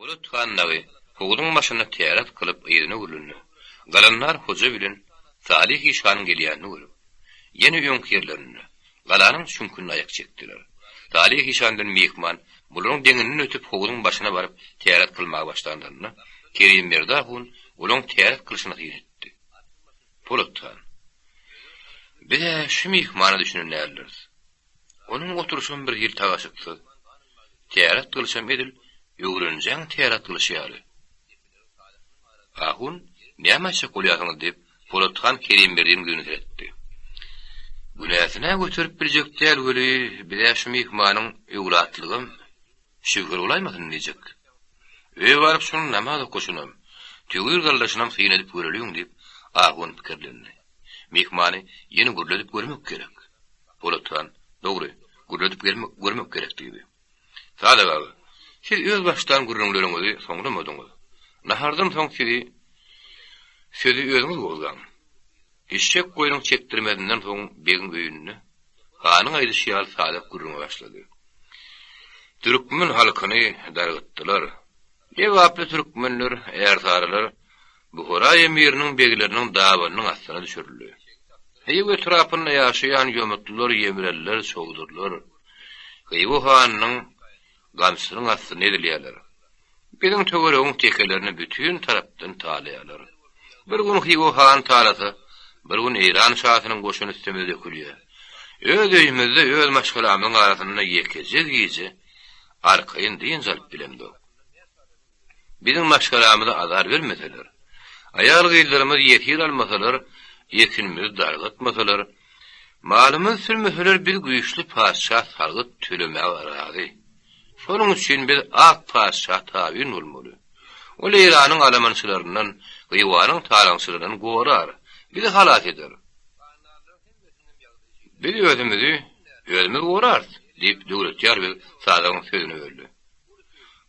Polat han dagy howzuň başynda täret kylyp yzyna öwrülende, Galandar hoja bilen Salyh işanyň gelýänini görüp, ýene öňki ýerlerinde, galanyň çüňkünde aýak çekdiler. Salyh işan bilen myhman bularyň deňinden ötüp howzuň başyna baryp täret kylmaga başlanlarynda, Kerimberdi ahun olaň täret kylyşyna syn etdi. Polat han, Biz-ä şu myhmana düşünen däldiris. Onuň oturyşam bir hili tagaşyksyz. Täret gylyşam edil öwrenjäň täret gylyşy ýaly. Ahun, näme aýtjak bolýarsyňyz diýip, Polat han Kerimberdiniň ýüzüne seretdi. Günäsini-ä göterip biljek däl weli, biz-ä şu myhmanyň öwlatlygam şübheli bolaýmasyn diýjek. Öýe baryp şunuň namaz okaşynam, töwir galdaşynam syn edip göreliň diýip, ahun pikirlendi. Myhmany ýene gürledip görmek gerek. Polat han, Dogry, gürledip görmek gerek diýdi. Sadyk aga, siz öz başlan gürrüňleriňizi soňlamadyňyz. Nahardan soň sizi sözi özüňiz gozgaň. Eşek goýnuň çekdirmezinden soň begiň öýünde hanyň aýdyşy ýaly Sadyk gürrüňe başlady. Türkmen halkyny dargytdylar. Lebaply türkmenler, ärsarylar Buhara emiriniň begleriniň dabanynyň astyna düşürildi. Hywa etrapynda ýaşaýan ýomutlylar, ýemreliler, çowdurlar Hywa hanynyň gamçysynyň astynda ezilýärler. Biziň töweregiň tekelerini bütin tarapdan talaýarlar. Bir gün Hywa hany talasa, bir gün Eýran şasynyň goşuny üstümize dökülýär. Öz öýümizde, öz maşgalamyzyň arasynda ýekeje gije arkaýyn dynç alyp bilemzok. Biziň maşgalamyza azar bermeseler, aýal-gyzlarymyzy ýesir almasalar, ekinimizi dargatmasalar, malymyzy sürmeseler biz güýçli patyşa salgyt tölemäge razy. Şonuň üçin biz ak patyşa tabyn bolmaly. Ol Eýranyň alamançylaryndan, Hywanyň talaňçylaryndan gorar, bizi halas eder. Biz özümizi özümiz gorarys, diýip, Döwletýar beg Sazagyň sözüni böldi.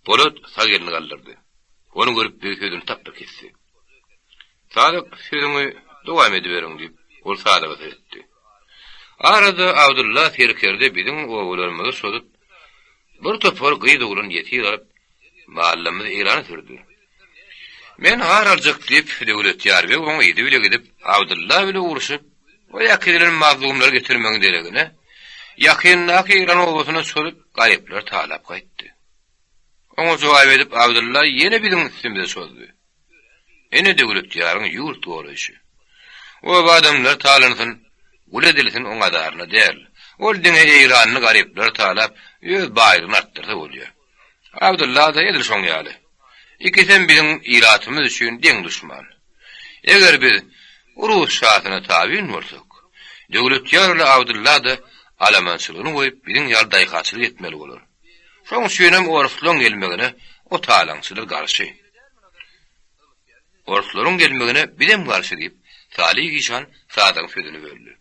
Polat sag elini galdyrdy. Ony görüp beg sözüni tapba kesdi. Sadyk, sözüňi dowam ediberiň, diýip, ol Sadyga seretdi. Arada Abdylla serkerde biziň obalarymyzy çozup, bir topar gyz-oglan ýesir alyp, mallarymyzy Eýrana sürdi. Men ar aljak diýip, Döwletýar beg oň yzy bile gidip, Abdylla bile urşup, o äkidilen mazlumlary getirmegiň deregine, ýakyndaky Eýran obasyna çozup, garyplary talap gaýtdy. Oňa jogap edip, Abdylla ýene biziň üstümize çozdy. Ene Döwletýaryň ýurt goraýşy. Oba adamlar talansyn, gul edilsin oň azaryna däl. Ol diňe eýranly garyplary talap, öz baýlygyny artdyrsa bolýar. Abdylla-da edil şoň ýaly. Ikisem biziň ilatymyz üçin deň duşman. Eger biz rus şasyna tabyn bolsak, Döwletýar bilen Abdylla-da alamançylygyny goýup biziň ýaly daýhançylyk etmeli bolar. Şoň üçinem orslaň gelmegine o talaňçylar garşy. Orslaryň gelmegine bizem garşy diýip, Salyh işan Sadygyň sözüni böldi.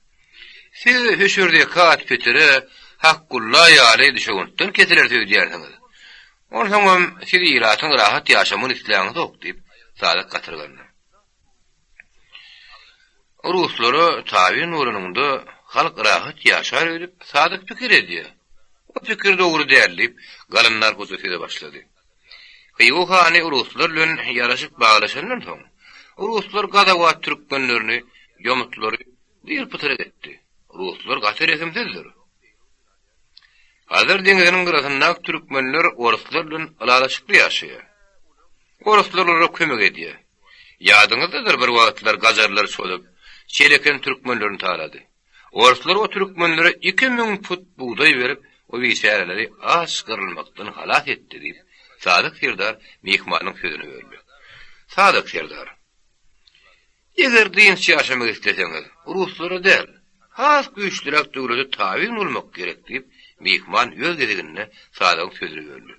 Siz hüşür-zekat, pitire, Hakgulla ýaly düşewüntden kesileris öýdýärsiňiz. Onsoňam siz ilatyň rahat ýaşamagyny isläňizok diýip, Sadyk gatyrgandy. Ruslara tabyn bolanyňda halk rahat ýaşar öýdüp, Sadyk pikir edýär. O pikir dogry däl diýip, Galandar hoja söze başlady. Hywa hany ruslar bilen ýaraşyk baglaşandan soň, ruslar gazawat türkmenlerini, ýomutlary dyr-pytyrak etdi. Ruslar gaty rehimsizdir. Hazar deňziniň gyrasyndaky türkmenler oruslar bilen ylalaşykly ýaşaýar. Oruslar olara kömek edýär. Ýadyňyzdadyr bir wagtlar gajarlar çozup, Çeleken türkmenlerini talady. Oruslar o türkmenlere 2000 put bugdaý berip, o biçäreleri aç gyrylmakdan halas etdi diýip, Sadyk serdar myhmanyň sözüni böldi. Sadyk serdar. Eger dynç ýaşamak isleseňiz, ruslara däl, has güýçlüräk döwlete tabyn bolmak gerek diýip, myhman öz gezeginde Sadygyň sözüni böldi.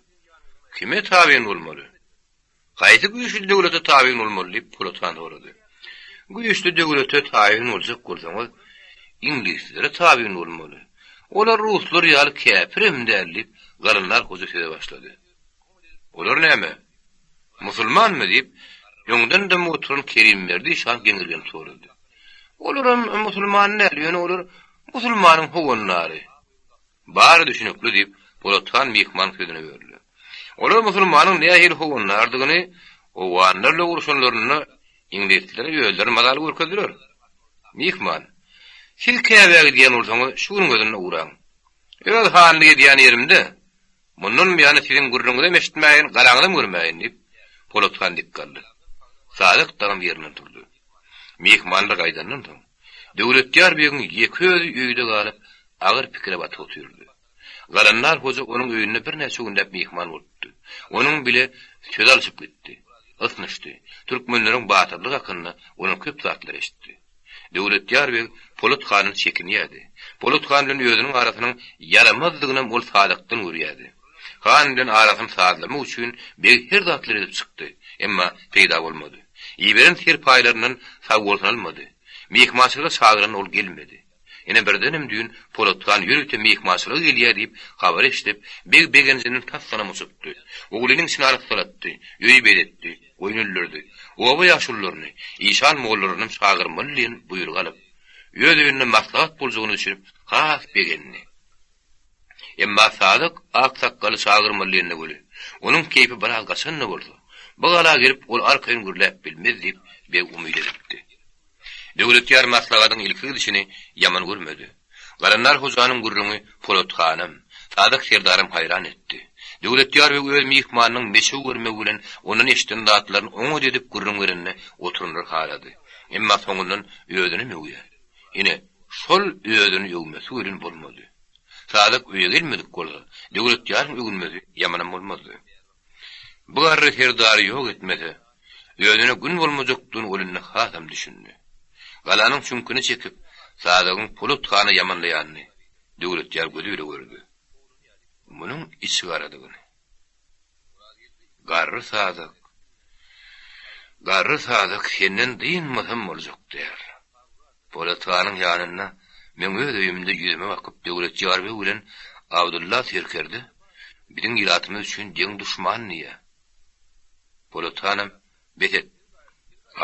Kime tabyn bolmaly? Haýsy güýçli döwlete tabyn bolmaly diýip, Polat han sorady. Güýçli döwlete tabyn boljak bolsaňyz, iňlislere tabyn bolmaly. Olar ruslar ýaly käpirem däl diýip, Galandar hoja söze başlady. Olar näme? Musulmanmy? diýip, öňden dymyp oturan Kerimberdi işan geňirgenip sorady. Olaram musulman däl, ýöne olar musulmanyň howandary. Bary düşünikli, diýip, Polat han myhman sözüne böldi. Olar musulmanyň nähili howandardygyny owganlar bilen urşanlarynda iňlislere özleri mazaly görkezdiler. Myhman, siz Käbä gidýän bolsaňyz, şu günüň özünde ugraň. Öz hanlyk edýän ýerimde mundan buýana siziň gürrüňiňizem eşitmäýin, garaňyzam görmäýin, diýip, Polat han dik galdy. Sadyk dagam ýerinden turdy. Myhmanlar gaýdandan soň, Döwletýar begiň ýeke özi öýde galyp, agyr pikire batyp otyrdy. Galandar hoja onuň öýünde birnäçe günläp myhman bolupdy. Onuň bile söz alşyp gitdi. Ysnyşdy. Türkmenleriň batyrlygy hakynda onuň köp zatlar eşitdi. Döwletýar beg Polat handan çekinýärdi. Polat han bilen özüniň arasynyň ýaramazdygynam ol Sadykdan görýärdi. Han bilen arasyny sazlamak üçin beg her zatlar edip çykdy. Emma peýda bolmady. Iberen serpaýlaryndan sagbolsun almady. Myhmançylyga çagyranda ol gelmedi. Ine birdenem düýn Polat han ýörite myhmançylyga gelýär diýip habar eşidip, beg begenjinden tasdanam uçupdy. Oglunyň içini arassalatdy, öýi bezetdi, goýun öldürdi. Oba ýaşulularyny, işan mollalarynam çagyrmaly diýen buýrugy alyp, öz öýünde maslahat boljagyna düşünip has begendi. Emma Sadyk ak sakgaly çagyrmaly diýende weli, onuň keýpi biraz gaçan-da bolsa, bu gala gelip ol arkaýyn gürläp bilmez diýip beg umyt edipdi. Döwletýar maslahatyň ilki gidişini ýaman görmedi. Galandar hojanyň gürrüňi Polat hanam, Sadyk serdaram haýran etdi. Döwletýar beg öz myhmanynyň meçew görmegi bilen ondan eşiden zatlaryny oňat edip gürrüň berende oturanlar halady. Emma soňundan özünem öwýär. Ine, şol özüni öwmesi welin bolmady. Sadyk öýe gelmedik bolsa, Döwletýaryň öwünmesi ýamanam bolmazdy. Bu garry serdary ýok etmese, özüne gün bolmajakdygyny ol indi hasam düşündi. Galanyň çüňküni çekip, Sadygyň Polat hana ýamanlaýanyny Döwletýar gözi bile gördi. Munuň içigaradygyny. Garry Sadyk, garry Sadyk senden dynmasam boljak däl. Polat hanyň ýanynda meň öz öýümde ýüzüme bakyp Döwletýar beg bilen Abdylla serkerde biziň ilatymyz üçin deň duşman diýýär. Polat hanam, Bes et.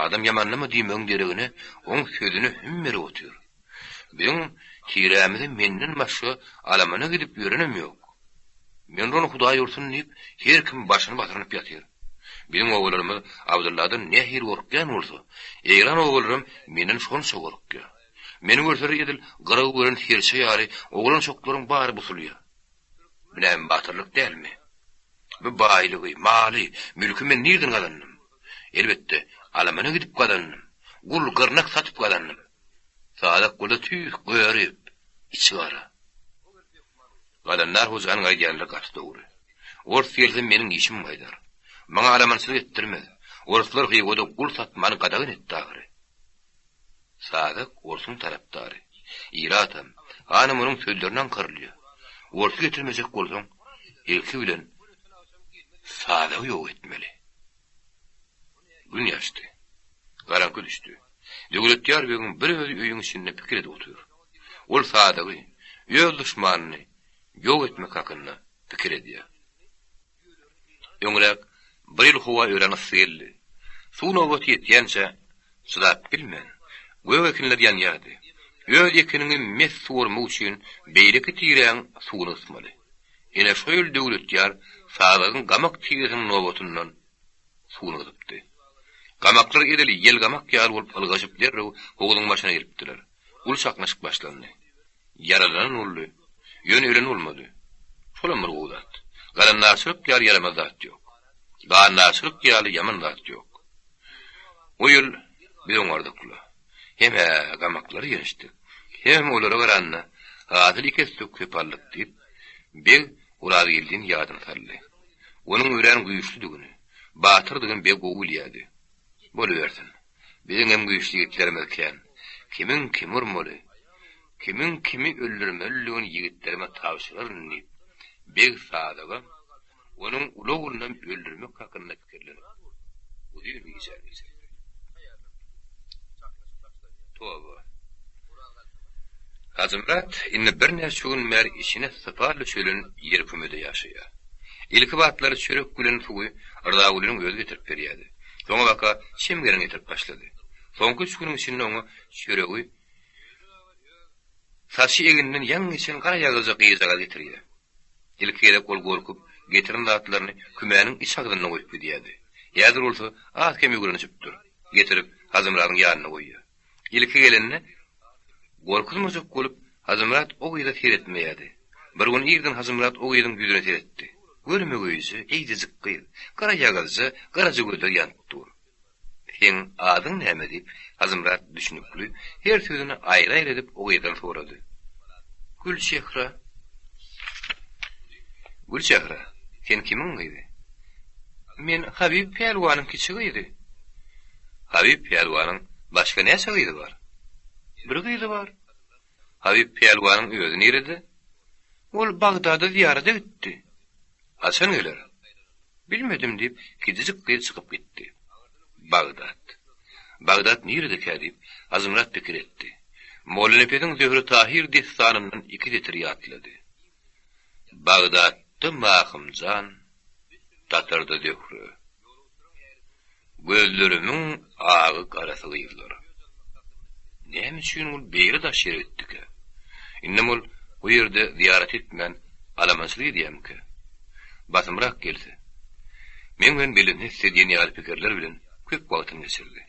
Adam ýamanlama diýmegiň deregine oň sözüne hüm berip otyr. Biziň tirämize menden başga alamana gidip ýörenem ýok. Men ony Hudaý ursun diýip, her kim başyny basyrynyp ýatyr. Biziň obalarymyz Abdylladan nähili gorkýan bolsa, Eýran obalaram menden şonça gorkýar. Meni görseler edil gyragy gören serçe ýaly oglan-çoklaryň bary busulýar. Bu näme batyrlyk dälmi? Bu baýlygy, maly, mülki men nirden gazandym? Elbetde, alamana gidip gazandym. Gul, gyrnak satyp gazandym. Sadak bolsa tüýs görip, içigara. Galandar hojanyň aýdýanlary gaty dogry. Ors gelse meniň işim gaýdar. Maňa alamançylyk etdirmez. Orslar Hywada gul satmany gadagan etdi ahyry. Sadak orsuň tarapdary. Ilatam, hanam onuň sözlerine aňkarylýar. Orsy getirmejek bolsaň, ilki bilen Sadagy ýok etmeli. Gün ýaşdy. Garaňky düşdi. Döwletýar begiň bir özi öýüň içinde pikir edip otyr. Ol Sadygy, öz duşmanyny ýok etmek hakynda pikir edýär. Öňräk bir ýyl howa örän yssy geldi. Suw nobaty ýetýänçä çydap bilmän, gök ekinler ýanýardy. Öz ekiniňi mes suwarmak üçin beýleki tiräň suwuny gysmaly. Ine şo ýyl Döwletýar Sadygyň gamak tiresiniň nobatyndan suwuny gyzypdy. Gamaklar edil ýelgamak ýaly bolup ylgaşyp derrew howzuň başyna gelipdiler. Uly çaknyşyk başlandy. Ýaralanan boldy. Ýöne ölen bolmady. Şolam bir gowy zat. Galandarçylyk ýaly ýaramaz zat ýok. Gandarçylyk ýaly ýaman zat ýok. O ýyl biz oňardyk-la. Hem-ä gamaklary ýençdik, hemem olara garanda hasyl iki esse köp aldyk diýip, beg Orazgeldini ýadyna saldy. Onuň örän güýçlüdigini, batyrdygyny beg gowy bilýärdi. Bolubersin. Biziňem güýçli ýigitlerimiz kän. Kimiň kimi urmaly, kimiň kimi öldürmelidigini ýigitlerime tabşyraryn diýip, beg Sadygam, onuň uly oglunam öldürmek hakynda pikirlenip, uzyn gijäni geçirdi. Toba. Hajymyrat indi birnäçe gün bäri içine sypal düşelen ýerkümede ýaşaýar. Ilki batlar çörek bilen suwy Rzagulynyň özi getirip berýärdi. Soňabaka çem gelen getirip başlady. Soňky üç günüň içinde oňa çöregi saçy eginden ýaňy geçen garaýagyzja gyzjagaz getirýär. Ilki gezek ol gorkup, getiren zatlaryny kümäniň iç agzynda goýup gidýärdi. Häzir bolsa az-kem öwrenişipdir. Getirip, Hajymyradyň ýanynda goýýar. Ilki gelende, gorkuzmajak bolup, Hajymyrat o gyza seretmeýärdi. Bir gün irden Hajymyrat o gyzyň ýüzüne seretdi. Görmegeýje, eýjejik gyz, gara ýagazja, garaja gözleri ýanyp dur. Seň adyň näme? diýip, Hajymyrat düşünikli, her sözüni aýry-aýry edip o gyzdan sorady. Gülçehre. Gülçehre, sen kimiň gyzy? Men Habyp pälwanyň kiçi gyzy. Habyp pälwanyň başga näçe gyzy bar? Bir gyzy bar. Habyp pälwanyň özi nirede? Ol Bagdada zyýarada gitdi. Haçan geler? Bilmedim, diýip, kiçijik gyz çykyp gitdi. Bagdat. Bagdat niredekä diýip, Hajymyrat pikir etdi. Mollanepesiň Zöhre-Tahyr dessanyndan iki setir ýatlady. Bagdatda Mahymjan, Tatarda Zöhre. Gözlerimiň agy-garasy gyzlar. Näme üçin ol beýle daş ýere gitdikä? Indem ol bu ýerde zyýarat etmän, alamançylyk edýärmikä? Basymrak gelse, meň bilen belentini etse diýen ýaly pikirler bilen köp wagtyny geçirdi.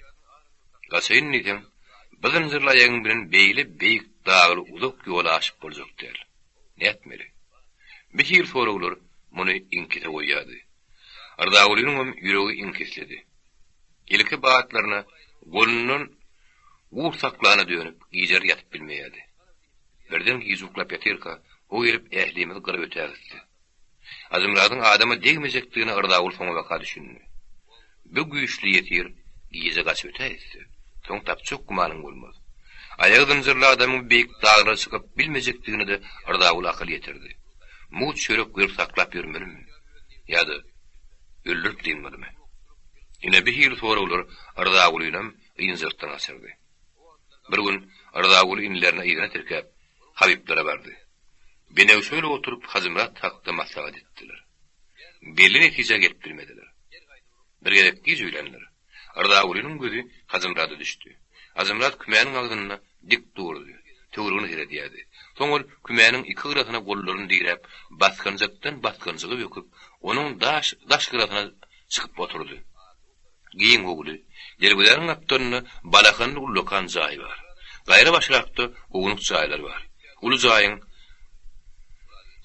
Gaçaýyn diýseň, bu zynjyrly aýagyň bilen beýle beýik dagly uzak ýoly aşyp boljak däl. Nätmeli? Bir hili soraglar muny iňkise goýýardy. Yrzagulynyňam ýüregi iňkisledi. Ilki batlaryna golundan gurt saklana dönüp, gijeler ýatyp bilmeýärdi. Birden gije uklap ýatyrka, o gelip ählimizi gyryp ötägitdi. Hajymyradyň adama degmejekdigine Yrzaguly soňabaka düşündi. Bu güýçli ýesir gije gaçyp ötägitse, soň tapjak gümanyň bolmaz. Aýagy zynjyrly adamyň beýik daglara çykyp bilmejekdigine-de Yrzaguly akyl ýetirdi. Mugt çörek berip saklap ýörmelimi? Ýa-da öldürip dynmalymy? Ine, bu hili soraglar Yrzagulynyam ynjalykdan gaçyrdy. Bir gün Yrzaguly inilerini yzyna tirkäp, Habyplara bardy. Benewşe oturyp Hajymyrat hakda maslahat etdiler. Belli netijä gelip bilmediler. Bir gezek giç öýländir. Yrzagulynyň gözi Hajymyrada düşdi. Hajymyrat kümäniň agzynda dik durdy, töweregine seredýärdi. Soň ol kümäniň iki gyrasyna gollaryny diräp, basgançakdan basgançaga böküp, onuň daş daş gyrasyna çykyp oturdy. Giň howly. Derwezäniň gapdalynda balahanly ullakan jaý bar. Gaýra başrakda ownuk jaýlar bar. Uly jaýyň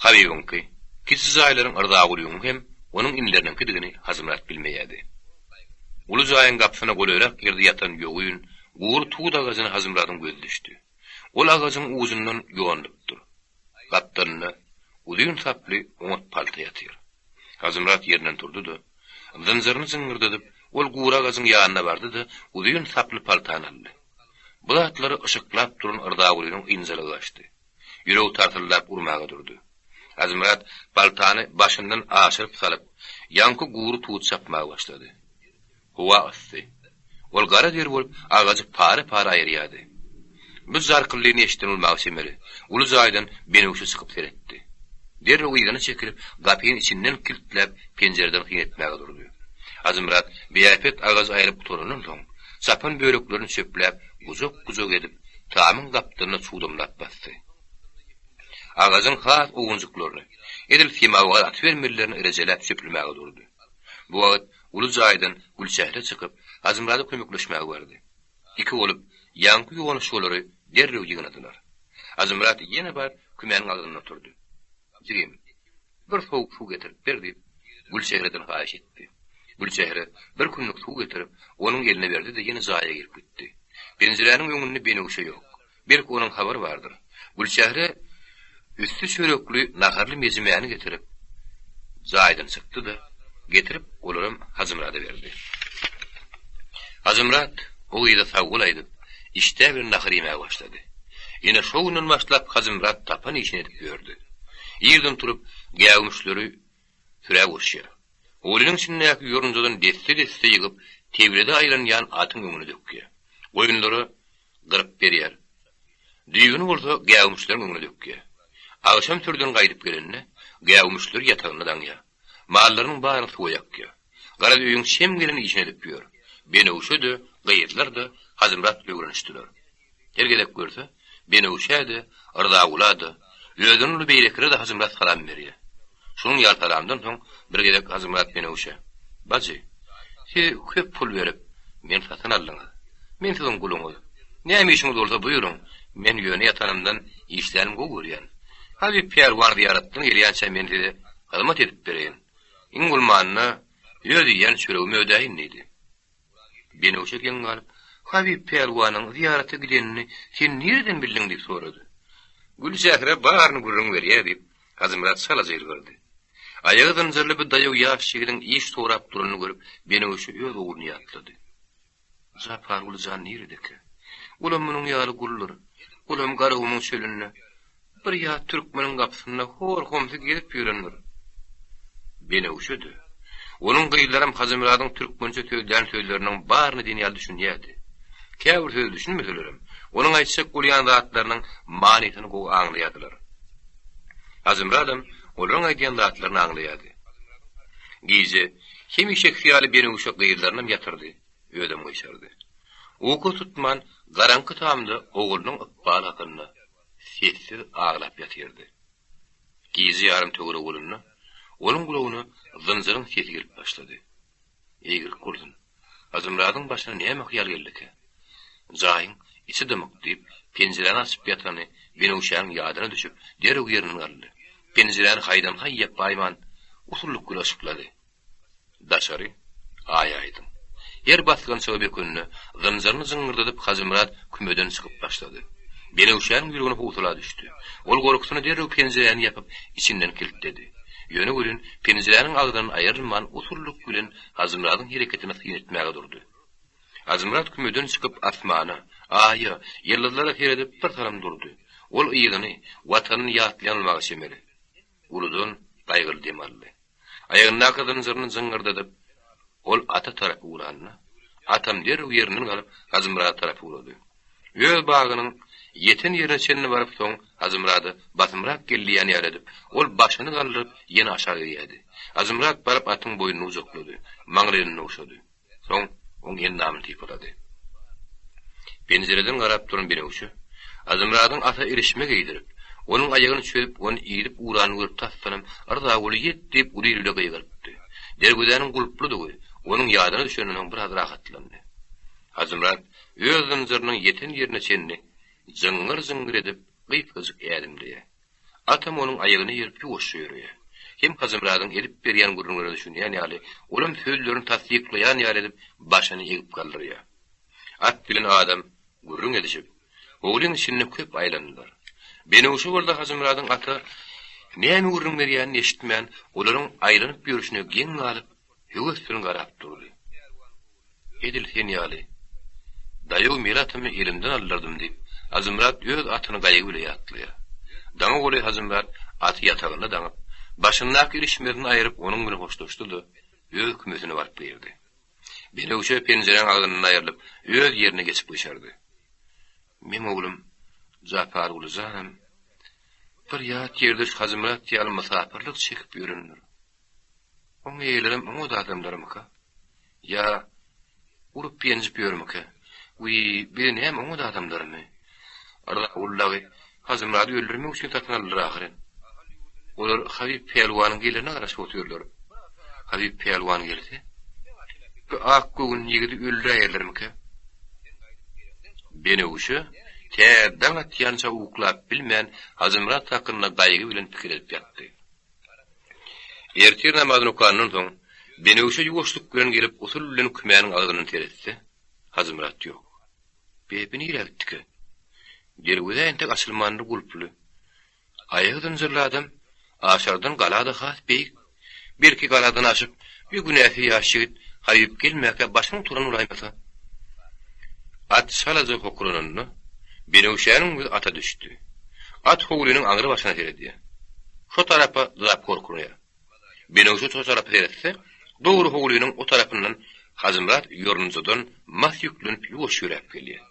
Habybyňky, kiçi jaýlaryň Yrzagulyňky hem onuň inileriniňkidigini Hajymyrat bilmeýärdi. Uly jaýyň gapysyna golaýrak ýerde ýatan ýogyn, gury tut agajyna Hajymyradyň gözi düşdi. Ol agajyň ujundan ýonulypdyr. Gapdalynda uzyn saply oňat palta ýatyr. Hajymyrat ýerinden turdy-da, zynjyryny jyňňyrdadyp, ol gury agajyň ýanyna bardy-da, uzyn saply paltany aldy. Bu zatlary yşyklap duran Yrzagulynyň ynjalygy gaçdy. Ýüregi tarsyldap urmaga durdy. Hajymyrat paltany başyndan aşyryp salyp, ýaňky gury tuty çapmaga başlady. Howa yssy. Ol gara der bolup, agajy para-para aýyrýardy. Bu jarkyllyny eşiden ol magşemeli, uly jaýdan Benewşe çykyp seretdi. Derrew yzyna çekilip, gapyny içinden kiltläp, penjireden syn etmäge durdy. Hajymyrat biäpet agajy aýryp gutarandan soň, çapan böleklerini çöpläp, gujak-gujak edip, tamyň gapdalyna çugdamlap basdy. Agajyň has owunjyklaryny, edil semawar atybermelilerini rejeläp çöplemäge durdy. Bu wagt uly jaýdan Gülçehre çykyp, Hajymyrada kömekleşmäge bardy. Iki bolup, ýaňky ýonuşgalary derrew ýygnadylar. Hajymyrat ýene baryp, kümäniň agzynda oturdy. Jigim, bir sowuk suw getirip ber diýip, Gülçehreden haýyş etdi. Gülçehre bir kündük suw getirip, onuň eline berdi-de ýene jaýa girip gitdi. Penjiräniň öňünde Benewşe ýok. Belki onuň habary bardyr. Gülçehre üsti çörekli naharly mejimäni getirip, jaýdan çykdy-da, getirip olaram Hajymyrada berdi. Hajymyrat o gyza sag bol aýdyp, işdä bilen nahar iýmäge başlady. Ine, şo günden başlap Hajymyrat tapan işini edip ýördi. Irden turup, gäwmişleri sürä goşýar. Howlynyň içindäki ýorunjadan desse-desse ýygyp, teblede aýlanýan atyň öňüne dökýär. Goýunlara gyryp berýär. Düýbüni bolsa gäwmişleriň öňüne dökýär. Agşam sürüden gaýdyp gelende, gäwmişleri ýatagynda daňýar. Mallarynyň baryny suwa ýakýar. Garaz, öýüň çem gelen işini edip ýör. Benewşe-de, gyzlar-da Hajymyrat öwrenişdiler. Her gezek görse, Benewşä-de, Yrzagula-da, özünden uly beýlekilere-de Hajymyrat salam berýär. Şunuň ýaly salamdan soň bir gezek Hajymyrat Benewşe, Bajy, siz köp pul berip, meni satyn aldyňyz. Men siziň guluňyz. Näme işiňiz bolsa buýruň, men ýöne ýatanymdan işlänimi gowy görýän. Habyp pälwan zyýaratdan gelýänçä men size hyzmat edip bereýin. Iň bolmanda öz iýen çöregimi ödäýin diýdi. Benewşe geň galyp, Habyp pälwanyň zyýarata gidenini sen nireden bildiň diýip sorady. Gülçehre baryny gürrüň berýär diýip, Hajymyrat çalaja ýylgyrdy. Aýagy zynjyrly bir daýaw ýaş ýigidiň iş sorap duranyny görüp, Benewşe öz ogluny ýatlady. Japarguly jan niredekä? Olam munuň ýaly guldur. Olam Garagumuň çölünde, bir ýat türkmeniň gapysynda hor-homsy gezip ýörendir. Benewşe-de, onuň gyzlaram Hajymyradyň türkmençe sözlän sözleriniň baryna diýen ýaly düşünýärdi. Käbir söze düşünmeselerem, onuň aýtjak bolýan zatlarynyň manysyny gowy aňlaýardylar. Hajymyradam olaryň aýdýan zatlaryny aňlaýardy. Gije, hemişekisi ýaly Benewşe gyzlarynam ýatyrdy, özem gyşardy. Uky tutman, garaňky tamda oglunyň ykbaly hakynda sessiz aglap ýatyrdy. Gije ýarym töweregi bolanda, onuň gulagyna zynjyryň sesi gelip başlady. Eýgilik bolsun, Hajymyradyň başyna näme hyýal geldikä? Jaýyň içi dymyk diýip, penjiräni açyp ýatany Benewşäniň ýadyna düşüp, derrew ýerinden galdy. Penjiräni haýdan-haý ýapaýman, usullyk bilen yşyklady. Daşary Aý aýdyň. Her basgançaga bökende, zynjyryny jyňňyrdadyp Hajymyrat kümeden çykyp başlady. Benewşäniň ýüregine howsala düşdi. Ol gorkusyna derrew penjiräni ýapyp, içinden kiltledi. Ýöne welin, penjiräniň agzyndan aýrylman usullyk bilen Hajymyradyň hereketine syn etmäge durdy. Hajymyrat kümeden çykyp asmana, Aýa, ýyldyzlara seredip bir salym durdy. Ol yzyny, Watanyny ýatlaýan bolmaga çemeli. Uludan gaýgyly dem aldy. Aýagyndaky zynjyryny jyňňyrdadyp, ol ata tarap ugranda, atam derrew ýerinden galyp, Hajymyrada tarap ugrady. Öz bagynyň ýeten ýerine çenli baryp soň Hajymyrada basymrak gel diýýän ýaly edip, ol başyny galdyryp, ýene aşak egýärdi. Hajymyrat baryp atyň boýnuny gujaklady, maňlaýyndan ogşady. Soň oň endamyny sypalady. Penjireden garap duran Benewşe, Hajymyradyň ata ilişme geýdirip, onuň aýagyny çözüp, ony idip ugranyny görüp tasdanam, Yrzaguly ýet diýip uly il bile gygyrypdy. Derwezäniň gulpludygy onuň ýadyna düşenden soň biraz rahatlandy. Hajymyrat öz zynjyrynyň ýeten ýerine çenli jyňňyr-jyňňyr edip gysgajyk ädimleýär. Atam onuň aýagyna ýerip ýuwaşja ýöreýär. Hem Hajymyradyň edip berýän gürrüňlerine düşünýän ýaly, olam sözlerini tassyklaýan ýaly edip başyny egip galdyrýar. At bilen adam gürrüň edişip, howlyň içinde köp aýlandylar. Benewşe bolsa Hajymyradyň ata näme gürrüň berýänini eşitmän, olaryň aýlanyp ýörşüne geň galyp, höwes bilen garap durdy. Edil sen ýaly. Daýaw meli atymy elimden aldyrdym diýip, Hajymyrat öz atyny gaýgy bile ýatlaýar. Daňa golaý Hajymyrat aty ýatagynda daňyp, başyndaky ilişmesini aýryp onuň bilen hoşlaşdy-da, öz kümesine baryp girdi. Benewşe penjiräň agzyndan aýrylyp, öz ýerine geçip gyşardy. Meň oglum Japarguly janam bir ýat ýerde şu Hajymyrat ýaly mysapyrlyk çekip ýörendir. Oň eýelerem oňat adamlarmyka? Ýa urup-ýenjip ýörmükä? Wiý, bize näme oňat adamlarmy? Yrzaguly dagy Hajymyrady öldürmek üçin satyn aldylar ahyryn. Olar Habyp pälwanyň gelerine garaşyp otyrlar. Habyp pälwan gelse, bu ak göwün ýigidi öldüräýerlermikä? Benewşe tä daň atýança uklap bilmän Hajymyrat hakynda gaýgy bilen pikir edip ýatdy. Ertir namazyny okandan soň, Benewşe ýuwaşlyk bilen gelip usul bilen kümäniň agzyndan seretse, Hajymyrat ýok. Be, bi nirä gitdikä? Derweze entek açylmandyr gulply. Aýagy zynjyrly adam Aşardan gala-da has beýik. Belki galadan aşyp, bir günäsiz ýaş ýigit Haýyp gelmäkä başyny turan bolaýmasa. At çalaja hokrananda, Benewşäniň gözi ata düşdi. At howlynyň aňry başyna seredýär. Şo tarapa dyzap gorkunýar. Benewşe şo tarapa seretse, dogry howlynyň o tarapyndan Hajymyrat ýorunjadan mas ýüklenip ýuwaş ýöräp gelýär.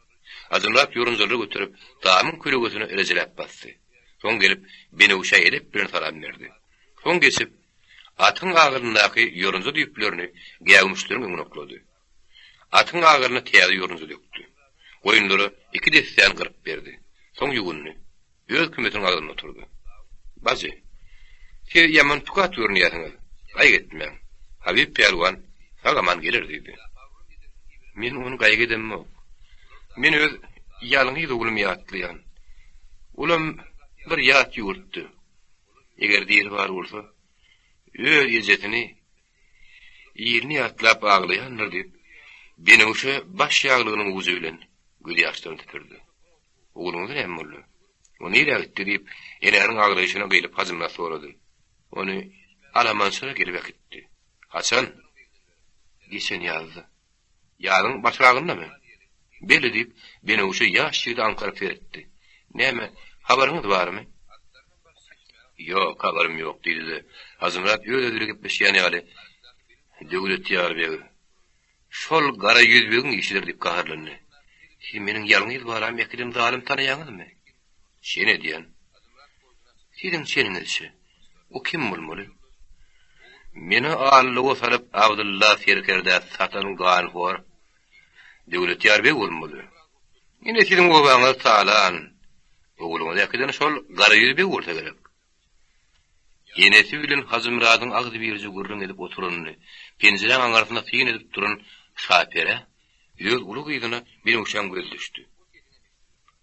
Hajymyrat ýorunjalary göterip, tamyň kölegesine rejeläp basdy. Soň gelip, Benewşä edep bilen salam berdi. Soň geçip, atyň agyryndaky ýorunja düýplerini gäwmişleriň öňüne oklady. Atyň agyryna täze ýorunja dökdi. Goýunlara iki dessäni gyryp berdi. Soň ýuwundy. Öz kümesiniň agzynda oturdy. Bajy! Siz ýaman tukat görünýärsiňiz. Gaýgy etmäň. Habyp pälwan sag-aman geler diýdi. Men ony gaýgy edemok. Men öz ýalňyz oglumy ýatlaýan. Olam bir ýat ýurtda. Eger diri bar bolsa, öz ejesini, ilini ýatlap aglaýandyr diýip, Benewşe baş ýaglygynyň ujy bilen gözýaşlaryny süpürdi. Ogluňyza näme boldy? O nirä gitdi? diýip, enäniň aglaýşyna gyýlyp Hajymyrat sorady. Ony alamançylar gelip äkitdi. Haçan? Geçen ýazda. Ýazyň başragyndamy? Belli, diýip, Benewşe ýaş ýigide aňkaryp seretdi. Näme, habaryňyz barmy? Ýok, habarym ýok, diýdi-de, Hajymyrat öz-özi bilen gepleşýän ýaly, Döwletýar beg, Şol gara ýüzbegiň işidir diýip gaharlandy. Siz meniň ýalňyz balam äkiden zalym tanaýaňyzmy? Çen edýän. Siziň çeniňizçe, o kim bolmaly? Meni allyga salyp Abdylla serkerdä satan ganhor Döwletýar beg bolmaly. Ine siziň obaňyzy talan, ogluňyzy äkiden şol gara ýüz beg bolsa gerek. Enesi bilen Hajymyradyň agzybirje gürrüň edip oturanyny, penjiräň aňyrsynda syn edip duran Şaperä, öz uly gyzyna Benewşäň gözi düşdi.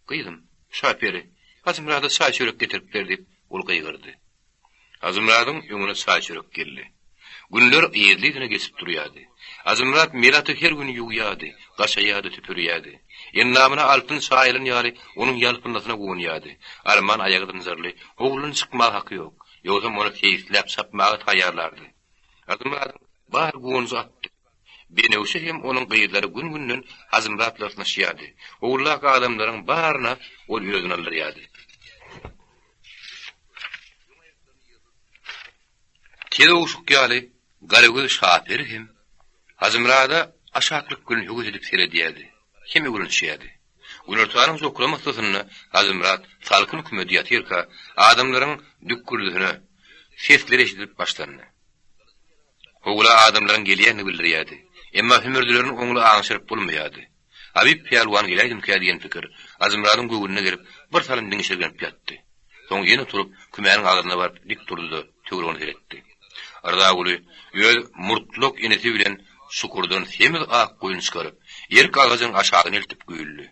Gyzym, Şaperi, Hajymyrada çaý-çörek getirip ber diýip, ol gygyrdy. Hajymyradyň öňüne çaý-çörek geldi. Günler yzly-yzyna geçip durýardy. Hajymyrat mele aty her gün ýuwýardy, gaşaýardy, süpürýärdi. Endamyna altyn çaýylan ýaly onuň ýalpyldysyna guwanýardy. Arman aýagy zynjyrly, howludan çykmaga haky ýok. Ýogsam ony seýisläp çapmaga taýýarlardy. Hajymyradyň bar guwanjy atdy. Benewşe hem onuň gyzlary gün-günden Hajymyrat bilen ysnyşýardy. Howludaky adamlaryň baryna ol özüni aldyrýardy. Tez owşuk ýaly garagöz Şaperi hem Hajymyrada aşaklyk bilen höwes edip seredýärdi, hem öwrenişýärdi. Günortanyň jokrama yssysynda Hajymyrat salkyn kümede ýatyrka, adamlaryň dükgürdisine sesler eşidilip başlandy. Howla adamlaryň gelýänini bildirýärdi. Emma hümürdilerini oňly aňşyryp bolmaýardy. Habyp pälwan geläýdimkä diýen pikir Hajymyradyň göwnüne gelip, bir salym diňşirgenip ýatdy. Soň ýene turup, kümäniň agzyna baryp dik durdy-da, töweregine seretdi. Rzaguly öz murtlak inisi bilen çukurdan semiz ak goýun çykaryp, erk agajynyň aşagyna eltip güýldi.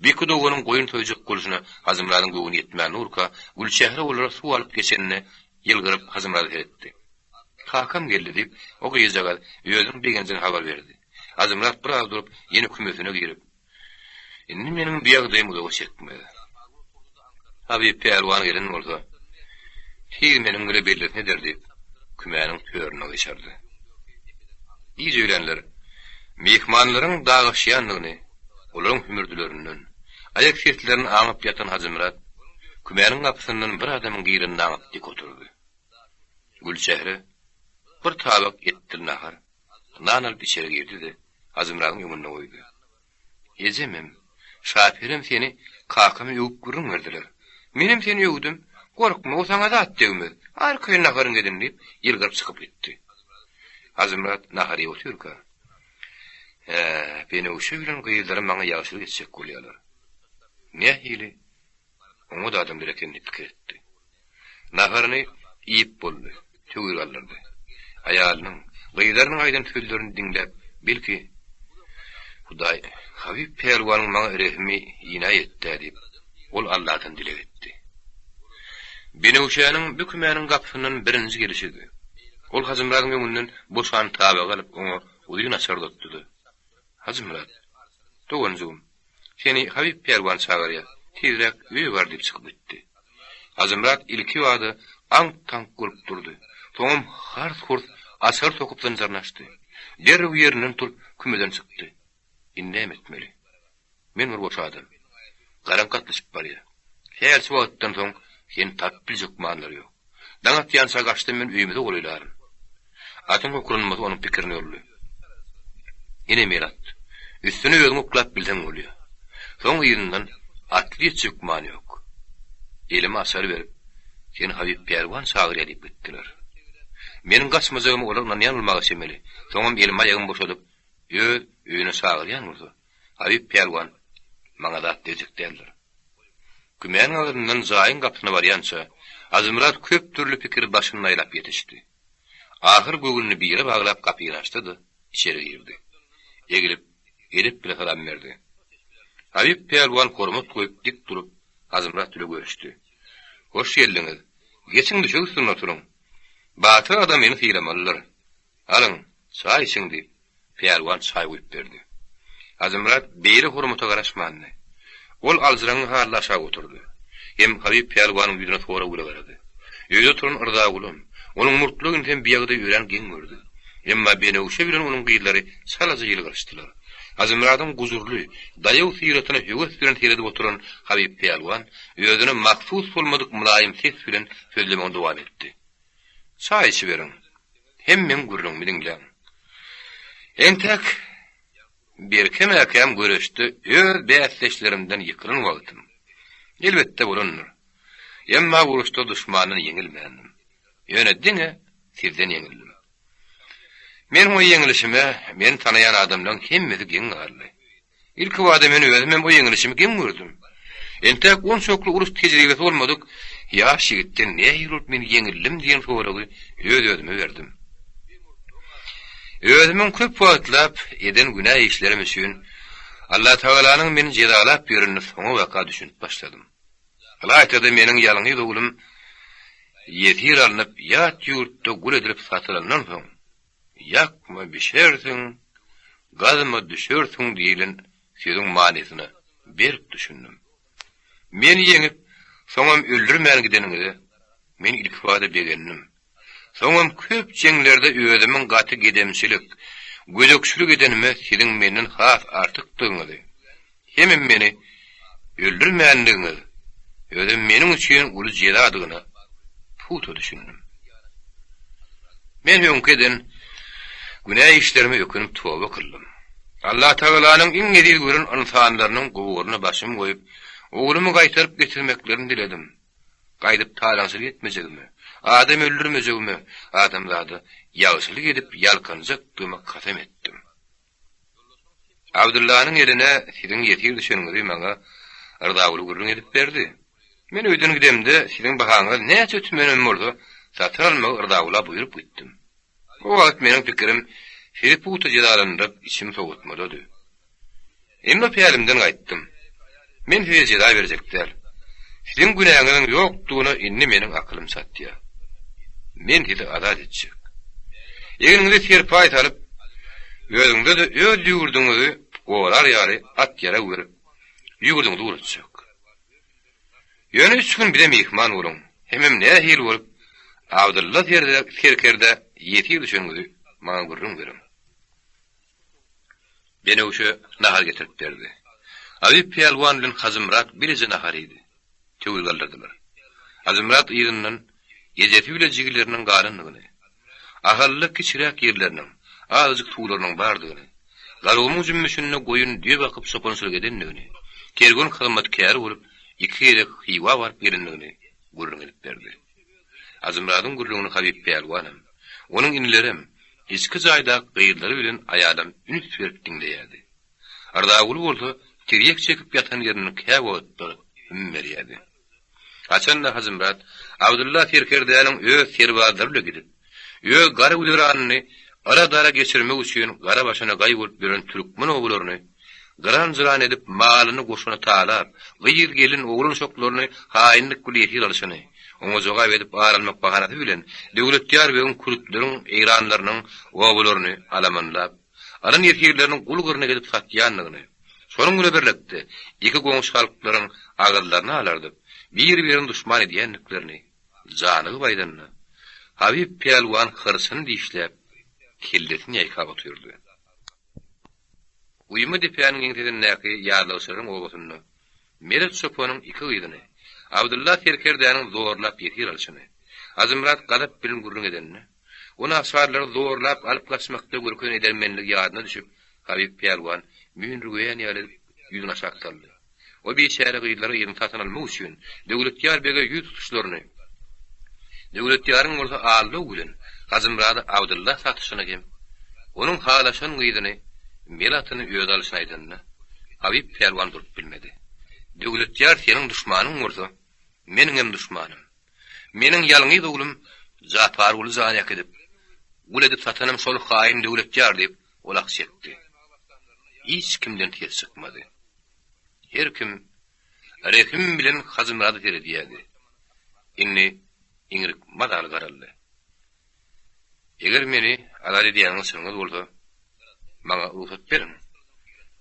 Bu iki doganyň goýun soýjak bolşuna Hajymyradyň göwni ýetmän durka, Gülçehre olara suw alyp geçeninde ýylgyryp Hajymyrada seretdi. Kakam geldi, diýip, o gyzjagaz özüniň begenjini habar berdi. Hajymyrat biraz durup, ýene kümesine girip, Indi meniň bu ýagdaýym uzaga çekmez. Habyp pälwan gelen bolsa, tiz meniň bile bellisini eder diýip, kümäniň törüne gyşardy. Gije öýlänler myhmanlaryň dagaşýandygyny olaryň hümürdilerinden, aýak seslerini aňyp ýatan Hajymyrat kümäniň gapysyndan bir adamyň girenini aňyp dik oturdy. Gülçehre bir tabak etli nahar, nan alyp içeri girdi-de, Hajymyradyň öňünde goýdy. Ejemem, Şaperem seni kakama öwüp gürrüň berdiler. Menem seni öwdüm. Gorkma, o saňa zat degmez. Arkaýyn naharyňy edin diýip, ýylgyryp çykyp gitdi. Hajymyrat nahar iýip otyrka, Hä, Benewşe bilen gyzlarym maňa ýagşylyk etjek bolýarlar. Nähili? Oňat adamlar eken diýip pikir etdi. Naharyny iýip boldy, töwir galdyrdy. Aýalynyň, gyzlarynyň aýdan sözlerini diňläp, belki, Hudaý Habyp pälwanyň maňa rehimi ina etd-ä diýip, ol Alladan dileg etdi. Benewşäniň bu kümäniň gapysyndan birinji gelişidi. Ol Hajymyradyň öňünden boşan tabagy alyp, oňa uzyn açar uzatdy-da, Hajymyrat, doganjygym, Seni Habyp pälwan çagyrýar, tizräk öýe bar diýip çykyp gitdi. Hajymyrat ilkibada aňk-taňk bolup durdy. Soňam hars-hurs açary sokup zynjyryny açdy. Derrew ýerinden turup kümeden çykdy. Indi näme etmeli? Men bir boş adam. Garaňky gatlyşyp barýar. Hälçe wagtdan soň seni tapyp biljek gümanlary ýok. Daň atýança gaçsam men öýümize golaýlaryn. Atyň okranmasy onuň pikirini böldi. Ine mel at. Üstüne özüň oklap bilseň bolýa. Soň yzyndan atly ýetjek güman ýok. Elime açar berip, seni Habyp pälwan çagyrýa diýip gitdiler. Meniň gaçmajagyma olar ynanýan bolmaga çemeli. Soňam elimi-aýagymy boşadyp, öz öýüne çagyrýan bolsa, Habyp pälwan maňa zat degjek däldir. Kümäniň agzyndan jaýyň gapysyna barýança, Hajymyrat köp dürli pikiri başynda aýlap ýetişdi. Ahyr göwnüni bire baglap gapyny açdy-da, içeri girdi. Egilip, edep bile salam berdi. Habyp pälwan hormat goýup dik durup, Hajymyrat bile görüşdi. Hoş geldiňiz. Geçiň düşek üstünde oturyň. Batyr adam meni sylamalydyr. Alyň, çaý içiň diýip, pälwan çaý guýup berdi. Hajymyrat beýle hormata garaşmandy. Ol aljyraňňy halda aşak oturdy. Hem Habyp pälwanyň ýüzüne sorag bile garady. Öýde oturan Yrzagulam, onuň murtly inisem bi ýagdaýy örän geň gördi. Emma Benewşe bilen onuň gyzlary çalaja ýylgyryşdylar. Hajymyradyň gujurly, daýaw syratyna höwes bilen seredip oturan Habyp pälwan özüne mahsus bolmadyk mylaýym ses bilen sözlemegini dowam etdi. Çaý içiberiň. Hem meň gürrüňimi diňläň. Entek Berke-mäkäm göreşde öz bäsdeşlerimden ýykylan wagtym, elbetde, bolandyr. Emma uruşda duşmandan ýeňilmändim. Ýöne diňe sizden ýeňildim. Meniň o ýeňlişime meni tanaýan adamlaryň hemmesi geň galdy. Ilkibada men özümem o ýeňilişimi geň gördüm. Entäk onçakly uruş tejribesi bolmadyk ýaş ýigitden nähili bolup men ýeňildim diýen soragy öz-özüme berdim. Özümiň köp wagtlap eden günä işlerim üçin Allatagalanyň meni jezalap ýörenine soňabaka düşünip başladym. Ylaýta-da meniň ýalňyz oglum ýesir alnyp ýat ýurtda gul edilip satylandan soň, Ýakma bişersiň, gazma düşersiň diýlen sözüň manysyna berk düşündim. Meni ýeňip, soňam öldürmän gideniňize men ilkibada begendim. Soňam köp jeňlerde özümiň gaty gedemçilik, gödekçilik edenime siziň menden has artykdygyňyzy, Hemem meni öldürmändigiňiz özem meniň üçin uly jezadygyna pugta düşündim. Men öňki eden günä işlerime ökünip toba kyldym. Allatagalanyň iň eziz gören ynsanlarynyň guburyna başymy goýup, oglumy gaýtaryp getirmeklerini diledim. Gaýdyp talaňçylyk etmejegime, adam öldürmejegime, adamzada ýagşylyk edip ýalkanjakdygyma kasam etdim. Abdyllanyň eline siziň ýesir düşeniňizi maňa Yrzaguly gürrüň edip berdi. Men öýden gidemde siziň bahaňyz näçe tümenem bolsa satyn almagy Yrzagula buýrup gitdim. O wagt meniň pikirim sizi pugta jezalandyryp içimi sowatmadady. Emma pälimden gaýtdym. Men size jeza berjek däl. Siziň günäňiziň ýokdugyna indi meniň akylym çatýar. Men sizi azat etjek. Egniňize serpaý salyp, özüňize-de öz ýurduňyzy gorar ýaly at-ýarag berip, ýurduňyza ugratjak. Ýöne üç gün bize myhman boluň, hemem nähili bolup Abdylla serkerdä ýesir düşeniňizi maňa gürrüň beriň. Benewşe nahar getirip berdi. Abyp pälwan bilen Hajymyrat bileje nahar iýdi. Töwir galdyrdylar. Hajymyrat yzyndan ejesi bile jigileriniň galandygyny, Ahalda kiçiräk ýerleriniň, azajyk suwlarynyň bardygyny, Garagumuň jümmüşinde goýun, düýe bakyp çopançylyk edendigini, kerwen hyzmatkäri bolup iki gezek Hywa baryp gelendigini gürrüň edip berdi. Hajymyradyň gürrüňini Habyp pälwanam, onuň inilerem, içki jaýdaky gyzlary bilen aýalam üns berip diňleýärdi. Yrzaguly bolsa tirýek çekip ýatan ýerinden käwagtlar hüm berýärdi. Haçan-da Hajymyrat Abdylla serkerdäniň öz serbazlary bile gidip, öz gara güzeranyny ara-dara geçirmek üçin gara başyna gaý bolup ýören türkmen obalaryny gyran-jyran edip malyny goşuny talap, gyz-gelin, oglan-uşaklaryny haýynlyk bile ýesir alşyny, oňa jogap edip ar almak bahanasy bilen Döwletýar begiň kürtleriň, eýranlarynyň obalaryny alamanlap, alan ýesirlerini gul gyrnak edip satýandygyny, şonuň bile birlikde iki goňşy halklaryň agyzlaryny alardyp, bir-birini duşman edýändiklerini janygyp aýdanda, Habyp pälwan hyrçyny dişläp, kellesini ýaýkap otyrdy. Guýma depäniň ýeňsesindäki ýazlagçylaryň obasynda Meret çopanyň iki gyzyny Abdylla serkerdäniň zorlap ýesir alşyny Hajymyrat gazap bilen gürrüň edende, o naçarlary zorlap alyp gaçmakda görkezen edermenligi ýadyna düşüp, Habyp pälwan müýnürgeýän ýaly edip ýüzüni aşak saldy. O biçäre gyzlary yzyny satyn almak üçin Döwletýar bege ýüz tutuşlaryny, Döwletýaryň bolsa aldaw bilen Hajymyrady Abdylla satyşyny hem onuň halaşan gyzyny Melatyny özi alyşyny aýdanda, Habyp pälwan durup bilmedi. Döwletýar seniň duşmanyň bolsa, meniňem duşmanym. Meniň ýalňyz oglum Japarguly jany äkidip, gul edip satanam şol haýyn Döwletýar diýip, ol ah çekdi. Hiç kimden ses çykmady. Her kim rehim bilen Hajymyrada seredýärdi. Indi iňrik mazaly garaldy. Eger meni azat edýäniňiz çynyňyz bolsa, maňa rugsat beriň.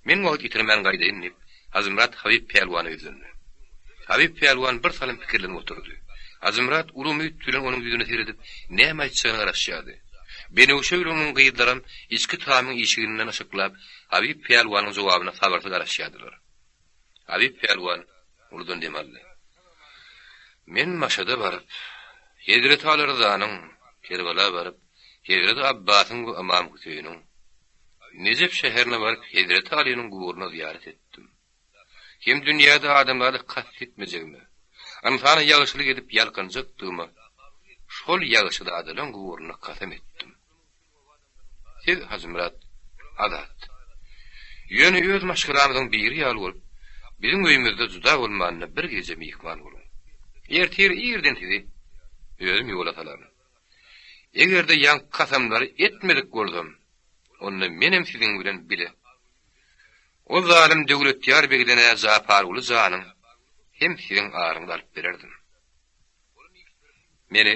Men wagt ýitirmän gaýdaýyn, diýip, Hajymyrat Habyp pälwana ýüzlendi. Habyp pälwan bir salym pikirlenip oturdy. Hajymyrat uly umyt bilen onuň ýüzüne seredip, näme aýtjagyna garaşýardy. Benewşe bilen onuň gyzlaram içki tamyň işiginden yşyklap, Habyp pälwanyň jogabyna sabyrsyz garaşýardylar. Habyp pälwan uludan dem aldy. Men Maşada baryp, Hezreti Aly Ryzanyň, Kerbala baryp, Hezreti Abbasyň we Ymam Hüseýiniň, Nejep şäherine baryp, Hezreti Alynyň guburyna zyýarat etdim. Hem dünýäde adamzada kast etmejegime, ynsana ýagşylyk edip ýalkanjakdygyma şol ýagşyzadalaň guburyna kasam etdim. Siz, Hajymyrat, azat. Ýöne öz maşgalamyzyň biri ýaly bolup, biziň öýümizde juda bolmanda bir gije myhman boluň. Ertir irden sizi özüm ýola salaryn. Eger-de ýaňky kasamlary etmedik bolsam, onda menem siziň bilen bile. O zalym Döwletýar begden-ä Japarguly janyň hem siziň aryňyzy alyp bererdim. Meni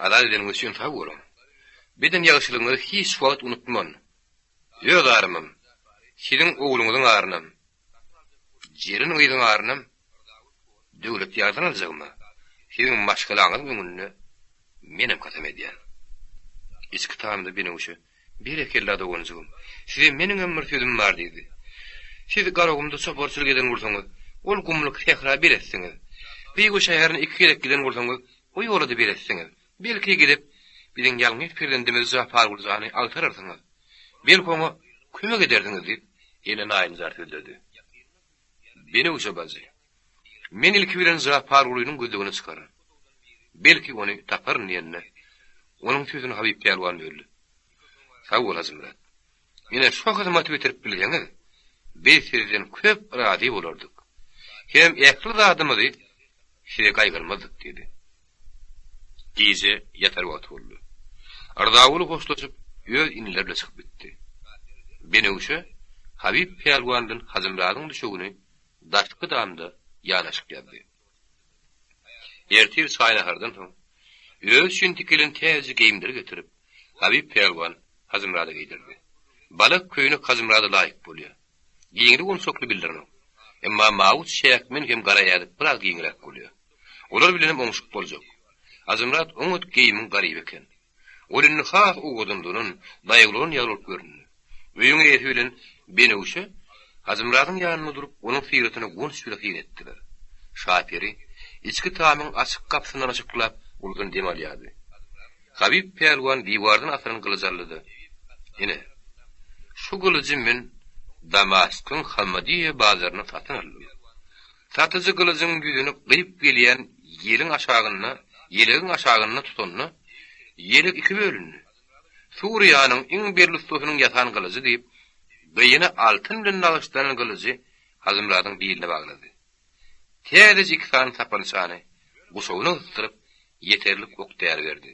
azat edeniňiz üçin sag boluň. Beden ýagşylygyňyzy hiç wagt unutman. Öz arymam, siziň ogluňyzyň arynam, Jeren gyzyň arynam Döwletýardan aljagyma siziň maşgalaňyzyň öňünde menem kasam edýän. Içki tamda Benewşe Berekella doganjygym, size meniňem bir sözüm bar diýdi. Siz Garagumda çoparçylyk eden bolsaňyz, ol gumluk sähra beletsiňiz. Hywa şäherine iki gezek giden bolsaňyz, o ýola-da beletsiňiz. Belki gidip, biziň ýalňyz perzendimiz Japarguly jany agtararsyňyz. Belki oňa kömek edersiňiz diýip, ene naýynjar sözledi. Benewşe bajy, men ilki bilen Japargulynyň gözlegine çykaryn. Belki ony taparyn diýende, onuň sözüni Habyp pälwan böldi. Sag bol, Hajymyrat. Ine, şo hyzmaty bitirip bilseňiz, biz sizden köp razy bolardyk. Hem ähli zadymyzy size gaýgyrmazdyk, diýdi. Gije ýatar wagty boldy. Yrzaguly hoşlaşyp, öz inileri bilen çykyp gitdi. Benewşe Habyp pälwan bilen Hajymyradyň düşegini daşky damda ýanaşyk ýazdy. Ertir çaý-nahardan soň, özi üçin tikilen täzeje geýimleri getirip, Habyp pälwan Hajymyrada geýdirdi. Balak köýnek Hajymyrada laýyk bolýar. Giňligi onçakly bildirenok. Emma mawy çäkmen hem gara ädik biraz giňräk bolýar. Olar bilenem oňşup boljak. Hajymyrat oňat geýimiň garyby eken. Ol indi has owadanlanan, daýawlanan ýaly bolup göründi. Öýüň eýesi bilen Benewşe Hajymyradyň ýanynda durup, onuň syratyna guwanç bilen syn etdiler. Şaperi içki tamyň açyk gapysyndan yşyklap, uludan dem alýardy. Habyp pälwan diwardan asylan gylyjy aldy-da, Ine, şu gylyjy men Damaskyň Hamadiýe bazaryndan satyn aldym. Satyjy gylyjyň ýüzüni gyýyp gelýän ýeliň aşagynda, ýelegiň aşagynda tutanda, ýelek iki bölündi. Suriýanyň iň belli ussasynyň ýasan gylyjy diýip, gyýyny altyn bilen nagyşlanan gylyjy Hajymyradyň biline baglady. Täzeje iki sany sapançany guşagyna gysdyryp, ýeterlik ok-däri berdi.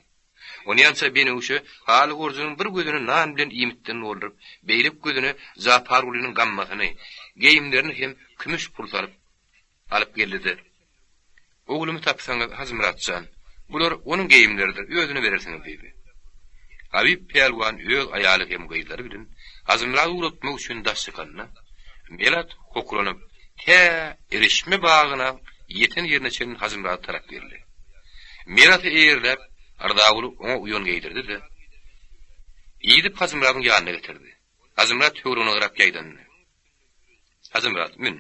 Onýança Benewşe haly horjunyň bir gözüni nan bilen iýmitden dolduryp, beýleki gözüne Japargulynyň gammasyny, geýimlerini hem kümüş pul salyp, alyp geldi-de, Oglumy tapsaňyz, Hajymyrat jan, bular onuň geýimleridir, özüne berersiňiz diýdi. Habyp pälwan öz aýaly hem gyzlary bilen Hajymyrady ugratmak üçin daş çykanda, Melat hokranyp, tä irişme bagyna ýeten ýerine çenli Hajymyrada tarap geldi. Melaty eýerläp, Yrzaguly oňa uýan geýdirdi-de, idip Hajymyradyň ýanyna getirdi. Hajymyrat töweregine garap ýaýdandy. Hajymyrat, mün.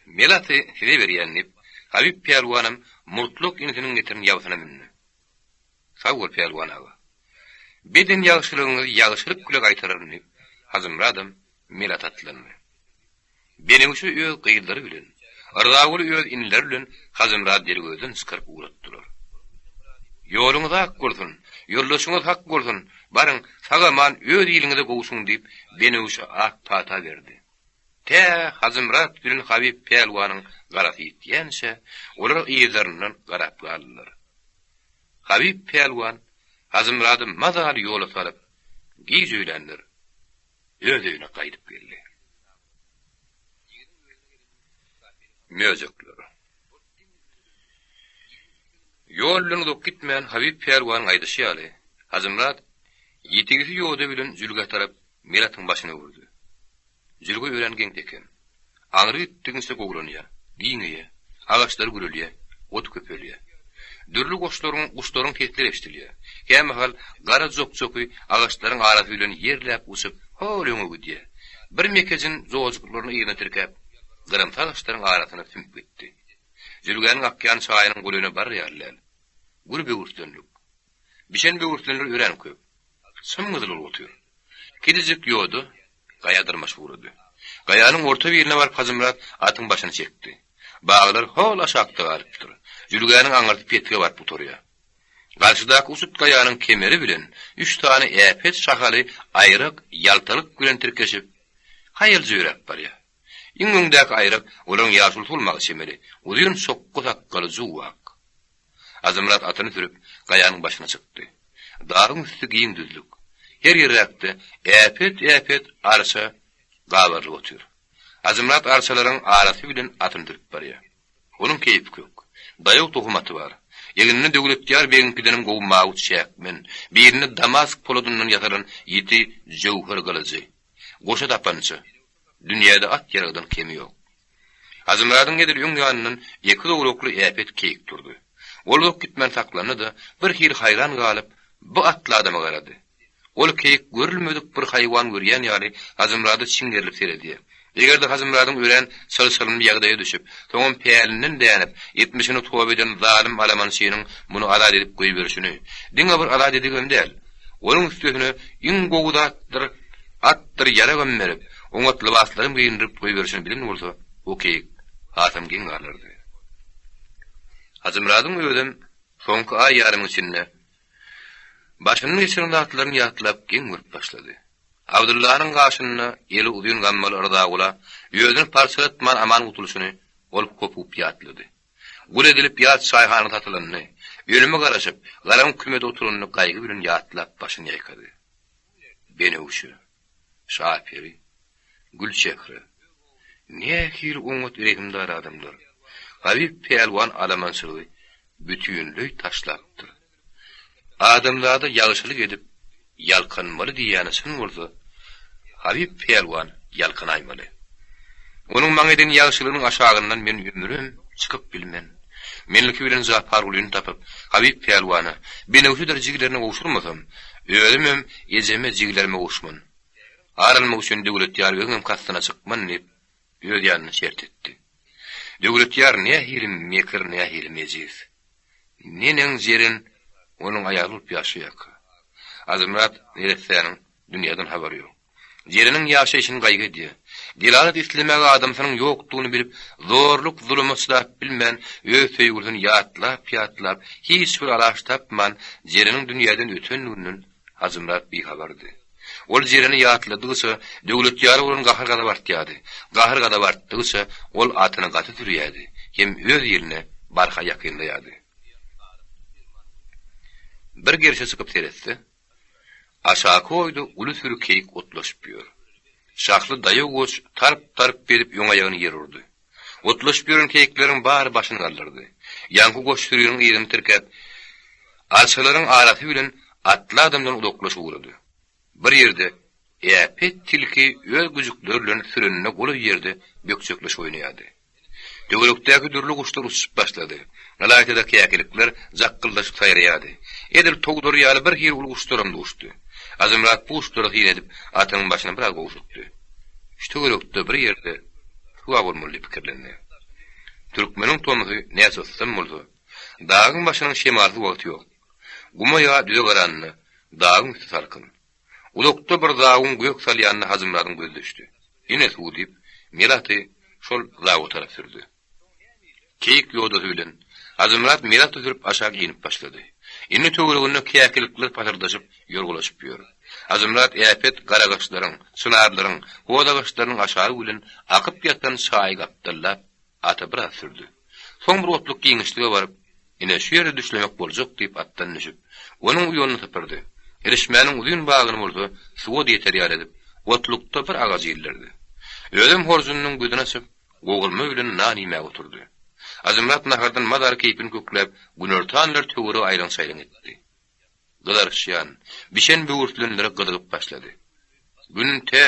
Melaty size berýän, diýip, Habyp pälwanam murtlak inisiniň getiren ýabsyna mündi. Sag bol, pälwan aga. Beden ýagşylygyňyzy ýagşylyk bile gaýtararyn, diýip, Hajymyradam Melata atlandy. Benewşe öz gyzlary bilen, Yrzaguly öz inileri bilen Hajymyrady Dergözden çykaryp ugratdylar. Ýoluňyz ak bolsun, ýoldaşyňyz hak bolsun, baryň, sag-aman öz iliňize gowşuň diýip, Benewşe ak pata berdi. Tä Hajymyrat bilen Habyp pälwanyň garasy ýitýänçä, olar yzlaryndan garap galdylar. Habyp pälwan Hajymyrady mazaly ýola salyp, giç öýlänler öz öýüne gaýdyp geldi. Möjekler. Ýol bilen uzak gitmän Habyp pälwanyň aýdyşy ýaly, Hajymyrat ýetigisi ýoda bilen jülgä tarap Melatyň başyny öwürdi. Jülge örän geň eken. Aňry gitdigiňçe gowulanýar, giňeýär, agaçlar gürelýär, ot köpelýär. Dürli goşlaryň, guşlaryň sesleri eşidilýär. Kämahal gara jok-joky agaçlaryň arasy bilen ýerläp uçup, hol öňe gidýär. Bir mekejin jojuklaryny yzyna tirkäp, gyrymsy agaçlaryň arasyna sümüp gitdi. Jülgäniň akýan çaýynyň golaýyna barar ýaly däl. Gür böwürslenlik. Bişen böwürslenler örän köp. Çym-gyzyl bolup otyr. Kiçijik ýoda gaýa dyrmaşyp ugrady. Gaýanyň orta birine baryp Hajymyrat atyň başyny çekdi. Baglar hol aşakda galypdyr. Jülgäniň aňyrsy petige baryp gutarýar. Garşydaky uçut gaýanyň kemeri bilen üç sany äpet şahaly aýrak ýaltalyk bilen tirkeşip, haýalja ýöräp barýar. Iň öňdäki aýrak olaryň ýaşulusy bolmaga çemeli, uzyn çokga sakgaly juwwak. Hajymyrat atyny sürüp, gaýanyň başyna çykdy. Dagyň üsti giň düzlük. Her ýerräkde äpet-äpet arça gabarylyp otyr. Hajymyrat arçalaryň arasy bilen atyny sürüp barýar. Onuň keýpi kök. Daýaw tohum aty bar. Egninde Döwletýar begiňkidenem gowy mawy çäkmen, birinde damask poladyndan ýasalan ýiti jöwher gylyjy. Goşa dapança. Dünýäde at-ýaragdan kemi ýok. Hajymyradyň edil öň ýanyndan ýeke zowlakly äpet keýik durdy. Ol uzak gitmän saklandy-da, birhili haýran galyp, bu atly adama garady. Ol keýik görülmedik bir haýwan görýän ýaly Hajymyrada çiňerilip seredýär. Eger-de Hajymyradyň örän çylşyrymly ýagdaýa düşüp, soňam pälinden dänip, etmişini toba eden zalym alamançynyň muny azat edip goýberişini, diňe bir azat edibem däl, onuň üstesine iň gowy zatdyr atdyr ýaragam berip, oňat lybaslaram geýindirip goýberişini bilen bolsa, o keýik hasam geň galardy. Hajymyradyň özem soňky aý ýarymyň içinde başyndan geçiren zatlaryny ýatlap geň görüp başlady. Abdyllanyň gaşynda eli uzyn gammaly Yrzagula özüni parçalatman aman gutulyşyny ol hopup ýatlady. Gul edilip ýat çaýhana satylanyny, ölüme garaşyp, garaňky kümede oturanyny gaýgy bilen ýatlap başyny ýaýkady. Benewşe, Şaperi, Gülçehre. Nähili oňat rehimdar adamlar. Habyp pälwan alamançylygy bütinleý taşlapdyr. Adamzada ýagşylyk edip ýalkanmaly diýýäni çyn bolsa, Habyp pälwan ýalkanaýmaly. Onuň maňa eden ýagşylygynyň aşagyndan men ömrüm çykyp bilmen. Men ilki bilen Japargulyny tapyp, Habyp pälwana, Benewşedir jigilerine gowşurmasam, özümem ejeme, jigilerime gowuşman. Ar almak üçin Döwletýar begiňem kastyna çykman diýip, öz ýanynda şert etdi. Döwletýar nähili mekir, nähili mejis. Neneň Jeren onuň aýaly bolup ýaşaýarka? Azymyrat neressäniň dünýäden habary ýok. Jereniň ýaşaýşyny gaýgy edýär. Delalat islemäge adamsynyň ýokdugyny bilip, zorluk-zuluma çydap bilmän, öz söýgülisini ýatlap-ýatlap, hiç bir alaç tapman, Jereniň dünýäden ötendiginden Hajymyrat bihabardy. Ol Jereni ýatladygyça, Döwletýara bolan gahar-gazap artýardy. Gahar-gazap artdygyça, ol atyny gaty sürýärdi hem öz ýerine barha ýakynlaýardy. Bir gerşe çykyp seretse, aşaky oýda uly süri keýik otlaşyp ýör. Şahly daýaw goç tarp-tarp edip öň aýagyny ýere urdy. Otlaşyp ýören keýikleriň bary başyny galdyrdy. Ýaňky goç süriniň yzyny tirkäp, arçalaryň arasy bilen atly adamdan uzaklaşyp ugrady. Bir ýerde äpet tilki öz güjükleri bilen sürenine golaý ýerde bökjekleşip oýnaýardy. Töwerekdäki dürli guşlar uçuşyp başlady. Ylaýta-da käkilikler jakgyldaşyp saýraýardy. Edil towdar ýaly bir hili uly guşlaram duşdy. Hajymyrat bu guşlara syn edip, atynyň başyny biraz gowşatdy. Şu töwerekde bir ýerde suw-a bolmaly diýip pikirlendi. Türkmeniň tomsy näçe yssam bolsa, dagyň başynyň şemalsyz wagty ýok. Guma ýa düze garanda, dagyň üsti salkyn. Uzakda bir zawuň gök salýanyna Hajymyradyň gözi düşdi. Ine suw diýip, mel aty şol zawa tarap sürdi. Keýik ýodasy bilen Hajymyrat mel aty sürüp aşak inip başlady. Indi töwereginde käkilikler pasyrdaşyp ýorgulaşyp ýör. Hajymyrat äpet garagaçlaryň, çynarlaryň, hoz agaçlarynyň aşagy bilen akyp ýatan çaýy gapdallap, ata biraz sürdi. Soň bir otluk giňişlige baryp. Ine, şu ýerde düşlemek boljak diýip atdan düşüp, onuň uýanyny sypyrdy. Irişmäniň uzyn bagyny bolsa suwa-da ýeter ýaly edip, otlukda bir agajy ildirdi. Özem horjunynyň gözüni açyp, gowurma bilen nan iýmäge oturdy. Hajymyrat nahardan mazaly keýpini kökläp, günortanlar töweregi aýlaň-çaýlaň etdi. Gyzaryşýan, bişen böwürslenlere gyzygyp başlady. Gün tä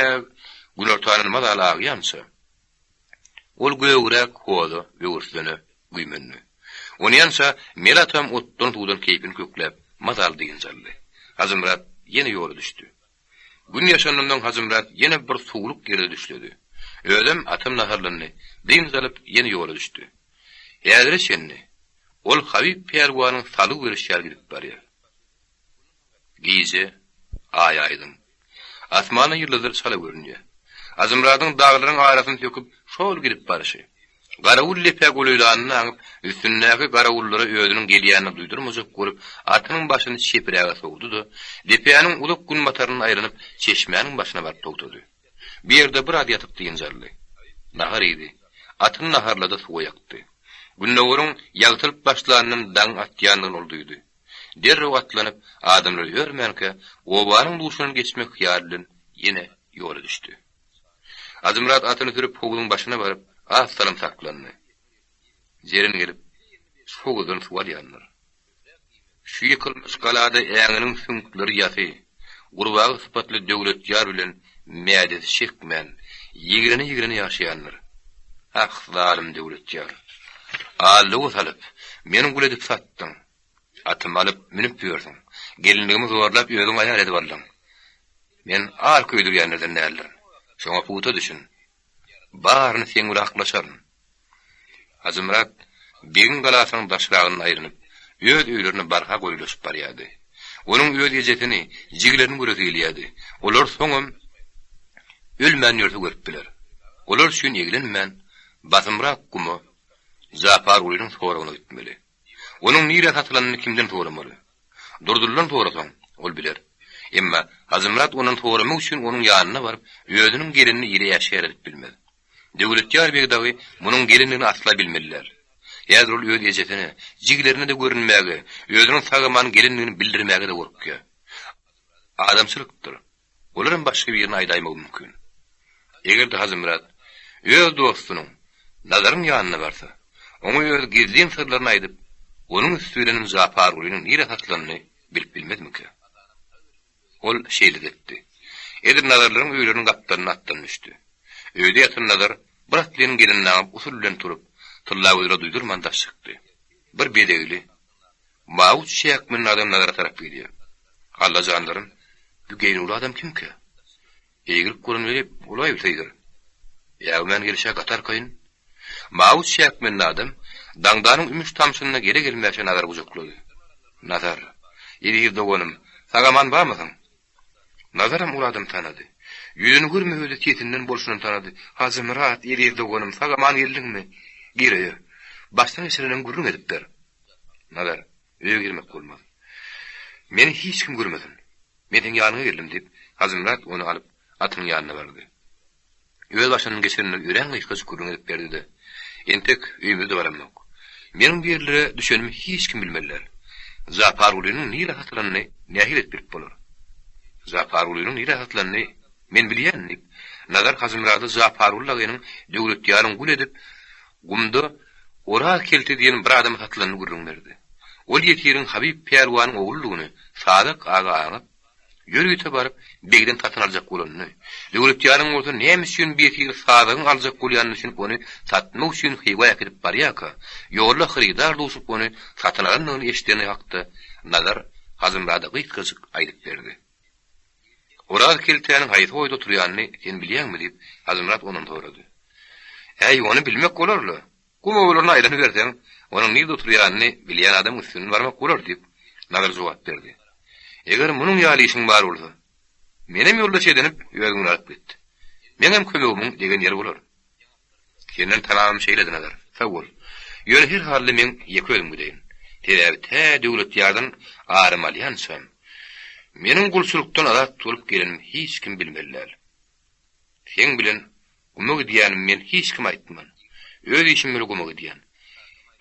günortandan mazaly agýança, Ol gögräk hoza, böwürslene güýmendi. Onýança Mele atam otdan-suwdan keýpini kökläp, mazaly dynç aldy. Hajymyrat ýene ýola düşdi. Gün ýaşandan soň Hajymyrat ýene bir suwluk ýerde düşledi. Özem atam naharlandy, dynç alyp ýene ýola düşdi. Häzire çenli ol Habyp pälwanyň salgy berişi ýaly gidip barýar. Gije, Aý aýdyň. Asmanda ýyldyzlar çala görünýär. Hajymyradyň daglaryň arasyny söküp, şol gidip barşy. Garawul depä golaýlanyny aňyp, üstündäki garawullara özüniň gelýänini duýdurmajak bolup, atynyň başyny çepiräge sowdy-da, depäniň uzak günbataryna aýlanyp, çeşmäniň başyna baryp togtady. Bu ýerde biraz ýatyp dynç aldy. Nahar iýdi. Atyny naharlady, suwa ýakdy. Gündogaryň ýagtylyp başlanyndan daň atýandygyny ol duýdy. Derrew atlanyp, adamlar ýörmänkä, obanyň duşundan geçmek hyýaly bilen ýene ýola düşdi. Hajymyrat atyny sürüp howzuň başyna baryp, az salym saklandy. Jeren gelip, şu howuzdan suw alýandyr. Şu ýykylmyş galada äňiniň süňkleri ýasy, gurbaga sypatly Döwletýar bilen mädesi çekmän, ýigrene-ýigrene ýaşaýandyr. Ah, zalym Döwletýar! Aldawa salyp, meni gul edip satdyň. Atymy alyp, münüp ýörsüň. Gelinligimi zorlap özüň aýal edip aldyň. Men ar köýdürýänlerden däldirin. Şoňa pugta düşün. Baryny seň bilen haklaşaryn. Hajymyrat begiň galasynyň daşragyndan aýrynyp, öz öýlerine barha golaýlaşyp barýardy. Onuň öz ejesini, jigilerini göresi gelýärdi. Olar soňam ölmän ýörse görüp biler. Olar üçin eglenmän, basymrak guma Japargulynyň soragyna gitmeli. Onuň nirä satylanyny kimden soramaly? Durdylydan sorasaň, ol biler. Emma Hajymyrat ondan soramak üçin onuň ýanyna baryp, özüniň gelenini ile äşgär edip bilmez. Döwletýar beg dagy munuň gelendigini asla bilmeli däl. Häzir ol öz ejesine, jigilerine-de görünmäge, özüniň sag-aman gelendigini bildirmäge-de gorkýar. Adamçylykdyr. Olaram başga birine aýdaýmagy mümkin. Eger-de Hajymyrat öz dostunyň, Nazaryň ýanyna barsa, oňa öz gizlin syrlaryny aýdyp, onuň üsti bilenem Japargulynyň nirä satylanyny bilip bilmezmikä? Ol şeýle-de etdi. Edil Nazarlaryň öýleriniň gapdalynda atdan düşdi. Öýde ýatan Nazar bir atlynyň gelenini aňyp usul bilen turup, Tyllagözele duýdurman daş çykdy. Bir bezegli, mawy çäkmenli adam Nazara tarap gelýär. Alla janlarym, bu geýnüwli adam kimkä? Eýgilik bolan weli bolaýbilseýdir. Äwmän gelşä gaty arkaýyn. Mawy çäkmenli adam daňdanyň ümüş tamçynda gele-gelmäşe Nazary gujaklady. Nazar, eziz doganym, sag-aman barmysyň? Nazaram ol adamy tanady. Ýüzüni görmese-de sesinden bolşundan tanady. Hajymyrat, eziz doganym, sag-aman geldiňmi? Gir öýe. Başdan geçireniňi gürrüň edip ber. Nazar, öýe girmek bolmaz. Meni hiç kim görmesin. Men seň ýanyňa geldim, diýip, Hajymyrat ony alyp, atynyň ýanyna bardy. Öz başyndan geçirenleri örän gysgajyk gürrüň edip berdi-de, Entek öýümize-de baramok. Meniň bu ýerlere düşenimi hiç kim bilmeli däl. Japargulynyň nirä satylanyny nähili edip bilip bolar? Japargulynyň nirä satylanyny men bilýän, diýip, Nazar Hajymyrada Japarguly dagynyň Döwletýaryň gul edip, gumda Oraz kelte diýen bir adama satylanyny gürrüň berdi. Ol ýesiriň Habyp pälwanyň ogludygyny Sadak aga aňyp, ýörite baryp, begden satyn aljak bolanyny, Döwletýaryň bolsa näme üçin bu ýesiri Sadagyň aljak bolýanyny düşünip ony satmak üçin Hywa äkidip barýarka, ýolda hyrydar duşup ony satyn alandygyny eşideni hakda Nazar Hajymyrada gysgajyk aýdyp berdi. Oraz keltäniň haýsy oýda oturýanyny sen bilýäňmi? diýip, Hajymyrat ondan sorady. Äý, ony bilmek bolar-la. Gum obalaryna aýlanyberseň, onuň nirde oturýanyny bilýän adamyň üstünden barmak bolar, diýip, Nazar jogap berdi. Eger munuň ýaly işiň bar bolsa, menem ýoldaş edinip, özüň bilen alyp git. Meňem kömegimiň degen ýeri bolar. Senden talabym şeýledi, Nazar. Sag bol. Ýöne her halda meň ýeke özüm gideýin. Sebäbi tä Döwletýardan arym alýançam, meniň gulçulykdan azat bolup gelenimi hiç kim bilmeli däl. Seň bilen guma gidýänimi men hiç kime aýtman. Öz işim bilen guma gidýän.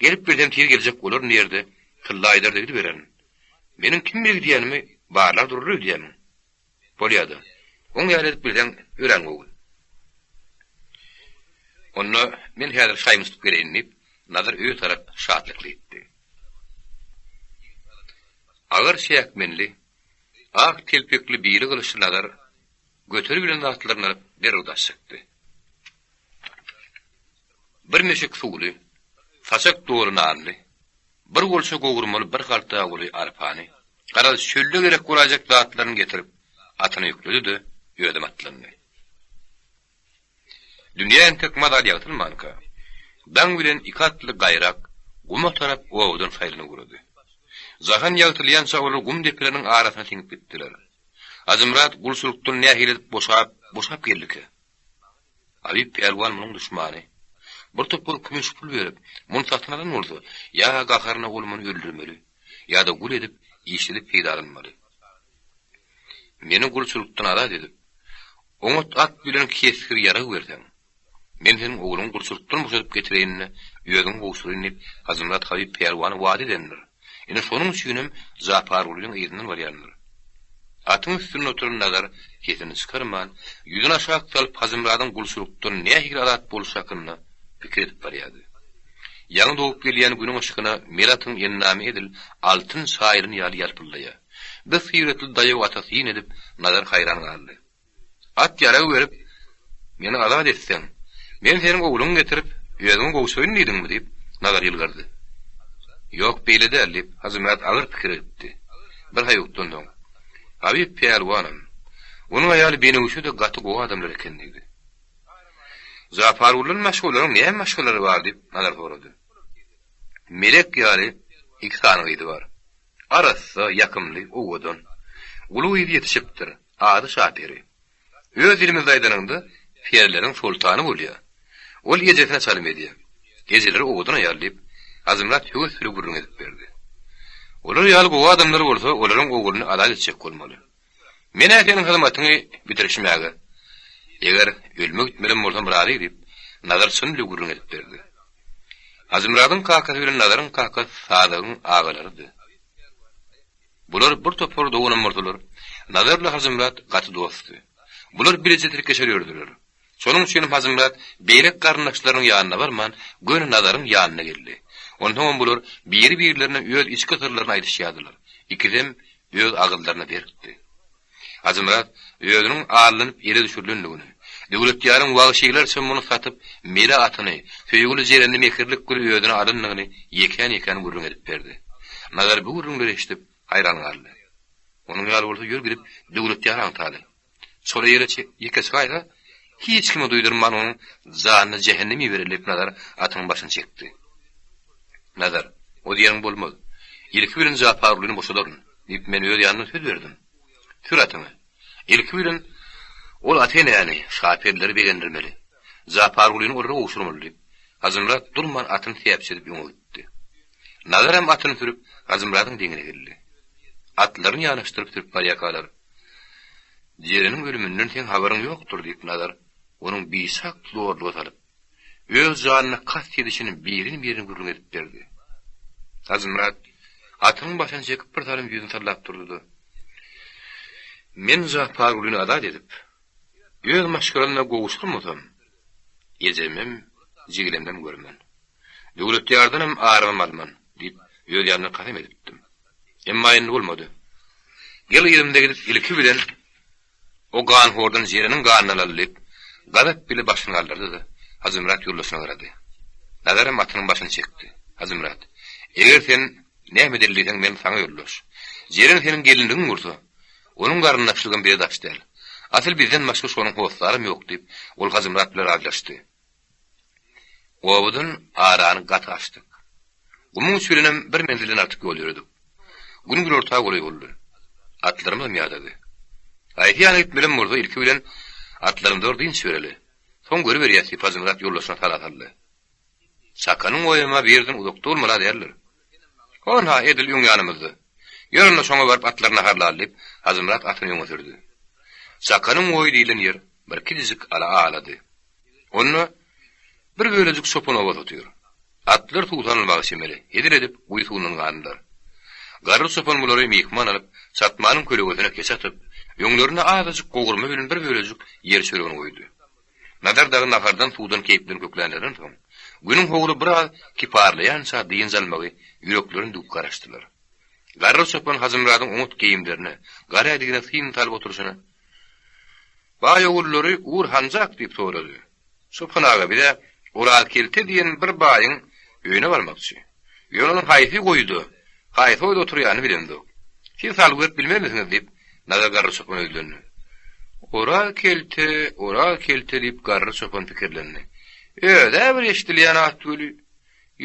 Gelip bilsem tiz geljek bolaryn diýerde. Tylla aýdar-da gidibererin. Meniň kim bile gidýänimi barlar durur öýdýämiň? Bolýa-da. Oň ýaly edip bilseň, örän gowy. Onda men häzir şaýymy tutup geleýin, diýip, Nazar öýe tarap şatlykly gitdi. Agyr çäkmenli, ak telpekli biri gylyçly Nazar göteribilen zatlaryny alyp derrew daş çykdy. Bir meşik suwly, saçak doly nanly, bir golça gowurmaly bir halta uly arpany, garaz çölde gerek bolaýjak zatlaryny getirip, atyna ýükledi-de, özem atlandy. Dünýä entek mazaly ýagtylmanka, daň bilen iki atly gaýrak guma tarap obadan saýlanyp ugrady. Jahan ýagtylýança olar gum depeleriniň arasyna siňip gitdiler. Hajymyrat gulçulykdan nähili edip boşap, boşap geldikä? Abyp pälwan munuň duşmany. Bir topar kümüş pul berip, muny satyn alan bolsa, ýa gaharyna ol muny öldürmeli, ýa-da gul edip, işledip peýdalanmaly. Meni gulçulykdan azat edip, oňat at bilen kesgir ýarag berseň, men seniň ogluňy gulçulykdan boşadyp getireýin-de, özüňe gowşuraýyn diýip, Hajymyrat Habyp pälwana wada edendir. Ine, şonuň üçinem Japargulynyň yzyndan barýandyr. Atyň üstünde oturan Nazar sesini çykarman, ýüzüni aşak salyp Hajymyradyň gulçulykdan nähili azat bolşy hakynda pikir edip barýardy. Ýaňy dogup gelýän Günüň yşkyna mel atyň endamy edil altyn çaýylan ýaly ýalpyldaýar. Bir syratly daýaw ata syn edip, Nazar haýran galdy. At-ýarag berip, meni azat etseň, men seniň ogluňy getirip, özüňe gowşuraýyn diýdiňmi? diýip, Nazar ýylgyrdy. Ýok, beýle däl, diýip, Hajymyrat agyr pikire gitdi. Bir haýukdan soň, Habyp pälwanam, onuň aýaly Benewşe-de gaty gowy adamlar eken, diýdi. Japarguldan başga olaryň näme maşgalalary bar? diýip, Nazar sorady. Melek ýaly iki sany gyzy bar. Arassa, ýakymly, owadan. Uly gyzy ýetişipdir. Ady Şaperi. Öz dilimizde aýdanyňda, perileriň soltany bolýar. Ol ejesine çalym edýär. Ejeleri owadan aýal diýip, Hajymyrat höwes bile gürrüň edip berdi. Olar ýaly gowy adamlar bolsa, olaryň ogluny azat etjek bolmaly. Men-ä seniň hyzmatyňy bitirişmäge, eger ölüme gitmelem bolsam razy diýip, Nazar çyn bile gürrüň edip berdi. Hajymyradyň kakasy bilen Nazaryň kakasy Sadygyň agalarydy. Bular bir topar doganam bolsalar, Nazar bilen Hajymyrat gaty dostdy. Bular bileje tirkeşer ýördüler. Şonuň üçinem Hajymyrat beýleki garyndaşlarynyň ýanyna barman, göni Nazaryň ýanyna geldi. Onsoňam bular biri-birlerine öz içki syrlaryny aýdyşýardylar. Ikisem öz agyzlaryna berkdi. Hajymyrat özüniň aldanyp ele düşürilendigini, Döwletýaryň wagşylarça muny satyp, mele atyny, söýgüli Jerenini mekirlik bile özüne alandygyny ýekän-ýekän gürrüň edip berdi. Nazar bu gürrüňleri eşidip, haýran galdy. Onuň ýaly bolsa ýör gidip Döwletýary aňtaly. Çola ýere ýeke çykaýsa, hiç kime duýdurman onuň janyny jähennem ibereli diýip Nazar atynyň başyny çekdi. Nazar, o diýeniň bolmaz. Ilki bilen Japargulyny boşadaryn. Diýip, men öz ýanymdan söz berdim. Sür atyňy. Ilki bilen ol ata-enäni, şaperleri begendirmeli. Japargulyny olara gowşurmaly, diýip, Hajymyrat durman atyny säpjedip öňe gitdi. Nazaram atyny sürüp, Hajymyradyň deňine geldi. Atlaryny ýanaşdyryp sürüp barýarkalar, Jereniň ölüminden seň habaryň ýokdur, diýip, Nazar onuň biçak zorluga salyp, öz janyna kast edişini birin-birin gürrüň edip berdi. Hajymyrat atynyň başyny çekip bir salym ýüzüni sallap durdy-da, Men Japargulyny azat edip, öz maşgalamda gowuşdyrmasam, ejemem, jigilemem görmen. Döwletýardanam arymam alman, diýip, öz ýanymdan kasam edipdim. Emma indi bolmady. Gel yzymda gidip ilki bilen O ganhordan Jereniň ganyny alaly diýip, gazap bile başyny galdyrdy-da, Hajymyrat ýoldaşyna garady. Nazaram atynyň başyny çekdi. Hajymyrat, eger sen näme edeli diýseň, men saňa ýoldaş. Jeren seniň gelinligiň bolsa, onuň garyndaşlygam bize daş däl. Asyl bizden başga şonuň hossaram ýok diýip, ol Hajymyrat bile razylaşdy. Obadan arany gaty açdyk. Gumuň içi bilenem bir menzilden artyk ýol ýöredik. Gün günorta golaý boldy. Atlarymyzam ýadady. Haýsy ýana gitmelem bolsa ilki bilen atlarymyza bir dynç bereli. Soň görüberýäs diýip Hajymyrat ýoldaşyna sala saldy. Çakanyň oýam-a bir ýerden uzakda bolmaly-a däldir. Hon-ha, edil öň ýanymyzda. Ýör onda şoňa baryp atlary naharlaly diýip, Hajymyrat atyny öňe sürdi. Çakanyň oýy diýlen ýer bir kiçijik ala alady. Onda bir bölejik çopan obasy otyr. Atlar suwsanylmaga çemeli, hezil edip guýy suwundan gandylar. Garry çopan bulary myhman alyp, çatmanyň kölegesine keçe atyp, öňlerinde azajyk gowurma bilen bir bölejik ýer çöregini goýdy. Nazar dagy nahardan-suwdan keýplerini köklänlerinden soň, günüň howry biraz kiparlaýança dynç almagy ýüreklerini düwüp garaşdylar. Garry çopan Hajymyradyň oňat geýimlerine, gara ädigine syn salyp oturyşyna, Baý ogullary ugur hanjak? diýip sorady. Çopan aga biz-ä Orazkelte diýen bir baýyň öýüne barmakçy. Ýöne onuň haýsy goýuda, haýsy oýda oturýanyny bilemzok. Siz salgy berip bilmezmisiňiz? diýip, Nazar garry çopana ýüzlendi. Oraz kelte, Oraz kelte diýip, garry çopan pikirlendi. Öz-ä bir eşidilýän at weli.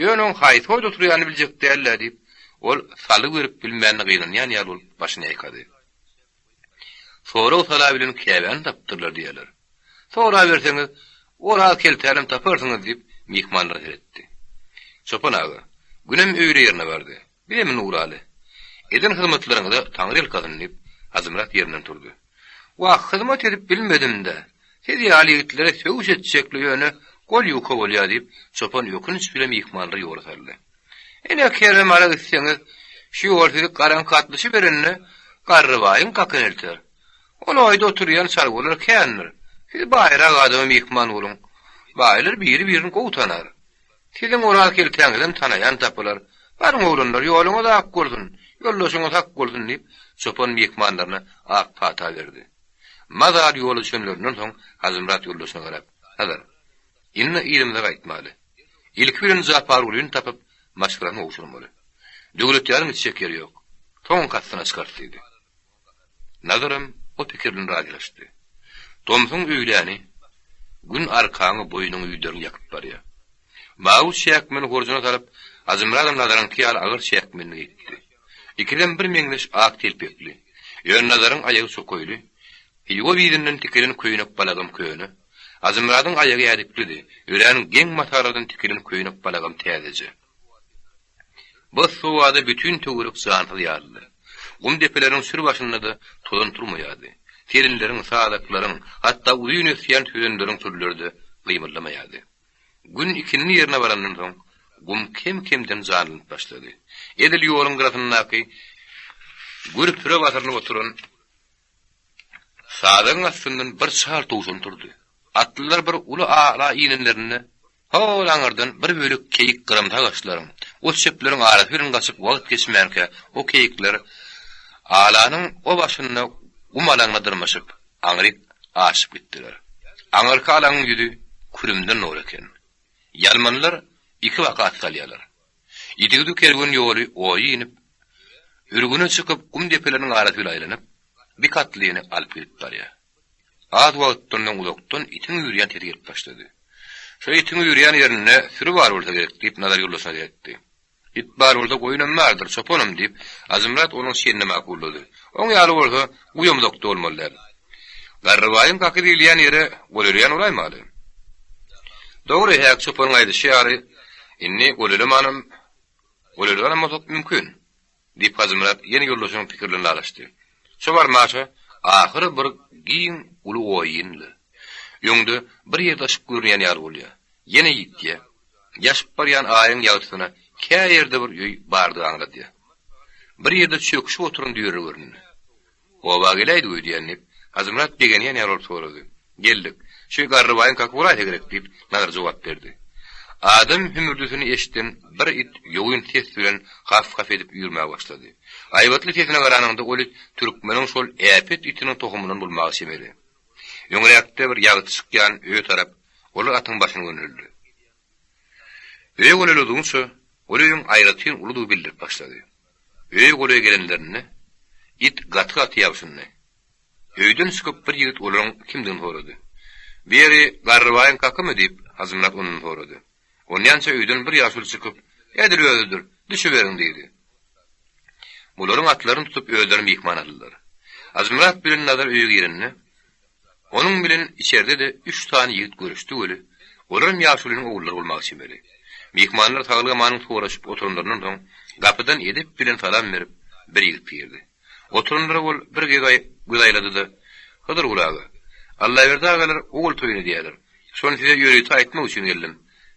Ýöne oň haýsy oýda oturýanyny biljek däl-ä diýip, ol salgy berip bilmänine gynanýan ýaly bolup başyny ýaýkady. Sorag sala bilen käbäni tapypdyrlar diýýärler. Soraberseňiz, Oraz keltänem taparsyňyz diýip, myhmanlara seretdi. Çopan aga, günem öýle ýerine bardy. Bizem indi ugraly. Eden hyzmatlaryňyza taňryýalkasyn diýip, Hajymyrat ýerinden turdy. Wah, hyzmat edip bilmedim-dä. Siz ýaly ýigitlere sögüş etjekli ýöne gol ýuka bolýa diýip, çopan ökünç bile myhmanlary ýola saldy. Ine, Keremara gitseňiz, şu ýol sizi garaňky atlyşyberende Garrybaýyň kakyna elter. Ol oýda oturýan çarwalar kändir. Siz baýrak adama myhman boluň. Baýlar biri-birini gowy tanar. Siziň Oraz keltäňizem tanaýan tapylar. Baryň oglanlar, ýoluňyz ak bolsun, ýoldaşyňyz hak bolsun diýip, çopan myhmanlaryna ak pata berdi. Mazaly ýola düşenlerinden soň Hajymyrat ýoldaşyna garap, Nazar, indi yzymyza gaýtmaly. Ilki bilen Japargulyny tapyp, maşgalany gowşurmaly. Döwletýaryň gitjek ýeri ýok. Soň kastyna çykarys diýdi. Nazaram o pikir bilen razylaşdy. Tomsuň öýläni Gün arkaňy, boýnuňy, ýüzleriňi ýakyp barýar. Mawy çäkmeni horjuna salyp, Hajymyradam Nazaryňky ýaly agyr çäkmenini geýipdi. Ikisem bir meňzeş ak telpekli. Ýöne Nazaryň aýagy çokaýly. Hywa bizinden tikilen köýnek-balagam köne. Hajymyradyň aýagy ädiklidi. Örän geň matalardan tikilen köýnek-balagam täzeje. Bu sowada bütin töwerek jansyz ýalydy. Gum depeleriniň sür başynda-da tozan turmaýardy. Selinleriň, sazaklaryň, hatda uzyn ösýän sözenleriň sürüleri-de gymyldamaýardy. Gün ikindi ýerine barandan soň, gum kem-kemden janlanyp başlady. Edil ýoluň gyrasyndaky gür püre basyrylyp oturan Sazagyň astyndan bir çal towşan turdy. Atlylar bir uly ala inenlerinde, hol aňyrdan bir bölek keýik gyrymsy agaçlaryň, ot-çöpleriň arasy bilen gaçyp wagt geçmänkä o keýikler alanyň o başynda gum alaňyna dyrmaşyp, aňryk aşyp gitdiler. Aňyrky alaňyň ýüzi kürümden doly eken. Ýalmanlar ikibaka at salýarlar. Ýitigdi kerwen ýoly oýa inip, Ürgüne çykyp, gum depeleriniň arasy bilen aýlanyp, dik atlyny alyp gidip barýar. Az wagtdan soň uzakdan itiň üýrýän sesi gelip başlady. Şo itiň üýrýän ýerinde süri bar bolsa gerek, diýip, Nazar ýoldaşyna seretdi. It bar bolsa goýunam bardyr, çopanam, diýip, Hajymyrat onuň çenini makullady. Oň ýaly bolsa, guýam uzakda bolmaly däl. Garrybaýyň kaky diýilýän ýere golaýlaýan bolaýmaly. Dogry, häk çopanyň aýdyşy ýaly, indi golaýlamanam, golaýlaganam bolsak mümkin, diýip, Hajymyrat ýene ýoldaşynyň pikiri bilen ylalaşdy. Şo barmaşa ahyry bir giň uly oý indi. Öňde bir ýerde yşyk görünýän ýaly bolýar. Ýene ýitýär. Ýaşyp barýan aýyň ýagtysyna kä ýerde bir öý bardygy aňladýar. Bir ýerde çöküşip oturan düýeler göründi. Oba geläýdik öýdýän, diýip, Hajymyrat begenýän ýaly bolup sorady. Geldik. Şu Garrybaýyň kaky bolaýsa gerek, diýip, Nazar jogap berdi. Adam hümürdisini eşiden bir it ýogyn ses bilen haf-haf edip üýrmäge başlady. Aýbatly sesine garanyňda ol it türkmeniň şol äpet itiniň tohumyndan bolmaga çemeli. Öňräkde bir ýagty çykýan öýe tarap olar atyň başyny göneldi. Öýe golaýladygyça, ol öýüň aýratyn uludygy bildirip başlady. Öýe golaý gelenlerinde, it gaty-gaty ýabşyndy. Öýden çykyp bir ýigit olaryň kimdigini sorady. Bu ýeri Garrybaýyň kakymy? diýip, Hajymyrat ondan sorady. Onýança öýden bir ýaşuly çykyp, Edil özüdir, düşüberiň diýdi. Bularyň atlaryny tutup özleri myhman aldylar. Hajymyrat bilen Nazar öýe girende, Onuň bilen içerde-de üç sany ýigit görüşdi weli, olaram ýaşulynyň ogullary bolmaga çemeli. Myhmanlar saglyk-amanyň soraşyp oturanlaryndan soň, gapydan edep bilen salam berip, bir ýigit girdi. Oturanlara ol bir göz aýlady-da, Hydyrguly aga, Allaberdi agalar ogul toýuny edýärler. Şony size ýörite aýtmak üçin geldim.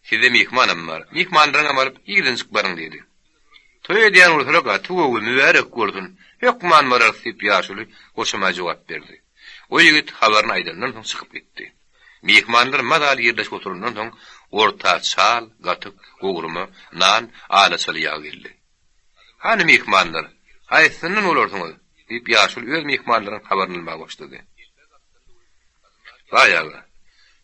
Sizde myhmanam bar. Myhmanlaryňam alyp, irdenjik baryň diýdi. Toý edýän bolsalar gaty gowy, mübärek bolsun, hökman bararys diýip ýaşuly hoşamaý jogap berdi. O ýigit habaryny aýdandan soň çykyp gitdi. Myhmanlar mazaly ýerleşip oturandan soň orta çal, gatyk, gowurma, nan, alaçaly ýag geldi. Hany myhmanlar, haýsysyndan bolarsyňyz? diýip ýaşuly öz myhmanlaryň habaryny almaga başlady. Baý aga,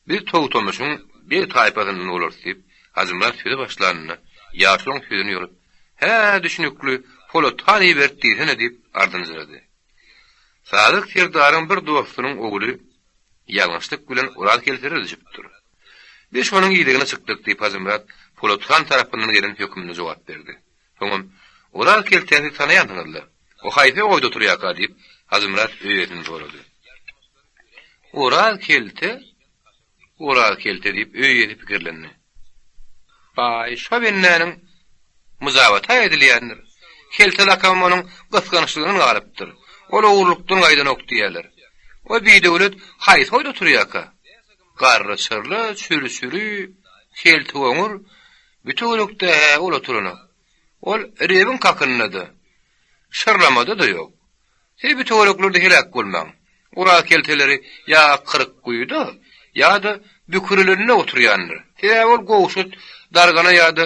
biz Togtamyşyň beg taýpasyndan bolarys diýip, Hajymyrat söze başlanynda, ýaşulyň sözüni ýorup, Hä, düşnükli, Polat han iberdi diýsene diýip, ardynjyrady. Sadyk serdaryň bir dostunyň ogly ýalňyşlyk bilen Oraz kelsere düşüpdir. Biz şonuň idegine çykdyk diýip, Hajymyrat Polat han tarapyndan gelen hökümine jogap berdi. Soňam, Oraz keltäni siz tanaýansyňyz-la. O haýsy oýda oturýarka? diýip, Hajymyrat öý eýesini sorady. Oraz kelte? Oraz kelte diýip, öý eýesi pikirlendi. Baý, şo bendäniň myjabat-a edilýändir. Kelte lakamy onuň gysgançlygyndan galypdyr. Ol ogurlykdan gaýdanok diýýärler. O bidöwlet haýsy oýda oturýarka? Garry çyrla, çüri-çüri, kelte goňur, Bütewülükde-hä ol oturanok. Ol Rebiň kakynda-da, şyrlamada-da ýok. Siz bu töwereklerde heläk bolmaň. Oraz kelteleri ýa Kyrkguýuda, ýa-da Bükürilerinde oturýandyr. Sebäbi ol Gowşut, Dargana ýa-da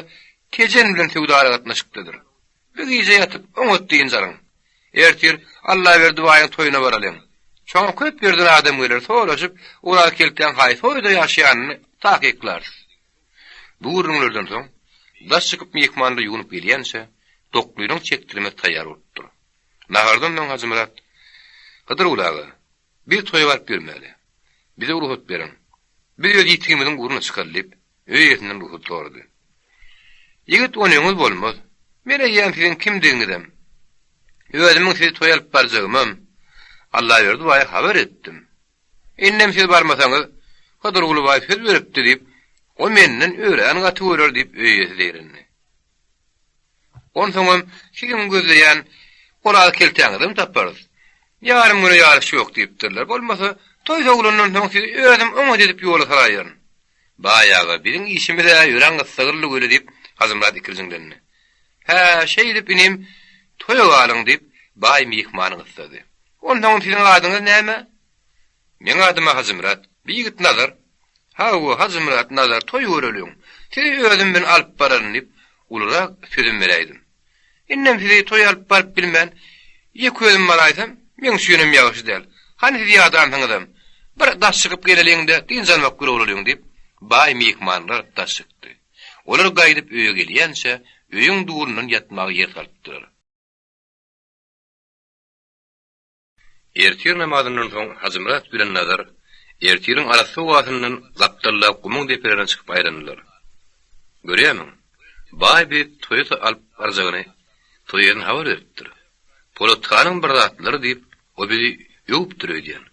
Tejen bilen söwda aragatnaşykdadyr. Bu gije ýatyp, oňat dynç alyň. Ertir Allaberdi baýyň toýuna baralyň. Şoňa köp ýerden adam geler, soraşyp, Oraz keltäň haýsy oýda ýaşaýanyny takyklarys. Bu gürrüňlerden soň, daş çykyp myhmanlar ýuwnup gelýänçä, doklynyň çekdirmesi taýýar bolupdyr. Nahardan soň Hajymyrat, Hydyrguly aga, biz toýa baryp gelmäli. Bize rugsat beriň. Biz öz ýitigimiziň ugruna çykaly diýip, öý eýesinden rugsat sorady. Ýigit onyňyz bolmaz. Men eýýäm siziň kimdigiňizem, özümiň sizi toýa alyp barjagymam Allaberdi baýa habar etdim. Indem siz barmasaňyz, Hydyrguly baý söz beripdi diýip, o menden örän gaty görer diýip, öý eýesi zeýrendi. Onsoňam siziň gözleýän Oraz keltäňizem taparys. Ýarym güne ýaryş ýok diýipdirler. Bolmasa, toý sowlandan soň sizi özüm oňat edip ýola salaýaryn. Baý aga, biziň işimiz-ä örän gyssagly weli diýip, Hajymyrat ikirjiňlendi. Hä, şeýdip inim, toýa galyň diýip, baý myhmany gyssady. Onsoňam siziň adyňyz näme? Meň adym-a Hajymyrat. Bi ýigit Nazar. Hawa, Hajymyrat, Nazar, toý göreliň. Sizi özüm bilen alyp bararyn diýip, ulurak sözüm beräýdim. Indem sizi toýa alyp baryp bilmän, ýeke özüm baraýsam, meň üçinem ýagşy däl. Hany siz ýadansyňyzam. Bir daş çykyp geleliň-de, dynç almak gür bolalyň diýip, baý myhmanlar daş çykdy. Olar gaýdyp öýe gelýänçä, öýüň dulundan ýatmaga ýer salypdylar. Ertir namazyndan soň Hajymyrat bilen Nazar ertiriň arassa howasyndan gapdaldaky gumuň depelerine çykyp aýlandylar. Görýärmiň, baý bizi toýa alyp barjagyny toý ýerine habar beripdir. Polat hanyň bir zatlary diýip, o bizi öwüpdir öýdýän.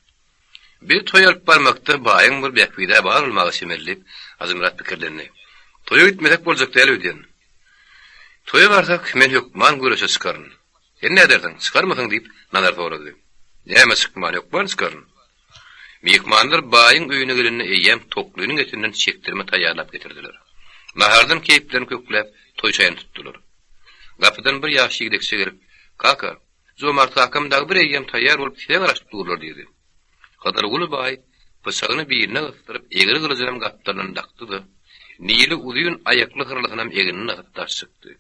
Bizi toýa alyp barmakda baýyň bir bähbid-ä bar bolmaga çemeli diýip, Hajymyrat pikirlendi. Toýa gitmesek boljak däl öýdýän. Toýa barsak, men hökman göreşe çykaryn. Sen nädersiň, çykarmysyň? diýip, Nazar sorady. Näme çykman, hökman çykaryn. Myhmanlar baýyň öýüne gelende eýýäm toklynyň etinden çekdirme taýýarlap getirdiler. Nahardan keýplerini kökläp, toý çaýyny tutdular. Gapydan bir ýaş ýigdekçe gelip, Kaka, Jomart kakam dagy bir eýýäm taýýar bolup size garaşyp durlar diýdi. Hydyrguly baý pyçagyny biline gysdyryp, egri gylyjynam gapdalyndan dakdy-da, nili uzyn aýakly hyrlysynam egninden asyp daş çykdy.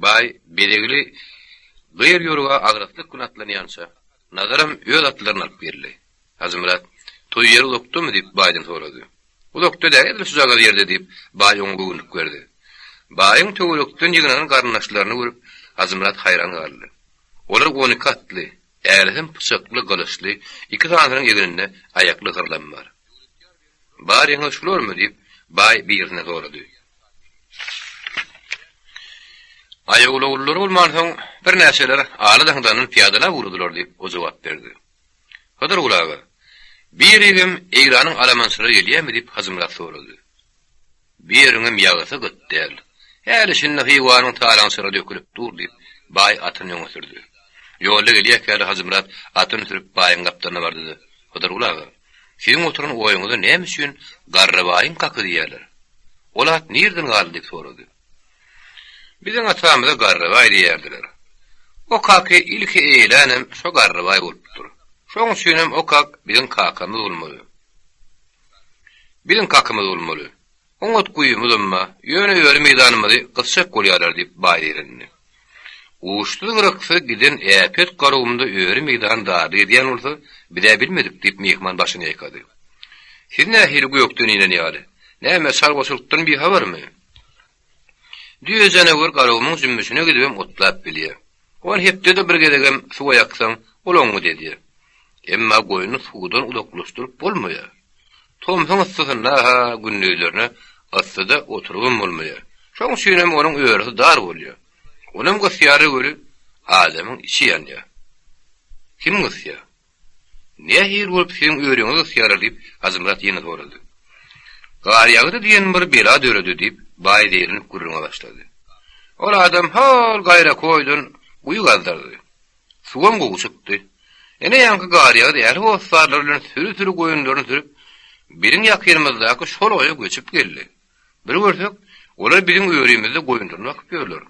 Baý bezegli gyr ýorga agraslyk bilen atlanýança, Nazaram öz atlaryny alyp geldi. Hajymyrat, Toý ýeri uzakdamy? diýip, baýdan sorady. Uzakda däl, edil şujagaz ýerde, diýip, baý oňa göwünlik berdi. Baýyň töwerekden ýygnanan garyndaşlaryny görüp, Hajymyrat haýran galdy. Olar on iki atly, älisem pyçakly, gylyçly, iki sanysynyň egninde aýakly hyrlam bar. Baryňyz şularmy? diýip, baý birine sorady. Aýagulogullary bolmansoň, birnäçeler ala daňdandan pyýadalap ugradylar diýip, o jogap berdi. Hydyrguly aga, birigem Eýranyň alamançylary gelýärmi diýip, Hajymyrat sorady. Bu ýeriňem ýagysy gyt däl. Häli-şindi Hywanyň talaňçylary dökülip dur diýip, baý atyny öňe sürdi. Ýolda gelýärkäler Hajymyrat atyny sürüp baýyň gapdalyna bardy-da, Hydyrguly aga, siziň oturan oýuňyza näme üçin Garrybaýyň kaky diýýärler? Ol at nirden galdy diýip sorady. Biziň atamyza Garrybaý diýerdiler. O kaky ilki eýlänem şo Garrybaý bolupdyr. Şoň üçinem o kak biziň kakamyz bolmaly. Biziň kakymyz bolmaly. Oňat guýymyzam bar, ýöne öri meýdanymyzy gysjak bolýarlar diýip, baý zeýrendi. Uçsuz-gyraksyz giden äpet Garagumda öri meýdany darlyk edýän bolsa, biz-ä bilmedik diýip, myhman başyny ýaýkady. Siz nähili gökden inen ýaly? Näme, çarwaçylykdan bihabarmy? Düýe janawer Garagumuň jümmüşine gidibem otlap bilýär. Ony hepdede bir gezegem suwa ýaksaň, ol oňňut edýär. Emma goýny suwdan uzaklaşdyryp bolmaýar. Tomsuň yssysynda-ha gündizlerine yssyda oturybam bolmaýar. Şoň üçinem onuň örüsi dar bolýar. Onam gysýar-a weli, adamyň içi ýanýar. Kim gysýar? Nähili bolup siziň örüňizi gysýarlar diýip, Hajymyrat ýene sorady. Gar ýagdy diýen bir bela döredi diýip, baý zeýrenip gürrüňe başlady. Ol adam hol gaýrakoýdan guýy gazdyrdy. Suwam gowy çykdy. Ene ýaňky gar ýagdy ähli hossarlary bilen süri-süri goýunlaryny sürüp, biziň ýakynymyzdaky şol oýa göçüp geldi. Bir görsek, olar biziň örimizde goýunlaryny bakyp ýörler.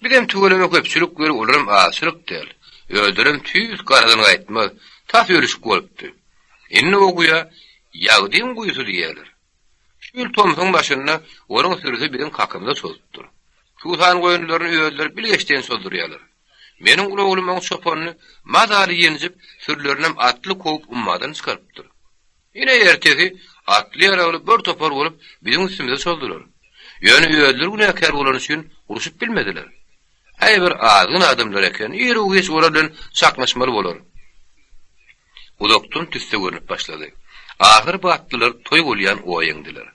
Bizem tüweleme köpçülik weli olaram azçylyk däl. Özlerem tüýs garadan gaýtmaz, tas ölüşik bolupdy. Indi o guýa Ýagdyň guýusy diýýärler. Şu ýyl tomsuň başynda onuň sürüsi biziň kakymyza çozupdyr. Suwsan goýunlaryny özleri bilgeşden çozdurýarlar. Meniň uly oglum oň çopanyny mazaly ýenjip, sürülerinem atly kowup ummadan çykarypdyr. Ine ertesi atly-ýaragly bir topar bolup biziň üstümize çozdular. Ýöne özleri günäkär bolany üçin urşup bilmediler. Äý bir azgyn adamlar eken, iru-giç olar bilen çaknyşmaly bolar. Uzakdan tüsse görnüp başlady. Ahyr bu atlylar toý bolýan oýa eňdiler.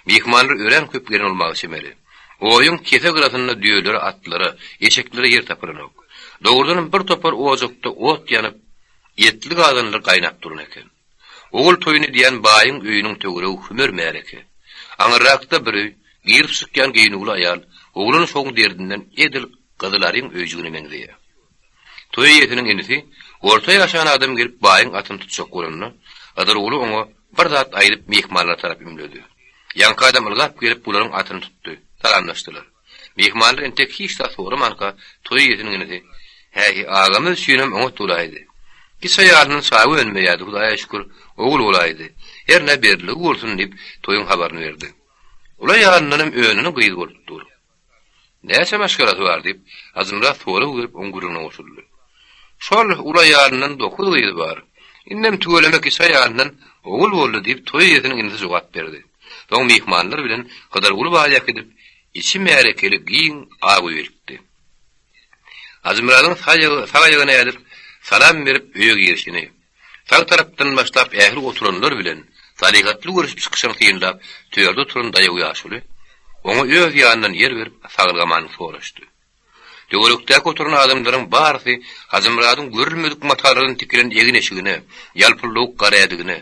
Myhmanlar örän köp gelen bolmaga çemeli. Oýuň kese gyrasynda düýelere, atlara, eşeklere ýer tapylanok. Dogrudanam bir topar ojakda ot ýanyp, etli gazanlar gaýnap duran eken. Ogul toýuny edýän baýyň öýüniň töweregi hümer märeke. Aňyrrakda bir öý, girip çykýan geýnüwli aýal, oglan uşagyň derdinden edil gyzylaryň öýjügine meňzeýär. Toý eýesiniň inisi, orta ýaşan adam gelip baýyň atyny tutjak bolanda, Hydyrguly oňa bir zat aýdyp myhmanlara tarap ümledi. Ýaňky adam ylgap gelip bularyň atyny tutdy. Salamlaşdylar. Myhmanlar entek hiç zat soramanka, toý eýesiniň inisi, Häý, agamyz üçinem oňat bolaýdy. Kiçi aýalyndan çaga önmeýärdi, Hudaýa şükür, ogul bolaýdy. Hernä berligi bolsun diýip, toýuň habaryny berdi. Uly aýalyndanam önüni gyz bolup dur. Näçe maşgalasy bar? diýip, Hajymyrat sorag berip, oň gürrüňine goşuldy. Şol uly aýalyndan dokuz gyzy bar. Indem tüweleme kiçi aýalyndan ogul boldy, diýip, toý eýesiniň inisi jogap berdi. Soň myhmanlar bilen Hydyrguly baýy äkidip, içi märekeli giň ak öýe eltdi. Hajymyradyň sag aýagyny ädip, salam berip öýe girişini, Sag tarapdan başlap ähli oturanlar bilen salyhatly görüşip çykyşyny synlap törde oturan daýaw ýaşuly oňa öz ýanyndan ýer berip saglyk-amanlyk soraşdy. Töwerekdäki oturan adamlaryň barysy Hajymyradyň görülmedik matalardan tikilen egin-eşigine, ýalpyldawuk gara ädigine,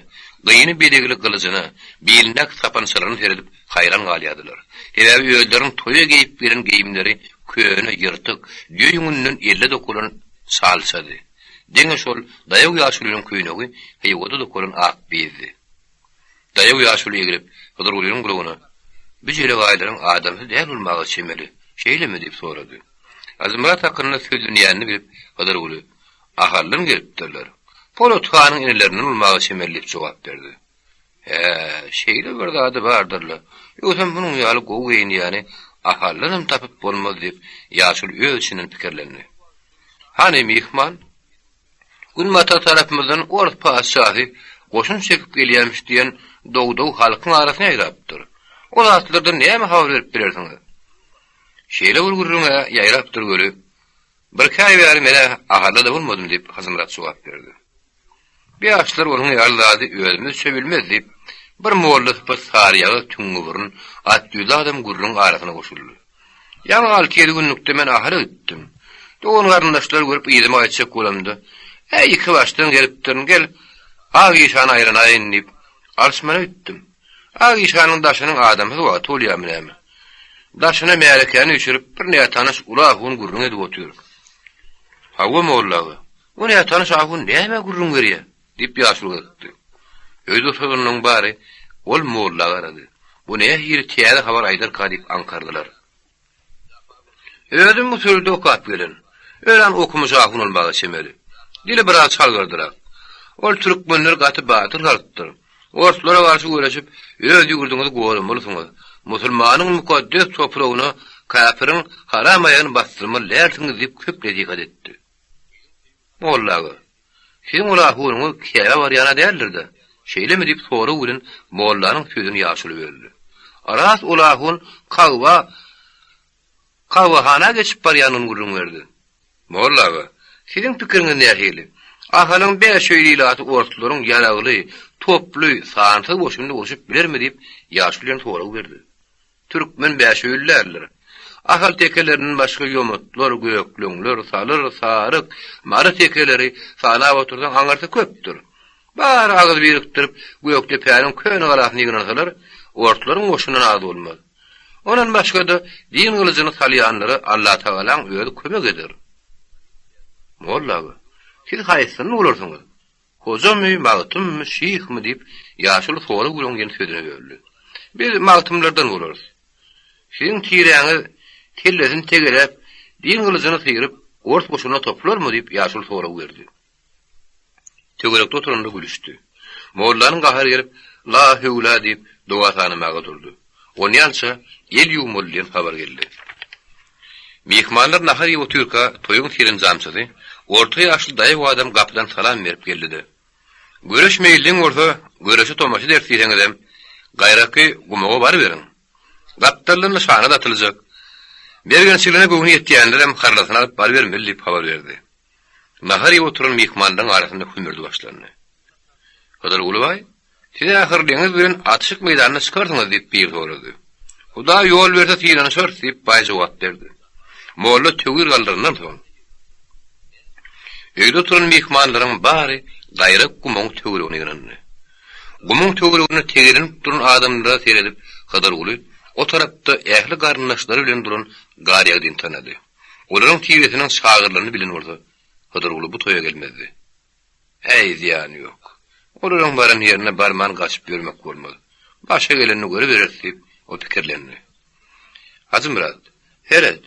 gyny bezegli gylyjyna, bilindäki sapançalaryna seredip haýran galýardylar. Sebäbi özleriniň toýa geýip gelen geýimleri köne, ýyrtyk, düýe ýüňünden elle dokulan çalçady. Diňe şol daýaw ýaşulynyň köýnegi Hywada dokalan ak bezdi. Daýaw ýaşuly eglip, Hydyrgulynyň gulagyna, Bu jelegaýlaryň adamsy däl bolmaga çemeli, şeýlemi? diýip sorady. Hajymyrat hakynda sözlenýänini bilip, Hydyrguly, Ahaldan gelipdirler. Polat hanyň inilerinden bolmaga çemeli diýip jogap berdi. Hä, şeýle bir zady bardyr-la. Ýogsam munuň ýaly gowy geýinýäni Ahaldanam tapyp bolmaz diýip, ýaşuly öz içinden pikirlendi. Hany, myhman? Günbatar tarapymyzdan ors patyşasy goşun çekip gelýärmiş diýen dow-dow halkyň arasyna ýaýrapdyr. O zatlardan näme habar berip bilersiňiz? Şeýle bir gürrüň-ä ýaýrapdyr weli, birki aý bäri men-ä Ahalda-da bolmadym diýip, Hajymyrat jogap berdi. Bu ýaşlar onuň ýaly zady özümizçe bilmez diýip, bir molla sypat saryýagyz tüňňiburun, atýüzli adam gürrüň arasyna goşuldy. Ýaňy alty-ýedi günlükde men ahyra gitdim. Dogan-garyndaşlary görüp yzyma gaýtjak bolamda, Äý, ikibaşdan gelipdirin, gel, Ak işana aýlanaýyn diýip, alyşmana gitdim. Ak işanyň daşynyň adamsyz wagty bolýarmy näme? Daşyna märekäni üýşürip, bir nätanyş uly ahun gürrüň edip otyr. Hawa, molla aga, O nätanyş ahun nämä gürrüň berýä? diýip, ýaşuly gyzykdy. Öýde oturanlaryň bary ol molla garady. Bu nähili täze habar aýdarka diýip aňkardylar. Özem bu sözde okap gelen. Örän okumyş ahun bolmaga çemeli. Dili biraz çalgyrdyrak. Ol türkmenler gaty batyr halkdyr. Orslara garşy göreşip, öz ýurduňyzy goramalysyňyz. Musulmanyň mukaddes topragyna käpiriň haram aýagyny basdyrmaly dälsiňiz diýip köp nesihat etdi. Molla aga, siziň ol ahunyňyz Käbä barýan-a däldir-dä, şeýlemi diýip sorag bilen mollanyň sözüni ýaşuly böldi. Ras ol ahun Kagba Kabahana geçip barýanyny gürrüň berdi. Molla aga, siziň pikiriňiz nähili? Ahalyň bäş öýli ilaty orslaryň ýaragly, toply, sansyz goşunyna urşup bilermi diýip, ýaşuly ýene sorag berdi. Türkmen bäş öýli däldir. Ahal tekelerinden başga ýomutlar, gökleňler, salyr, saryk, mary tekeleri sanap otursaň aňyrsy köpdür. Bary agyz birikdirip, Gökdepäniň köne galasyny ýygnansalar, orslaryň goşundan az bolmaz. Ondan başga-da din gylyjyny salýanlara Allatagalaň özi kömek eder. Molla aga, siz haýsysyny bolarsyňyz? Hojamy, magtymmy, şyhmy? diýip, ýaşuly sorag bilen ýene sözüne böldi. Biz magtymlardan bolarys. Siziň tiräňiz kellesini tegeläp, din gylyjyny syryp, ors goşunyna topularmy? diýip, ýaşuly sorag berdi. Töwerekde oturanlar gülüşdi. Mollanyň gahary gelip, La höwla diýip, doga sanamaga durdy. Onýança el ýuwmaly diýen habar geldi. Myhmanlar nahar iýip otyrka, toýuň serenjamçysy, orta ýaşly daýaw adam gapydan salam berip geldi-de, Göreş meýilliň bolsa, göreşe tomaşa ederis diýseňizem, gaýraky gumaga baryberiň. Gapdaldan nyşana-da atyljak. Mergençiligine göwni ýetýänlerem harlasyny alyp barybermeli diýip habar berdi. Nahar iýip oturan myhmanlaryň arasynda hümürdi başlandy. Hydyrguly baý, siz ahyr deňiz bilen atyşyk meýdanyna çykarsyňyz diýip biri sorady. Hudaý ýol berse synanyşarys diýip baý jogap berdi. Molla töwir galdyrandan soň, öýde oturan myhmanlaryň bary gaýrak gumuň töweregine ýygnandy. Gumuň töwereginde tegelenip duran adamlara seredip Hydyrguly o tarapda ähli garyndaşlary bilen duran Garýagdyny tanady. Olaryň tiresiniň çagyrylanyny bilen bolsa, Hydyrguly bu toýa gelmezdi. Äý, zyýany ýok. Olaryň baran ýerine barman gaçyp ýörmek bolmaz. Başa gelenini görübereris diýip, ol pikirlendi. Hajymyrat, seret,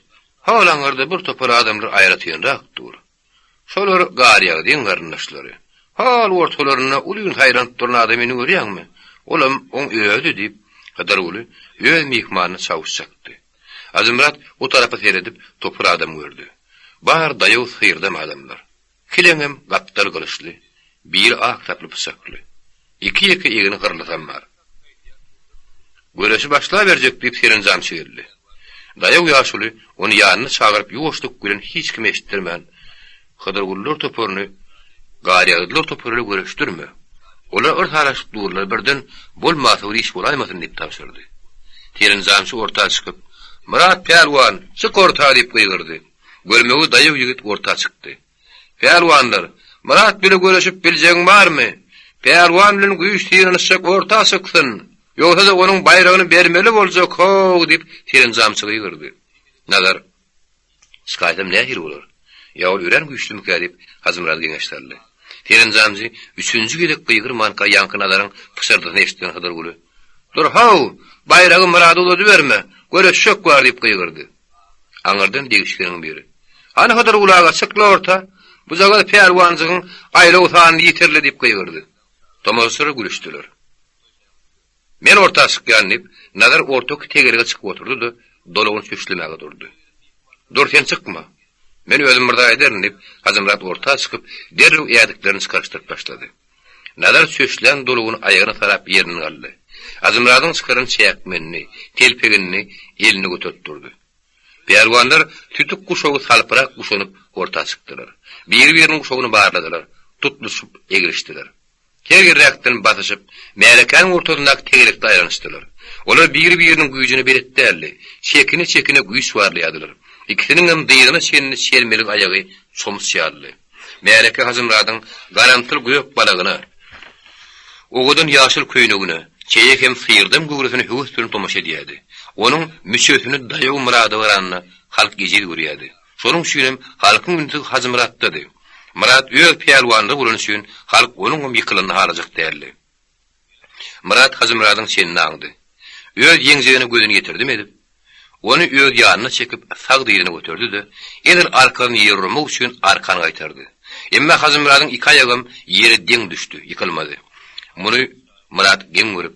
hol aňyrda bir topar adamlar aýratynrak dur. Şolar Garýagdyň garyndaşlary. Hol ortalarynda uzyn saýlanyp duran adamyny görýäňmi? Olam oň özi, diýip, Hydyrguly öz myhmanyna çawuş çakdy. Hajymyrat o tarapa seredip, topar adam gördi. Bar daýaw syrdam adamlar. Kileňem gapdal gylyçly, biri ak saply pyçakly. Iki-ýeke egni gyrlysam bar. Göreşi başlaberjek diýip serenjamçy geldi. Daýaw ýaşuly ony ýanyna çagyryp ýuwaşlyk bilen hiç kime eşitdirmän, Hydyrgullar toparyny Garýagdylar topary bilen göreşdirme. Olar yrs araşyp durlar, birden bolmasa bir iş bolaýmasyn diýip tabşyrdy. Serenjamçy orta çykyp, Myrat pälwan, çyk orta diýip gygyrdy. Görmegi daýaw ýigit orta çykdy. Pälwanlar, Myrat bile göreşip biljegiň barmy? Pälwan bilen güýç synanyşjak orta çyksyn! Ýogsa-da onuň baýragyny bermeli boljak, how! diýip, serenjamçy gygyrdy. Nazar, Çykaýsam nähili bolar? Ýa ol örän güýçlümikä? diýip, Hajymyrat geňeş saldy. Serenjamçy üçünji gezek gygyrmanka ýaňky Nazaryň pyşyrdysyny eşiden Hydyrguly, Dur, how! Baýragy Myrada uzadyberme! Göreşjek bar! diýip gygyrdy. Aňyrdan degişgeniň biri, Hany Hydyrguly aga, çyk-la orta! Bujagaz pälwanjygyň aýlaw sanyny ýitirli! diýip gygyrdy. Tomaşaçylar gülüşdiler. Men orta çykýan, diýip, Nazar ortaky tegelege çykyp oturdy-da, dolagyny süçlemäge durdy. Dur, sen çykma. Men özüm bir zat ederin, diýip, Hajymyrat orta çykyp, derrew ädiklerini çykaryşdyryp başlady. Nazar çöşlän dolugyny aýagyna sarap ýerinden galdy. Hajymyradyň çykaran çäkmenini, telpegini eline göterip durdy. Pälwanlar sütük guşagy salpyrak guşanyp orta çykdylar. Biri-biriniň guşagyny barladylar, tutluşyp eglişdiler. Her ýerräkden basyşyp, märekäniň ortasyndaky tegelekde aýlanyşdylar. Olar biri-biriniň güýjüne belet däldi. Çekine-çekine güýç barlaýardylar. Ikisiniňem dyzyna çenli çelmelik aýagy çomuç ýalydy. Märeke Hajymyradyň garamtyl gök balagyna, owadan ýaşyl köýnegine, çeýe hem syrdam göwresine höwes bilen tomaşa edýärdi. Onuň müçesini daýaw Myrada garanda halk ejiz görýärdi. Şonuň üçinem halkyň ünsi Hajymyratdady. Myrat öz pälwanlygy bolany üçin halk onuňam ýykylanyny halajak däldi. Myrat Hajymyradyň çenini aňdy. Öz ýeňjegine gözüni ýetirdim edip. Ony öz ýanyna çekip, sag dyzyna göterdi-de, edil arkasyny ýere urmak üçin arkan gaýtardy. Emma Hajymyradyň iki aýagam ýere deň düşdi, ýykylmady. Muny Myrat geň görüp,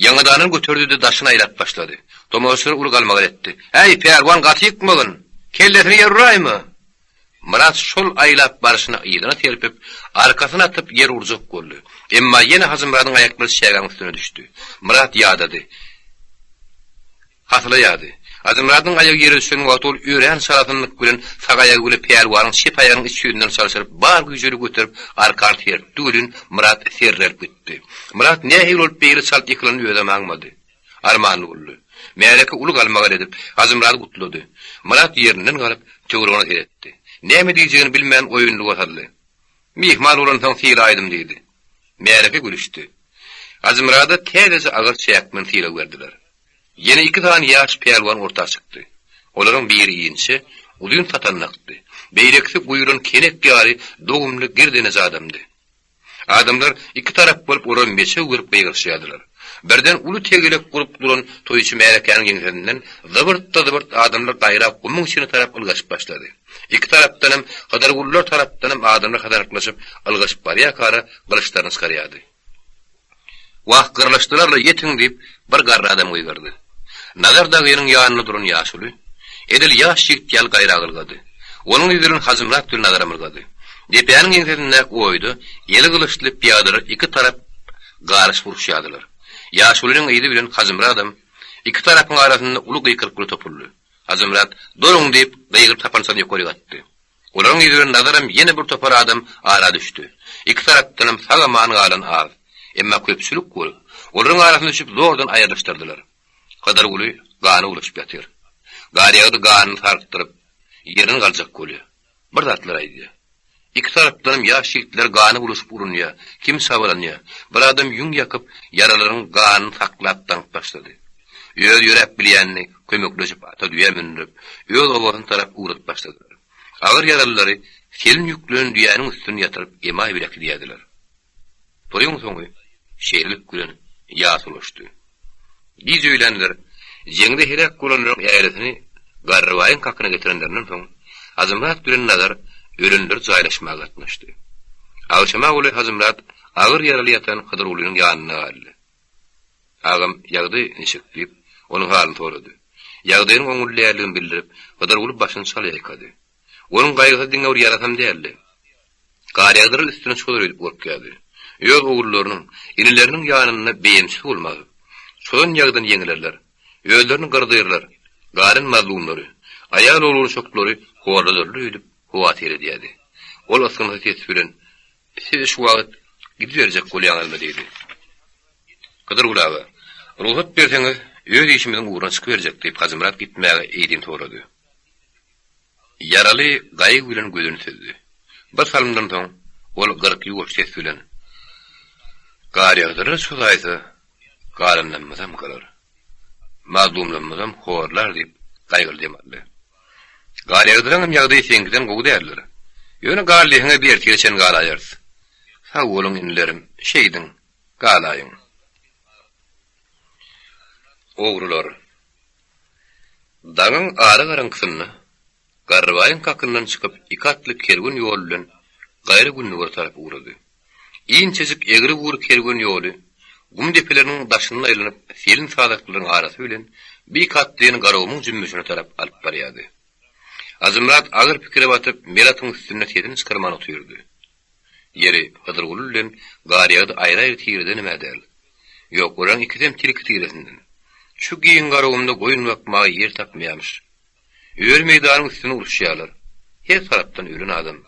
ýaňadandan göterdi-de daşyna aýlap başlady. Tomaşaçylar uly galmagal etdi. Äý, pälwan gaty ýykmagyn! Kellesini ýere uraýma! Myrat şol aýlap barşyna yzyna serpip, arkasyny atyp ýer urjak boldy. Emma ýene Hajymyradyň aýaklary çägäň üstüne düşdi. Myrat ýadady. Hasyla ýady. Hajymyradyň aýagy ýere düşen wagty ol örän çalasynlyk bilen sag aýagy bile pälwanyň çep aýagynyň iç ýüzünden çalşyryp bar güýjüni göterip arkan serpdi welin Myrat serrelip gitdi. Myrat nähili bolup beýle çalt ýykylanyny özem aňmady. Armanly boldy. Märeke uly galmagal edip, Hajymyrady gutlady. Myrat ýerinden galyp, töweregine seretdi. Näme diýjegini bilmän oýunlyga saldy. Myhman bolansoň sylaýdym diýdi. Märeke gülüşdi. Hajymyrada täzeje agyr çäkmen sylag berdiler. Ýene iki sany ýaş pälwan orta çykdy. Olaryň biri inçe, uzyn satanlakdy. Beýlekisi guýlan kenek ýaly dogumly girdeneje adamdy. Adamlar iki tarap bolup olara meçew berip gygyryşýardylar. Birden uly tegelek gurup duran toýçy märekäniň ýeňsesinden zybyrt-da-zybyrt adamlar gaýra gumuň içine tarap ylgaşyp başlady. Iki tarapdanam, Hydyrgullar tarapdanam adamlar hadanaklaşyp ylgaşyp barýarkara gylyçlaryny çykarýardy. Wah, gyrlyşdylar-la, ýetiň! diýip, bir garry adam gygyrdy. Nazar dagynyň ýanynda duran ýaşuly, edil ýaş ýigit ýaly gaýra ylgady. Onuň yzy bilen Hajymyrat bilen Nazaram ylgady. Depäniň ýeňsesindäki oýda eli gylyçly pyýadalar iki tarap garyşyp uruşýardylar. Ýaşulynyň yzy bilen Hajymyradam iki tarapyň arasynda uly gykylyk bilen topuldy. Hajymyrat, Duruň! diýip, gygyryp tapançasyny ýokaryk atdy. Olaryň yzy bilen Nazaram ýene bir topar adam ara düşdi. Iki tarapdanam sag-aman galan az. Emma köpçülik bolup, olaryň arasyna düşüp zordan aýrylyşdyrdylar. Hydyrguly gana bulaşyp ýatyr. Garýagdy ganyny sarkdyryp, ýerinden galjak bolýar. Bir zatlar aýdýar. Iki tarapdanam ýaş ýigitler gana bulaşyp urunýar, kim çabalanýar. Bir adam ýüň ýakyp, ýaralaryň ganyny saklap daňyp başlady. Öz ýöräp bilýänini kömekleşip ata düýä mündürip, öz obasyna tarap ugradyp başladylar. Agyr ýaralylary selin ýüklenen düýäniň üstünde ýatyryp emaý bile äkidýärdiler. Toýuň soňy şeýlelik bilen ýas ulaşdy. Giç öýlänler jeňde heläk bolanlaryň äresini Garrybaýyň kakyna getirenlerinden soň, Hajymyrat bilen Nazar ölenleri jaýlaşmaga gatnaşdy. Agşama golaý Hajymyrat agyr ýaraly ýatan Hydyrgulynyň ýanyna galdy. Agam, ýagdaý niçik? diýip, onuň halyny sorady. Ýagdaýynyň oňuly däldigini bildirip, Hydyrguly başyny çal ýaýkady. Onuň gaýgysy diňe bir ýarasam däldi. Garýagdylar üstüne çozar öýdüp gorkýardy. Öz ogullarynyň, inileriniň ýanynda beýemçisi bolmaz. Çozan ýagdan ýeňilerler. Özlerini gyrdyrlar. Galan mazlumlary, aýal-ogul-uşaklary horladarlar öýdüp howatyr edýärdi. Ol ysgynsyz ses bilen, Siz şu wagt gidiberjek bolýaňyzmy? diýdi. Hydyrgul aga, rugsat berseňiz, öz işimiziň ugruna çykyberjek, diýip, Hajymyrat gitmäge izin sorady. Ýaraly gaýgy bilen gözüni süzdi. Bir salymdan soň, ol gyryk ýuwaş ses bilen, Garýagdyra çozaýsa, galanlarymyzam gyrar, mazlumlarymyzam horlar diýip, gaýgyly dem aldy. Garýagdyraňam ýagdaýy seňkiden gowy däldir. Ýöne gal diýseň-ä bir ertire çen galaýarys. Sag boluň, inilerim, şeýdiň, galaýyň. Ogrular. Daňyň ara garaňkysynda Garrybaýyň kakyndan çykyp iki atly kerwen ýoly bilen gaýra gündogar tarap ugrady. Inçejik egri-bugry kerwen ýoly gum depeleriniň daşyndan aýlanyp selin sazaklaryň arasy bilen bir iki atlyny Garagumuň jümmüşine tarap alyp barýardy. Hajymyrat agyr pikire batyp mel atyň üstünde sesini çykarman otyrdy. Ýeri, Hydyrguly bilen Garýagdy aýry-aýry tiredenem-ä däl. Ýok, olaryň ikisem tilki tiresinden. Şu giň Garagumda goýun bakmaga ýer tapmaýarmyş. Öri meýdanyň üstünde uruşýarlar. Her tarapdan ölen adam.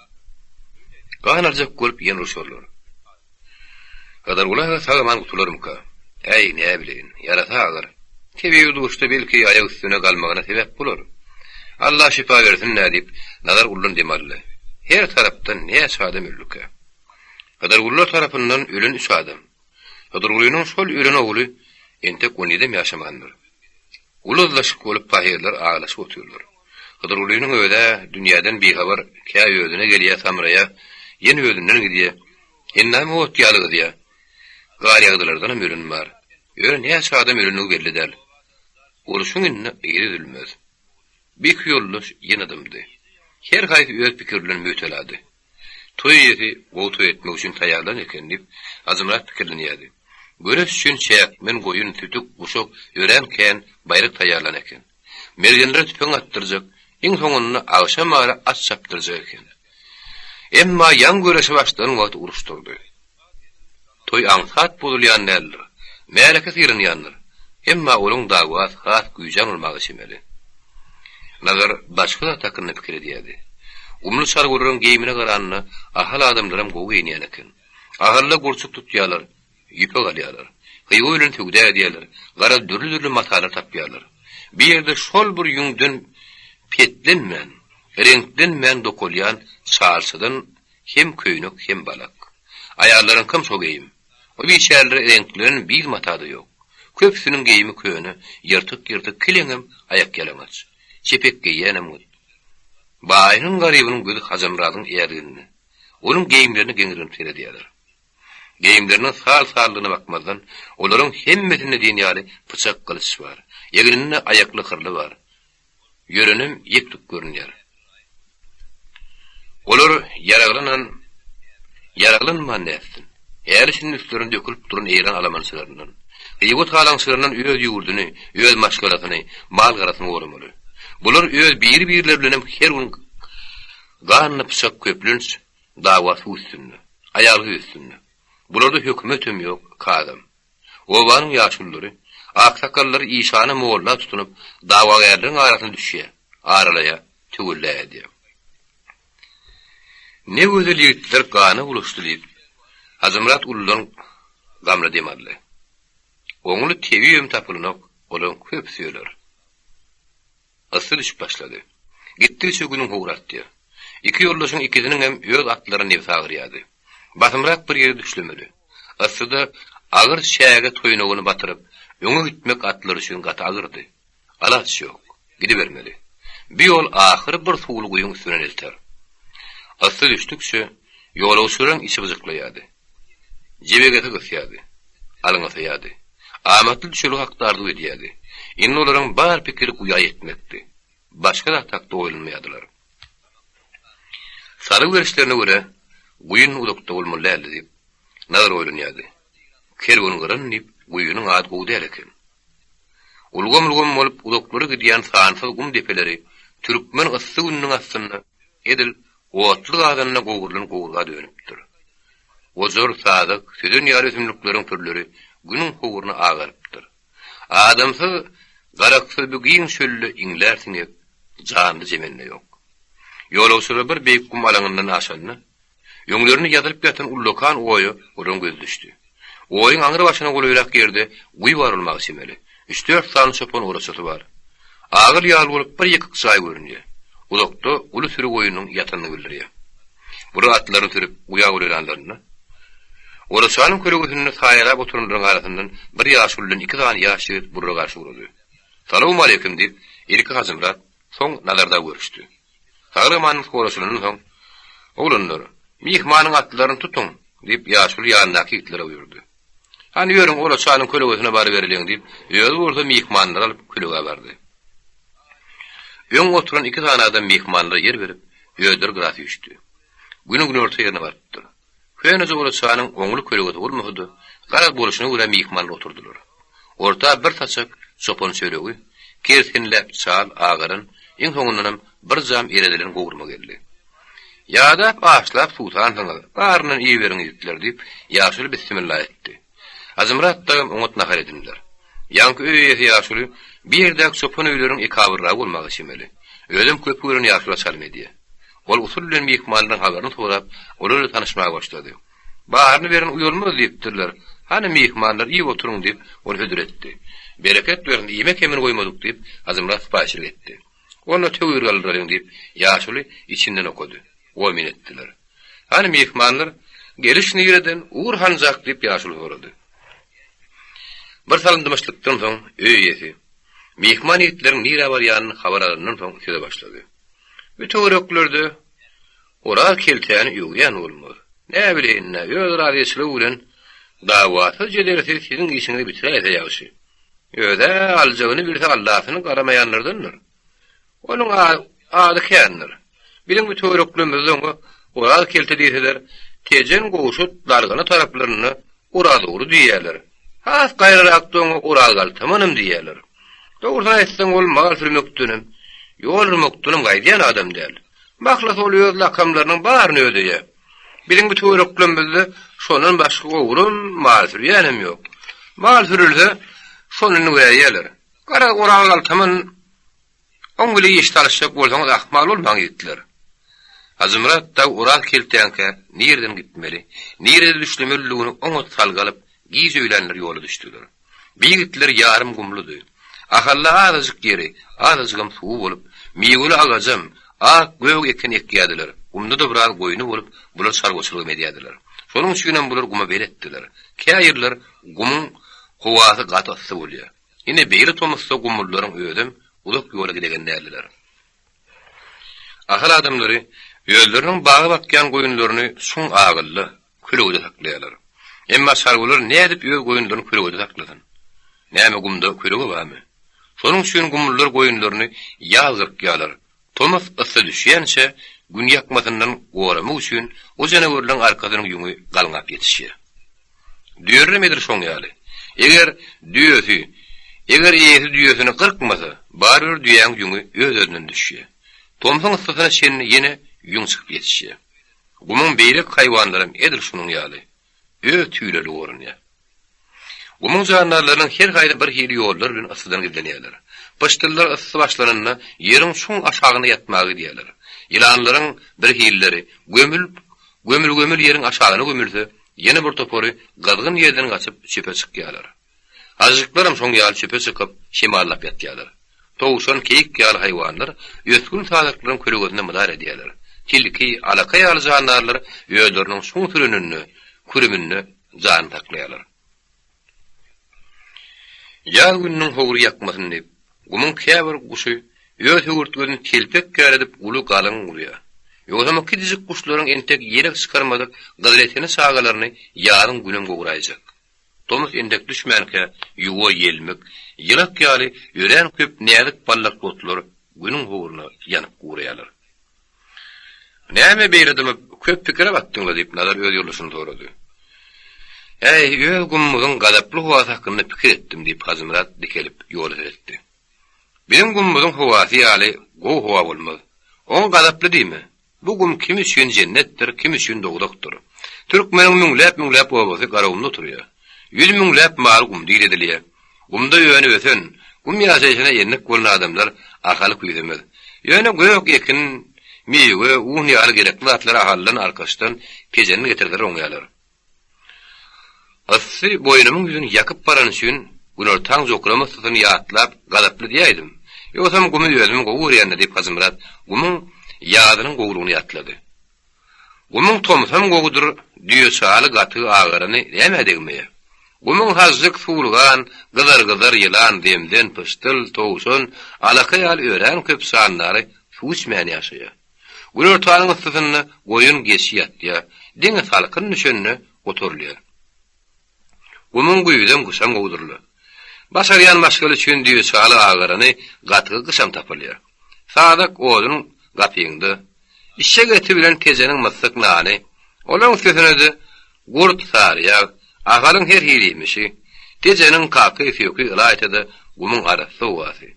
Gan aljak bolup ýene urşarlar. Hydyrguly aga sag-aman gutularmyka? Äý, näbileýin, ýarasy agyr. Tebigy duşda belki aýak üstüne galmagyna sebäp bolar. Alla şypa bersin-dä diýip, Nazar ullan dem aldy. Her tarapdan näçe adam öldükä? Hydyrgullar tarapyndan ölen üç adam. Hydyrgulynyň şol ölen ogly entek on ýedem ýaşamandyr. Uly yzlaşyk bolup pahyrlar aglaşyp otyrlar. Hydyrgulynyň öz-ä dünýäden bihabar, kä özüne gelýä, samraýa, ýene özünden gidýä. Endamy ot ýaly gyzýa. Garýagdylardanam ölen bar. Ýöne näçe adam ölendigi belli däl. Urşuň indi yzy üzülmez. Bir iki ýoldaş ýene dymdy. Her haýsy öz pikiri bilen mötelady. Toý eýesi gowy toý etmek üçin taýýarlan eken diýip, Hajymyrat pikirlenýärdi. Göreş üçin çäkmen, goýun, sütük, guşak, örän kän baýrak taýýarlan eken. Mergenlere tüpeň atdyrjak, iň soňunda agşamara at çapdyrjak eken. Emma ýaň göreşe başlan wagty uruş turdy. Toý aňsat bozulýan däldir. Märeke sylanýandyr. Emma olaň dawasy has güýjän bolmaga çemeli. Nazar başga zat hakynda pikir edýärdi. Gumly çarwalaryň geýimine garanda Ahal adamlaram gowy geýinýän eken. Ahalda gurçuk tutýarlar, ýüpek alýarlar. Hywa bilen söwda edýärler, garaz dürli-dürli matalar tapýarlar. Bir ýerde şol bir ýüňden petlenmän, reňklenmän dokalýan çalçadan Hem köýnek, hem balak. Aýallaryňkam şo geýim. O biçärelere reňklenen bir mata-da ýok. Köpüsiniň geýimi köne, ýyrtyk-ýyrtyk kileňem aýakýalaňaç. Çepek geýýänem gyt. Baýynyň-garybynyň gözi Hajamyradyň ädiginde. Onuň geýimlerine geňirgenip seredýärler. Geýimleriniň sal-sallygyna bakmazdan, olaryň hemmesinde diýen ýaly pyçak-gylyç bar. Egninde aýakly hyrly bar. Ýörenem ýek-tük görünýär. Olar ýaraglanan, ýaraglanman nätsin? Häli-şindi üstlerine dökülip duran eýran alamançylaryndan, Hywa talaňçylaryndan öz ýurduny, öz maşgalasyny, mal-garasyny goramaly. Bular öz biri-birleri bilenem her gün ganly pyçak köplenç dawa suw üstünde, aýal-gyz üstünde. Bularda hökümetem ýok, kazam. Obanyň ýaşululary, aksakallary işana molla tutunyp, dawagärleriň arasyna düşýär, aralaýar, töwella edýär. Ne gözel ýigitler gana bulaşdy diýip, Hajymyrat uludan gamly dem aldy. Oňly tebibem tapylanok, olaryň köpüsi öler. Yssy düşüp başlady. Gitdigiçe günüň howry artýar. Iki ýoldaşyň ikisiniňem öz atlaryna nebsi agyrýardy. Basymrak bir ýere düşlemeli. Yssyda agyr çäge toýnagyny batyryp, öňe gitmek atlar üçin gaty agyrdy. Alaç ýok. Gidibermeli. Bu ýol ahyry bir suwly guýyň üstünden elter. Yssy düşdükçe, ýolagçylaryň içi gyjyklaýardy. Jebegesi gysýardy. Alňasaýardy. Amatly düşelge hakda arzuw edýärdi. Indi olaryň bar pikiri guýa ýetmekdi. Başga zat hakda oýlanmaýardylar. Salgy berişlerine görä, guýy uzakda bolmaly däldi diýip, Nazar oýlanýardy. Kerwengyran diýip, guýynyň ady gowy däl eken. Ulgam-ulgam bolup uzaklara gidýän sansyz gum depeleri türkmen yssy gününiň astynda edil otly gazanda gowrulan gowurga dönüpdir. Ojar, sazak, sözen ýaly ösümlikleriň pürleri günüň howruna agarypdyr. Adamsyz, garaksyz bu giň çölde iňlär siňek, janly-jemende ýok. Ýolagçylar bir beýik gum alaňyndan aşanda, Öňlerinde ýazylyp ýatan ullakan oýa olaryň gözi düşdi. Oýuň aňry başyna golaýrak ýerde guýy bar bolmaga çemeli. Üç-dört sany çopan oraçasy bar. Agyl ýaly bolup bir ýykyk jaý görünýär. Uzakda uly süri goýnuň ýatanyny bildirýär. Bular atlaryny sürüp guýa golaýlanlarynda, oraçanyň kölegesinde saýalap oturanlaryň arasyndan bir ýaşuly bilen iki sany ýaş ýigit burra garşy ugrady. Salowmaleýkim! diýip, ilki Hajymyrat, soň Nazar dagy görüşdi. Sag-amanlyk soraşylandan soň, Oglanlar, myhmanyň atlaryny tutuň! diýip, ýaşuly ýanyndaky ýigitlere buýurdy. Hany ýörüň, oraçanyň kölegesine barybereliň diýip, özi bolsa myhmanlary alyp kölegä bardy. Öň oturan iki sany adam myhmanlara ýer berip, özleri gyra süýşdi. Günüň günorta ýerine barypdyr. Köneje oraçanyň oňly kölegesi bolmasa-da, garaz bolşuna görä myhmanlar oturdylar. Orta bir saçak çopan çöregi, kersenläp çal, agaran, iň soňundanam bir jam eredilen gowurma geldi. Ýadap, aşlap suwsansyňyz, baryndan iýiberiň ýigitler, diýip, ýaşuly bissimilla etdi. Hajymyrat dagam oňat nahar edindiler. Ýaňky öý eýesi ýaşuly bu ýerdäki çopan öýleriň ekabyrragy bolmaga çemeli. Özem köpi gören ýaşula çalym edýär. Ol usul bilen myhmanlaryň habaryny sorap, olar bilen tanyşmaga başlady. Baryny beren uýalmaz diýipdirler. Hany myhmanlar, iýip oturyň diýip, ol hödür etdi. Bereket bersin, iýmek kemini goýmadyk diýip, Hajymyrat sypaýyçylyk etdi. Onda töwir galdyralyň diýip, ýaşuly içinden okady. Omyn etdiler. Hany myhmanlar, geliş nireden, ugur hanjak diýip, ýaşuly sorady. Bir salym dymyşlykdan soň, öý eýesi, myhman ýigitleriň nirä barýanyny habar alandan soň söze başlady. Bu töwereklerde Oraz keltäni öwýän bolmaz. Näbileýin-dä, öz razyçylygy bilen dawasyz-jedelsiz siziň işiňizi bitiräýse ýagşy. Öz-ä aljagyny bilse Allasyny garamaýanlardandyr. Onuň ady kändir. Biziň bu töwereklerimizde oňa Oraz kelte diýseler, Tejen, Gowşut, Dargana taraplarynda Orazogly diýýärler. Has gaýrarakda oňa Oraz galtamanam diýýärler. Dogrusyny aýtsaň, ol mal sürmekdenem, ýol urmakdanam gaýdýan adam däl. Mahlasy ol öz lakamlarynyň baryny ödeýär. Biziň bu töwereklerimizde şondan başga ogrum mal sürýänem ýok. Mal sürülse, şony göräýýärler. Garaz, Oraz galtaman Oň bile iş salyşjak bolsaňyz ahmal bolmaň ýigitler. Hajymyrat dagy Oraz keltäňkä nireden gitmeli, nirede düşlemelidigini oňat salgy alyp, giç öýlänler ýola düşdüler. Bu ýigitler ýarym gumludy. Ahalla azajyk ýeri, azajygam suwy bolup, miweli agajam, ak, gök ekin ekýärdiler. Gumda-da biraz goýny bolup, bular çarwaçylygam edýärdiler. Şonuň üçinem bular guma beletdiler. Kä ýyllar gumuň howasy gaty yssy bolýar. Ine, beýle tomusda gumlullaryň özem uzak ýola gidegen däldiler. Ahal adamlary özleriniň baga bakýan goýunlaryny çuň agylda, kölegede saklaýarlar. Emma çarwalar nädip öz goýunlaryny kölegede saklasyn? Näme gumda kölege barmy? Şonuň üçin gumlular goýunlaryny ýaz gyrkýarlar, tomus yssy düşýänçä gün ýakmasyndan goramak üçin o janawerleriň arkasynyň ýüňi galňap ýetişýär. Düýelerem edil şoň ýaly. Eger düýesi, eger eýesi düýesini gyrkmasa, barybir düýäň ýüňi öz-özünden düşýär. Tomsuň yssysyna çenli ýene ýüň çykyp ýetişýär. Gumuň beýleki haýwanlaram edil şunuň ýaly, öz tüýleri gorunýar. Gumuň jandarlarynyň her haýsy bir hili ýollar bilen yssydan gizlenýärler. Pyşdyllar yssy başlananda ýeriň çuň aşagyna ýatmaga gidýärler. Ýylanlaryň bir hilileri gömülip, gömül-gömül ýeriň aşagyna gömülse, ýene bir topary gyzgyn ýerden gaçyp çöpe çykýarlar. Hažžyklaram şoň ýaly çöpe çykyp, şemallap ýatýarlar. Towşan, keýik ýaly haýwanlar ösgün sazaklaryň kölegesinde mydar edýärler. Tilki, alaka ýaly jandarlar özleriniň çuň süreninde, kürüminde janyny saklaýarlar. Ýaz gününiň howry ýakmasyn diýip, gumuň käbir guşy öz höwürtgesini telpek ýaly edip uly galyň gurýar. Ýogsam o kiçijik guşlaryň entek ýelek çykarmadyk gyzyleteni çagalaryny ýazyň günem gowraýjak. Tomus entek düşmänkä ýuwa, ýelmik, ýylak ýaly örän köp näzik ballakly otlar günüň howruna ýanyp guraýarlar. Näme beýle dymyp, köp pikire batdyň-la, diýip, Nazar öz ýoldaşyny sorady. Äý, öz gummumyzyň gazaply howasy hakynda pikir etdim, diýip, Hajymyrat dikelip, ýola seretdi. Biziň gummumyzyň howasy ýaly gowy howa bolmaz. Oňa gazaply diýme. Bu gum kim üçin jennetdir, kim üçin dowzahdyr. Türkmeniň müňläp-müňläp obasy Garagumda oturýar. Ýüz müňläp maly gumda idedilýär. Gumda önüp-ösen, gum ýaşaýşyna endik bolan adamlar Ahaly küýsemez. Ýöne gök ekin, miwe, un ýaly gerekli zatlary Ahaldan, Arkaçdan, Tejenden getirseler oňýarlar. Yssy boýnumyň ýüzüni ýakyp barany üçin günortaň jokrama yssysyny ýatlap gazaply diýäýdim. Ýogsam gumy özüm gowy görýän-dä diýip Hajymyrat gumuň ýazynyň gowulygyny ýatlady. Gumuň tomsam gowudyr, düýe çaly gatygy agarany nämä degmeýär. Gumuň hažžyk, suwulgan, gyzar-gyzar ýylan, zemzen, pyşdyl, towşan, alaka ýaly örän köp jandary suw içmän ýaşaýar. Günortanyň yssysynda goýun geçi ýatýar, diňe salkyn düşende oturylýar. Gumuň güýzem, gyşam gowudyrlar. Başarýan maşgala üçin düýe çaly agarany gatygy gyşam tapylýar. Sazak odun gapyňda. Işşek eti bilen kejeniň myssyk nany, olaň üstesine-de gurt, saryýag, Ahalyň her hili iýmişi, Tejeniň kaky, söki, ylaýta-da gumuň arassa howasy.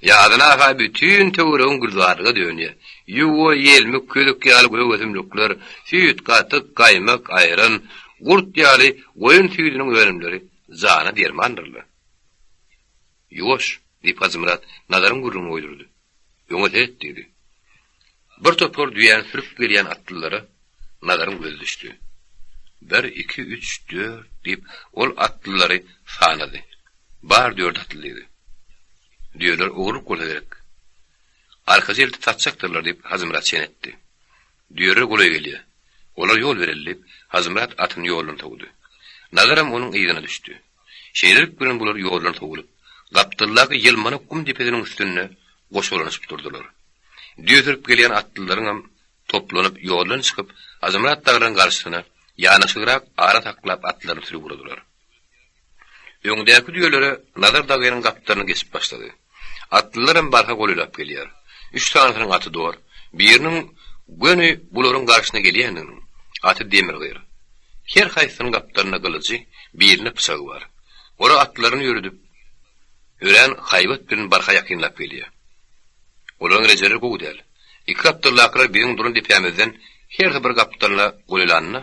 Ýazyna-ha bütin töweregiň gülzarlyga dönýär. Ýuwa, ýelmik, közük ýaly gök ösümlikler, süýt, gatyk, gaýmak, aýran, gurt ýaly goýun süýdüniň önümleri jana dermandyrlar. Ýuwaş! diýip Hajymyrat Nazaryň gürrüňini goýdurdy. Öňe seret diýdi. Bir topar düýäni sürüp gelýän atlylara Nazaryň gözi düşdi. Bir, iki, üç, dört, diýip, ol atlylary sanady. Bar dört atly diýdi. Düýeler ogurlyk bolsa gerek. Arkaja eltip satjakdyrlar, diýip, Hajymyrat çen etdi. Düýeler golaý gelýär. Olara ýol bereli, diýip, Hajymyrat atyny ýoldan sowdy. Nazaram onuň yzyna düşdi. Şeýlelik bilen bular ýoldan sowulyp, gapdaldaky ýylmanak gum depesiniň üstünde goşalanyşyp durdular. Düýe sürüp gelýän atlylaryňam toplanyp ýoldan çykyp, Hajymyrat dagylaryň garşysyna ýanaşygrak ara saklap atlaryny sürüp ugradylar. Öňdäki düýelere Nazar dagynyň gapdalyna geçip başlady. Atlylaram barha golaýlap gelýär. Üç sanysynyň aty dor, biriniň göni bularyň garşysyna gelýändiginiň, aty demir gyr. Her haýsysynyň gapdalynda gylyjy, birinde pyçagy bar. Olar atlaryny ýöredip, örän haýbat bilen barha ýakynlap gelýär. Olaryň rejeleri gowy däl. Iki gapdaldakylar biziň duran depämizden hersi bir gapdalyna golaýlanda,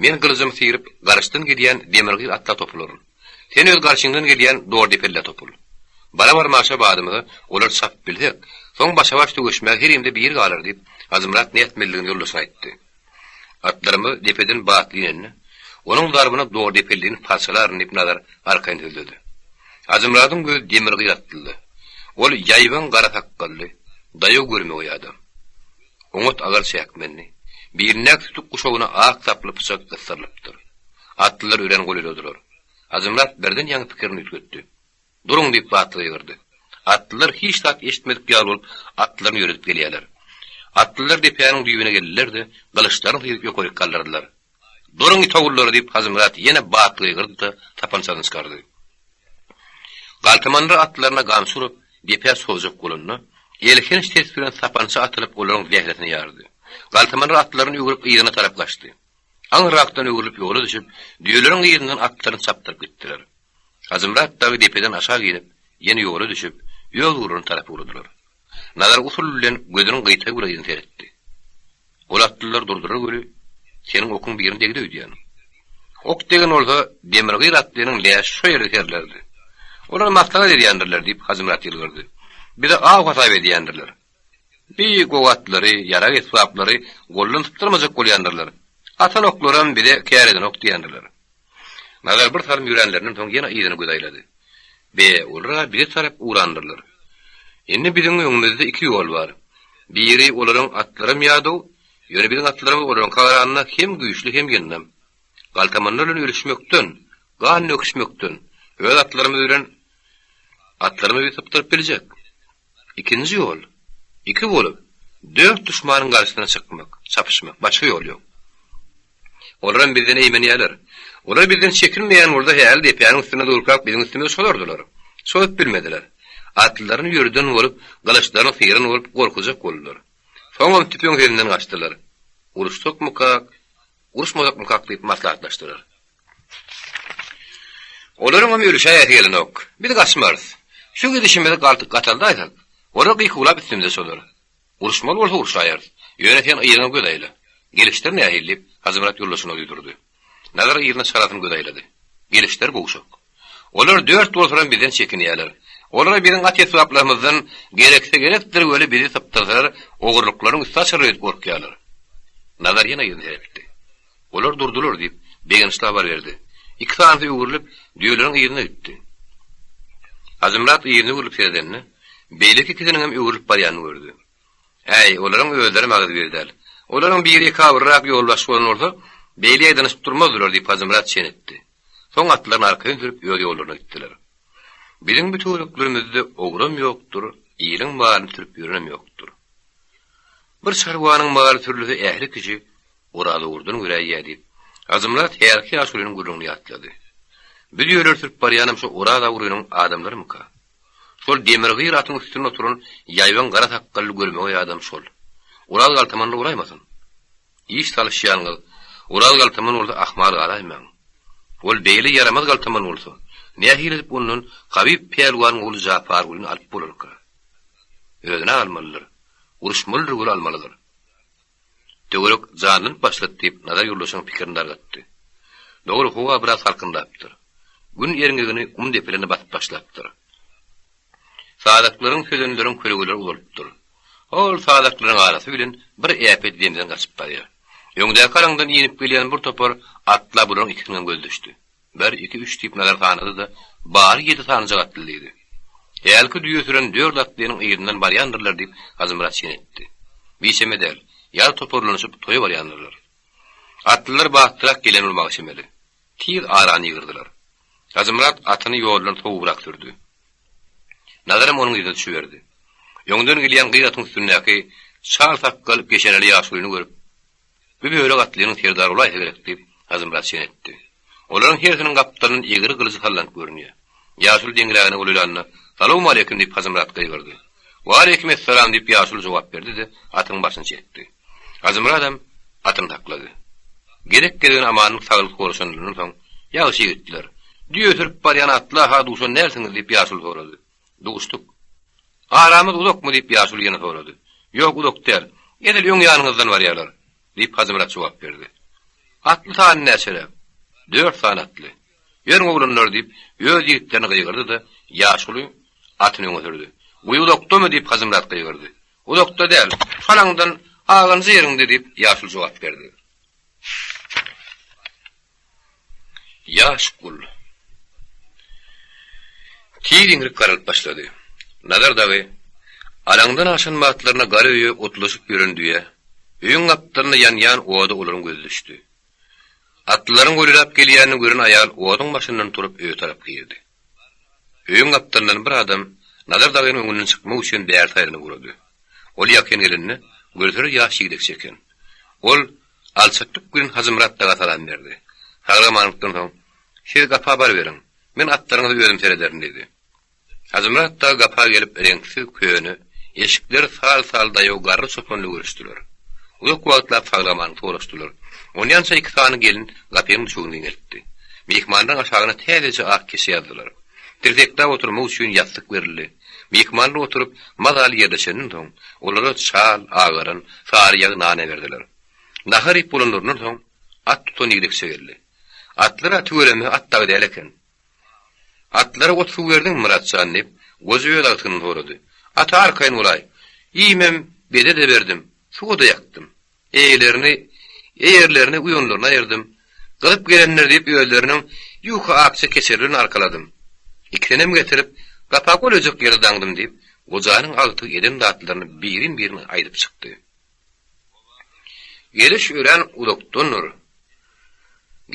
men gylyjymy syryp, garşydan gelýän demir gyr atla topularyn. Sen öz garşyňdan gelýän Dordepellä topul. Bara-barmaşa badymyza olary çapyp bilsek, soň başa-baş söweşmäge herimde biri galar diýip, Hajymyrat nätmelidigini ýoldaşyna aýtdy. Atlarymyz depeden batly inende, onuň zarbyna Dordepellini parçalaryn diýip Nazar arkaýyn sözledi. Hajymyradyň gözi demir gyr atlydy. Ol ýaýbaň gara sakgally, daýaw görmegeý adam. Oňat agar çäkmendi. Bilindäki sütük guşagyna ak saply pyçak gysdyrylypdyr. Atlylar örän golaýladylar. Hajymyrat birden ýaňy pikirini üýtgetdi. Duruň! diýip batly gygyrdy. Atlylar hiç zat eşitmedik ýaly bolup, atlaryny ýöredip gelýärler. Atlylar depäniň düýbüne geldiler-de, gylyçlaryny syryp ýokaryk galdyrdylar. Duruň, it ogullary! diýip, Hajymyrat ýene batly gygyrdy-da, sapançasyny çykardy. Galtamanlar atlaryna gamçy urup, depä sozjak bolanda, elhenç ses bilen sapança atylyp olaryň zähresini ýardy. Galtamanlar atlaryny öwrüp yzyna tarap gaçdy. Aňryrakdan öwrülip ýola düşüp, düýeleriň yzyndan atlaryny çapdyryp gitdiler. Hajymyrat dagy depeden aşak inip, ýene ýola düşüp, öz ugruna tarap ugradylar. Nazar usul bilen gözüniň gyýtagy bilen yzyna seretdi. Ol atlylar durdular weli, seniň okuň birine degdi öýdýän. Ok degen bolsa, demir gyr atlynyň läşi şo ýerde serilerdi. Olar maslahat edýändirler, diýip, Hajymyrat ýylgyrdy. Bizi aw hasap edýändirler. Bi gowy atlary, ýarag-esbaplary goldan sypdyrmajak bolýandyrlar. Atan oklaram bize kär edenok diýendirler. Nazar bir salym ýöränlerinden soň ýene yzyna göz aýlady. Be, olar-a bize tarap ugrandyrlar. Indi biziň öňümizde iki ýol bar. Biri olaryň atlaram ýadaw, ýöne biziň atlarymyz olaryňka garanda hem güýçli hem ýyndam. Galtamanlar bilen ölüşmekden, gan döküşmekden, öz atlarymyz bilen atlarymyzy sypdyryp biljek. Ikinji ýol, iki bolup, dört duşmanyň garşysyna çykmak, çapyşmak, başga ýol ýok. Olaram bizden eýmenýärler. Olar bizden çekinmeýän bolsa häli depäniň üstünde durkak biziň üstümize çolardylar. Çozup bilmediler. Atlylaryny ýöreden bolup, gylyçlaryny syran bolup gorkuzjak boldular. Soňam tüpeň sesinden gaçdylar. Uruşsakmykak, uruşmasakmykak diýip maslahatlaşdylar. Olaryňam ölüşäýesi gelenok. Biz gaçmarys. Şu gidişimizi gataldaýsak, olar gykuwlap üstümize çolar. Uruşmaly bolsa urşaýarys. Ýöne sen yzyňa göz aýla. Gelişler nähili? diýip, Hajymyrat ýoldaşyna duýdurdy. Nazar yzyna çalasyn göz aýlady. Gelişler gowşak. Olar dört bolsalam bizden çekinýärler. Olara biziň at-esbaplarymyzdan gerekse gerekdir weli bizi sypdyrsalar ogurlyklaryň üsti açylar öýdüp gorkýarlar. Nazar ýene yzyna seretdi. Olar durdular, diýip, begençli habar berdi. Iki sanysy öwrülip, düýeleriň yzyna gitdi. Hajymyrat yzyna öwrülip seredende, beýleki ikisiniňem öwrülip barýanyny gördi. Äý, olaryň özlerem agzybir däl. Olaryň biri ekabyrrak ýolbaşçy bolan bolsa, beýle ýaýdanyşyp durmazdylar, diýip, Hajymyrat çen etdi. Soň atlaryny arkaýyn sürüp, öz ýollaryna gitdiler. Biziň bu töwereklerimizde ogram ýokdur, iliň malyny sürüp ýörenem ýokdur. Bir çarwanyň maly sürülse ähli kişi Oraz ugurdan göräýýä diýip, Hajymyrat häzirki ýaşulynyň gürrüňini ýatlady. Biz ýöler sürüp barýanam şo Oraz ogrynyň adamlarymyka? Şol demir gyr atyň üstünde oturan ýaýbaň gara sakgally görmegeý adam şol. Oraz galtamanly bolaýmasyn? Iş salyşýanyňyz Oraz galtaman bolsa ahmal galaýmaň. Ol beýle ýaramaz galtaman bolsa, nähili edip ondan Habyp pälwanyň ogly Japargulyny alyp bolarka? Özüne almalydyr. Uruşmalydyr weli almalydyr. Töwerek janlanyp başlady diýip, Nazar ýoldaşynyň pikirini dargatdy. Dogry, howa biraz salkynlapdyr. Gün erňegini gum depelerine basyp başlapdyr. Sazaklaryň, sözenleriň kölegeleri uzalypdyr. Hol sazaklaryň arasy bilen bir äpet zemzen gaçyp barýar. Öňdäki alaňdan inip gelýän bir topar atla bularyň ikisiniňem gözi düşdi. Bir, iki, üç diýip Nazar sanady-da, bary ýedi sanyjak atly diýdi. Hälki düýe süren dört atlynyň yzyndan barýandyrlar diýip, Hajymyrat çen etdi. Biçeme däl, ýa toparlanyşyp toýa barýandyrlar. Atlylar batlyrak gelen bolmaga çemeli. Tiz arany ýygyrdylar. Hajymyrat atyny ýoldan sowubrak sürdi. Nazaram onuň yzyna düşüberdi. Öňden gelýän gyz atyň üstündäki çal sakgal peşeneli ýaşulyny görüp, Bu bölek atlynyň serdary bolaýsa gerek diýip, Hajymyrat çen etdi. Olaryň hersiniň gapdalyndan egri gylyjy sallanyp görünýär. Ýaşuly deňrägine golaýlanda, Salowmaleýkim diýip, Hajymyrat gygyrdy. Waleýkim essalam, diýip, ýaşuly jogap berdi-de, atynyň başyny çekdi. Hajymyradam atyny saklady. Gezek-gezegine amanlyk-saglyk soraşanlaryndan soň, Ýagşy ýigitler, düýe sürüp barýan atla-ha duşan dälsiňiz? diýip, ýaşuly sorady. Duşduk. Aramyz uzakmy? diýip, ýaşuly ýene sorady. Ýok, uzak däl. Edil öň ýanyňyzdan barýarlar, diýip, Hajymyrat jogap berdi. Atly sany näçeräk? Dört sany atly. Ýörüň oglanlar, diýip, öz ýigitlerine gygyrdy-da, ýaşuly atyny öňe sürdi. Guýy uzakdamy? diýip, Hajymyrat gygyrdy. Uzakda däl, şalaňdan agynjy ýeriňde, diýip, ýaşuly jogap berdi. Ýaş gul. Tiz iňrik garalyp başlady. Nazar dagy alaňdan aşan batlaryna gara öýe otlaşyp ýören düýä, öýüň gapdalynda ýanýan oda olaryň gözi düşdi. Atlylaryň golaýlap gelýänini gören aýal oduň başyndan turup öýe tarap girdi. Öýüň gapdalyndan bir adam Nazar dagynyň öňünden çykmak üçin bärsi aýlanyp ugrady. Ol ýakyn gelende, görseler ýaş ýigdekçe eken. Ol alçaklyk bilen Hajymyrat daga salam berdi. Saglyk-amanlykdan soň, Siz gapa baryberiň, men atlaryňyza özüm serederin diýdi. Hajymyrat dagy gapa gelip reňksiz köne, eşikleri sal-sal daýaw garry çopan bilen görüşdiler. Uzak wagtlap saglyk-amanlyk soraşdylar. Onýança iki sany gelin gapynyň düşegini giňeltdi. Myhmanlaryň aşagyna täzeje ak keçe ýazdylar. Tirsekläp oturmak üçin ýassyk berildi. Myhmanlar oturyp, mazaly ýerleşenden soň, olara çal, agaran, sary ýag nan äberdiler. Nahar iýip bolanlaryndan soň, at tutan ýigdekçe geldi. Atlar-a tüweleme at dagy däl eken. Atlara ot-suw berdiňmi, Myrat jan? diýip, goja öz agtygyndan sorady. Ata arkaýyn bolaý. Iýmem, bede-de berdim, suwa-da ýakdym. Eýelerini, eýerlerini uýanlaryna aýyrdym. Gyzyp gelenler diýip özleriniň ýuka akja keçerlerini arkaladym. Ikisinem getirip, gapa golaýjak ýere daňdym diýip, gojanyň agtygy eden zatlaryny birin-birin aýdyp çykdy. Geliş örän uzakdandyr.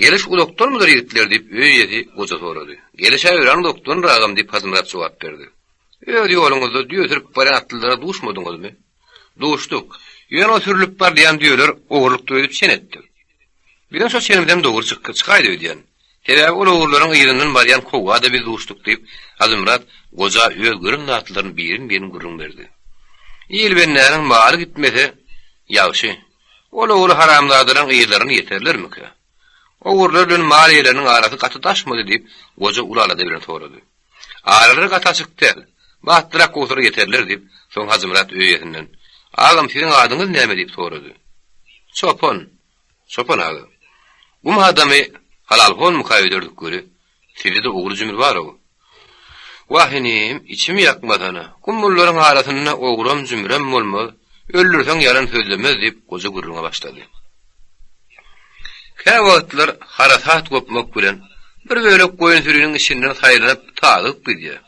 Geliş uzakdanmydyr ýigitler diýip, öý eýesi goja sorady. Geliş-ä örän uzakdandyr agam diýip, Hajymyrat jogap berdi. Öz ýoluňyzda düýe sürüp barýan atlylara duşmadyňyzmy? Duşduk. Ýöne o sürlüp barylýan düýeler ogurlykdyr öýdüp çen etdik. Biziň şo çenimizem dogry çykdy, çykaýdy öýdýän. Sebäbi ol ogurlaryň yzyndan barýan kowga-da biz duşduk diýip, Hajymyrat goja öz gören zatlaryny birin-birin gürrüň berdi. Il bendäniň maly gitmese, ýagşy. Ol ogry haramzadalaryň yzlaryna ýeterlermikä? Ogrular bilen mal eýeleriniň arasy gaty daşmydy diýip, goja uly alada bilen sorady. Aralary gaty açyk däl. Batlyrak kowsalar ýeterler, diýip, soň Hajymyrat öý eýesinden, Agam, siziň adyňyz näme? diýip sorady. Çopan. Çopan aga. Gum adamy halalhonmyka öýderdik weli, sizde-de ogry-jümri bar-ow. Wah, inim, içimi ýakmasana. Gumlullaryň arasynda ogram-jümrem bolmaz, öldürseň ýalan sözlemez, diýip, goja gürrüňe başlady. Käwagtlar harasat gopmak bilen, bir bölek goýun süriniň içinden saýlanyp, tazygyp gidýär.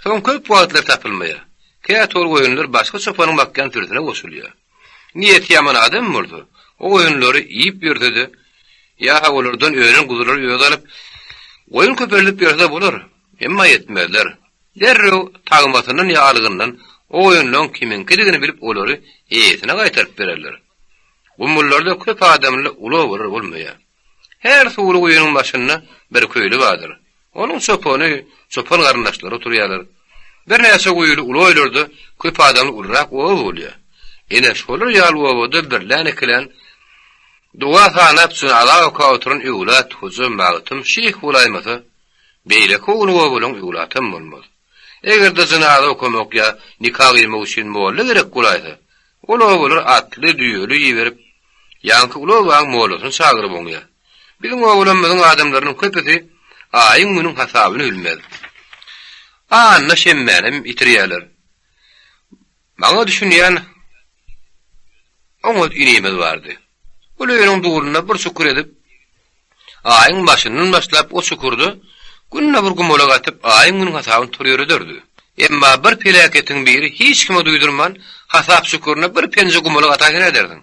Soň köp wagtlar tapylmaýar. Käte ol goýunlar başga çopanyň bakýan sürüsine goşulýar. Niýeti ýaman adam bolsa, o goýunlary iýip ýörse-de, ýa-ha olardan önen guzulary özi alyp, goýun köpeldip ýörse-de bolar, emma ýetmezler. Derrew tagmasyndan ýa algyndan o goýunlaryň kimiňkidigini bilip olary eýesine gaýtaryp bererler. Gumullarda köp adamly uly obalar bolmaýar. Her suwly guýynyň başynda bir köýli bardyr. Onuň çopany, çopan garyndaşlary oturýarlar. Birnäçe guýuly uly oýlarda köp adamly ulurak oba bolýar. Ine, şolar ýaly obada birlän-ikilän doga sanap jynaza okap oturan öwlat, hoja, magtym, şyh bolaýmasa, beýleki uly obalaryň öwlatam bolmaz. Eger-de jynaza okamak ýa nika gyýmak üçin molla gerek bolaýsa, ol obalar atly, düýeli iberip, ýaňky uly obaň mollasyny çagyryp oňýar. Biziň obalarymyzyň adamlarynyň köpüsi aýyň-günüň hasabyny bilmez. Anna şenbänem ýitirýärler. Maňa düşünýän oňat inimiz bardy. Ol öýüniň dulunda bir çukur edip, aýyň başyndan başlap o çukurda günde bir gumalak atyp, aýyň-günüň hasabyny tutur ýörederdi. Emma bir peläketiň biri hiç kime duýdurman, hasap çukuryna bir penje gumalak ataýsa nädersiň?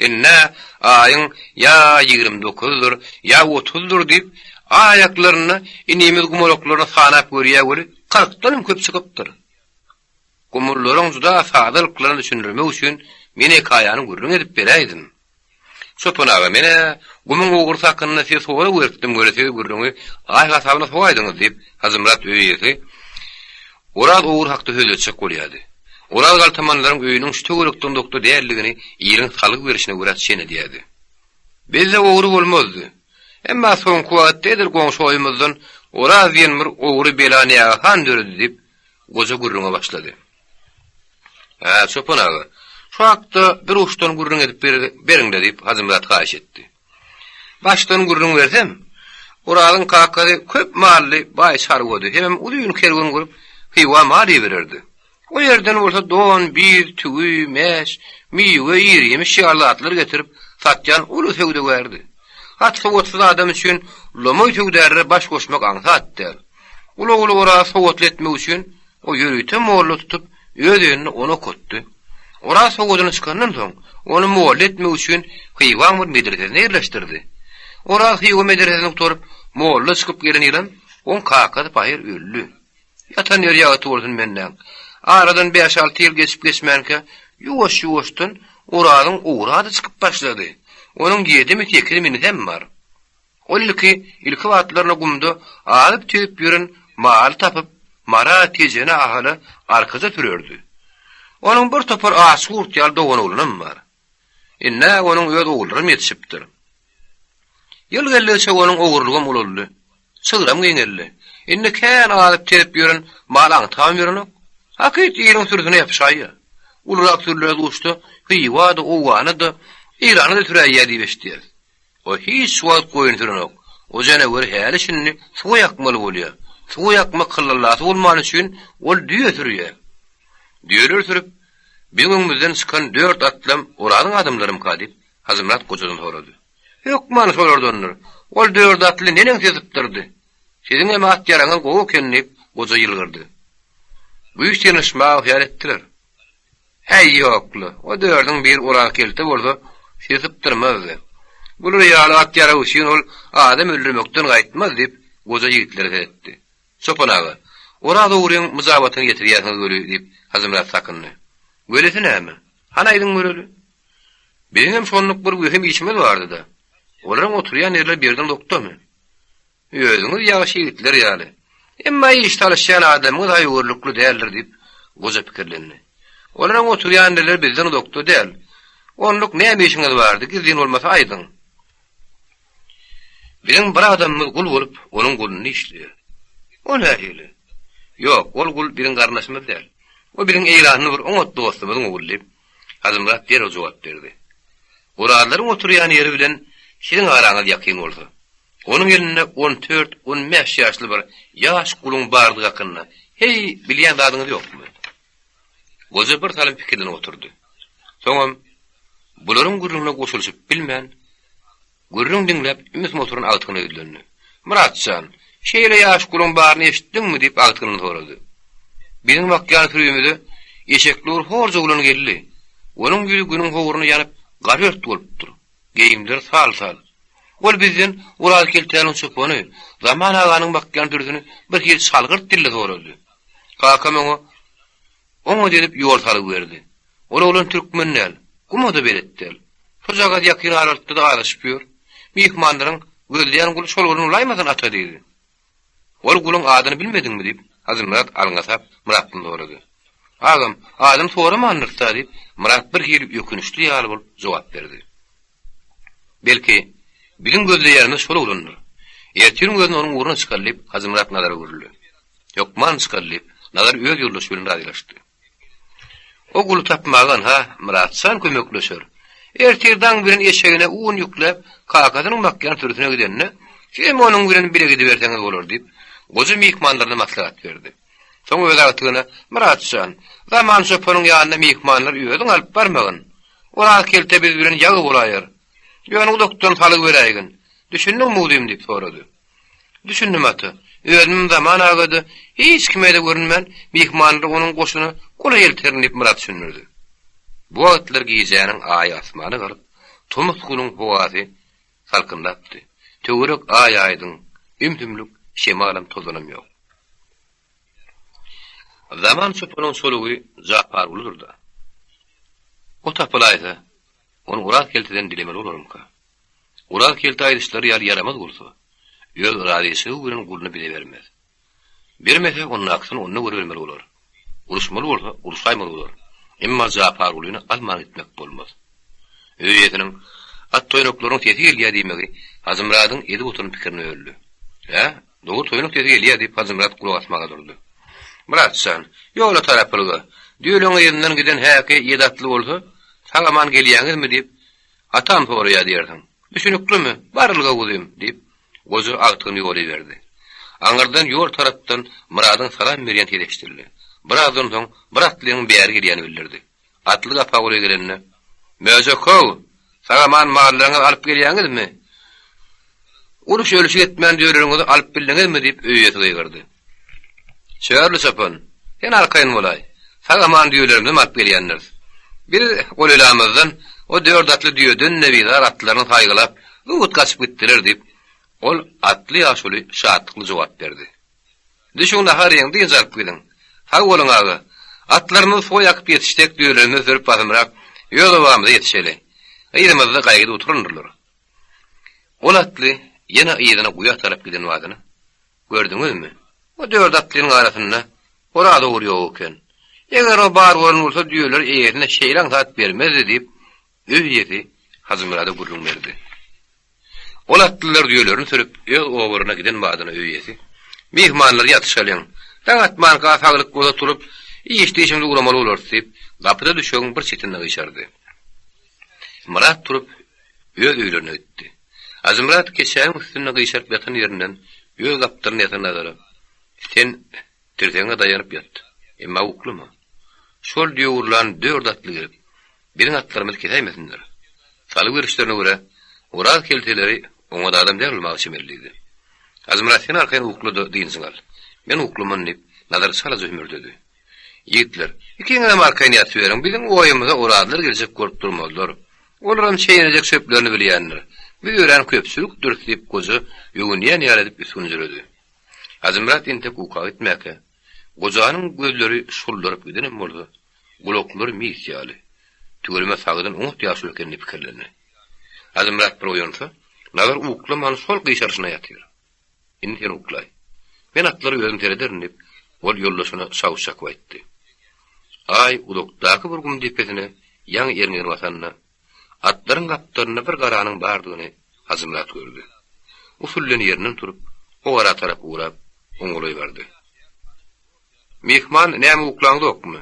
Indi aýyň ýa 29-dur, ýa 30-dur diýip, aýaklarynda inimiz gumalaklaryny sanap görýär weli, kyrkdanam köp çykypdyr. Gumullaryň juda sadalyklaryny düşündirmek üçin men hekaýany gürrüň edip beräýdim. Çopan aga, men-ä gumuň ogrusy hakynda size sorag beripdim weli siz gürrüňi aý hasabyna sogaýdyňyz diýip, Hajymyrat öý eýesi Oraz ogry hakda söz etjek bolýardy. Oraz galtamanlaryň öýüniň şu töwerekden uzakda däldigini iliň salgy berşine görä çen edýärdi. Bizde ogry bolmazdy. Emma soňky wagtda edil goňşy oýumyzdan Oraz diýen bir ogry bela nägehan döredi diýip, goja gürrüňe başlady. Hä, çopan aga, şu hakda bir uçdan gürrüň edip beriň-le diýip, Hajymyrat haýyş etdi. Başdan gürrüň bersem, Orazyň kakasy köp mally baý çarwady hemem uzyn kerwen gurup, Hywa mal ibererdi. O ýerden bolsa don, biz, tüwi, mäş, miwe, ir-ýemiş ýaly zatlar getirip satýan uly söwdagärdi. Hat-sowatsyz adam üçin lomaý söwdärlere baş goşmak aňsat däl. Uly ogly Orazy sowatly etmek üçin o ýörite molla tutup, öz öýünde ony okatdy. Oraz sowadyny çykandan soň, ony molla etmek üçin Hywaň bir medresesine ýerleşdirdi. Oraz Hywa medresesini gutaryp, molla çykyp gelen ýylam oň kakasy pahyr öldi. Ýatan ýeri ýagty bolsun bendäň. Aradan bäş-alty ýyl geçip-geçmänkä, ýuwaş-ýuwaşdan Orazyň owrady çykyp başlady. Onuň ýedimi-sekizimi inisem bar. Ol ilki ilki wagtlaryna gumda azyp-tezip ýören maly tapyp, Mara, Tejene, Ahala arkaja sürerdi. Onuň bir topar aç gurt ýaly doganoglanam bar. Ind-ä onuň öz ogullaram ýetişipdir. Ýyl geldigiçe onuň ogurlygam ulaldy. Çygram giňeldi. Indi kän azyp-tezip ýören mal aňtabam ýörenok. Hakyt iliň sürüsine ýapyşaýýar. Ulurak sürüler duşsa, Hywa-da, Owgana-da, Eýrana-da süräýýär diýip eşidýäris. O hiç wagt goýun sürenok. O janawer häli-şindi suwa ýakmaly bolýar. Suwa ýakmak hyllallasy bolmany üçin ol düýe sürýär. Düýeleri sürüp, biziň öňümizden çykan dört atlam Orazyň adamlarymyka diýip, Hajymyrat gojadan sorady. Hökman şolardandyr. Ol dört atly neneňsi sypdyrdy. Siziňem at-ýaragyňyz gowy eken diýip, goja ýylgyrdy. Güýç synanyşmaga hyýal etdiler. Häý, ýok-la, o dördüň biri Oraz kelte bolsa, sizi sypdyrmazdy. Bular ýaly at-ýarag üçin ol adam öldürmekden gaýtmaz diýip, goja ýigitlere seretdi. Çopan aga, Oraz ogryň myjabatyny getirýärsiňiz weli, diýip, Hajymyrat sakyndy. Welisi näme? Hany aýdyň göreli. Biziňem şonluk bir wehim işimiz bardy-da. Olaryň oturýan ýerleri birden uzakdamy? Özüňiz ýagşy ýigitler ýaly. Emma iş salyşýan adamyňyz haýgörlükli däldir diýip, goja pikirlendi. Olaryň oturýan ýerleri bizden uzakda däl. Onluk näme işiňiz bardy, gizlin bolmasa aýdyň. Biziň bir adamymyz gul bolup, onuň gulunda işleýär. O nähili? Ýok, ol gul biziň garyndaşymyz däl. O biziň eýranly bir oňat dostumyzyň ogly diýip, Hajymyrat derrew jogap berdi. Orazlaryň oturýan ýeri bilen siziň araňyz ýakyn bolsa, onuň elinde on dört, on bäş ýaşly bir ýaş guluň bardygy hakynda, heý, bilýän zadyňyz ýokmy? Goja bir salym pikirlenip oturdy. Soňam bularyň gürrüňine goşulyşyp bilmän, gürrüň diňläp ümsüm oturan agtygyna ýüzlendi. Myrat jan, şeýle ýaş guluň baryny eşitdiňmi? diýip agtygyndan sorady. Biziň bakýan sürimize eşekli bir horja oglan geldi. Onuň ýüzi günüň howruna ýanyp, garört bolupdyr. Geýimleri sal-sal. Ol bizden Oraz keltäniň çopany Zaman aganyň bakýan sürüsini bir hili çalgyrt dilde sorady. Kakam oňa Oňat edip ýol salgy berdi. Ol oglan türkmen däl, guma-da belet däl. Şojagaz ýakyn aralykda-da azaşyp ýör. Myhmanlaryň gözleýän guly şol oglan bolaýmasyn, ata diýdi. Ol guluň adyny bilmediňmi? diýip, Hajymyrat alňasap Myratdan sorady. Agam, adyny soramandyrys-da, diýip, Myrat birhili ökünçli ýaly bolup jogap berdi. Belki, biziň gözleýänimiz şol oglandyr. Ertiriň özünde onuň ugruna çykaly, diýip, Hajymyrat Nazara öwrüldi. Hökman çykaly, diýip, Nazar öz ýoldaşy bilen razylaşdy. O guly tapmaga ynha, Myratjan kömekleşer. Ertir daň bilen eşegine un ýükläp, kakasynyň bakýan sürüsine gidende, sizem onuň bilen bile gidiberseňiz bolar, diýip, goja myhmanlaryna maslahat berdi. Soň öz agtygyna, Myrat jan, Zaman çopanyň ýanyna myhmanlary özüň alyp barmagyn. Oraz kelte biz bilen ýagy bolaýar. Ýöne uzakdan salgy beräýgin. Düşündiňmi, uzym? diýip sorady. Düşündim, ata. Özümem Zaman aga-da hiç kime-de görünmän, myhmanlary onuň goşuna golaý elterin diýip Myrat düşündirdi. Bu wagtlar gijäniň aýy asmana galyp, tomus günüň howasy salkynlapdy. Töwerek aý-aýdyň, ümsümlik, şemalam, tozanam ýok. Zaman çopanyň çolugy Japargulydyr-da. O tapylaýsa, ony Oraz kelteden dilemeli bolarmyka? Oraz kelte aýdyşlary ýaly ýaramaz bolsa, öz razyçylygy bilen guluny bize bermez. Bermese, ondakysyny onda görübermeli bolar. Uruşmaly bolsa, uruşaýmaly bolar. Emma Japargulyny alman gitmek bolmaz. Öý eýesiniň At toýnaklaryň sesi gelýär diýmegi Hajymyradyň edip oturan pikirini böldi. Hä, dogry toýnak sesi gelýär diýip Hajymyrat gulak asmaga durdy. Myrat jan, ýola tarapylga, düýeleň yzyndan giden häki ýedi atly bolsa, sag-aman gelýäňizmi diýip, atam soraýar diýersiň. Düşüniklimi, barylga guzym, diýip, Goja agtygyny ýola iberdi. Aňyrdan ýol tarapdan Myradyň salam berýän sesi eşidildi. Birazdan soň bir atlynyň bäri gelýäni bildirdi. Atly gapa golaý gelende, Möjek-how, sag-aman mallaryňyzy alyp gelýäňizmi? Uruş-ölüşik etmän düýeleriňizi alyp bildiňizmi? diýip, öý eýesi gygyrdy. Çörli çopan, sen arkaýyn bolaý. Sag-aman düýelerimizem alyp gelýändiris. Biz golaýlamyzdan o dört atly düýeden-de bizar atlaryny saýgylap, zut gaçyp gitdiler, diýip, ol atly ýaşuly şatlykly jogap berdi. Düşüň nahar iýiň, dynç alyp gidiň. Sag boluň, aga. Atlarymyzy suwa ýakyp ýetişsek, düýelerimizi sürüp basymrak öz obamyza ýetişeli. Yzymyzda gaýgyda oturandyrlar. Ol atly ýene yzyna guýa tarap giden badyna, Gördüňizmi, o dört atlynyň arasynda Oraz ogry ýok eken. Eger o bar bolan bolsa düýeleri eýesine şeýle aňsat bermezdi diýip, öý eýesi Hajymyrada gürrüň berdi. Ol atlylar düýelerini sürüp, öz obalaryna giden badyna öý eýesi, Myhmanlar ýatyşalyň, daň atmanka saglyk bolsa turup, iş-dişimizi guramaly bolarys diýip, gapyda düşegiň bir çetinde gyşardy. Myrat turup, öz öýlerine gitdi. Hajymyrat keçäniň üstünde gyşaryp ýatan ýerinden öz gapdalynda ýatan Nazara, Sen tirsegiňe daýanyp ýat, emma uklama. Şol düýe urlan dört atly gelip, biziň atlarymyzy kesäýmesinler. Salgy berişlerine görä, Oraz kelteleri oňat adam däl bolmaga çemeli diýdi. Hajymyrat sen arkaýyn ukla-da dynjyňy al. Men uklaman diýip, Nazar çalaja hümürdedi. Ýigitler, ikiňizem arkaýyn ýatyberiň, biziň oýumyza orazlar geljek bolup durmazlar. Olaram çeýnejek çöplerini bilýändir. Biz örän köpçülikdiris diýip, goja öwünýän ýaly edip üsgünjiredi. Hajymyrat entek uka gitmäkä, gojanyň gözleri şullaryp gidenem bolsa, gulaklary mis ýaly. Tüweleme sagdyn oňat ýaşuly eken diýip pikirlendi. Hajymyrat bir oýansa, Nazar uklaman şol gyşaryşyna ýatyr. Indi sen uklaý. Men atlara özüm serederin diýip, ol ýoldaşyna çawuş çakyp aýtdy. Aý uzakdaky bir gum depesine ýaňy erňegini basanda, atlaryň gapdalynda bir garanyň bardygyny Hajymyrat gördi. Usul bilen ýerinden turup, o gara tarap ugrap, oňa golaý bardy. Myhman, näme uklaňzokmy?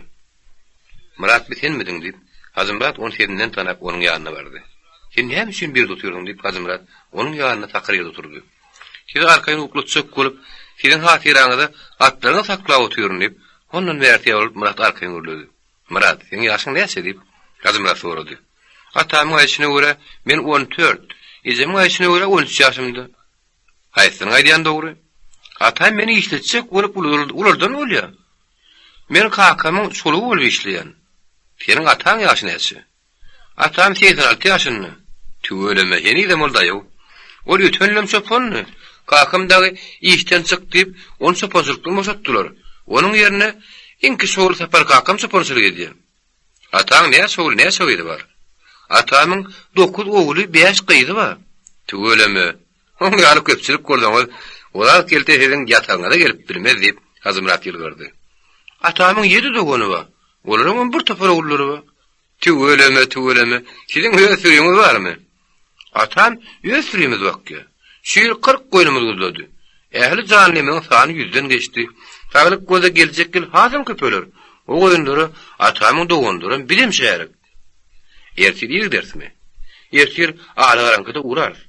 Myrat bi senmidiň? diýip, Hajymyrat ony sesinden tanap, onuň ýanyna bardy. Sen näme üçin bu ýerde otyrsyň? diýip, Hajymyrat onuň ýanynda takyr ýerde oturdy. Sizi arkaýyn uklatjak bolup, siziň hatyraňyza atlaryňyzy saklap otyryn, diýip, hondan bärsi ýaly bolup Myrat arkaýyn gürledi. Myrat, seň ýaşyň näçe? diýip, Hajymyrat sorady. Atamyň aýdyşyna görä, men on dört, ejemiň aýdyşyna görä, on üç ýaşymda. Haýsysynyň aýdýany dogry? Atam meni işletjek bolup ulaldan bolýa. Men kakamyň çolugy bolup işleýän. Seniň ataň ýaşy näçe? Atam 86 ýaşynda. Tüweleme, henizem ol daýaw. Ol öten ýylam çopandy. Kakam dagy işden çyk diýip, ony çopançylykdan boşatdylar. Onuň ýerine iňki şowly Sapar kakam çopançylyk edýär. Ataň näçe ogly, näçe gyzy bar? Atamyň dokuz ogly, bäş gyzy bar. Tüweleme, oň ýaly köpçülik bolsaňyz, Oraz kelte siziň ýatagyňyza gelip bilmez, diýip, Hajymyrat ýylgyrdy. Atamyň ýedi dogany bar. Olaryňam bir topar ogullary bar. Tüweleme, tüweleme, siziň öz sürüňiz barmy? Atam öz sürimizi bakýar. Şu ýyl 40 goýnumyz guzlady. Ähli janlymyzyň sany ýüzden geçdi. Saglyk bolsa geljek ýyl hasam köpeler. O goýunlara atamyň doganlaram, bizem şärik. Ertir ir giderismi? Ertir alagaraňkyda ugrarys.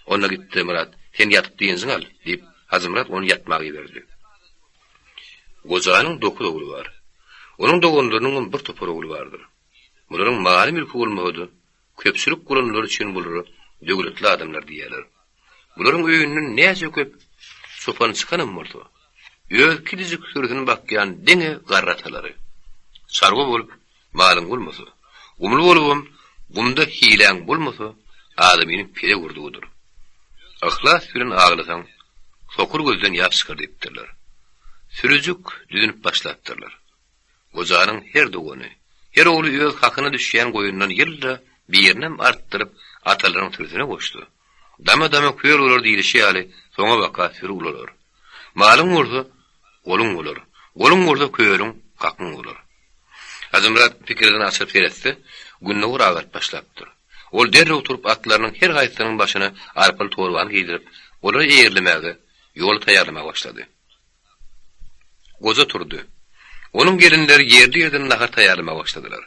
Onda git-de, Myrat, sen ýatyp dynjyňy al, diýip, Hajymyrat ony ýatmaga iberdi. Gojanyň dokuz ogly bar. Onuň doganlarynyňam bir topar ogly bardyr. Bularyň maly-mülki bolmasa-da, Köpçülik bolanlary üçin bulara döwletli adamlar diýýärler. Bularyň öýünden näçe köp çopan çykanam bolsa, öz kiçijik sürüsini bakýan diňe garry atalary. Çarwa bolup, malyň bolmasa, gumly bolubam, gumda hiläň bolmasa, adamynyň pele gurdugydyr. Yhlas bilen aglasaň, sokur gözden ýaş çykar diýipdirler. Sürüjik düzünip başlapdyrlar. Gojanyň her dogany, her ogly öz hakyna düşýän goýundan ýylda birinem artdyryp, atalaryň sürüsine goşsa, dama-dama köl bolar diýlişi ýaly, soňabaka süri ulalar. Malyň bolsa, goluň bolar, goluň bolsa kölüň, hakyň bolar. Hajymyrat pikirden açylyp seretse, gündogar agaryp başlapdyr. Ol derrew turup atlarynyň her haýsysynyň başyna arpaly torbany geýdirip, olary eýerlemäge, ýola taýýarlamaga başlady. Goja turdy. Onuň gelinleri ýerli-ýerden nahar taýýarlamaga başladylar.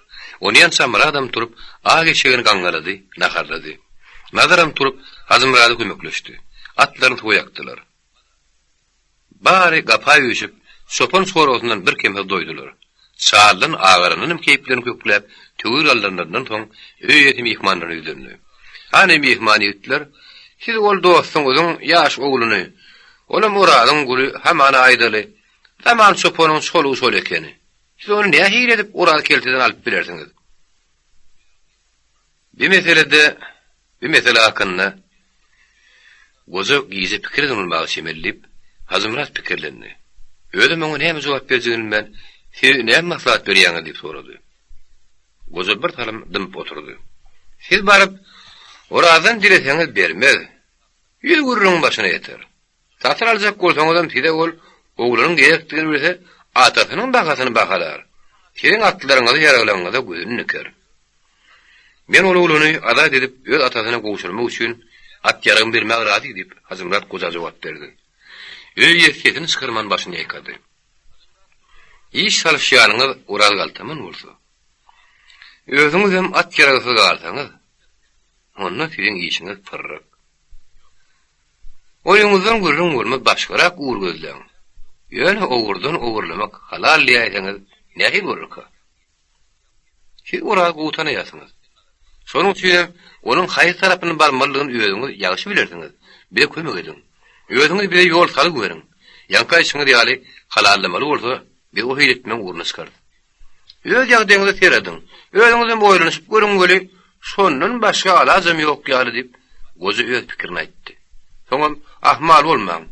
Onýança Myradam turup, ak eşegini gaňňalady, naharlady. Nazaram turup, Hajymyrada kömekleşdi. Atlaryny suwa ýakdylar. Bary gapa üýşüp, çopan çorbasyndan birkemsiz doýdular. Çaldan agarandanam keýplerini kökläp, töwir aldyranlaryndan soň, öý eýesi myhmanlara ýüzlendi. Hany, myhman ýigitler, siz ol dostuňyzyň ýaş ogluny, olam Orazyň guly, hamana aýdaly, Zaman çopanyň çolugy şol ekeni. Siz ony nähili edip Oraz kelteden alyp bilersiňiz? Bi meselede, bi mesele hakynda goja gije pikir edin bolmaga çemeli diýip, Hajymyrat pikirlendi. Özem oňa näme jogap berjegini bilmän, Siz näme maslahat berýäňiz diýip sorady. Goja bir salym dymyp oturdy. Siz baryp, Orazdan dileseňiz bermez. Ýüz gürrüň başyna ýeter. Satyn aljak bolsaňyzam size ol oglanyň gerekdigini bilse, atasynyň bahasyny bahalar. Siziň atlaryňyzy ýaraglaryňyza gözüni diker. Men ol oglany azat edip, öz atasyna gowşurmak üçin at-ýaragymy bermäge razy diýip, Hajymyrat goja jogap berdi. Öý eýesi sesini çykarman başyny ýaýkady. Iş salyşýanyňyz Oraz galtaman bolsa, özüňizem at-ýaragsyz galsaňyz, onda siziň işiňiz pyrryk. Oýuňyzdan gürrüň bolmaz başgarak ugur gözläň. Ýöne ogurdan ogurlamak halal diýäýseňiz nähili bolarka? Siz Orazy gowy tanaýarsyňyz. Şonuň üçinem onuň haýsy tarapyna barmalydygyny özüňiz ýagşy bilersiňiz. Bize kömek ediň. Özüňiz bize ýol salgy beriň. Ýaňky aýdyşyňyz ýaly halallamaly bolsa, biz o hili etmegiň ugruna çykarys. Öz ýagdaýyňyza serediň. Özüňizem oýlanyşyp görüň weli, şondan başga alajam ýok ýaly diýip, goja öz pikirini aýtdy. Soňam, Ahmal bolmaň.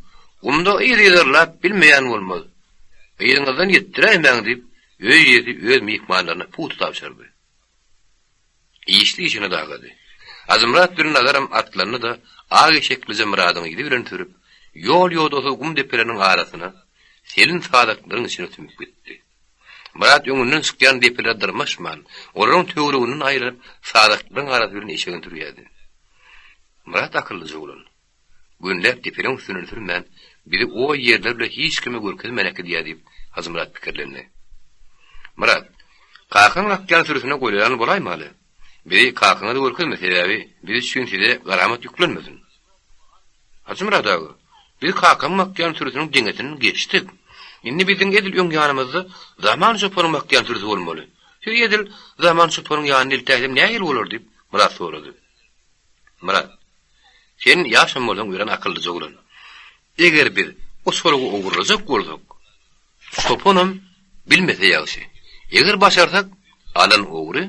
Gumda yz yzarlap bilmeýän bolmaz. Yzyňyzdan ýetdiräýmäň diýip, Öý eýesi öz myhmanlaryna pugta tabşyrdy. Işli işine dagady. Hajymyrat bilen Nazaram atlandy-da, ak eşeklije Myradyň yzy bilen sürüp, ýol-ýodasyz gum depeleriniň arasyna, selin sazaklaryň içine sümüp gitdi. Myrat öňünden çykýan depelere dyrmaşman, olaryň töwereginden aýlanyp, sazaklaryň arasy bilen eşegini sürýärdi. Myrat akyllyja oglan. Günläp depeniň üstünden sürmän, bizi o ýerler bile hiç kime görkezmän äkidýär diýip, Hajymyrat pikirlendi. Myrat, kakaň akýan sürüsine golaýlan bolaýmaly. Bizi kakaňa-da görkezme, sebäbi biz üçin size garamat ýüklenmesin. Hajymyrat aga, biz kakamyň akýan sürüsiniň deňesinden geçdik. Indi biziň edil öň ýanymyzda Zaman çopanyň bakýan sürüsi bolmaly. Sizi edil Zaman çopanyň ýanyna eltäýsem nähili bolar diýip, Myrat sorady. Myrat, Sen ýaşam bolsaň örän akyllyja oglan. Eger biz o çolugy ogurlajak bolsak, çopanam bilmese ýagşy. Eger başarsak, alan ogry,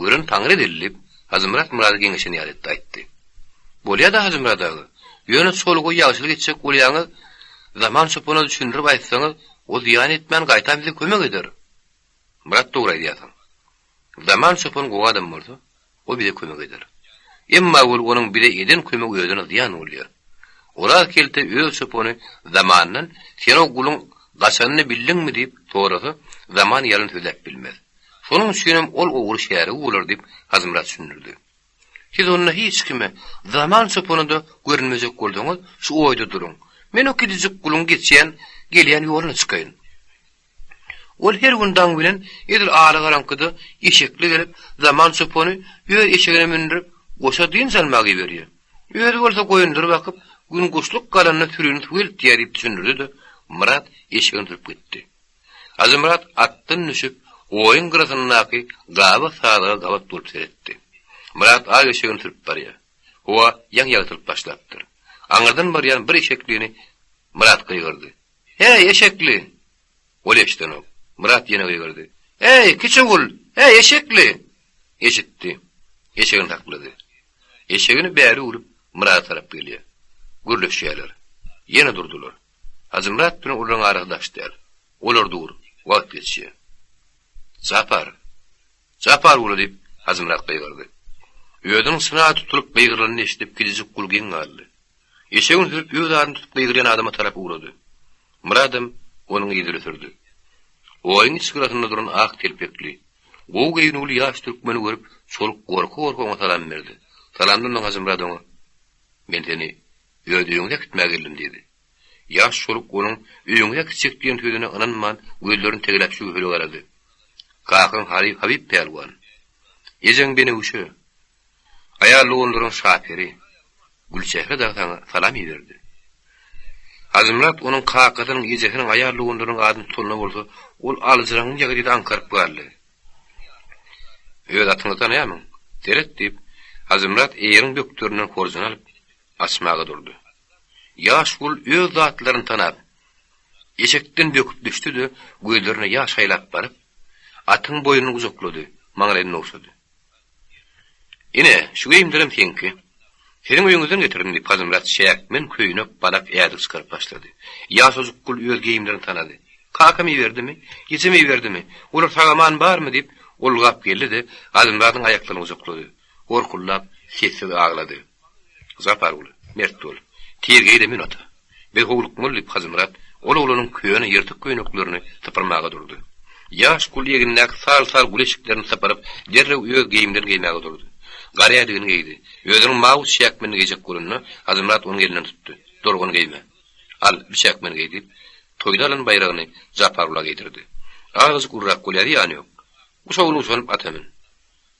gören Taňry edeli diýip, Hajymyrat Myrady geňeşen ýaly etdi aýtdy. Bolýa-da Hajymyrat aga, ýöne çoluga ýagşylyk etjek bolýaňyz, Zaman çopana düşündirip aýtsaňyz, o zyýan etmän gaýtam bize kömek eder. Myrat dogry aýdýarsyň. Zaman çopan gowy adam bolsa, o bize kömek eder. Emma weli onuň bize eden kömegi özüne zyýan bolýar. Oraz kelte öz çopany Zamandan Sen o guluň gaçanyny bildiňmi diýip sorasa, Zaman ýalan sözläp bilmez. Şonuň üçinem ol ogry şärigi bolar diýip Hajymyrat düşündirdi. Siz onda hiç kime, Zaman çopana-da görünmejek bolsaňyz, şu oýda duruň. Men o kiçijik guluň geçýän, gelýän ýoluna çykaýyn. Ol her gün daň bilen edil alagaraňkyda eşekli gelip, Zaman çopany öz eşegine mündürip, goşa dynç almaga iberýär. Özi bolsa goýunlary bakyp, gün guşluk galanda sürini suwa eltýär diýip düşündirdi-de, Myrat eşegini sürüp gitdi. Hajymyrat atdan düşüp, oýuň gyrasyndaky gaba sazaga gabat bolup seretdi. Myrat ak eşegini sürüp barýar. Howa ýaňy ýagtylyp başlapdyr. Aňyrdan barýan bir eşeklini Myrat gygyrdy. Heý, eşekli! Ol eşidenok. Myrat ýene gygyrdy. Heý, kiçi gul! Heý, eşekli! Eşitdi. Eşegini saklady. Eşegini bäri öwrüp, Myrada tarap gelýär. Gürleşýärler. Ýene durdular. Hajymyrat bilen olaryň arasy daş däl. Olar dur. Wagt geçýär. Japar! Japarguly! diýip, Hajymyrat gygyrdy. Özüniň çyna tutulyp gygyrylanyny eşidip, kiçijik gul geň galdy. Eşegini sürüp, öz adyny tutup gygyrýan adama tarap ugrady. Myradam onuň yzyny sürdi. Oýuň iç gyrasynda duran ak telpekli. Gowy geýnüwli ýaş türkmeni görüp, çoluk gorka-gorka oňa salam berdi. Salamdan soň Hajymyrat oňa, Men seni öz öýüňize äkitmäge geldim diýdi. Ýaş çoluk onuň öýüňize äkitjek diýen sözüne ynanman, gözlerini tegeläp şübheli garady. Kakaň Haryp Habyp pälwan. Ejeň Benewşe. Aýal doganlaryň Şaperi. Gülçehre dagy saňa salam iberdi. Hajymyrat onuň kakasynyň, ejesiniň, aýal doganlarynyň adyny tutanda bolsa, ol aljyraňňy ýagdaýda aňkaryp galdy. Öz atyňy tanaýarmyň? Seret, diýip, Hajymyrat eýeriň bökderinden horjuny alyp, açmaga durdy. Ýaş gul öz zatlaryny tanap, eşekden böküp düşdi-de, gözlerine ýaş aýlap baryp, atyň boýnuny gujaklady, maňlaýyny ogşady. Ine, şu geýimlerem seňki. Siziň öýüňizden getirdim, diýip, Hajymyrat çäkmen, köýnek, balak, ädik çykaryp başlady. Ýaşajyk gul öz geýimlerini tanady. Kakam iberdimi? Ejem iberdimi? Olar sag-aman barmy? diýip, ylgap geldi-de, Hajymyradyň aýaklaryny gujaklady. Gorkuldap, sessiz aglady. Japarguly, mert bol. Tiz geý-de mün ata. Biz howlukmaly, diýip, Hajymyrat ol oglanyň köne ýyrtyk köýneklerini sypyrmaga durdy. Ýaş gul egnindäki sal-sal gül eşiklerini sypyryp, derrew öz geýimlerini geýmäge durdy. Gara ädigini geýdi. Özüniň mawy çäkmenini geýjek bolanda, Hajymyrat onuň elinden tutdy. Dur, ony geýme. Al, bu çäkmeni geý, diýip, toýda alan baýragyny Japargula geýdirdi. Azajyk ulurak bolýar, zyýany ýok. Guşagyny guşanyp ata mün.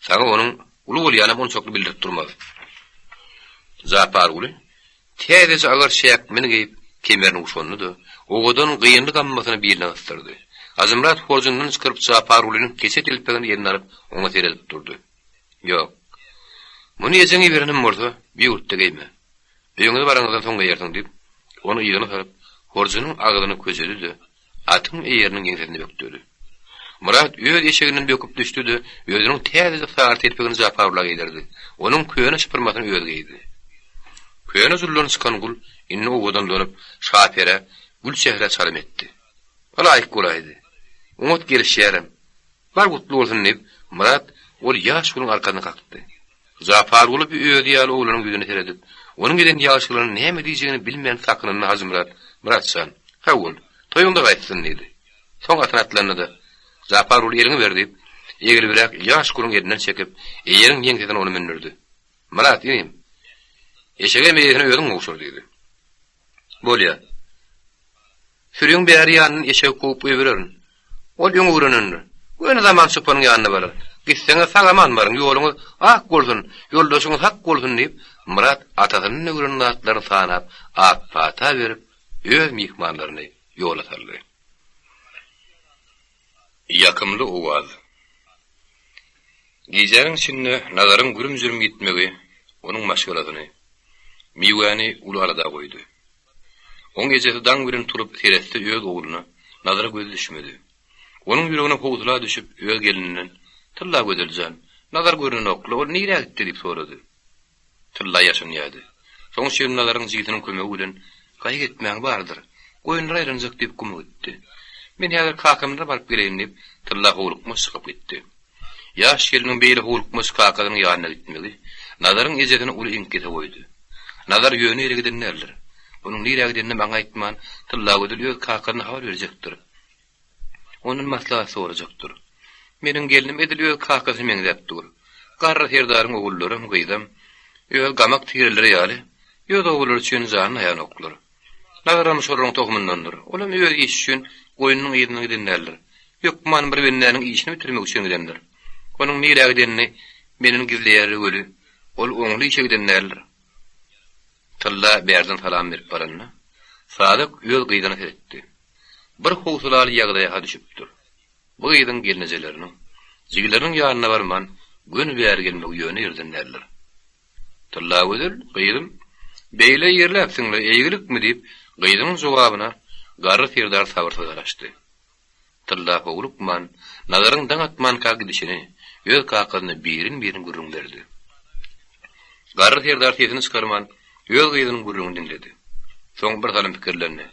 Saňa onuň uly bolýanam onçakly bildirip durmaz. Japarguly täzeje agar çäkmeni geýip, kemerini guşandy-da, owadan gynly gammasyny biline gysdyrdy. Hajymyrat horjundan çykaryp Japargulynyň keçe telpegini eline alyp, oňa seredip durdy. Ýok. Muny ejeň iberenem bolsa, bu ýurtda geýme. Öýüňize baraňyzdan soň geýersiň diýip, ony yzyna salyp, horjunyň agzyny köjedi-de, Atyň eýeriniň ýeňsesine bökdürdi. Myrat öz eşeginden böküp düşdi-de, özüniň täzejik sary telpegini Japargula geýdirdi. Onuň köne şypyrmasyny özi geýdi. Köne juldan çykan gul indi owadanlanyp, Şaperä, Gülçehrä çalym etdi. Ylaýyk bolaýdy. Oňat gelişýärem. Bar gutly bolsun diýip, Myrat ol ýaş guluň arkasyny kakdy. Japarguly bi özi ýaly oglanyň ýüzüne seredip, onuň eden ýagşylygyna näme diýjegini bilmän sakynanda Hajymyrat, Myrat jan, sag bol, toýuňda gaýtsyn diýdi. Soň atyna atlandy-da, Japarguly eliňi ber diýip, eglibräk ýaş guluň elinden çekip, eýeriň ýeňsesine ony mündürdi. Myrat, inim, eşegem eýesine özüň gowşur diýdi. Bolýa. Süriň bäri ýanyndan eşegi kowup goýbererin. Ol öň öwrenendir. Göni Zaman çopanyň ýanyna barar. Gitseňiz sag-aman baryň, ýoluňyz ak bolsun, ýoldaşyňyz hak bolsun diýip, Myrat atasyndan öwrenen zatlaryny sanap, ak pata berip, öz myhmanlaryny ýola saldy. Ýakymly owaz. Gijäniň içinde Nazaryň gürüm-jürüm gitmegi onuň maşgalasyny, Miwäni uly alada goýdy. Oň ejesi daň bilen turup seretse öz ogluna, Nazara gözi düşmedi. Onuň ýüregine howsala düşüp öz gelninden, Tyllagözel jan, Nazar görnenok-la, ol nirä gitdi diýip sorady. Tylla ýaşanýardy. Soň Şirin Nazaryň jigisiniň kömegi bilen, Gaýgy etmäň bardyr. Goýunlar aýlanjak diýip guma gitdi. Men häzir kakamlara baryp geleýin diýip, Tylla howlukmaç çykyp gitdi. Ýaş gelniň beýle howlukmaç kakasynyň ýanyna gitmegi Nazaryň ejesini uly iňkise goýdy. Nazar ýöne ýere giden däldir. Onuň nirä gidenini maňa aýtman, Tyllagözel öz kakasyna habar berjekdir. Ondan maslahat sorajakdyr. Meniň gelnim edil öz kakasyna meňzäp dur. Garry serdaryň ogullaram, gyzam öz gamak tireleri ýaly, öz obalary üçin janyny aýanoklar. Nazaram şolaryň tohumyndandyr. Olam öz işi üçin goýnunyň yzyndan giden däldir. Hökman bir bendäniň işini bitirmek üçin gidendir. Onuň nirä gidenini menden gizleýär weli, ol oňly işe giden däldir. Tylla bärden salam berip baranda, Sadyk öz gyzyna seretdi. Bir howsalaly ýagdaýa-ha düşüpdir. Bu gyzyň gelnejeleriniň, jigileriniň ýanyna barman, göni bäri gelmegi ýöne ýerden däldir. Tyllagözel, gyzym, beýle ýerläpsiň-le, eýgilikmi? diýip, gyzynyň jogabyna garry serdar sabyrsyz garaşdy. Tylla howlukman, Nazaryň daň atmanka gidişini öz kakasyna birin-birin gürrüň berdi. Garry serdar sesini çykarman, öz gyzynyň gürrüňini diňledi. Soň birsalym pikirlendi.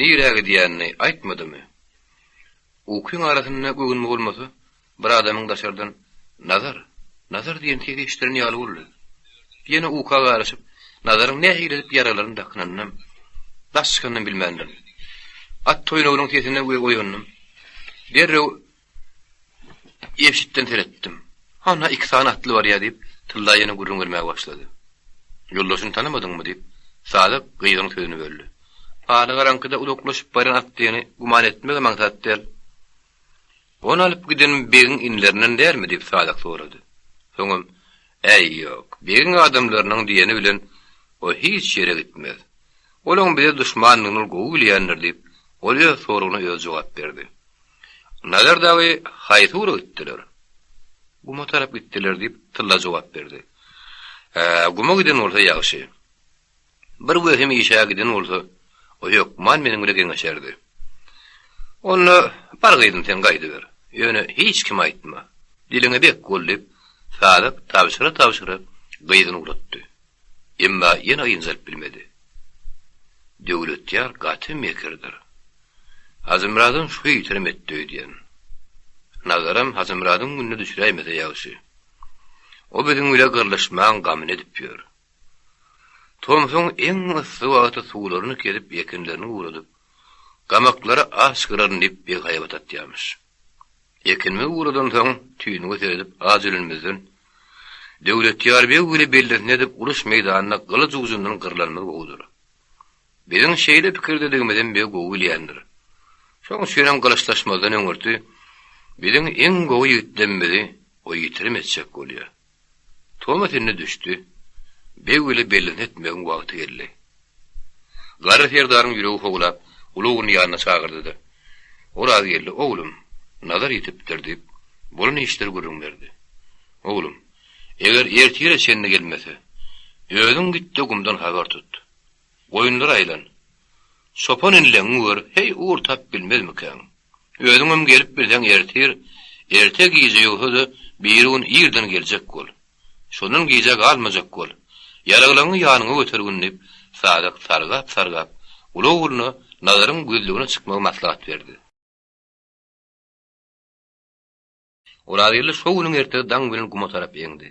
Nirä gidýänini aýtmadymy? Ukyň arasynda göwnüme bolmasa, bir adamyň daşardan Nazar! Nazar! diýen sesi eşdilen ýaly boldy. Ýene uka garyşyp, Nazaryň nähili edip ýaralaryny dakynanynam, daş çykanynam bilmändirin. At toýnagynyň sesine oýandym. Derrew. Ebşitden seretdim. Hana iki sany atly barýar diýip, Tylla ýene gürrüň bermäge başlady. Ýoldaşyny tanamadyňmy diýip, Sadyk gyzyň sözüni böldi. Ala garaňkyda uzaklaşyp barýan atlyny güman etmegem aňsat däl. Ony alyp giden begiň inlerinden dälmi diýip Sadyk sorady. Soňam, Äý, ýok, begiň adamlarynyň diýeni bilen o hiç ýere gitmez. Olaň bize duşmandygyny ol gowy bilýändir diýip, ol öz soragyna özi jogap berdi. Nazar dagy haýsy ugra gitdiler? Guma tarap gitdiler diýip, Tylla jogap berdi. Hä, guma giden bolsa ýagşy. Bir wehim işe giden bolsa, o hökman meniň bile geňeşerdi. Onda bar gyzym sen gaýdyber. Ýöne hiç kime aýtma. Diliňe bek bol diýip, Sadyk tabşyra-tabşyra gyzyny ugratdy. Emma ýene ynjalyp bilmedi. Döwletýar gaty mekirdir. Hajymyradyň şu ýitirim etdi öýdýän. Nazaram Hajymyradyň gününe düşüräýmese ýagşy. O biziň bile gyrlyşmaň gamyny edip ýör. Tomsuň iň yssy wagty suwlaryny kesip ekinlerini guradyp, gamaklara aç gyraryn diýip beg haýbat atýarmyş. Ekinimizi guradansoň tüýnüge seredip aç ölenimizden, Döwletýar beg bile bellisini edip uruş meýdanynda gylyç ujundan gyrlanymyz gowudyr. Biziň şeýle pikirdedigimizem beg gowy bilýändir. Şoň üçinem gylyçlaşmazdan öňürti biziň iň gowy ýigitlemmizi o ýitirim etjek bolýar. Tomas indi düşdi. Beg bile bellisini etmegiň wagty geldi. Garry serdaryň ýüregi howlap, uly ogluny ýanyna çagyrdy-da, Orazgeldi, oglum, Nazar ýitipdir diýip, bolan işleri gürrüň berdi. Oglum, eger ertire çenli gelmese, özüň git-de gumdan habar tut. Goýunlara aýlan. Çopan inleňňi gör, heý, ugur tap bilmezmikäň? Özüňem gelip bilseň ertir, erte gije ýogsa-da birigün irden geljek bol. Şondan gijä galmajak bol. Ýaraglaňňy ýanyňa götergin diýip, Sadyk sargap-sargap, uly ogluna Nazaryň gözlegine çykmagy maslahat berdi. Orazgeldi şo günüň ertesi daň bilen guma tarap eňdi.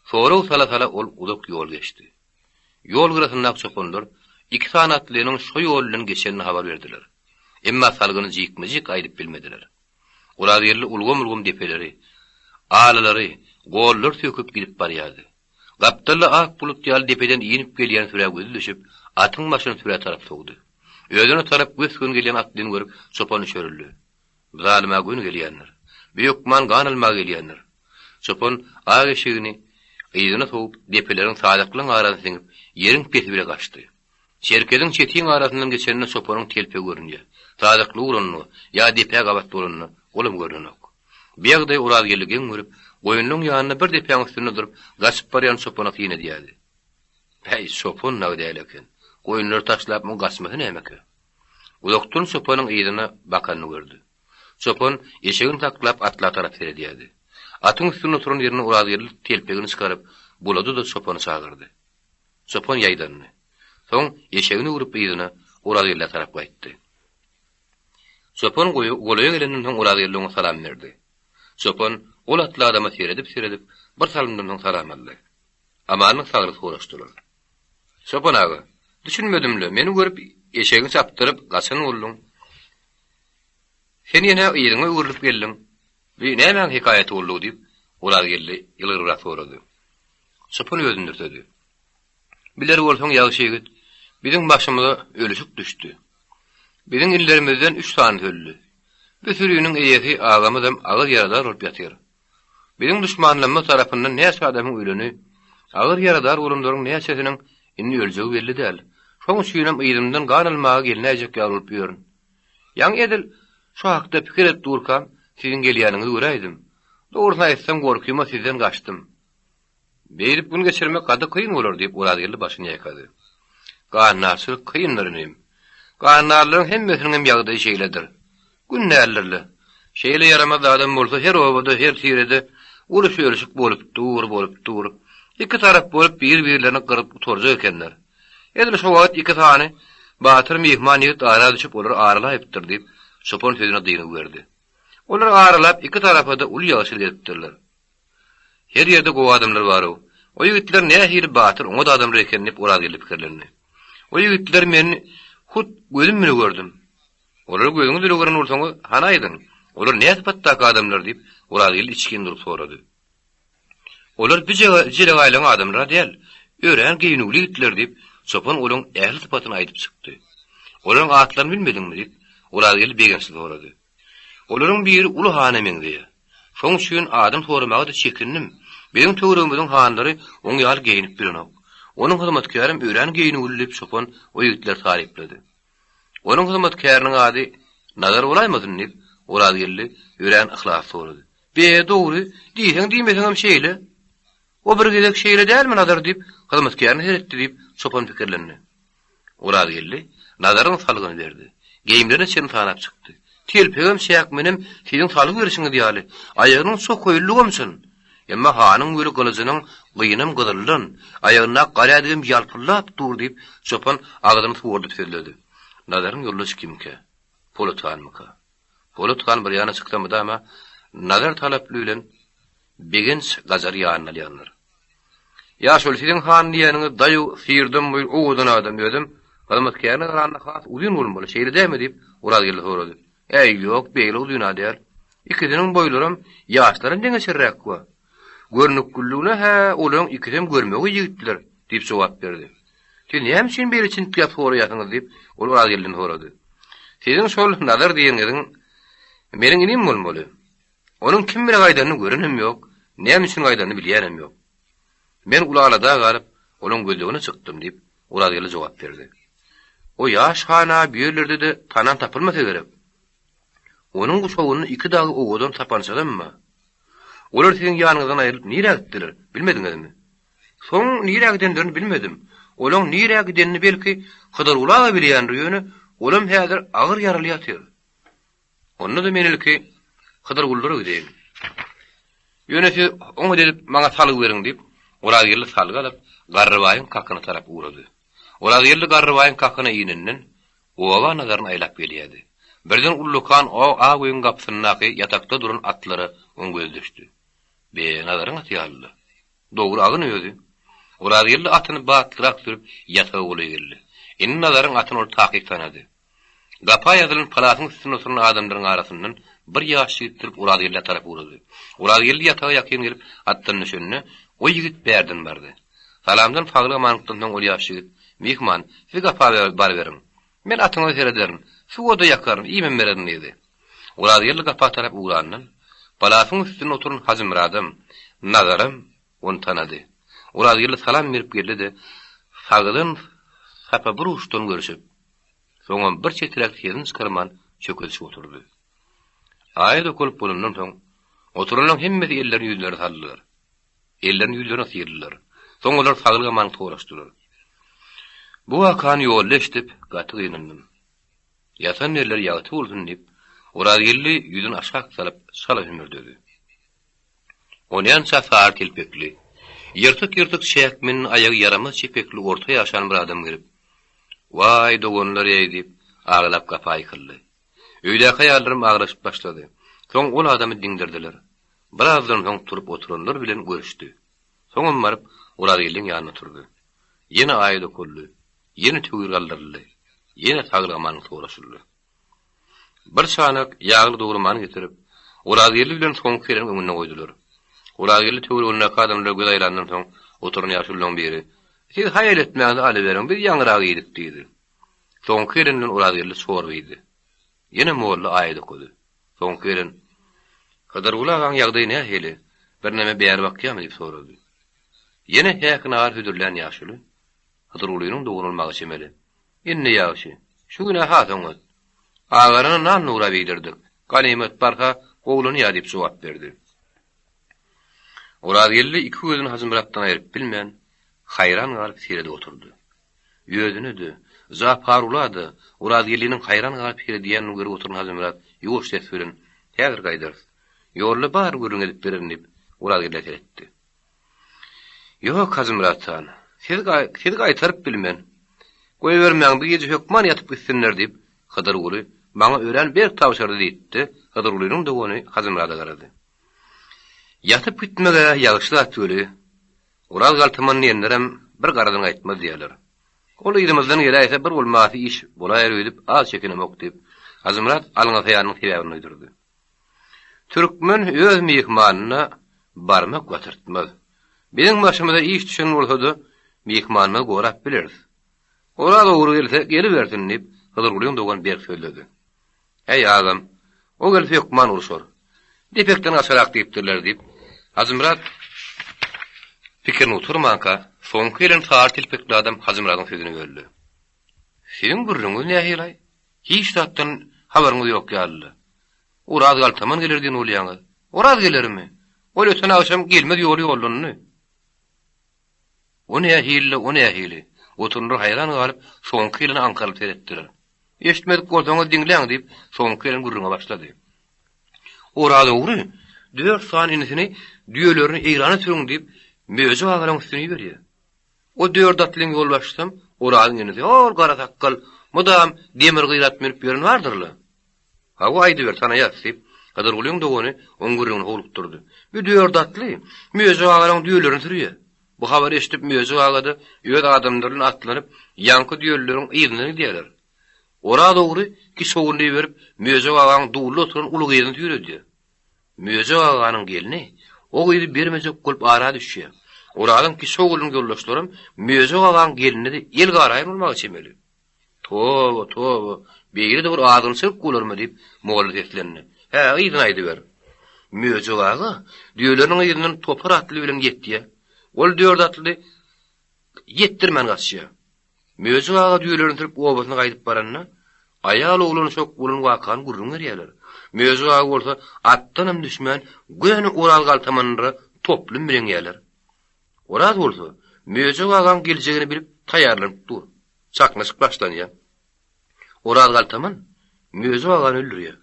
Sorag sala-sala ol uzak ýol geçdi. Ýol gyrasyndaky çopanlar iki sany atlynyň şo ýol bilen geçenini habar berdiler. Emma salgyny jikme-jik aýdyp bilmediler. Orazgeldi ulgam-ulgam depeleri, alalary, gollary söküp gidip barýardy. Gapdalda ak bulut ýaly depeden inip gelýän sürä gözi düşüp, atyň başyny sürä tarap sowdy. Özüne tarap gös-göni gelýän atlyny görüp, çopan üşerildi. Bu zalyma göni gelýändir. Bu hökman gan almaga gelýändir. Çopan ak eşegini yzyna sowup, depeleriň sazaklyň arasyna siňip, ýeriň pesi bile gaçdy. Çerkeziň çetiň arasyndan geçende çopanyň telpegi görünýär. Sazakly uranda ýa depä gabat bolanda olam görnenok. Bu ýagdaýy Orazgeldi geň görüp, goýunlaryň ýanynda bir depäň üstünde durup, gaçyp barýan çopana syn edýärdi. Päý, çopan dagy däl eken. Goýunlary taşlap muň gaçmasy nämekä? Uzakdan çopanyň yzyna bakanyny gördi. Çopan eşegini saklap atla tarap seredýärdi. Atyň üstünde oturan ýerinde Orazgeldi telpegini çykaryp, bulady-da çopany çagyrdy. Çopan ýaýdandy. Soň eşegini öwrüp yzyna Orazgeldä tarap gaýtdy. Çopan golaýa gelenden soň Orazgeldi oňa salam berdi. Çopan ol atly adama seredip-seredip, bir salymdan soň salam aldy. Amanlyk saglyk soraşdylar. Çopan aga, düşünmedim-le, meni görüp eşegiňi çapdyryp gaçan bolduň. Sen ýene yzyňa öwrülip geldiň. Bu nämäň hekaýaty boldugy diýip, Orazgeldi ýylgyrybrak sorady. Çopan özüni dürsedi. Biler bolsaň, ýagşy ýigit, biziň başymyza ölüşik düşdi. Biziň illerimizden üç sanysy öldi. Bu süriniň eýesi agamyzam agyr ýaradar bolup ýatyr. Biziň duşmanlarymyz tarapyndan näçe adamyň öleni, agyr ýaradar bolanlaryň näçesiniň indi öljegi belli däl. Şoň üçinem yzymdan gan almaga gelnäýjek ýaly bolup ýörün. Ýaňy edil şu hakda pikir edip durkam, siziň gelýäniňizi göräýdim. Dogrusyny aýtsam, gorkyma sizden gaçdym. Beýdip gün geçirmek gaty kyn bolar, diýip, Orazgeldi başyny ýaýkady. Gandarçylyk kyndyr, inim. Gandarlaryň hemmesiniňem ýagdaýy şeýledir. Gün däldir-le. Şeýle ýaramaz zadam bolsa her obada, her tirede uruş-örüşik bolup dur, bolup dur. Iki tarap bolup bir-birlerini gyryp gutarjak ekenler. Edil şo wagt iki sany batyr myhman ýigit ara düşüp olary aralaýypdyr, diýip, çopan sözüne dyngy berdi. Olar aralap iki tarapa-da uly ýagşylyk edipdirler. Her ýerde gowy adamlar bar-ow. O ýigitler nähili batyr, oňat adamlar eken diýip Orazgeldi pikirlendi. O ýigitleri men hut gözüm bile gördüm. Olary gözüňiz bile gören bolsaňyz, hany aýdyň, olar nä sypatdaky adamlar diýip, Orazgeldi içgin durup sorady. Olar bi jelegaýlaryň adamlary-a däl, örän geýnüwli ýigitler, diýip, çopan olaryň ähli sypatyny aýdyp çykdy. Olaryň atlaryny bilmediňmi? diýip, Orazgeldi begençli sorady. Olaryň biri uly hana meňzeýär. Şoň üçin adam soramaga-da çekindim. Biziň töweregimiziň hanlary oň ýaly geýnip bilenok. Onuň hyzmatkärem örän geýnüwli, diýip, çopan o ýigitleri taryplady. Onuň hyzmatkäriniň ady Nazar bolaýmasyn? diýip, Orazgeldi örän yhlasly sorady. Be, dogry, diýseň-diýmeseňem şeýle. O bir gezek şeýle dälmi, Nazar diýip, hyzmatkärine seretdi, diýip, çopan pikirlendi. Orazgeldi Nazaryň salgyny berdi. Geýimlerine çenli sanap çykdy. Telpegem, çäkmenem siziň salgy berşiňiz ýaly, aýagynyň çokaýlygam çyn. Emma hanyň weli gylyjynyň gynam gyzyldan, aýagyndaky garädigem ýalpyldap dur, diýip, çopan agzyny suwardyp sözledi. Nazaryň ýoldaşy kimkä? Polat hanmyka? Polat han bir ýana çyksa mydama Nazar talaply bilen Begenç gajary ýanyna alýandyr. Ýaşuly, siziň han diýýäniňiz daýaw, syrdam boýly owadan adam, özem hyzmatkärine garanda has uzyn bolmaly, şeýle dälmi? diýip, Orazgeldi sorady. Äý, ýok, beýle uzyn-a däl. Ikisiniň boýlaram, ýaşlaram deňeçerräk wa. Görnükliligine-hä olaryň ikisem görmegeý ýigitler, diýip jogap berdi. Siz näme üçin beýle çintgäp soraýarsyňyz? diýip, ol Orazgeldiden sorady. Siziň şol Nazar diýeniňiziň meniň inim bolmaly. Onuň kim bile gaýdanyny görenem ýok, näme üçin gaýdanyny bilýänem ýok. Men uly alada galyp, olaň gözlegine çykdym, diýip, Orazgeldi jogap berdi. O ýaş han-a bu ýerlerde-de tanan tapylmasa gerek. Onuň guşagynda iki dagy owadan sapançalam bar. Olar siziň ýanyňyzdan aýrylyp nirä gitdiler, bilmediňizmi? Soň nirä gidenlerini bilmedim. Olaň nirä gidenini belki Hydyrguly aga bilýändir, ýöne olam häzir agyr ýaraly ýatyr. Onda-da men ilki Hydyrgullara gideýin. Ýöne siz oňat edip maňa salgy beriň diýip, Orazgeldi salgy alyp, Garrybaýyň kakyna tarap ugrady. Orazgeldi Garrybaýyň kakyna inenden, oba nazaryny aýlap gelýärdi. Birden ullakan ak öýüň gapysyndaky ýatakda duran atlara oň gözi düşdi. Be, Nazaryň aty ýaly-la. Dogry, agyn özi. Orazgeldi atyny batlyrak sürüp, ýataga golaý geldi. Indi Nazaryň atyny ol takyk tanady. Gapa ýazylan palasyň üstünde oturan adamlaryň arasyndan bir ýaş ýigit turup Orazgeldä tarap ugrady. Orazgeldi ýataga ýakyn gelip, atdan düşende, o ýigit bärden bardy. Salamdan saglyk-amanlykdan soň ol ýaş ýigit, Myhman, siz gapa baryberiň. Men atyňyza serederin, suwa-da ýakaryn, iýmem bererin diýdi. Orazgeldi gapa tarap ugrandan, palasyň üstünde oturan Hajymyradam, Nazaram ony tanady. Orazgeldi salam berip geldi-de, sagdan sapa bir uçdan görüşip, Soňam bir çeträk sesini çykarman çökedişip oturdy. Aýat okalyp bolandan soň, oturanlaryň hemmesi ellerini ýüzlerine saldylar. Ellerini ýüzlerine syrdylar. Soň olar saglyk-amanlyk soraşdylar. Bu wakany ýolda eşidip, gaty gynandym. Ýatan ýerleri ýagty bolsun diýip, Orazgeldi ýüzüni aşak salyp, çala hümürdedi. Onýança sary telpekli, ýyrtyk-ýyrtyk çäkmenli aýagy ýaramaz çepekli orta ýaşan bir adam gelip, Waý, doganlar-eý! diýip, aglap gapa ýykyldy. Öýdäki aýallaram aglaşyp başlady. Soň ol adamy diňdirdiler. Birazdan soň turup oturanlar bilen görüşdi. Soňam baryp, Orazgeldiň ýanynda turdy. Ýene aýat okaldy, ýene töwir galdyryldy, ýene saglyk-amanlyk soraşyldy. Bir çanak ýagly dogramany getirip, Orazgeldi bilen soňky geleniň öňünde goýdular. Orazgeldi töweregindäki adamlara göz aýlandan soň, oturan ýaşulularyň biri, Siz haýal etmäňizi alyberiň, biz ýaňyrak iýdik diýdi. Soňky gelen bilen Orazgeldi çorba iýdi. Ýene molla aýat okady. Soňky gelen, Hydyrguly agaň ýagdaýy nähili, birneme bäri bakýarmy diýip sorady. Ýene häki nahar hödürlän ýaşuly, Hydyrgulynyň dogany bolmaga çemeli. Indi ýagşy. Şu gün-ä has oňat. Agarana nan nurap iýdirdik. Ganymat barha gowulanýar diýip jogap berdi. Orazgeldi iki gözüni Hajymyratdan aýryp bilmän, haýran galyp seredip oturdy. Özüne-de, Japarula-da Orazgeldiniň haýran galyp seredýänini görüp oturan Hajymyrat ýuwaş ses bilen, Häzir gaýdarys. Ýolda bar gürrüň edip bererin diýip, Orazgeldä seretdi. Ýok, Hajymyrat han, sizi sizi gaýtaryp bilmen. Goýbermäň, bu gije hökman ýatyp gitsinler, diýip, Hydyrguly maňa örän berk tabşyrdy, diýdi-de, Hydyrgulynyň dogany Hajymyrada garady. Ýatyp gitmeg-ä ýagşy zat weli, Oraz galtaman diýenlerem bir garadan gaýtmaz diýýärler. Ol yzymyzdan geläýse bir bolmasy iş bolaýar öýdüp az çekinemok, diýip, Hajymyrat alňasaýanynyň sebäbini duýdurdy. Türkmen öz myhmanyna barmak batyrtmaz. Biziň başymyza iş düşen bolsa-da, myhmanymyzy gorap bileris. Oraz ogry gelse, gelibersin, diýip, Hydyrgulyň dogany berk sözledi. Äý, agam, o gelse hökman urşar. Depekden gaçarak diýipdirler, diýip, Hajymyrat pikirini gutarmanka, soňky gelen sary telpekli adam Hajymyradyň sözüni böldi. Siziň gürrüňiňiz nähili-aý? Hiç zatdan habaryňyz ýok ýaly-la. Oraz galtaman geler diýen bolýaňyz. Oraz gelermi? Ol öten agşam gelmez ýoly ýollandy. O nähili-le, o nähili? Oturanlar haýran galyp, soňky gelene aňkarylyp seretdiler. Eşitmedik bolsaňyz diňläň, diýip, soňky gelen gürrüňe başlady. Oraz ogry dört sany inisini düýelerini Eýrana sürüň diýip, Möjek agalaň üstüne iberýär. O dört atlyň ýolbaşçysam Orazyň inisi, hol gara sakgal, mydam demir gyrat münüp ýören bardyr-la. Hawa, aýdyber, tanaýas, diýip, Hydyrgulyň dogany oň gürrüňini howlukdyrdy. Bu dört atly Möjek agalaň düýelerini sürýär. Bu habary eşidip Möjek aga-da öz adamlary bilen atlanyp, ýaňky düýelileriň yzyndan gidýärler. Oraz ogry kiçi ogluny iberip, Möjek agaň dulda oturan uly gyzyny süýredýär. Möjek aganyň gelni o gyzy bermejek bolup ara düşýär. Orazyň kiçi oglunyň ýoldaşlaram Möjek agaň gelnine-de el garaýan bolmaga çemeli. Toba, toba, beýle-de bir azgynçylyk bolarmy, diýip, molla seslendi. Hä, yzyny aýdyber. Möjek aga düýeleriniň yzyndan topar atly bilen ýetýär. Ol dört atly ýetdirmän gaçýar. Möjek aga düýelerini sürüp obasyna gaýdyp baranda, aýal oglan şok bolan wakany gürrüň berýärler. Möjek aga bolsa atdanam düşmän, göni Oraz galtamanlara toplum bileňýärler. Oraz bolsa Möjek agaň geljegini bilip taýýarlanyp dur. Çaknyşyk başlanýar. Oraz galtaman Möjek agany öldürýär.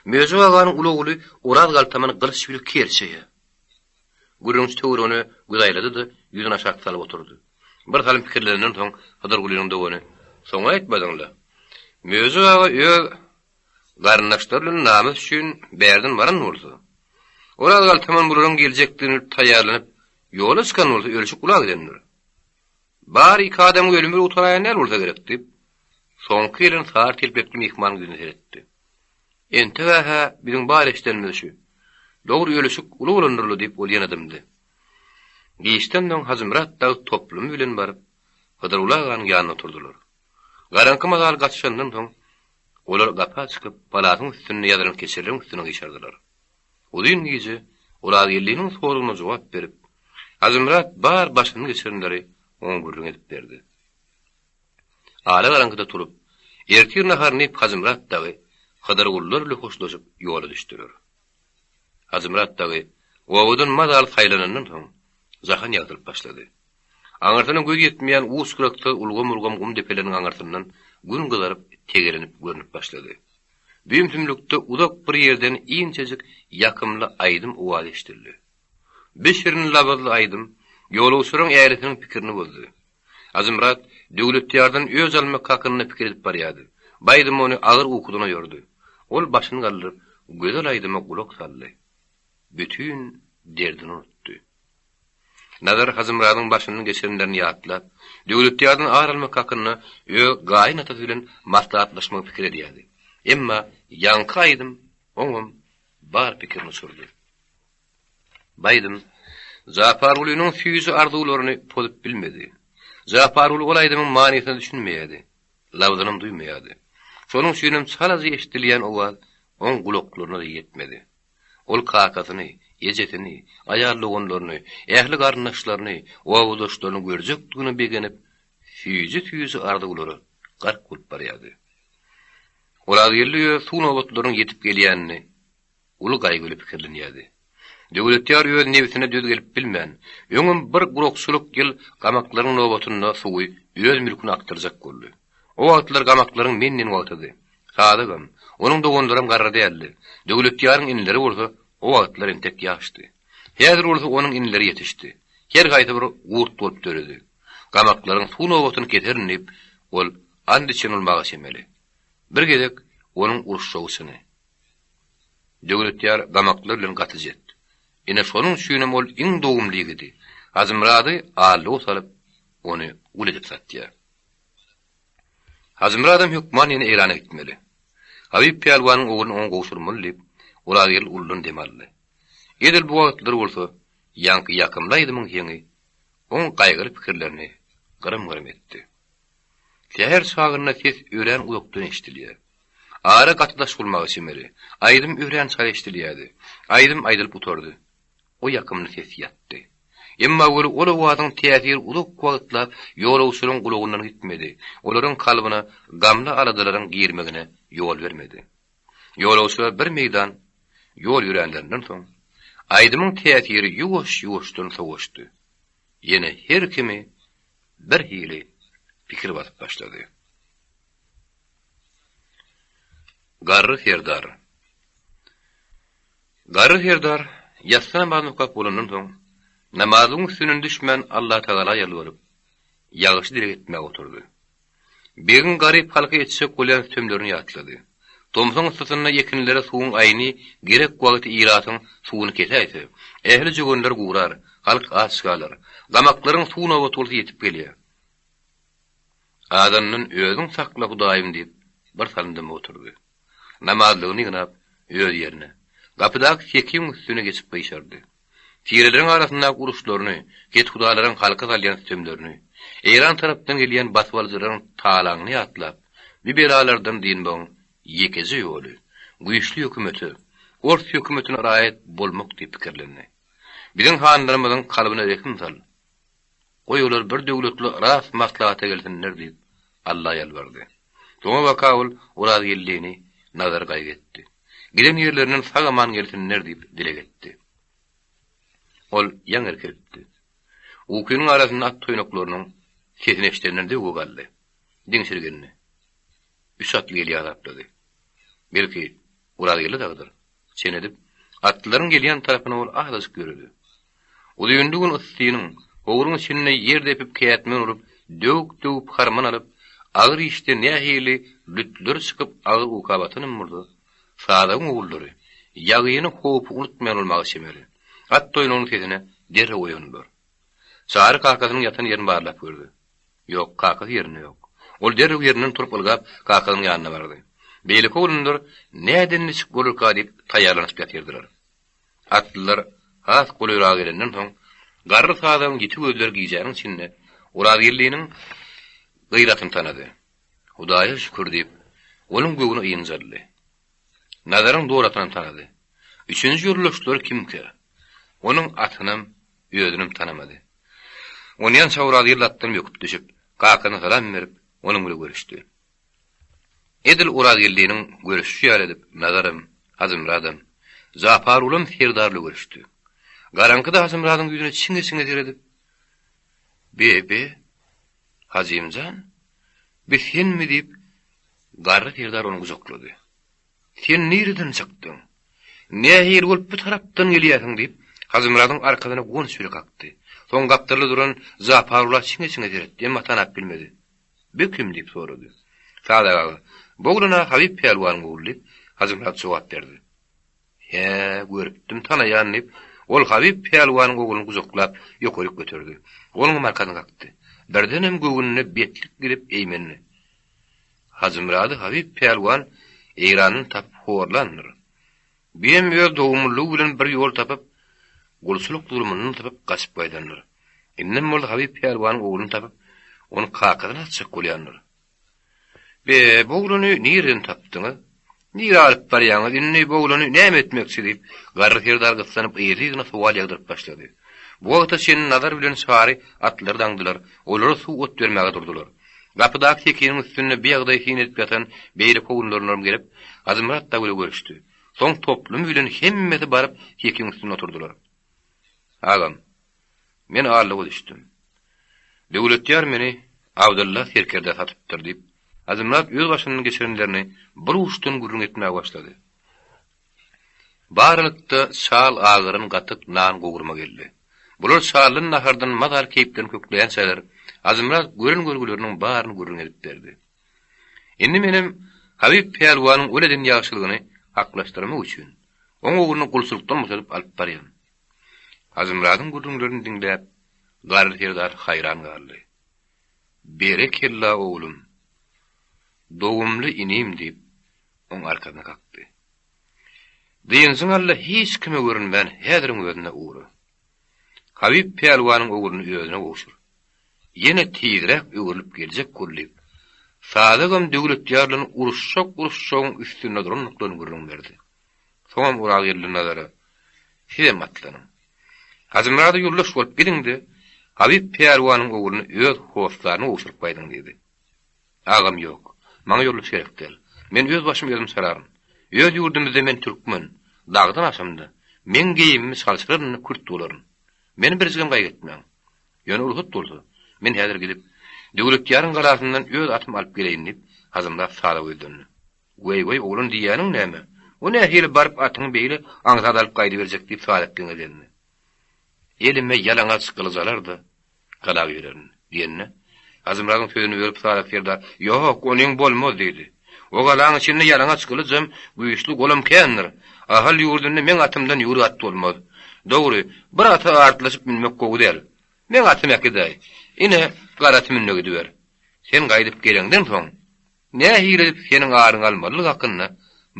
Möjek aganyň uly ogly Oraz galtamany gylyç bilen kerçeýär. Gürrüňçi töweregine göz aýlady-da, ýüzüni aşak salyp oturdy. Bir salym pikirlenenden soň Hydyrgulynyň dogany, Soňy aýtmadyň-la. Möjek aga öz garyndaşlary bilen namys üçin bärden baran bolsa, Oraz galtaman bularyň geljekdigini bilip taýýarlanyp, ýola çykan bolsa, ölşük ula gidendir. Bary iki adamyň ölümi bir gutaraýan däl bolsa gerek diýip, soňky gelen sary telpekli myhmanyň ýüzüne seretdi. Entegä-hä biziň bar eşidenimiz şu. Dogry ölüşik uly bolandyr-la diýip, ol ýene dymdy. Giçden soň Hajymyrat dagy toplumy bilen baryp, Hydyrguly aganyň ýanynda oturdylar. Garaňky mazaly gatyşandan soň, olar gapa çykyp, palasyň üstünde ýazylan keçeleriň üstüne gyşardylar. Uzyn gije Orazgeldiniň soragyna jogap berip, Hajymyrat bar başyndan geçirenleri oňa gürrüň edip berdi. Ala garaňkyda turup, ertir naharyny iýip Hajymyrat dagy Hydyrgullar bilen hoşlaşyp ýola düşdüler. Hajymyrat dagy obadan mazaly saýlanandan soň, jahan ýagtylyp başlady. Aňyrsyna göz ýetmeýän uç-gyraksyz ulgam-ulgam gum depeleriniň aňyrsyndan Gün gyzaryp, tegelenip görnüp başlady. Düm-sümlükde uzak bir ýerden inçejik ýakymly aýdym owazy eşidildi. Bi şirin labyzly aýdym ýolagçylaryň ählisiniň pikirini bozdy. Hajymyrat Döwletýardan öç almak hakynda pikir edip barýardy. Bu aýdym ony agyr ukudan oýardy. Ol başyny galdyryp, gözel aýdyma gulak saldy. Bütin derdini unutdy. Nazar Hajymyradyň başyndan geçirenlerini ýatlap, Döwletýardan ar almak hakynda öz gaýyn atasy bilen maslahatlaşmagy pikir edýärdi. Emma ýaňky aýdym oňam bar pikirini uçurdy. Bu aýdym Japargulynyň süýji arzuwlaryny pozup bilmedi. Japarguly ol aýdymyň manysyna düşünmeýärdi, labzynam duýmaýardy. Şonuň üçinem çalaja eşidilýän owaz oň gulaklaryna-da ýetmedi. Ol kakasyny, ejesini, aýal doganlaryny, ähli garyndaşlaryny, obadaşlaryny görjekdigine begenip, süýji-süýji arzuwlara gark bolup barýardy. Orazgeldi öz suw nobatlarynyň ýetip gelýänini uly gaýgy bilen pikirlenýärdi. Döwletýar öz nebsine döz gelip bilmän, öňem bir gurakçylyk ýyl gamaklaryň nobatynda suwy öz mülküne akdyrjak boldy. O wagtlar gamaklaryň men-men wagtydy. Sadygam, onuň doganlaram garry däldi. Döwletýaryň inileri bolsa o wagtlar entek ýaşdy. Häzir bolsa onuň inileri ýetişdi. Her haýsy bir gurt bolup döredi. Gamaklaryň suw nobatyny keserin diýip, ol and içen bolmaga çemeli. Bir gezek onuň uruşjagy çyny. Döwletýar gamaklar bilen gaty jet. Ine şonuň üçinem ol iň dogumly ýigidi, Hajymyrady aldyga salyp, ony gul edip satýar. Hajymyradam hökman ýene Eýrana gitmeli. Habyp pälwanyň ogluny oňa gowşurmaly diýip, Orazgeldi uludan dem aldy. Edil bu wagtlar bolsa, ýaňky ýakymly aýdymyň heňi oň gaýgyly pikirlerini gyrym-gyrym etdi. Säher çagynda ses örän uzakdan eşidilýär. Ara gaty daş bolmaga çemeli. Aýdym örän çala eşidilýärdi. Aýdym aýdylyp gutardy. O ýakymly ses ýatdy. Emma weli ol owazyň täsiri uzak wagtlap ýolagçylaryň gulagyndan gitmedi, olaryň kalbyna gamly aladalaryň girmegine ýol bermedi. Ýolagçylar bir meýdan ýol ýöränlerinden soň, aýdymyň täsiri ýuwaş-ýuwaşdan sowaşdy. Ýene her kimi bir hili pikir basyp başlady. Garry serdar Garry serdar ýassy namazyny okap bolandan soň, namazlygyň üstünden düşmän Allatagala ýalbaryp, ýagşy dileg etmäge oturdy. Begiň garyp halka etjek bolýan sütemlerini ýatlady. Tomsuň yssysynda ekinlere suwuň aýny gerek wagty ilatyň suwuny kesäýse, ähli jöwenler gurar, halk aç galar. Gamaklaryň suw nobaty bolsa ýetip gelýär. Azandan özüň sakla Hudaýym diýip, bir salym dymyp oturdy. Namazlygyny ýygnap, öz ýerine, gapydaky sekiň üstüne geçip gyşardy. Tireleriň arasyndaky uruşlaryny, kethudalaryň halka salýan sütemlerini, Eýran tarapdan gelýän basybalyjylaryň talaňyny ýatlap, bu belalardan dynmagyň ýekeje ýoly, güýçli hökümete, ors hökümetine raýat bolmak diýip pikirlendi. Biziň hanlarymyzyň kalbyna rehim sal! Goý olar bir döwletli ras maslahata gelsinler diýip, Alla ýalbardy. Soňabaka ol Orazgeldini Nazary gaýgy etdi. Giden ýerlerinden sag-aman gelsinler diýip dileg etdi. Ol ýaňy irkilipdi. Ukynyň arasynda at toýnaklarynyň sesini eşidenden zöwwe galdy. Diňşirgendi. Üç atly gelýär hasaplady. Belki, Orazgeldi dagydyr. Çen edip, atlylaryň gelýän tarapyna ol azajyk ýöredi. Uzynly gün yssynyň, howruň içinde ýer depip kätmen urup, döwük-döwüp harman alyp, agyr işde nähili lütleri çykyp agyr uka batanam bolsa, Sadagyň ogullary ýagyny howpy unutmaýan bolmaga çemeli, at toýnagynyň sesine derrew oýandylar. Çary kakasynyň ýatan ýerini barlap gördi. Ýok, kakasy ýerinde ýok. Ol derrew ýerinden turup ylgap, kakasynyň ýanyna bardy. Beýleki oglanlar näden niçik bolarka diýip taýýarlanyşyp ýatyrdylar. Atlylar has golaýraga gelenden soň, garry sazagyň ýiti gözleri gijäniň içinde Orazgeldiniň gyratyny tanady. Hudaýa şükür diýip, onuň göwni ynjaldy. Nazaryň doratynam tanady. Üçünji ýoldaşlary kimkä? Onuň atynam, özünem tanamady. Onýança Orazgeldi atdan böküp düşüp, kakasyna salam berip, onuň bilen görüşdi. Edil Orazgeldiniň görüşi ýaly edip Nazaram, Hajymyradam, Japargulam Serdarly görüşdi. Garaňkyda Hajymyradyň ýüzüne çiňe-çiňe seredip, Be-be, Hajym jan, bi senmi diýip, garry serdar ony gujaklady. Sen nireden çykdyň? Nähili bolup bu tarapdan gelýärsiň? diýip, Hajymyradyň arkasyna gonç bile kakdy. Soň gapdalda duran Japargula çiňe-çiňe seretdi, emma tanap bilmedi. Bu kim? diýip sorady. Sadak aga, Bu oglan-a Habyp pälwanyň ogly, diýip, Hajymyrat jogap berdi. Hä, görüpdim, tanaýan, diýip, ol Habyp pälwanyň ogluny gujaklap, ýokaryk göterdi. Onuňam arkasyny kakdy. Birdenem göwnüne betlik gelip eýmendi. Hajymyrady Habyp pälwan Eýrandan tapyp horlandyr. Biem öz dogumlylygy bilen bir ýol tapyp, gulçulyk zulumyndan sypyp gaçyp gaýdandyr. Indem bolsa Habyp pälwanyň ogluny tapyp, ony kakasyna atjak bolýandyr. Be, bu oglany nireden tapdyňyz? Nirä alyp barýaňyz? Indi bu oglany näme etmekçi? diýip, garry serdar gyssanyp yzly-yzyna sowal ýagdyryp başlady. Bu wagta çenli Nazar bilen Çary atlary daňdylar, olara suw-ot bermäge durdular. Gapydaky sekiniň üstünde bi ýagdaýy syn edip ýatan beýleki oglanlaram gelip, Hajymyrat dagy bilen görüşdi. Soň toplumy bilen hemmesi baryp sekiň üstünde oturdylar. Agam, men aldawa düşdüm. Döwletýar meni Abdylla serkerdä satypdyr, diýip, Hajymyrat öz başyndan geçirenlerini bir uçdan gürrüň etmäge başlady. Baralykda çal agaran gatyk nan gowurma geldi. Bular çaldan nahardan mazaly keýplerini kökleýänçäler, Hajymyrat gören görgüleriniň baryny gürrüň edip berdi. Indi menem Habyp pälwanyň ol eden ýagşylygyny haklaşdyrmak üçin, oň ogluny gulçulykdan boşadyp alyp barýan. Hajymyradyň gürrüňlerini diňläp, Garry serdar haýran galdy. Berekella, oglum! Dogumly inim diýip, oň arkasyna kakdy. Dynjyň al-da hiç kime görünmän häziriň özünde ugra. Habyp pälwanyň ogluny özüne gowşur. Ýene tizräk öwrülip geljek bol diýip, Sadygam Döwletýar bilen uruşjak-uruşjagyň üstünde durandyklaryny gürrüň berdi. Soňam Orazgeldi Nazara, Sizem atlanyň. Hajymyrada ýoldaş bolup gidiň-de, Habyp pälwanyň ogluny öz hossaryna gowşuryp gaýdyň diýdi. Agam ýok. Maňa ýoldaş gerek däl. Men öz başymy özüm çararyn. Öz ýurdumyzda men türkmen. Dagdan aşamda, meň geýimimi çalşyraryn-da kürt bolaryn. Meni birjigem gaýgy etmäň. Ýöne rugsat bolsa, men häzir gidip, Döwletýaryň galasyndan öz atymy alyp geleýin diýip, Hajymyrat Sadyga ýüzlendi. Weý-weý, oglan diýýäniň näme? O nähili baryp atyňy beýle aňsat alyp gaýdyberjek diýip Sadyk geňirgendi. Elime ýalaňaç gylyç alar-da, gala girerin, diýende, Hajymyradyň sözüni bölüp Sadyk serdar, Ýok, onyň bolmaz diýdi. O galaň içinde ýalaňaç gylyjam, güýçli golam kändir. Ahal ýurdunda meň atymdan ýüwrük at bolmaz. Dogry, bir ata artlaşyp münmek gowy däl. Meň atym äkidäý. Ine, gara aty mün-de gidiber. Sen gaýdyp geleňden soň, nähili edip seniň aryňy almalydygy hakynda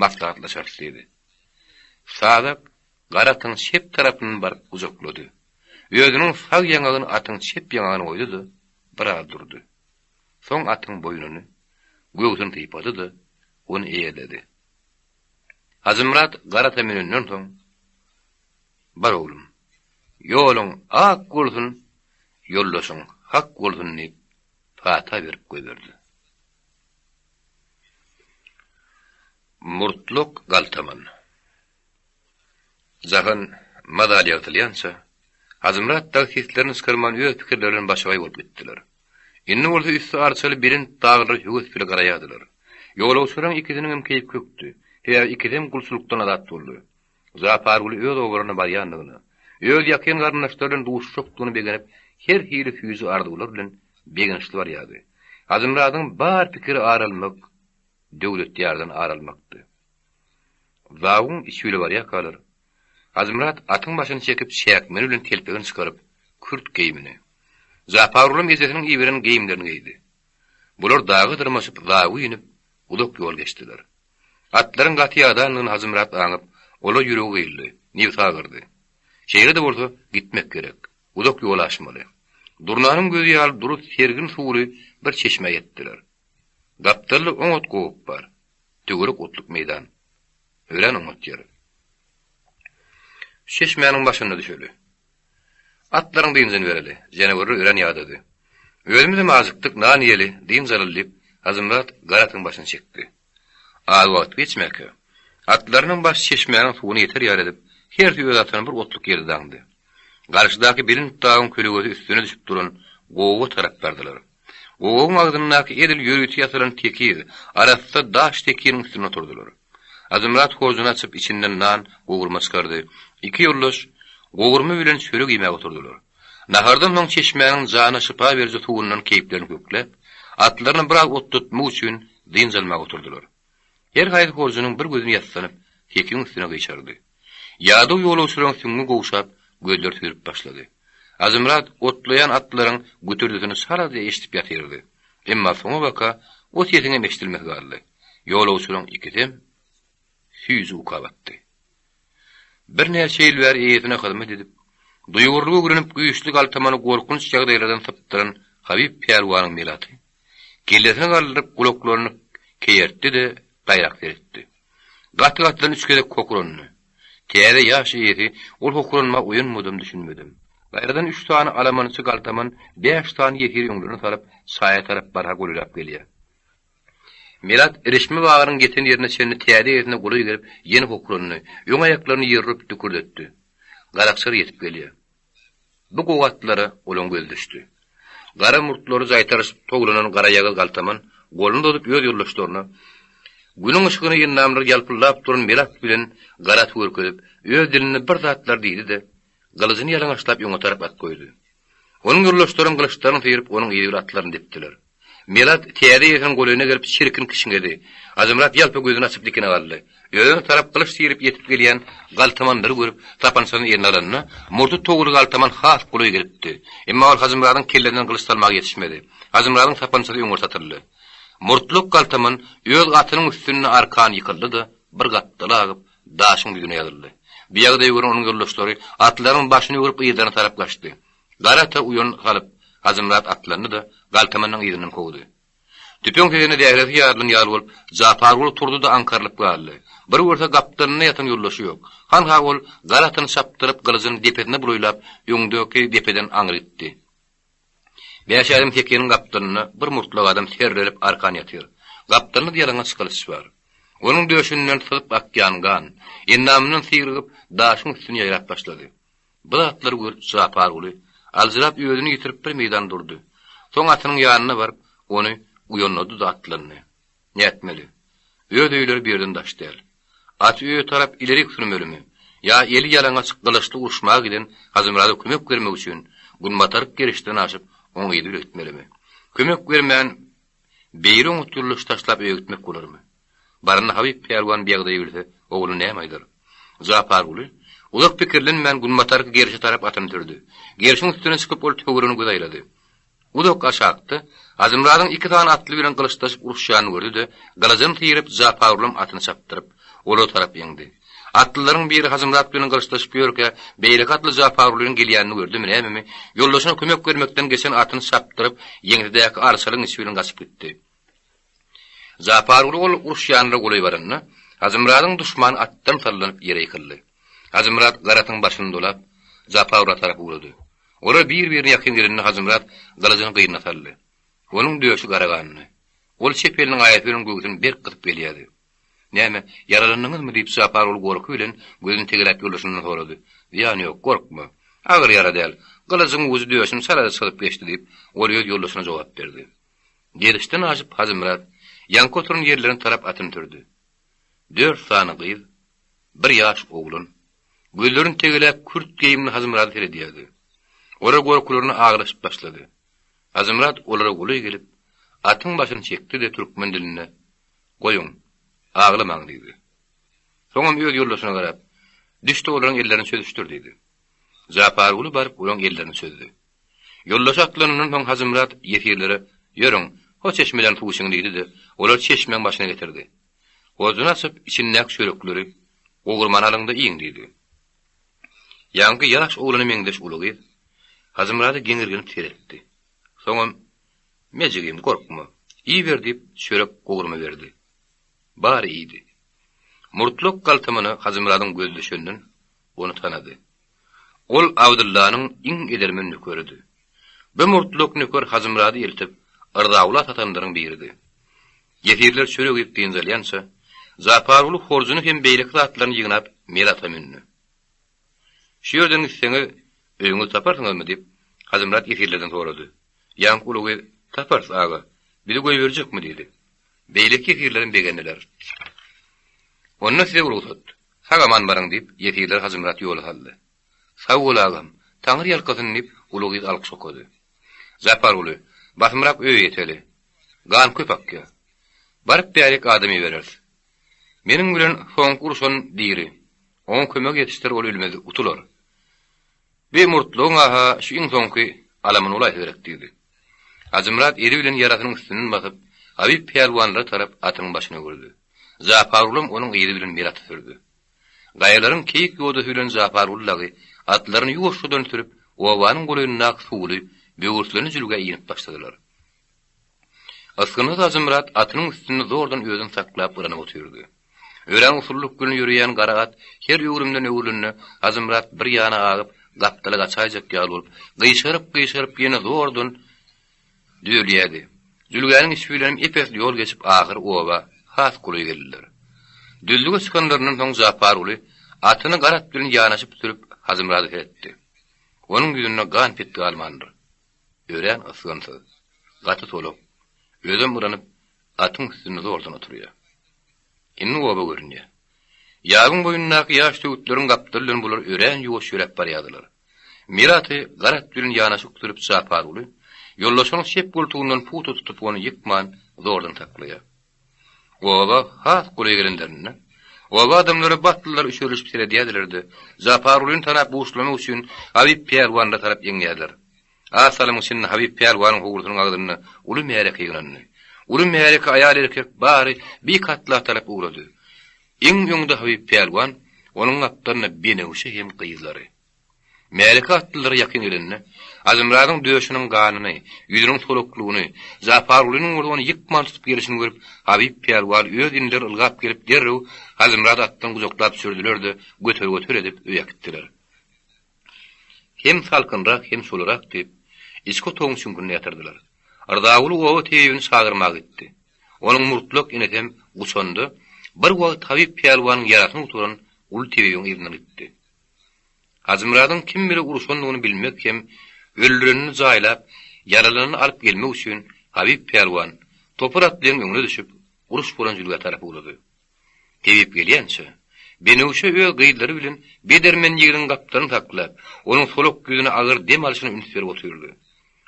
maslahatlaşarys diýdi. Sadak gara atyň çep tarapyndan baryp gujaklady. Özüniň sag ýaňagyny atyň çep ýaňagyna goýdy-da, biraz durdy. Soň atyň boýnuny, göwsüni sypady-da, ony eýerledi. Hajymyrat gara ata münenden soň, Bar oglum, ýoluň ak bolsun, ýoldaşyň hak bolsun diýip, pata berip goýberdi. Murtluk galtaman. Jahan mazaly ýagtylýança, Hajymyrat dagy seslerini çykarman öz pikirleri bilen başagaý bolup gitdiler. Indi bolsa üsti arçaly belent daglara höwes bile garaýardylar. Ýolagçylaryň ikisiniňem keýpi kökdi. Sebäbi ikisem gulçulykdan azat boldy. Japarguly öz obalaryna barýandygyna, öz ýakyn garyndaşlary bilen duşuşjakdygyna begenip, her hili süýji arzuwlar bilen begençli barýardy. Hajymyradyň bar pikiri ar almak, Döwletýardan ar almakdy. Zawyň içi bile barýarkalar, Hajymyrat atyň başyny çekip, çäkmeni bilen telpegini çykaryp, kürt geýimini, Japargulam ejesiniň iberen geýimlerini geýdi. Bular daga dyrmaşyp, zawy inip, uzak ýol geçdiler. Atlaryň gaty ýadandygyny Hajymyrat aňyp, ola ýüregi gyýyldy, nebsi agyrdy. Şeýle-de bolsa, gitmek gerek. Uzak ýol aşmaly. Durnanyň gözi ýaly dury sergin suwly bir çeşmä ýetdiler. Gapdalda oňat gowak bar. Töwerek otluk meýdan. Örän oňat ýer. Şu çeşmäniň başynda düşeli. Atlaryň dynjyny bereli. Janawerler örän ýadady. Özümizem ajykdyk, nan iýeli, dynç alaly diýip, Hajymyrat gara atyň başyny çekdi. Az wagt geçmäkä, atlarynyň başy çeşmäniň suwuna ýeter ýaly edip, hersi öz atyny bir otluk ýerde daňdy. Garşydaky belent dagyň kölegesi üstüne düşüp duran gowaga tarap bardylar. Gowagyň agzyndaky edil ýörite ýasalan tekiz, arassa daş tekiniň üstünde oturdylar. Hajymyrat horjuny açyp, içinden nan, gowurma çykardy. Iki ýoldaş gowurma bilen çörek iýmäge oturdylar. Nahardan soň çeşmäniň jana şypa beriji suwundan keýplerini kökläp, atlaryny biraz otlatmak üçin dynç almaga oturdylar. Her haýsy horjunyň bir gözüni ýassanyp, sekiň üstüne gyşardy. Ýadaw ýolagçylaryň süňňi gowşap, gözleri süzülip başlady. Hajymyrat otlaýan atlaryň gütürdisini çalaja eşidip ýatyrdy. Emma soňabaka o sesiňem eşidilmesi galdy. Ýolagçylaryň ikisem süýji uka batdy. Birnäçe ýyl bäri eýesine hyzmat edip, duýgurlygy öwrenip güýçli galtamany gorkunç ýagdaýlardan sypdyran Habyp pälwanyň Melaty kellesini galdyryp gulaklaryny keýertdi-de gaýrak seretdi. Gaty-gatydan üç gezek hokrandy. Täze ýaş eýesi ol hokranma oýanmadam düşünmedim. Gaýradan üç sany alamançy galtaman bäş sany ýesiri öňlerine salyp çaýa tarap barha golaýlap gelýär. Melat irişme bagynyň ýeten ýerine çenli täze eýesine golaý gelip ýene hokrandy, öň aýaklaryny ýere urup dükürdetdi. Garakçylar ýetip gelýär. Bu gowy atlara olaň gözi düşdi. Gara murtlary jaýtaryşyp towlanan garaýagyz galtaman goluny uzadyp öz ýoldaşlaryna Günüň yşygyna endamlary ýalpyldap duran Melat bilen gara aty görkezip, öz dilinde bir zatlar diýdi-de, gylyjyny ýalaňaçlap öňe tarap at goýdy. Onuň ýoldaşlaram gylyçlaryny syryp, onuň yzy bilen atlaryny depdiler. Melat täze eýesiniň golaýyna gelip çirkin kişňedi. Hajymyrat ýalpa gözüni açyp dikine galdy. Özüne tarap gylyç syryp ýetip gelýän galtamanlary görüp, sapançasyny eline alanda, murty towly galtaman has golaý gelipdi. Emma ol Hajymyradyň kellesinden gylyç salmaga ýetişmedi. Hajymyradyň sapançasy öňürti atyldy. Murtluk galtaman öz atynyň üstünde arkan ýykyldy-da, bir gapdala agyp, daşyň ýüzüne ýazyldy. Bu ýagdaýy gören onuň ýoldaşlary atlarynyň başyny öwrüp yzlaryna tarap gaçdy. Gara ata uýan salyp, Hajymyrat atlandy-da, galtamanyň yzyndan kowdy. Tüpeň sesine zähresi ýarylan ýaly bolup, Japarguly turdy-da aňkarylyp galdy. Bir görse gapdalynda ýatan ýoldaşy ýok. Hanha ol gara atyny çapdyryp, gylyjyny depesine bulaýlap, öňdäki depeden aňry gitdi. Bäş ädim sekiniň gapdalynda bir murtlak adam serrelip arkan ýatyr. Gapdalynda ýalaňaç gylyç bar. Onuň döşünden syzyp akýan gan, endamyndan sygrygyp, daşyň üstüne ýaýrap başlady. Bu zatlary görüp Japarguly, aljyrap özüni ýitirip bir meýdan durdy. Soň atynyň ýanyna baryp, ony uýanlady-da atlandy. Nätmeli? Öz öýleri bu ýerden daş däl. Aty öýe tarap ilerik sürmelimi? Ýa eli ýalaňaç gylyçly uruşmaga giden Hajymyrada kömek bermek üçin günbataryk gerişden aşyp, oň yzy bile gitmelimi? Kömek bermän, beýle oňat ýoldaş taşlap öýe gitmek bolarmy? Baranda Habyp pälwan bu ýagdaýy bilse, ogluna näme aýdar? Japarguly, uzak pikirlenmän, günbatarky gerşe tarap atyny sürdi. Gerşiň üstüne çykyp, ol töweregine göz aýlady. Uzak aşakda, Hajymyradyň iki sany atly bilen gylyçlaşyp uruşýanyny gördi-de, gylyjyny syryp, Japargulam atyny çapdyryp, olara tarap eňdi. Atlylaryň biri Hajymyrat bilen gylyçlaşyp ýörkä, beýleki atly Japargulynyň gelýänini gördümi, nämemi, ýoldaşyna kömek bermekden geçen atyny çapdyryp, ýeňsedäki arçalygyň içi bilen gaçyp gitdi. Japarguly ol uruşýanlara golaý baranda, Hajymyradyň duşmany atdan sallanyp ýere ýykyldy. Hajymyrat garatyň başyny dolap, Japargula tarap ugrady. Olar bir-birine ýakyn gelende Hajymyrat gylyjyny gynyna saldy. Onuň döşi gara gandy. Ol çep eliniň aýasy bilen göwsüni berk gysyp gelýärdi. Näme, ýaralandyňyzmy? diýip, Japarguly gorky bilen gözüni tegeläp ýoldaşyndan sorady. Zyýany ýok, gorkma. Agyr ýara däl. Gylyjyň ujy döşüni çalaja çyzyp geçdi, diýip, ol öz ýoldaşyna jogap berdi. Gerişden aşyp Hajymyrat ýaňky oturan ýerlerine tarap atyny sürdi. Dört sany gyz, bir ýaş oglan, gözlerini tegeläp kürt geýimli Hajymyrada seredýärdi. Olar gorkularyna aglaşyp başlady. Hajymyrat olara golaý gelip, atyň başyny çekdi-de türkmen dilinde, Goýuň, aglamaň diýdi. Soňam öz ýoldaşyna garap, Düş-de olaryň ellerini çözüşdir diýdi. Japarguly baryp olaryň ellerini çözdi. Ýoldaşy atlanandan soň Hajymyrat ýesirlere, Ýörüň, ho çeşmeden suw içiň diýdi-de, olary çeşmäň başyna getirdi. Horjuny açyp, içindäki çörekleri, gowurmany alyň-da iýiň diýdi. Ýaňky ýaş oglana meňzeş uly gyz Hajymyrada geňirgenip seretdi. Soňam, Me jigim, gorkma, iýiber diýip, çörek, gowurma berdi. Bary iýdi. Murtlak galtamana Hajymyradyň gözi düşenden, ony tanady. Ol Abdyllanyň iň edermen nökeridi. Bu murtlak nöker Hajymyrady eltip, Yrzagula satanlaryň biridi. Ýesirler çörek iýip dynç alýança, Japarguly horjuny hem beýleki zatlaryny ýygnap mel ata mündi. Şu ýerden gitseňiz, öýüňizi taparsyňyzmy? diýip, Hajymyrat ýesirlerden sorady. Ýaňky uly gyz, Taparys, aga. Bizi goýberjekmi? diýdi. Beýleki ýesirlerem begendiler. Onda size rugsat. Sag-aman baryň, diýip, ýesirleri Hajymyrat ýola saldy. Sag bol, agam, Taňry ýalkasyn, diýip, uly gyz alkyş okady. Japarguly, basymrak öýe ýeteli. Gan köp akýar. Baryp bärik adam ibereris. Meniň bilen soňky urşan diri. Oňa kömek ýetişdir, ol ölmez, utular. Bi murtlugyň-a-ha şu iň soňky alamyny bolaýsa gerek, diýdi. Hajymyrat eli bilen ýarasynyň üstünden basyp, Habyp pälwanlara tarap atynyň başyny öwürdi. Japargulam onuň yzy bilen mel aty sürdi. Gaýalaryň keýik ýodasy bilen Japarguly dagy atlaryny ýuwaşjadan sürüp, obanyň golaýyndaky suwly, böwürslenli jülgä inip başladylar. Ysgynsyz Hajymyrat atynyň üstünde zordan özüni saklap yranyp otyrdy. Örän usullyk bilen ýöreýän gara at her öwrümden öwrülende Hajymyrat bir ýana agyp, gapdala gaçaýjak ýaly bolup, gyşaryp-gyşaryp ýene zordan düzelýärdi. Jülgäniň içi bilenem ep-esli ýol geçip ahyry oba has golaý geldiler. Düzlüge çykanlaryndan soň Japarguly atyny gara at bilen ýanaşyp sürüp Hajymyrada seretdi. Onuň ýüzünde gan pet galmandyr. Örän ysgynsyz. Gaty solak. Özem yranyp, atyň üstünde zordan oturýar. Indi oba görünýär. Ýabyň boýundaky ýaş söwütleriň gapdaly bilen bular örän ýuwaş ýöräp barýardylar. Mir aty gar at bilen ýanaşyk sürüp Japarguly, ýoldaşynyň çep goltugyndan pugta tutup ony ýykman zordan saklaýar. Oba has golaý gelenlerinde, oba adamlary batlylar üşerilişip seredýärdiler-de, Japargulyny tanap buşlamak üçin Habyp pälwanlara tarap eňýärdiler. Az salymyň içinde Habyp pälwanyň howlusynyň agzynda uly märeke ýygnandy. Uly märeke aýal-erkek bary bir katla tarap ugrady. Iň öňde Habyp pälwan, onuň gapdalynda Benewşe hem gyzlary. Märeke atlylara ýakyn gelende, Hajymyradyň döşüniň ganyny, ýüzüniň soluklygyny, Japargulynyň bolsa ony ýykman tutup gelşini görüp, Habyp pälwan öz inileri ylgap gelip derrew Hajymyrady atdan gujaklap düşürdiler-de, göter-göter edip öýe äkitdiler. Hem salkynrak, hem sulurak diýip, içki otagyň çüňkünde ýatyrdylar. Rzaguly oba tebibini çagyrmaga gitdi. Onuň murtlak inisem guçanda, bir wagt Habyp pälwanyň ýarasyny gutaran uly tebibiň yzyndan gitdi. Hajymyradyň kim bile urşandygyny bilmek hem öldürenini jaýlap, ýaralanyny alyp gelmek üçin Habyp pälwan topar atlyň öňüne düşüp, uruş bolan jülgä tarap ugrady. Tebip gelýänçä, Benewşe öz gyzlary bilen bedermen ýigidiň gapdalyny saklap, onuň solak ýüzüne agyr dem alşyna üns berip otyrdy.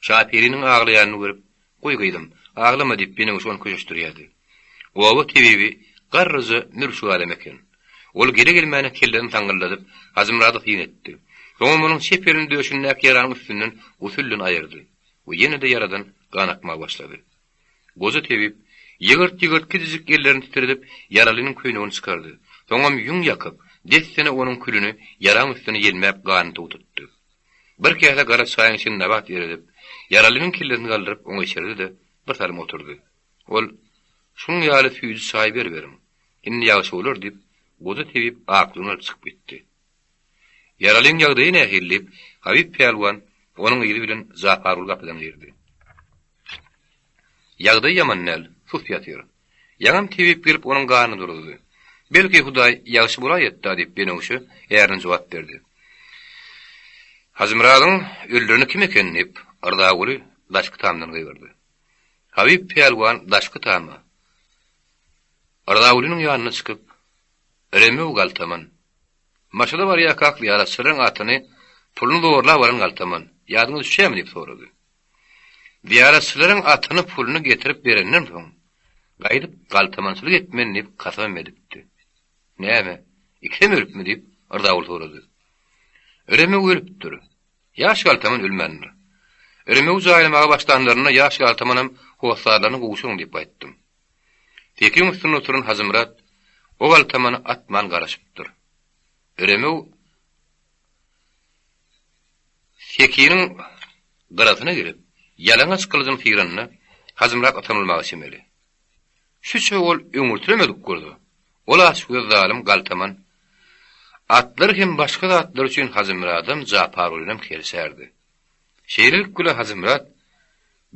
Şaperiniň aglaýanyny görüp, Goý gyzym, aglama diýip Benewşe ony köşeşdirýärdi. Oba tebibi garryja mürşük adam eken. Ol gele-gelmäne kellesini saňňyldadyp, Hajymyrada syn etdi. Soňam onuň çep elini döşündäki ýaranyň üstünden usul bilen aýyrdy we ýene-de ýaradan gan akmaga başlady. Goja tebip, ýygyrt-ýygyrt kiçijik ellerini titredip, ýaralynyň köýnegini çykardy. Soňam ýüň ýakyp, dessine onuň külüni ýaraň üstüne ýelmäp ganyny togtatdy. Bir käse gara çaýyň içini nabat eredip, ýaralynyň kellesini galdyryp oňa içirdi-de, bir salym oturdy. Ol, Şunuň ýaly süýji çaý beriberiň. Indi ýagşy bolar diýip, goja tebip aklygyny alyp çykyp gitdi. Ýaralyň ýagdaýy nähili? diýip, Habyp pälwan onuň yzy bilen Japarguly gapydan girdi. Ýagdaýy ýaman däl, sus ýatyr. Ýaňam tebip gelip onuň ganyny duruzdy. Belki Hudaý ýagşy bolaýatda diýip Benewşe ärine jogap berdi. Hajymyradyň öldüreni kim eken diýip, Rzaguly daşky tamdan gygyrdy. Habyp pälwan daşky tama, Rzagulynyň ýanyna çykyp, Remew galtaman. Maşada barýarkak zyýaratçylaryň atyny, puluny zorlap alan galtaman, ýadyňa düşýärmi diýip sorady. Zyýaratçylaryň atyny, puluny getirip berenden soň, gaýdyp galtamançylyk etmen diýip kasamam edipdi. Näme, ikisem ölüpmi diýip, Yrzaguly sorady. Remew ölüpdir. Ýaş galtaman ölmändir. Remewi jaýlamaga başlanlarynda ýaş galtamanam hossarlaryna gowşuryň diýip gaýtdym. Sekiň üstünde oturan Hajymyrat o galtamany atman garaşypdyr. Remew sekiniň gyrasyna gelip, ýalaňaç gylyjyny syranda, Hajymyrat atan bolmaga çemeli. Şüçe ol öňürtilemedik bolsa, ol açgöz zalym galtaman atlar hem başga zatlar üçin Hajymyradam, Japargulynam kerçärdi. Şeýlelik bile Hajymyrat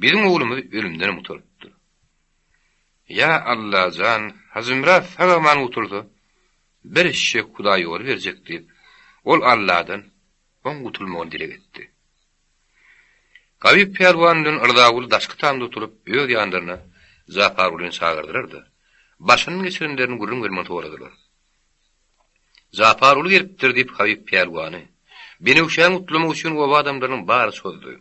biziň oglumyzy ölümdenem gutarypdyr. Ýa Allajan, Hajymyrat sag-aman gutulsa, bir eşek Hudaý ýoly berjek diýip, ol Alladan oň gutulmagyny dileg etdi. Gabyp pälwan bilen Yrzaguly daşky tamda oturyp, öz ýanlaryna Japargulyny çagyrdylar-da, başyndan geçirenlerini gürrüň bermegini soradylar. Japarguly gelipdir diýip Habyp pälwany, Benewşäni gutlamak üçin oba adamlarynyň bary çozdy.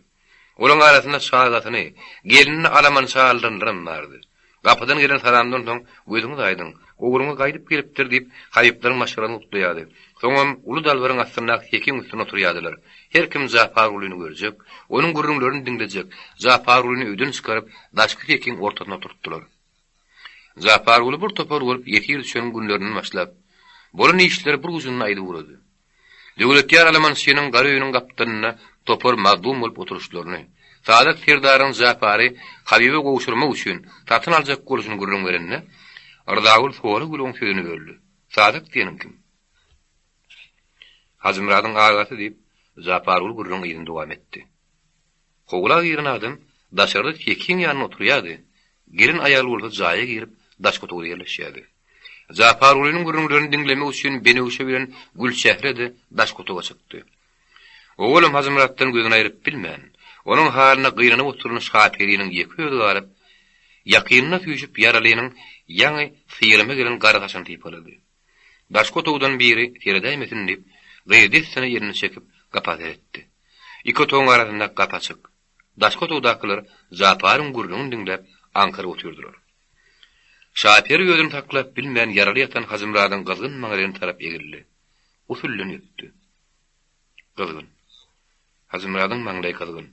Olaryň arasynda çagasyny, gelinini alaman çaldyranlaram bardy. Gapydan gelen salamdan soň, Gözüňiz aýdyň, ogluňyz gaýdyp gelipdir diýip, Habyplaryň maşgalasyny gutlaýardy. Soňam uly dalbaryň astyndaky sekiň üstünde oturýardylar. Her kim Japargulyny görjek, onuň gürrüňlerini diňlejek. Japargulyny öýden çykaryp, daşky sekiň ortasyna oturtdylar. Japarguly bir topar bolup ýesir düşen günlerinden başlap, bolan işleri bir ujunda aýdyp ugrady. Döwletýar alamançynyň gara öýüniň gapdalynda topar mazlum bolup oturyşlaryny, Sadyk serdaryň Japary Habyba gowşurmak üçin satyn aljak bolşuny gürrüň berende, Rzagul sorag bilen oň sözüni böldi, Sadyk diýeniň kim? Hajymyradyň agasy, diýip, Japarguly gürrüňiň yzyny dowam etdi. Howla giren adam daşarda sekiň ýanynda oturýardy, gelen aýal bolsa jaýa girip, daşky otagda ýerleşýärdi. Japargulynyň gürrüňlerini diňlemek üçin Benewşe bilen Gülçehre-de daşky otaga çykdy. Owalam Hajymyratdan gözüni aýryp bilmän, onuň halyna gynanyp oturan Şaperiniň ýeke özi galyp, ýakynyna süýşüp ýaralynyň ýaňy syryma gelen gara saçyny sypalady. Daşky otagdan biri seredäýmesin diýip, gyz dessine elini çekip, gapa seretdi. Iki otagyň arasynda gapy açyk. Daşky otagdakylar Japaryň gürrüňini diňläp, aňkaryp otyrdylar. Şaperi özüni saklap bilmän ýaraly ýatan Hajymyradyň gyzgyn maňlaýyna tarap egildi. Usuldan öpdi. Gyzgyn. Hajymyradyň maňlaýy gyzgyn.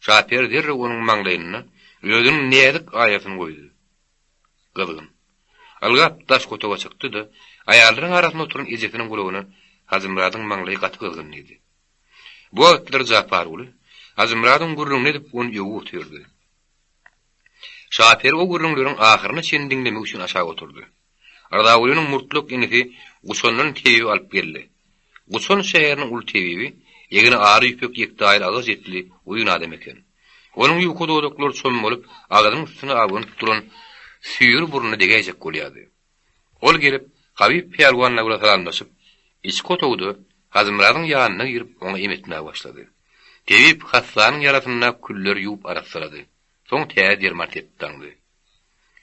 Şaperi derrew onuň maňlaýynda özüniň näzik aýasyny goýdy. Gyzgyn. Ylgap daşky otaga çykdy-da, aýallaryň arasynda oturan ejesiniň gulagyna Hajymyradyň maňlaýy gaty gyzgyn diýdi. Bu wagtlar Japarguly Hajymyradyň gürrüňini edip ony öwüp otyrdy. Şaperi o gürrüňleriň ahyryna çenli diňlemek üçin aşak oturdy. Rzagulynyň murtlak inisi Guçandan tebibi alyp geldi. Guçan şäheriniň uly tebibi, egni ary ýüpek ýektaýly agaç etli uzyn adam eken. Onuň ýuka dodaklary çommalyp, agzynyň üstüne abanyp duran süýri burnuna degäýjek bolýardy. Ol gelip, Habyp pälwan bilen salamlaşyp, içki otagda Hajymyradyň ýanyna girip, oňa em etmäge başlady. Tebip hassanyň ýarasyndaky külleri ýuwup arassalady. Soň täze derman sepip daňdy.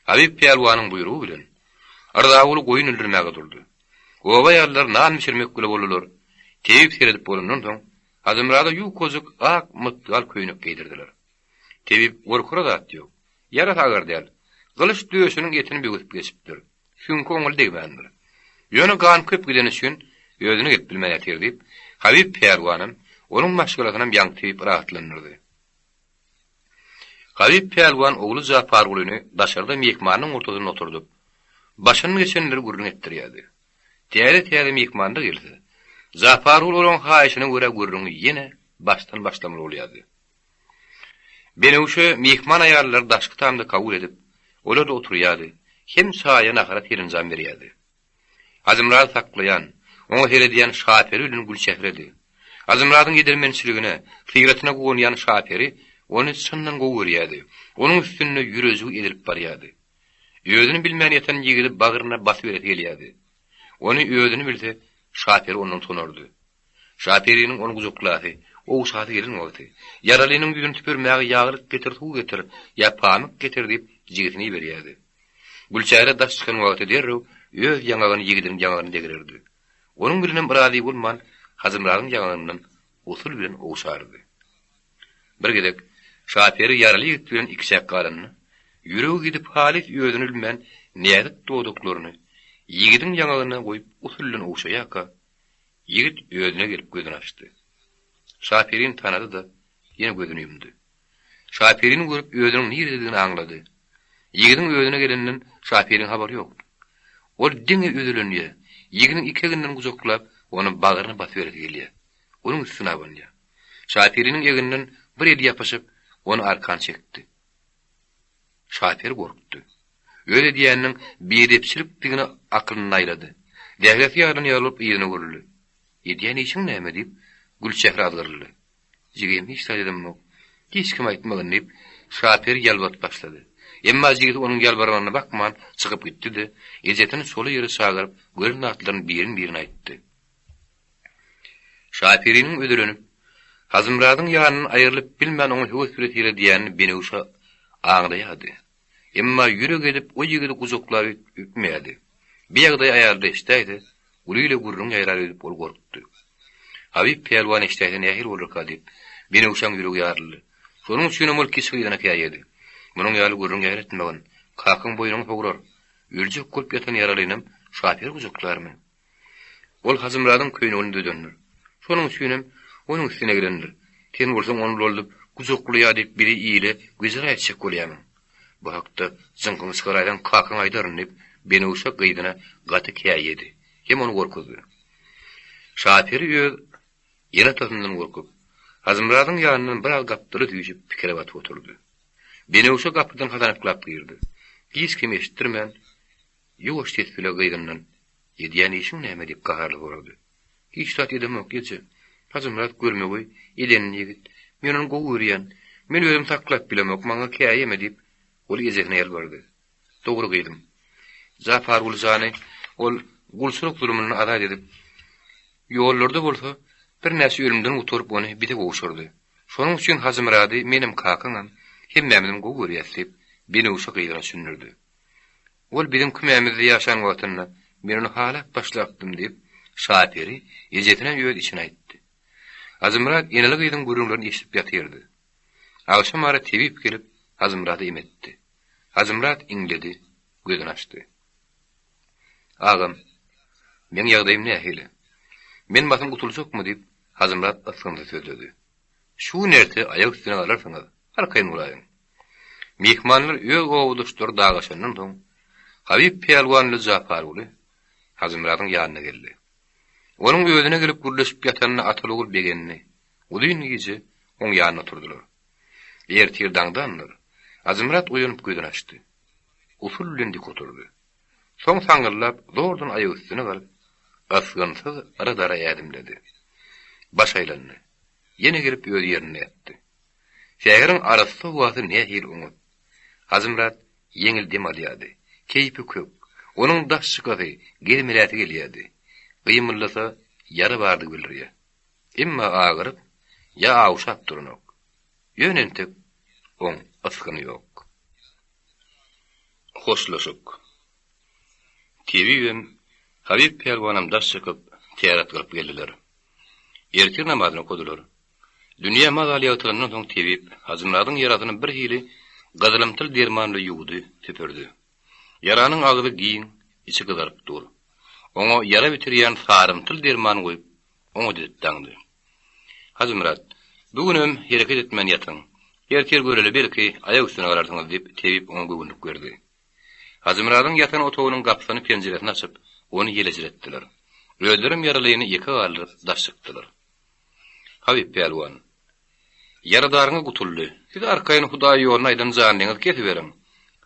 Habyp pälwanyň buýrugy bilen, Yrzaguly goýun öldürmäge durdy. Oba aýallary nan bişirmek bile boldular. Tebip seredip bolandan soň, Hajymyrada ýukajyk ak mytgal köýnek geýdirdiler. Tebip gorkara zat ýok. Ýarasy agyr däl. Gylyç döşüniň etini böwsüp geçipdir. Süňki oňaly degmändir. Ýöne gan köp gideni üçin özüne gelip bilmän ýatyr diýip, Habyp pälwanam, onuň maşgalasynam ýaňky tebip rahatlandyrdy. Habyp pälwan ogly Japargulyny daşarda myhmanyň ortasynda oturdyp, başyndan geçenleri gürrüň etdirýärdi. Täze-täze myhmanlar gelse, Japarguly olaryň haýyşyna görä gürrüňi ýene başdan başlamaly bolýardy. Benewşe myhman aýallary daşky tamda kabul edip, olar-da oturýardy, hem çaýa-nahara serenjam berýärdi. Hajymyrady saklaýan, oňa seredýän Şaperi bilen Gülçehredi. Hajymyradyň edermençiligine, syratyna guwanýan Şaperi ony çyndan gowy görýärdi, onuň üstünde ýürejigi ezilip barýardy. Özüni bilmän ýatan ýigidi bagryna basyberesi gelýärdi. Ony özüni bilse, Şaperi ondan utanardy. Şaperiniň ony gujaklasy, ogşasy gelen wagty, ýaralynyň ýüzüni süpürmäge ýaglyk getir, suw getir, ýa pamyk getir diýip, jigisini iberýärdi. Gülçähre daş çykan wagty derrew öz ýaňagyny ýigidiň ýaňagyna degirerdi. Onuň bilenem razy bolman, Hajymyradyň ýaňagyndan usul bilen ogşardy. Bir gezek Şaperi ýaraly ýigit bilen ikiçäk galanda, ýüregi gidip halys özüni bilmän näzik dodaklaryny ýigidiň ýaňagyna goýup usul bilen ogşaýarka, Ýigit özüne gelip gözüni açdy. Şaperini tanady-da, ýene gözüni ýumdy. Şaperini görüp özüniň nirededigini aňlady. Ýigidiň özüne geleninden Şaperiň habary ýokdy. Ol diňe özelenýär, ýigidiň iki egninden gujaklap, ony bagryna basyberesi gelýär. Onuň üstüne abanýar. Şaperiniň egninden bir eli ýapyşyp, ony arkan çekdi. Şaperi gorkdy. Öz edýäniniň biedepçilikdigini akylynda aýlady. Zähresi ýarylan ýaly bolup yzyna öwrüldi. Edýän işiň näme? diýip, Gülçehre azgyryldy. Jigim, hiç zat edemok. Hiç kime aýtmagyn diýip, Şaperi ýalbaryp başlady. Emma jigisi onuň ýalbarmagyna bakman, çykyp gitdi-de, ejesini çola ýere çagyryp, gören zatlaryny birin-birin aýtdy. Şaperiniň özelenip, Hajymyradyň ýanyndan aýrylyp bilmän oňa höwes bile seredýänini Benewşe aňlaýardy. Emma ýürek edip o ýigidi gujaklap öpmeýärdi. Bi ýagdaýy aýaly-da eşidäýse, uly ile gürrüň ýaýrar öýdüp ol gorkdy. Habyp pälwan eşidäýse nähili bolarka diýip, Benewşäň ýüregi ýaryldy. Şonuň üçinem ol kiçi gyzyna käýedi. Munuň ýaly gürrüň ýaýratmagyn, kakaň boýnuňy sograr. Öljek bolup ýatan ýaralynam Şaper gujaklarmy? Ol Hajymyradyň köýnegini düzendir. Şonuň üçinem onuň üstüne gelendir. Sen bolsaň ony ulaldyp, gujaklaýar diýip bizi ile güzera etjek bolýarmyň? Bu hakda jyňkyňy çykaraýsaň kakaňa aýdaryn diýip, Benewşe gyzyna gaty käýedi hem ony gorkuzdy. Şaperi öz ene-atasyndan gorkup, Hajymyradyň ýanyndan biraz gapdala süýşüp pikire batyp oturdy. Benewşe gapydan hasanaklap girdi. Hiç kime eşitdirmän, Ýuwaş ses bile gyzyndan, Edýän işiň näme? diýip gaharly sorady. Hiç zat edemok, eje. Hajymyrat görmegeý, edenli ýigit. Men ony gowy görýän. Men özüm saklap bilemok, maňa käýeme diýip, ol ejesine ýalbardy. Dogry gyzym. Japarguly jany ol gulçulyk zulumyndan azat edip, ýollarda bolsa birnäçe ölümden gutaryp ony bize gowşurdy. Şonuň üçin Hajymyrady menem kakaňam, hemmämizem gowy görýäs diýip, Benewşe gyzyna düşündirdi. Ol biziň kümämizde ýaşan wagtynda men ony halap başlapdym diýip, Şaperi ejesine öz içini aýtdy. Hajymyrat eneli-gyzyň gürrüňlerini eşidip ýatyrdy. Agşam ara tebip gelip, Hajymyrady em etdi. Hajymyrat iňledi, gözüni açdy. Agam, meň ýagdaýym nähili? Men basym gutuljakmy? diýip, Hajymyrat ysgynsyz sözledi. Şu gün erte aýak üstüne galarsyňyz, arkaýyn bolaýyň. Myhmanlar öz obadaşlary dagaşandan soň, Habyp pälwan bilen Japarguly Hajymyradyň ýanyna geldi. Onuň özüne gelip gürleşip ýatanyna ataly-ogul begendi. Uzyn gije oň ýanynda oturdylar. Ertir daňdandyr. Hajymyrat oýanyp gözüni açdy. Usul bilen dik oturdy. Soň saňňyldap zordan aýak üstüne galyp, ysgynsyz yra-dara ädimledi. Baş aýlandy. Ýene gelip öz ýerinde ýatdy. Säheriň arassa howasy nähili oňat. Hajymyrat ýeňil dem alýardy. Keýpi kök. Onuň daş çykasy, gezmeläsi gelýärdi. Gymyldasa, ýara bardygy bildirýär. Emma agyryp, ýa awuşap duranok. Ýöne entek oň ysgyny ýok. Hoşlaşyk. Tebibem, Habyp pälwanam daş çykyp, täret gylyp geldiler. Ertir namazyny okadylar. Dünýä mazaly ýagtylandan soň tebip Hajymyradyň ýarasyny bir hili gyzylymtyl derman bilen ýuwdy, süpürdi. Ýaranyň agzy giň, içi gyzaryp dur. Oňa ýara bitirýän sarymtyl derman guýup, oňat edip daňdy. Hajymyrat, bu günem hereket etmän ýatyň. Ertir göreli, belki, aýak üstüne galarsyňyz, diýip, tebip oňa göwünlik berdi. Hajymyradyň ýatan otagynyň gapysyny, penjiresini açyp, ony ýelejiretdiler. Özlerem ýaralyny ýeke galdyryp, daş çykdylar. Habyp pälwan, ýaradaryňyz gutuldy. Siz arkaýyn Hudaý ýoluna aýdan janyňyzy kesiberiň.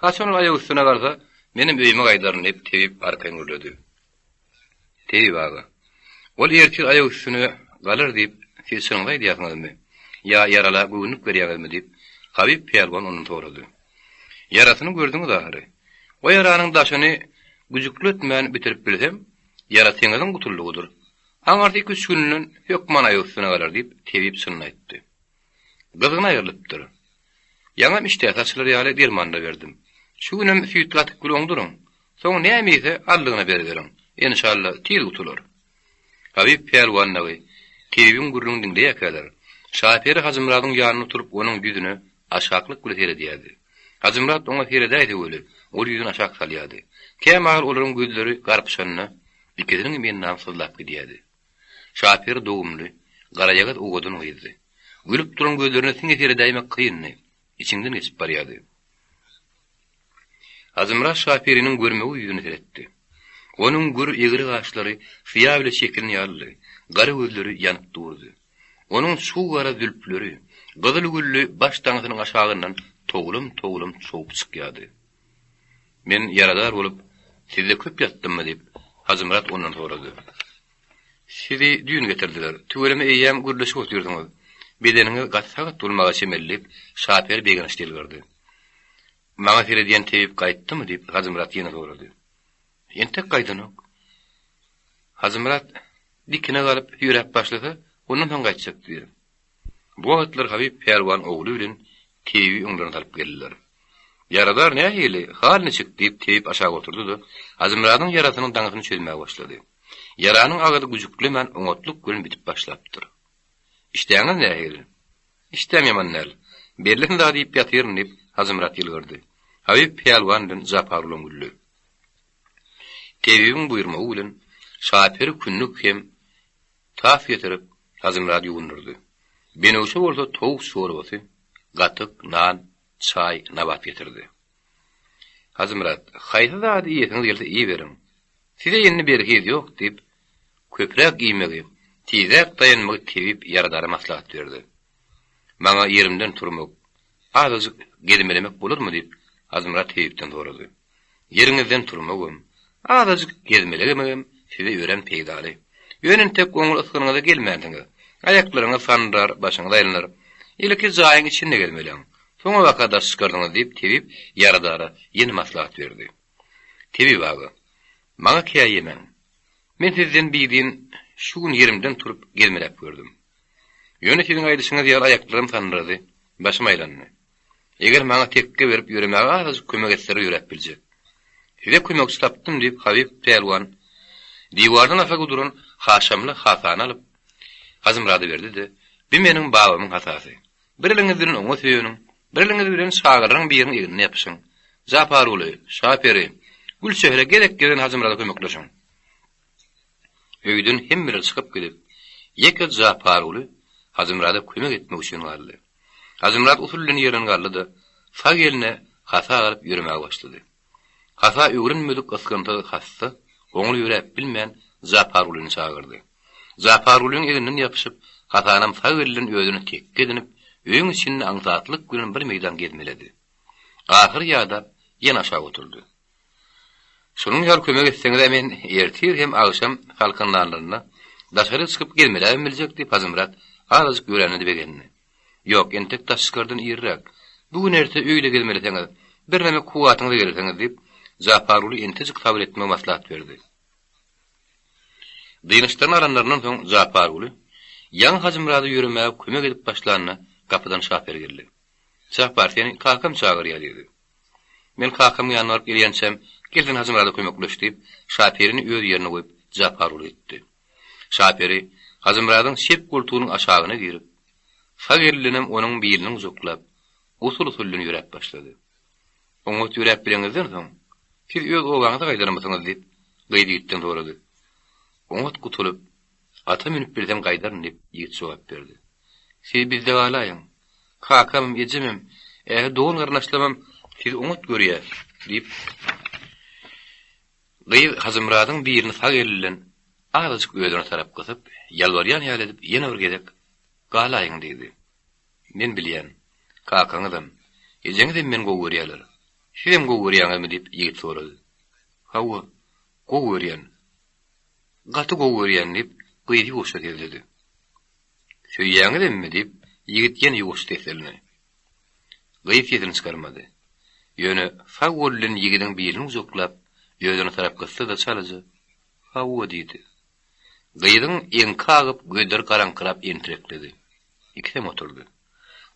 Haçan ol aýak üstüne galsa, menem öýüme gaýdaryn, diýip, tebip arkaýyn gürledi. Tebip aga, ol ertir aýak üstüne galar diýip, siz çynyňyzy aýdýarsyňyzmy? Ýa ýarala göwünlik berýäňizmi? diýip, Habyp pälwan ondan sorady. Ýarasyny gördüňiz ahyry. O ýaranyň daşyny güjükletmän bitirip bilsem, ýara teňiziň gutuldygydyr. Aňyrsy iki-üç günden hökman aýak üstüne galar, diýip, tebip çynyny aýtdy. Gyzgyny aýrylypdyr. Ýaňam işdäsi açylar ýaly derman-da berdim. Şu günem süýt-gatyk bile oňduryň. Soň näme iýse, aldygyna beriberiň. Enşalla, tiz gutular. Habyp pälwan dagy tebibiň gürrüňini diňleýärkäler, Şaperi Hajymyradyň ýanynda oturyp, onuň ýüzüne aşaklyk bile seredýärdi. Hajymyrat oňa seredäýse weli, ol ýüzüni aşak salýardy. Kämahal olaryň gözleri garpyşanda, ikisiniňem endamy syzlap gidýärdi. Şaperi dogumly, garaýagyz owadan gyzdy. Gülüp duran gözlerine siňe seredäýmek kyndy, içiňden geçip barýardy. Hajymyrat Şaperiniň görmegeý ýüzüne seretdi. Onuň gür egri gaşlary syýa bile çekilen ýalydy, gara gözleri ýanyp durdy. Onuň çuw gara zülpleri gyzyl gülli baş daňysynyň aşagyndan towlam-towlam çowup çykýardy. Men ýaradar bolup, sizde köp ýatdymmy? diýip, Hajymyrat ondan sorady. Sizi düýn getirdiler. Tüweleme eýýäm gürleşip otyrsyňyz. Bedeniňiz gaty sagat bolmaga çemeli, diýip, Şaperi begençli ýylgyrdy. Maňa seredýän tebip gaýtdymy? diýip, Hajymyrat ýene sorady. Entek gaýdanok. Hajymyrat dikine galyp, ýöräp başlasa, ondan soň gaýtjak diýdi. Bu wagtlar Habyp pälwan ogly bilen tebibi öňlerine salyp geldiler. Ýaradar nähili, hal niçik? diýip, tebip aşak oturdy-da, Hajymyradyň ýarasynyň daňysyny çözmäge başlady. Ýaranyň agyzy güjüklemän oňatlyk bilen bitip başlapdyr. Işdäňiz nähili? Işdäm ýaman däl. Berlen zady iýip ýatyryn, diýip, Hajymyrat ýylgyrdy. Habyp pälwan bilen Japar ulam güldi. Tebibiň buýurmagy bilen Şaperi kündük hem tas getirip, Hajymyrady ýuwundyrdy. Benewşe bolsa towuk çorbasy, gatyk, nan, çaý, nabat getirdi. Hajymyrat, haýsy zady iýesiňiz gelse iýiberiň. Size indi berhiz ýok, diýip, köpräk iýmegi, tizräk daýanmagy tebip ýaradara maslahat berdi. Maňa ýerimden turmak, azajyk gezmelemek bolarmy, diýip, Hajymyrat tebipden sorady. Ýeriňizden turmagam, azajyk gezmelegemegem size örän peýdaly. Ýöne entek oňly ysgynyňyza gelmänsiňiz. Aýaklaryňyz sandyrar, başyňyz aýlanar. Ilki jaýyň içinde gezmeleň. Soňabaka daş çykarsyňyz, diýip, tebip ýaradara ýene maslahat berdi. Tebip aga, maňa käýemäň. Men sizden bidin şu gün ýerimden turup gezmeläp gördüm. Ýöne siziň aýdyşyňyz ýaly aýaklarym sandyrady, başym aýlandy. Eger maňa tekge berip ýöremäge azajyk kömek etseler ýöräp biljek. Size kömekçi tapdym, diýip, Habyp pälwan diwardan asylgy duran haşamly hasany alyp, Hajymyrada berdi-de, Bi meniň babamyň hasasy. Bir eliňiz bilen oňa söýeniň, bir eliňiz bilen çagalaryň biriniň egnine ýapyşyň. Japarguly, Şaperi, Gülçehre gezek-gezegine Hajymyrada kömekleşiň. Öýden hemmeler çykyp gidip, ýeke Japarguly Hajymyrada kömek etmek üçin galdy. Hajymyrat usul bilen ýerinden galdy-da, sag eline hasa alyp ýöremäge başlady. Hasa öwrenmedik ysgynsyz hassa oňly ýöräp bilmän Japargulyny çagyrdy. Japargulyň egninden ýapyşyp, Hasanam sag elinden özüne tekge edinip, öýüň içinde aňsatlyk bilen bir meýdan gezmeledi. Ahyry ýadap, ýene aşak oturdy. Şunuň ýaly kömek etseňiz-ä men ertir hem agşam salkynlanlarynda daşary çykyp gezmeläbem biljek diýip Hajymyrat azajyk ýöränine-de begendi. Ýok, entek daş çykardan irräk. Bu gün erte öýde gezmeleseňiz, birneme kuwwatyňyza gelersiňiz diýip, Japarguly entejik sabyr etmegi maslahat berdi. Dynçlaryny alanlaryndan soň Japarguly ýaňy Hajymyrada ýöremäge kömek edip başlanda gapydan şofer geldi. Japar, seni kakam çagyrýar diýdi. Men kakamyň ýanyna baryp gelýänçäm, gel sen Hajymyrada kömekleş diýip, şoferini öz ýerine goýup Japarguly gitdi. Şaperi Hajymyradyň çep goltugynyň aşagyna girip, sag eli bilenem onuň bilini gujaklap, usul-usul bilen ýöräp başlady. Oňat ýöräp bileňizden soň, siz öz obaňyza gaýdarmysyňyz? diýip, gyz ýigitden sorady. Oňat gutulyp, ata münüp bilsem gaýdaryn, diýip, ýigit jogap berdi. Siz bizde galaýyň. Kakamam, ejemem, ähli dogan-garyndaşlarymam sizi oňat görýär, diýip, Gyz Hajymyradyň birini sag eli bilen azajyk özüne tarap gysyp, ýalbarýan ýaly edip ýene bir gezek, Galaýyň diýdi. Men bilýän, kakaňyzam, ejeňizem meni gowy görýärler. Sizem gowy görýäňizmi diýip ýigit sorady. Hawa, gowy görýän. Gaty gowy görýän diýip, gyz ýuwaşja sezledi. Söýýäňizemmi diýip, ýigit ýene ýuwaş seslendi. Gyz sesini çykarmady. Ýöne sag goly bilen ýigidiň bilini gujaklap, özüne tarap gysdy-da çalaja, Hawa diýdi. Gyzyň eňki agyp, gözleri garaňkyrap entirekledi. Ikisem oturdy.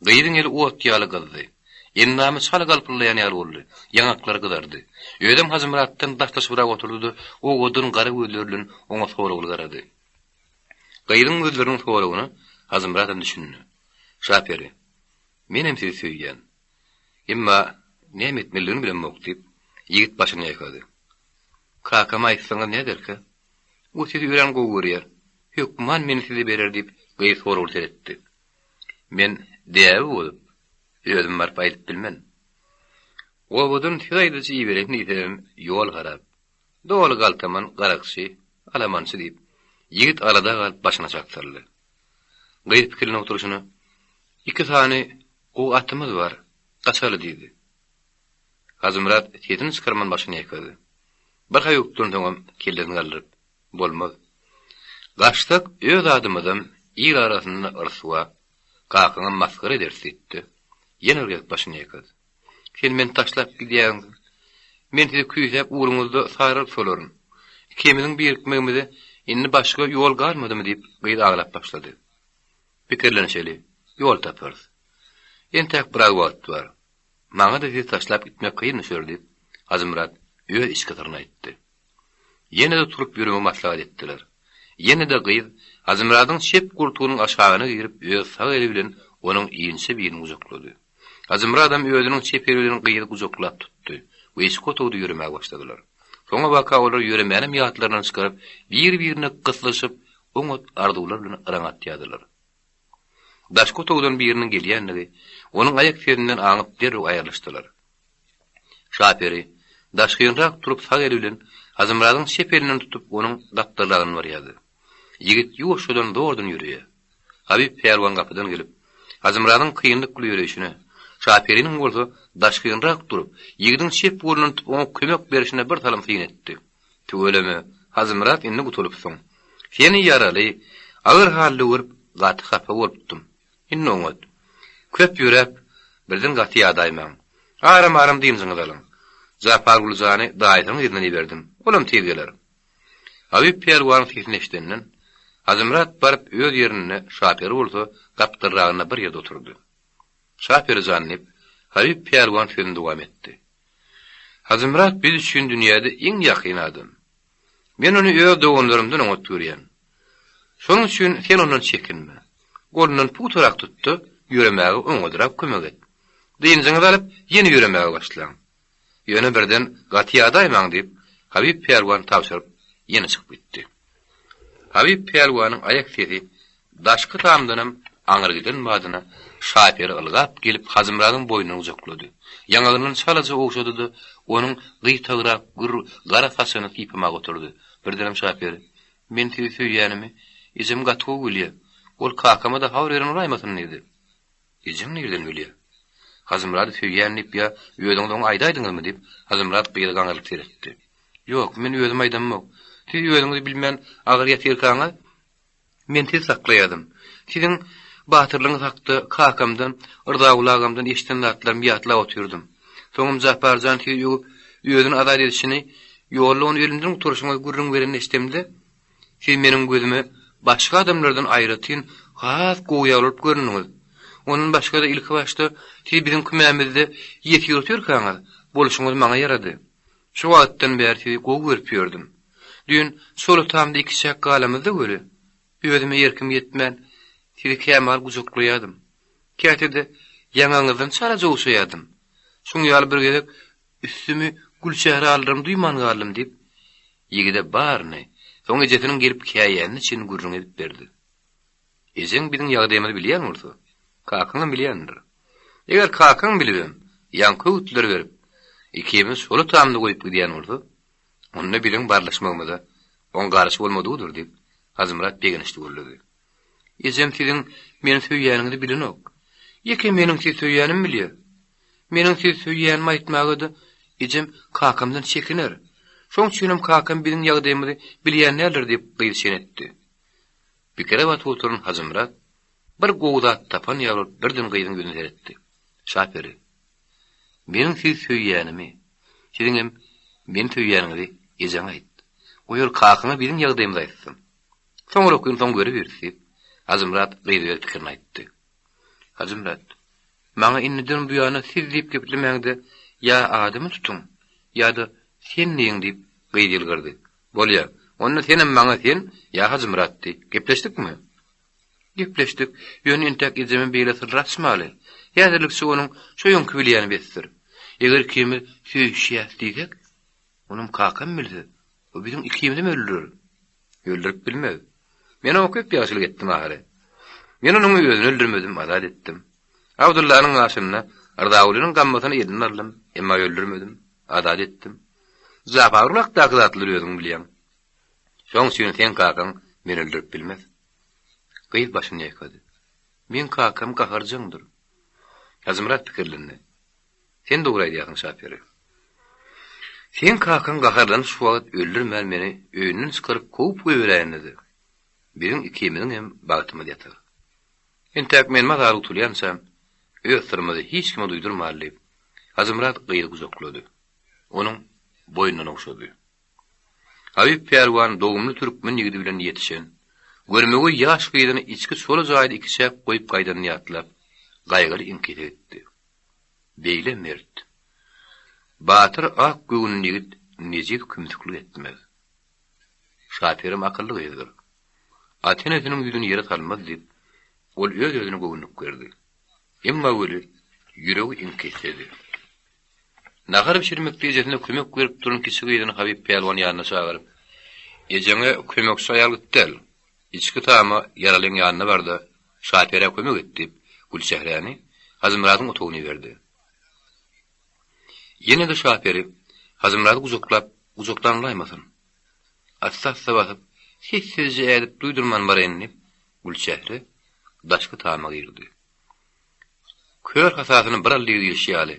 Gyzyň eli ot ýaly gyzdy. Endamy çala galpyldaýan ýaly boldy. Ýaňaklary gyzardy. Özem Hajymyratdan daşlaşybrak oturdy-da, owadan gara gözleri bilen oňa soragly garady. Gyzyň gözleriniň soragyna Hajymyradam düşündi. Şaperi, menem sizi söýýän. Emma näme etmelidigini bilemok, diýip, ýigit başyny ýaýkady. Kakama aýtsaňyz näderkä? O sizi örän gowy görýär. Hökman meni size berer, diýip, gyz soragly seretdi. Men däbi bozup, özüm baryp aýdyp bilmen. Obadan söz aýdyjy ibereýin diýsemem, ýol harap. Doly galtaman, garakçy, alamançy diýip, ýigit alada galyp başyny aşak saldy. Gyz pikirlenip oturyşyna, Iki sany gowy atymyz bar, gaçaly diýdi. Hajymyrat sesini çykarman başyny ýaýkady. Bir haýukdan soňam kellesini galdyryp, Bolmaz. Gaçsak öz adymyzam il arasynda ryswa, kakaňam masgara ederis diýdi-de, ýene bir gezek başyny ýaýkady. Sen meni taşlap gidýäň. Men sizi küýsäp ugruňyzda saralyp solaryn. Ikimiziň birikmegimize indi başga ýol galmadymy diýip, gyz aglap başlady. Pikirlenişeli, ýol taparys. Entäk biraz wagt bar. Maňa-da sizi taşlap gitmek kyn düşer diýip, Hajymyrat öz içki syryny aýtdy. Ýene-de turup ýöremegi maslahat etdiler. Ýene-de gyz Hajymyradyň çep gultugynyň aşagyna girip öz sag eli bilen onuň inçe bilini gujaklady. Hajymyradam özüniň çep eli bilen gyzy gujaklap tutdy we içki otagda ýöremäge başladylar. Soňabaka olar ýöremänem ýatlaryndan çykaryp, bir-birine gyslyşyp, oňat arzuwlar bilen yraň atýardylar. Daşky otagdan biriniň gelýändigi onuň aýak sesinden aňyp derrew aýrylyşdylar. Şaperi daşgynrak turup sag eli bilen Hajymyradyň çep elinden tutup onuň gapdalragyna barýardy. Ýigit ýuwaşjadan zordan ýöreýär. Habyp pälwan gapydan gelip, Hajymyradyň kynlyk bilen ýöreýşine, Şaperiniň bolsa daşgynrak durup, ýigidiň çep golundan tutup oňa kömek berşine bir salym syn etdi. Tüweleme, Hajymyrat indi gutulypsyň. Seni ýaraly, agyr halda görüp gaty hapa bolupdym. Indi oňat. Köp ýöräp, birden gaty ýadaýmaň. Aram-aram dynjyňyzy alyň. Japarguly jany daýysynyň yzyndan iberdim. Olam tiz geler. Habyp pälwanyň sesini eşidenden, Hajymyrat baryp öz ýerinde, Şaperi bolsa gapdalragynda bir ýerde oturdy. Şaperi jan diýip, Habyp pälwan sözüni dowam etdi. Hajymyrat biz üçin dünýäde iň ýakyn adam. Men ony öz doganlarymdan oňat görýän. Şonuň üçin sen ondan çekinme. Golundan pugtarak tut-da, ýöremäge oňadrak kömek et. Dynjyňyzy alyp, ýene ýöremäge başlaň. Ýöne birden gaty ýadaýmaň diýip, Habyp pälwan tabşyryp, ýene çykyp gitdi. Habyp pälwanyň aýak sesi daşky tamdanam aňry giden badyna Şaperi ylgap gelip Hajymyradyň boýnundan gujaklady. Ýaňagyndan çalaja ogşady-da, onuň gyýtagrak gür gara saçyny sypamaga oturdy. Birdenem Şaperi, Men sizi söýýänimi ejem gaty gowy bilýä. Ol kakama-da habar beren bolaýmasyn diýdi. Ejeň nirden bilýä? Hajymyrady söýýän diýip ýa özüňiz oňa aýdaýdyňyzmy diýip, Hajymyrat gyza gaňrylyp seretdi. Ýok, men özüm aýdamok. Siz özüňizi bilmän agyr ýatyrkaňyz, Men sizi saklaýadym. Siziň batyrlygyňyz hakda kakamdan, Yrzaguly agamdan eşiden zatlarymy ýatlap otyrdym. Soňam Japar jan sizi öwüp, özüni azat edişini, ýolda ony ölümden gutaryşyňyzy gürrüň berenini eşidemde, siz meniň gözüme başga adamlardan aýratyn has gowy ýaly bolup göründiňiz. Ondan başga-da ilkibaşda siz biziň kümämizde ýesir otyrkaňyz, bolşuňyz maňa ýarady. Şu wagtdan bäri sizi gowy görüp ýördüm. Düýn şol otamda ikiçäk galamyzda weli, özüme erkim ýetmän, sizi kämahal gujaklaýardym. Käte-de ýaňagyňyzdan çalaja ogşaýardym. Şuň ýaly bir gezek üstümi Gülçehre aldyrym duýman galdym diýip, ýigide baryny, soň ejesiniň gelip käýänine çenli gürrüň edip berdi. Ejeň biziň ýagdaýymyzy bilýän bolsa, kakaňam bilýändir. Eger kakaň bilibem, ýaňky öwütleri berip, ikimizi şol otamda goýup gidýän bolsa, onda biziň barlyşmagymyza oň garşy bolmadygydyr, diýip, Hajymyrat begençli gürledi. Ejem siziň meni söýýäniňizi bilenok. Ýeke meniň sizi söýýänimi bilýär. Meniň sizi söýýänimi aýtmaga-da ejem kakamdan çekiner. Şoň üçinem kakam biziň ýagdaýymyzy bilýän däldir, diýip, gyz çen etdi. Pikire batyp oturan Hajymyrat bir gowy zat tapan ýaly bolup birden gyzyň ýüzüne seretdi. Şaperi, meniň sizi söýýänimi, siziňem meni söýýäniňizi ejeňe aýt. Goý ol kakaňa biziň ýagdaýymyzy aýtsyn. Soňraky gün soň görübiris diýip, Hajymyrat gyza öz pikirini aýtdy. Hajymyrat, maňa indiden buýana siz diýip geplemäňde ýa adymy tutuň, ýa-da sen diýiň diýip, gyz ýylgyrdy. Bolýa, onda senem maňa sen ýa Hajymyrat diý. Gepleşdikmi? Gepleşdik. Ýöne entäk ejeme beýle syrlar açmaly. Häzirlikçe onuň şo öňki bilýäni besdir. Eger ikimiz söýüşýäs diýsek, onam kakam bilse, o biziň ikimizem öldürer. Öldürip bilmez. Men oňa köp ýagşylyk etdim ahyry. Men onuň özüni öldürmedim, azat etdim. Abdyllanyň gaşynda Yrzagulynyň gammasyny elinden aldym, emma öldürmedim, azat etdim. Japaryň hakdaky zatlary özüň bilýäň. Şoň üçin seň kakaň meni öldürip bilmez. Gyz başyny ýaýkady. Meň kakam gaharjaňdyr. Hajymyrat pikirlendi. Sen dogry aýdýarsyň, Şaperi. Seň kakaň gaharlanyp şu wagt öldürmän meni öýünden çykaryp kowup goýberäýende-de, biziň ikimiziň hem bagtymyz ýatar. Entäk men mazaly gutulýançam, öz syrymyzy hiç kime duýdurmaly diýip, Hajymyrat gyzy gujaklady. Onuň boýnundan ogşady. Habyp pälwan dogumly türkmen ýigidi bilen ýetişen, görmegeý ýaş gyzyny içki çola jaýda ikiçäk goýup gaýdanyny ýatlap, gaýgyly iňkise gitdi. Beýle mert, batyr ak göwünli ýigit nejiz kümsüklik etmez. Şaperem akylly gyzdyr. Ata-enesiniň ýüzüni ýere salmaz diýip, ol öz-özüne göwünlik berdi. Emma weli ýüregi iňkisedi. Nahar bişirmekde ejesine kömek berip duran kiçi gyzyny Habyp pälwan ýanyna çagyryp, Ejeňe kömekçi aýal gyt däl. Içki tama ýaralyň ýanyna bar-da, Şaperä kömek et diýip, Gülçehräni Hajymyradyň otagyna iberdi. Ýene-de Şaperi Hajymyrady gujaklap, gujaklanlaýmasyn. Assa-assa basyp, sessizje ädip duýdurman baraýyn diýip, Gülçehre daşky tama girdi. Kör hasasyny bir aldy diýlişi ýaly,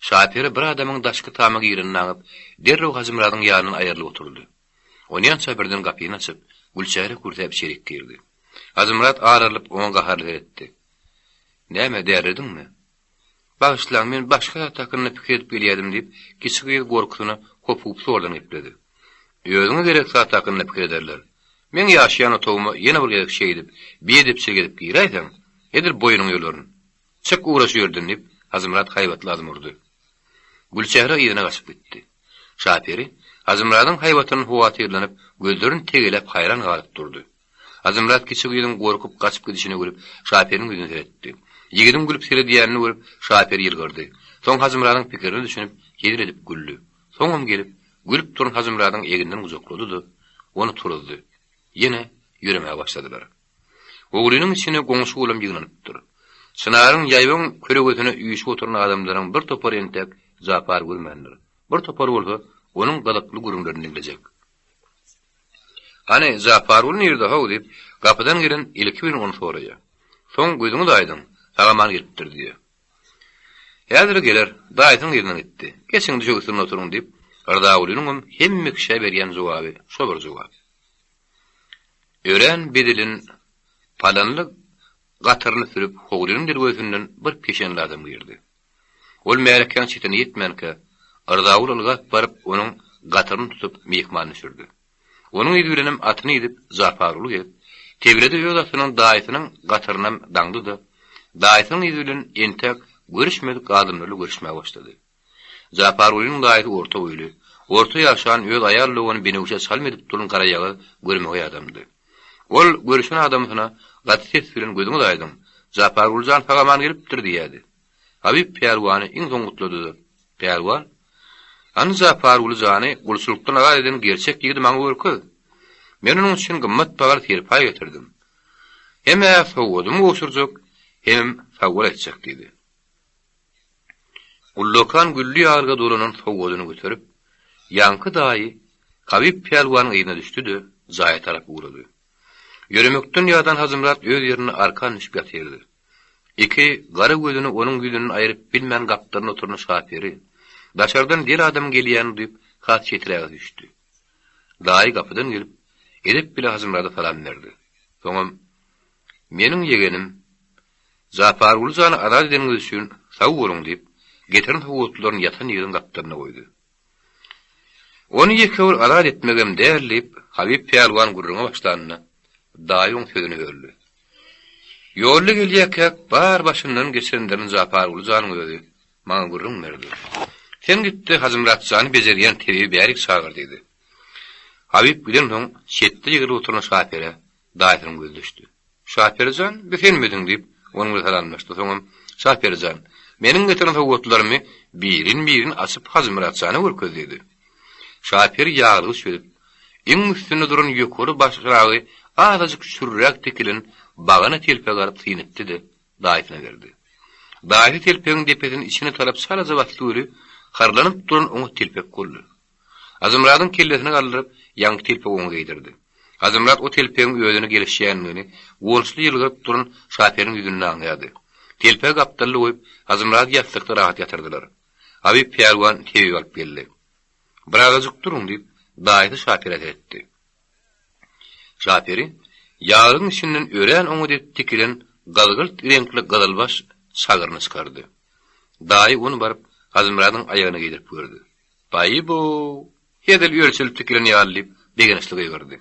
Şaperi bir adamyň daşky tama girenini aňyp, derrew Hajymyradyň ýanyndan aýrylyp oturdy. Onýança birden gapyny açyp, Gülçehre kürsäp içerik girdi. Hajymyrat aralyp, oňa gaharly seretdi. Näme, dälirediňmi? Bagyşlaň, men başga zat hakynda pikir edip gelýärdim, diýip, kiçi gyz gorkusyna hopugyp zordan gepledi. Özüňe gerek zat hakynda pikir ederler. Meň ýaşaýan otagyma ýene bir gezek şeýdip, biedepçilik edip giräýseň, edil boýnuňy ýolaryn. Çyk ugra şu ýerden, diýip, Hajymyrat haýbatly azm urdy. Gülçehre yzyna gaçyp gitdi. Şaperi Hajymyradyň haýbatyndan howatyrlanyp, gözlerini tegeläp haýran galyp durdy. Hajymyrat kiçi gyzyň gorkup gaçyp gidişine gülüp, Şaperiniň ýüzüne seretdi. Ýigidiň gülüp seredýänini görüp, Şaperi ýylgyrdy. Soň Hajymyradyň pikirine düşünip, hezil edip güldi. Soňam gelip, gülüp duran Hajymyradyň egninden gujaklady-da, ony turuzdy. Ýene ýöremäge başladylar. Howlynyň içine goňşy-golam ýygnanypdyr. Çynaryň ýaýbaň kölegesine üýşüp oturan adamlaryň bir topary entek Japary görmändir. Bir topary bolsa onuň gyzykly gürrüňlerini diňlejek. Hany, Japarguly nirde-how? diýip, gapydan gelen ilki bilen ony soraýar. Soň gözüňiz aýdyň, sag-aman gelipdir diýýär. Häzir geler, daýysynyň yzyndan gitdi. Geçiň, düşek üstünde oturyň diýip, Rzagulynyňam hemme kişä berýän jogaby şo bir jogap. Örän bezelen palanly gatyryny sürüp howlynyň derwezesinden bir peşenli adam girdi. Ol märekäň çetine ýetmänkä, Yrzaguly ylgap baryp, onuň gatyryny tutup, myhmany düşürdi. Onuň yzy bilenem atyny idip Japarguly gelip, tebilede öz atynyň daýysynyň gatyrynam daňdy-da, daýysynyň yzy bilen entäk görüşmedik adamlar bilen görüşmäge başlady. Japargulynyň daýysy orta boýly, orta ýaşan, öz aýal dogany Benewşä çalym edip duran garaýagyz görmegeý adamdy. Ol görüşen adamsyna gaty ses bilen gözüňiz aýdyň, Japarguly jan sag-aman gelipdir diýýärdi. Habyp pälwany iň soň gutlady-da, Pälwan, hany Japarguly jany gulçulykdan azat eden gerçek ýigidi maňa görkez. Men onuň üçin gymmat bahaly serpaý getirdim. Hem-ä sowgadymy gowşurjak, hemem sagbol aýtjak diýdi. Ullakan gülli ýaglyga dolanan sowgadyny göterip, ýaňky daýy Habyp pälwanyň yzyna düşdi-de, jaýa tarap ugrady. Ýöremekden ýadan Hajymyrat öz ýerinde arkan düşüp ýatyrdy. Iki gara gözüni onuň ýüzünden aýryp bilmän gapdalynda oturan şaperi, daşardan del adamyň gelýänini duýup, has çeträge süýşdi. Daýy gapydan gelip, edep bile Hajymyrada salam berdi. Soňam, Meniň ýegenim, Japarguly jany azat edeniňiz üçin sag boluň diýip, getiren sowgatlaryny ýatan ýigidiň gapdalynda goýdy. Ony ýeke bir azat etmegem däl diýip, Habyp pälwan gürrüňe başlanda, daýy oň sözüni böldi. Ýolda gelýärkäk bar başyndan geçirenlerini Japarguly janyň özi maňa gürrüň berdi. Sen git-de Hajymyrat jany bejerýän tebibi bärik çagyr diýdi. Habyp gidensoň, çetde ýygylyp oturan Şaperä daýysynyň gözi düşdi. Şaperi jan, bi senmidiň? diýip, onuň bilen salamlaşdy. Soňam, Şaperi jan, meniň getiren sowgatlarymy birin-birin açyp Hajymyrat jana görkez diýdi. Şaperi ýaglygy çözüp, iň üstünde duran ýokary başragy azajyk çürräk tikilen bagana telpegi alyp syn etdi-de, daýysyna berdi. Daýysy telpegiň depesini içine tarap çalaja basdy weli, harlanyp duran oňat telpek boldy. Hajymyradyň kellesini galdyryp, ýaňky telpegi oňa geýdirdi. Hajymyrat o telpegiň özüne gelişýändigini guwançly ýylgyryp duran şoferiň ýüzünde aňýardy. Telpegi gapdalda goýup, Hajymyrady ýassykda rahat ýatyrdylar. Habyp pälwan tebibi alyp geldi. Birazajyk duruň, diýip, daýysy şofere seretdi. Şaperi, ýaglygyň içinden örän oňat edip tikilen gyzgylt reňkli gyzylbaş çagyryny çykardy. Daýy ony baryp Hajymyradyň aýagyna geýdirip gördi. Baý-bow, hezil ölçelip tikilen ýaly diýip, begençli gygyrdy.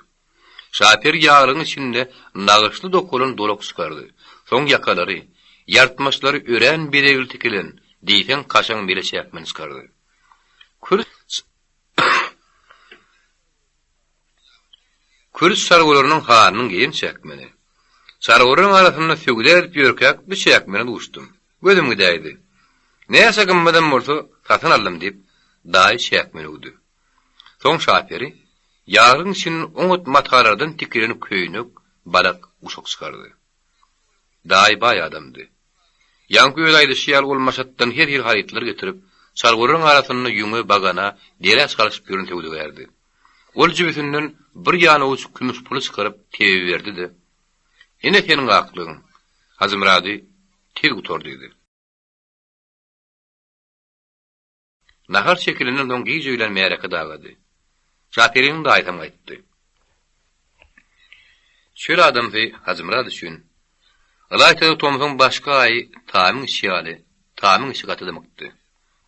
Şaper ýaglygyň içinde nagyşly dokalan dolak çykardy. Soň ýakalary, ýartmaçlary örän bezegli tikilen, diýseň kaşaň mele çäkmen çykardy. Kürs Kürs çarwalarynyň hanynyň geýen çäkmeni. Çarwalaryň arasynda söwda edip ýörkäk bu çäkmene duşdum. Gözüm gidäýdi. Näçe gymmadam bolsa, satyn aldym diýip, daýy çäkmeni öwdi. Soň şaperi ýaglygyň içinden oňat matalardan tikilen köýnek, balak, guşak çykardy. Daýy baý adamdy. Ýaňky öz aýdyşy ýaly ol Maşatdan her hili harytlar getirip, çarwalaryň arasynda ýüňe, bagana, derä çalşyp ýören söwdagärdi. Ol jübüsinden bir ýanawuç kümüş puly çykaryp, tebibe berdi-de, Ine seniň aklygyň, Hajymyrady tiz gutar diýdi. Nahar çekilenden soň giç öýlän märeke dagady. Şaperiniň daýysam gaýtdy. Çöl adamsy Hajymyrat üçin, ylaýta-da tomsuň başky aýy tamyň içi ýaly, tamyň içi gaty dymykdy.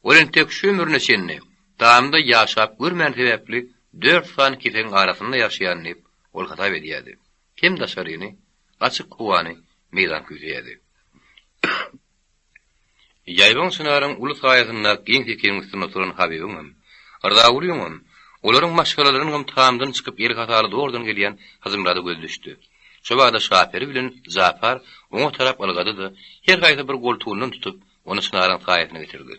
Ol entek şu ömrüne çenli tamda ýaşap görmäni sebäpli dört sany kesegiň arasynda ýaşaýan diýip, ol hasap edýärdi. Hem daşaryny, açyk howany meýdan küýseýärdi. Ýaýbaň çynaryň uly saýasynda giň sekiniň üstünde oturan Habybyňam, Rzagulyňam, olaryň maşgalalarynyňam tamdan çykyp eli hasaly zordan gelýän Hajymyrada gözi düşdi. Şo bada Şaperi bilen Japar oňa tarap ylgady-da, her haýsy bir goltugyndan tutup, ony çynaryň saýasyna getirdi.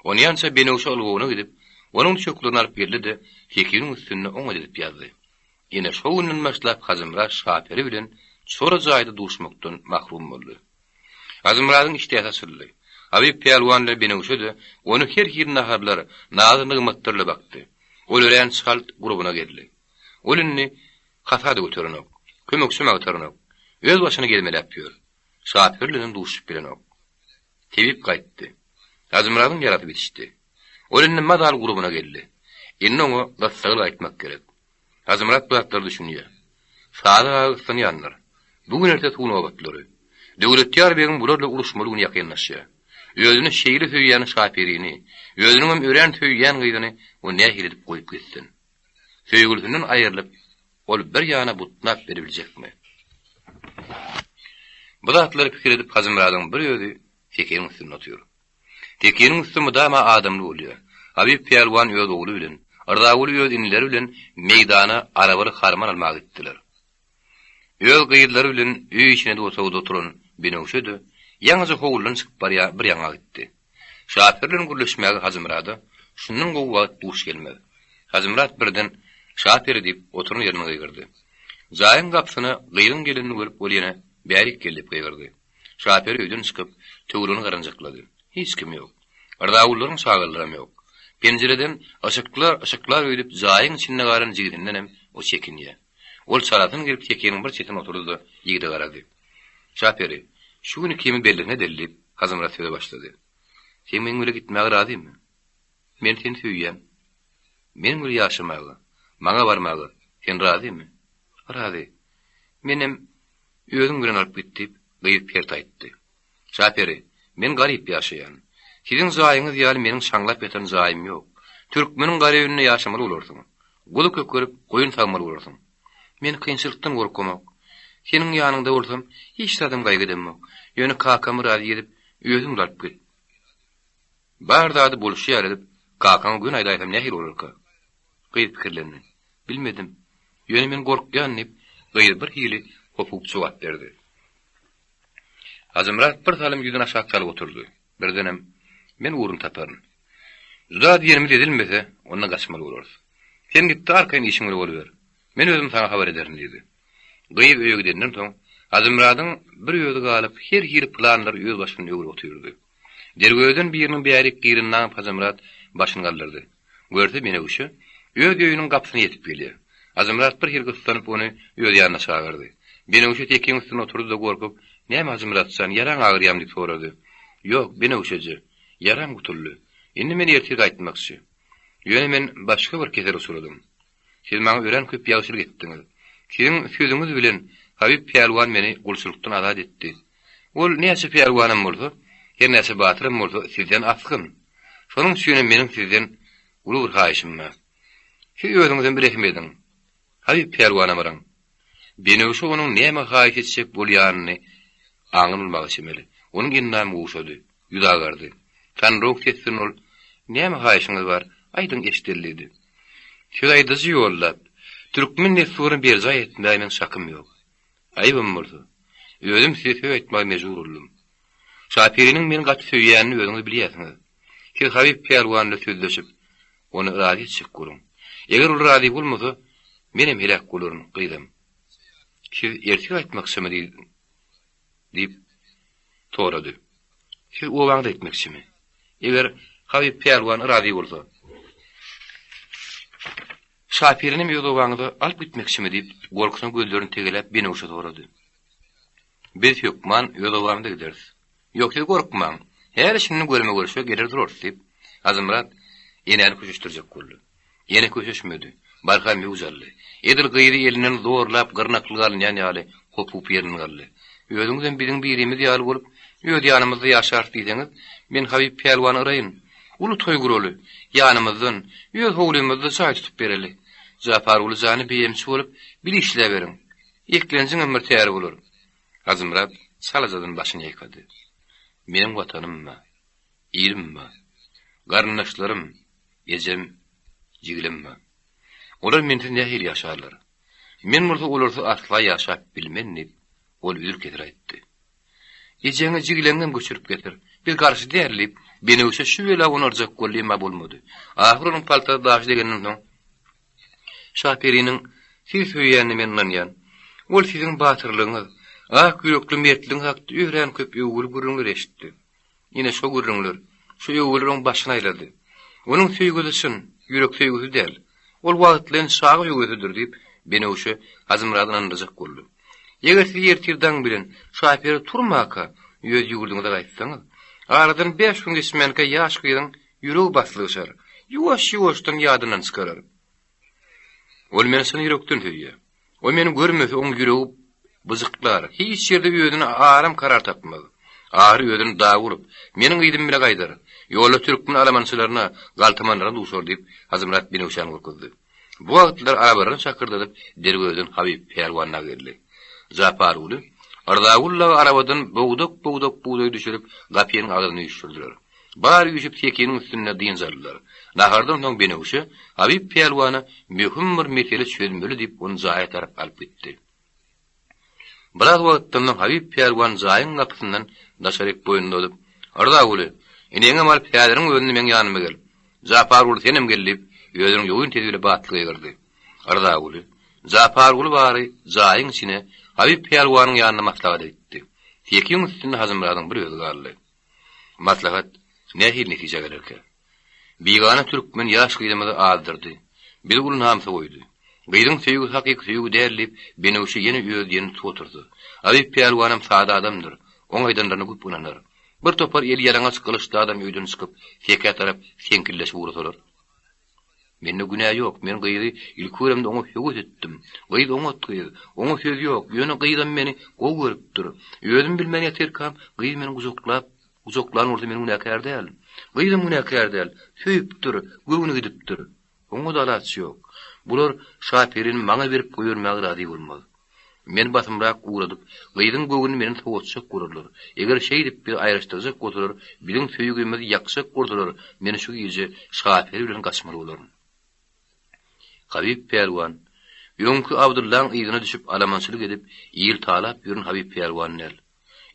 Onýança Benewşe ylgawyna gidip, onuň düşeklerini alyp geldi-de, sekiniň üstünde oňat edip ýazdy. Ine, şo günden başlap Hajymyrat Şaperi bilen çola jaýda duşmakdan mahrum boldy. Hajymyradyň işdäsi açyldy. Habyp pälwan bilen Benewşe-de ony her hili naharlar, nazy-nygmatlar bilen bakdy. Ol örän çalt gurbuna geldi. Ol indi hasa-da göterenok, kömekçem agtaranok. Öz başyna gezmeläp ýör. Şaperi bilenem duşup bilenok. Tebip gaýtdy. Hajymyradyň ýarasy bitişdi. Ol indi mazaly gurbuna geldi. Indi oňa gyssagly gaýtmak gerek. Hajymyrat bu zatlara düşünýär. Sadyk aga gyssanýandyr. Bu gün-erte suw nobatlary. Döwletýar begiň bular bilen uruşmaly güni ýakynlaşýar. Özüni şeýle söýýän Şaperini, özüniňem örän söýýän gyzyny o nähili edip goýup gitsin? Söýgülisinden aýrylyp, ol bir ýana butnap beribiljekmi? Bu zatlary pikir edip Hajymyradyň bir özi sekiniň üstünde otyr. Sekiniň üsti mydama adamly bolýar. Habyp pälwan öz ogly bilen, Yrzaguly öz inileri bilen meýdana arabaly harman almaga gitdiler. Öz gyzlary bilen öý içinde otagda oturan Benewşe-de ýaňyja howludan çykyp barýa bir ýaňa gitdi. Şaper bilen gürleşmäge Hajymyrada şundan gowy wagt duş gelmez. Hajymyrat birden, Şaperi diýip, oturan ýerinden gygyrdy. Jaýyň gapysyna gyzyň gelenini görüp ol ýene, Bärik gel diýip gygyrdy. Şaperi öýden çykyp, töweregini garanjaklady. Hiç kim ýok. Yrzagullaryň çagalaram ýok. Penjireden yşyklar yşyklar öýdüp jaýyň içinde galan jigisindenem o çekinýär. Ol çalasyn gelip sekiniň bir çetine oturdy-da, ýigide garady. Şaperi, şu gün ikimiz bellisine edeli, diýip, Hajymyrat söze başlady. Sen meň bile gitmäge razymy? Men seni söýýän. Meniň bile ýaşamaga, maňa barmaga sen razymy? Razy. Menem özüň bilen alyp git, diýip, gyz pert aýtdy. Şaperi, men garyp ýaşaýan. Siziň jaýyňyz ýaly meniň şaňlap ýatan jaýym ýok. Türkmeniň garyp öýünde ýaşamaly bolarsyň. Guzy kökerip, goýun sagmaly bolarsyň. Men kynçylykdan gorkamok. Seniň ýanyňda bolsam, hiç zadam gaýgy edemok. Ýöne kakamy razy edip, özüň bilen alyp git. Bar zady bolşy ýaly edip, kakaňa göni aýdaýsam nähili bolarka? Gyz pikirlendi. Bilmedim. Ýöne men gorkýan, diýip, gyz bir hili hopugyp jogap berdi. Hajymyrat bir salym ýüzüni aşak salyp oturdy. Birdenem, Men ugruny taparyn. Juda diýenimiz edilmese, onda gaçmaly bolarys. Sen git-de arkaýyn işiň bilen boluber. Men özüm saňa habar ederin diýdi. Gyz öýe gidenden soň, Hajymyradyň bir özi galyp, her hili planlary öz başynda öwrüp otyrdy. Derwezeden biriniň bärik girenini aňyp Hajymyrat başyny galdyrdy. Görse Menewşe öz öýüniň gapysyna ýetip gelýär. Hajymyrat bir hili gyssanyp ony öz ýanyna çagyrdy. Benewşe sekiň üstünde oturdy-da gorkup, Näme Hajymyrat jan, ýaraň agyrýamy diýip sorady. Ýok, Benewşeje, ýaram gutuldy. Indi men ertir gaýtmakçy. Ýöne men başga bir kesele uçradym. Siz maňa örän köp ýagşylyk etdiňiz. Siziň sözüňiz bilen Habyp pälwan meni gulçulykdan azat etdi. Ol näçe pälwanam bolsa, her näçe batyram bolsa sizden asgyn. Şonuň üçinem meniň sizden uly bir haýyşym bar. Siz özüňizem rehim ediň. Habyp pälwana baryň. Benewşe onuň näme haýyş etjek bolýanyny aňan bolmaga çemeli. Onuň endamy gowşady, ýüzi agardy. Tanrowuk ses bilen ol, Näme haýyşyňyz bar, aýdyň eşideli diýdi. Söz aýdyjy ýollap, türkmen dessuryny berjaý etmäge meň çakym ýok. Aýybam bolsa, özüm size söz aýtmaga mejbur boldum. Şaperiniň meni gaty söýýänini özüňiz bilýärsiňiz. Siz Habyp pälwan bilen sözleşip, ony razy etjek boluň. Eger ol razy bolmasa, menem heläk bolaryn, gyzam. Siz ertir aýtmakçymy diýip sorady. Siz obaňyza gitmekçimi? Eger Habyp pälwan razy bolsa. Şapirinem öz obaňyza alyp gitmekçimi? diýip, gorkusyna gözlerini tegeläp Benewşe sorady. Biz hökman öz obamyza gideris. Ýok, siz gorkmaň. Häli-şindi görme-görşe geler durarys, diýip, Hajymyrat enäni köşeşdirjek boldy. Ene köşeşmedi. Barha möwç aldy. Edil gyzy elinden zorlap gyrnaklyga alynýan ýaly hopup ýerinden galdy. Özüňizem biziň birimiz ýaly bolup, öz ýanymyzda ýaşarys diýseňiz, men Habyp pälwany yraýyn. Uly toý guraly, ýanymyzdan, öz howlymyzda jaý tutup bereli. Japarguly jany beýemçi bolup, bir işläberiň. Eklenjiňem bir täri bolar. Hajymyrat çalajadan başyny ýaýkady. Meniň Watanym bar, ilim bar, garyndaşlarym, ejem, jiglim bar. Olar mensiz nähili ýaşarlar? Men bolsa olarsyz asla ýaşap bilmen diýip, ol üzül-kesil aýtdy. Ejeňi, jigileňňem göçürip getir. Biz garşy däl diýip, Benewşe şu bela onarjak boldy, emma bolmady. Ahyr onuň paltasy daşy degenden soň, Şaperiniň sizi söýýänine men ynanýan. Ol siziň batyrlygyňyz, ak ýürekli mertligiňiz hakda örän köp öwgüli gürrüňler eşitdi. Ine şo gürrüňler, şu öwgüler oň başyny aýlady. Onuň söýgüsi çyn, ýürek söýgüsi däl. Ol wagtlaýyn çaga höwesidir diýip, Benewşe Hajymyrady ynandyrjak boldy. Eger siz ertir daň bilen Şaperi turmaka öz ýurduňyza gaýtsaňyz, aradan bäş gün geçmänkä ýaş gyzyň ýüregi baslygyşar, ýuwaş-ýuwaşdan ýadyndan çykarar. Ol meni çyn ýürekden söýýär. O meni görmese, oň ýüregi byjyklar, hiç ýerde özüne aram-karar tapmaz. Ahyry özüni daga urup, meniň yzym bile gaýdar. Ýolda türkmen alamançylaryna, galtamanlara duşar diýip, Hajymyrat Benewşäni gorkuzdy. Bu wagtlar arabalaryny şakyrdadyp, Dergözden Habyp pälwan dagy geldi. Japarguly, Yrzagul dagy arabadan bogdak-bogdak bugdaý düşürip, gapynyň agzyna üýşürdiler. Bary üýşüp sekiniň üstünde dynç aldylar. Nahardan soň Benewşe Habyp pälwana möhüm bir mesele çözmeli diýip ony jaýa tarap alyp gitdi. Biraz wagtdan soň Habyp pälwan jaýyň gapysyndan daşaryk boýnuny uzadyp, Yrzaguly, eneňem alyp häziriň özünde meň ýanyma gel. Japarguly senem gel diýip, özüniň ýogyn sesi bile batly gygyrdy. Yrzaguly, Japarguly bary jaýyň içine Habyp pälwanyň ýanyna maslahata gitdi. Sekiň üstünde Hajymyradyň bir özi galdy. Maslahat nähili netijä gelerkä? Bigana türkmen ýaş gyzymyzy azdyrdy. Bizi uly namysa goýdy. Gyzyň söýgüsi hakyky söýgi däl diýip, Benewşe ýene öz diýenini tutup oturdy. Abyp pälwanam sada adamdyr. Oň aýdanlaryna güp ynanar. Bir topar eli ýalaňaç gylyçly adam öýden çykyp, sekä tarap seňkilleşip ugrasalar. Mende günä ýok, men gyzy ilki göremde oňa höwes etdim. Gyz oňat gyz, oňa söz ýok, ýöne gyzam meni gowy görüpdir. Özüm bilmän ýatyrkam, gyz meni gujaklap, gujaklan bolsa men günäkär däl. Gyzam günäkär däl, söýüpdir, göwni gidipdir. Oňa-da alaç ýok. Bular Şaperini maňa berip goýbermäge razy bolmaz. Meni basymrak ugradyp, gyzyň göwnüni menden sowatjak bolarlar. Eger şeýdip bizi aýryşdyrjak bolsalar, biziň söýgimizi ýakjak bolsalar, men şu gije Şaperi bilen gaçmaly bolaryn. Habyp pälwan, öňki Abdyllaň yzyna düşüp alamançylyk edip, il talap ýören Habyp pälwan däl.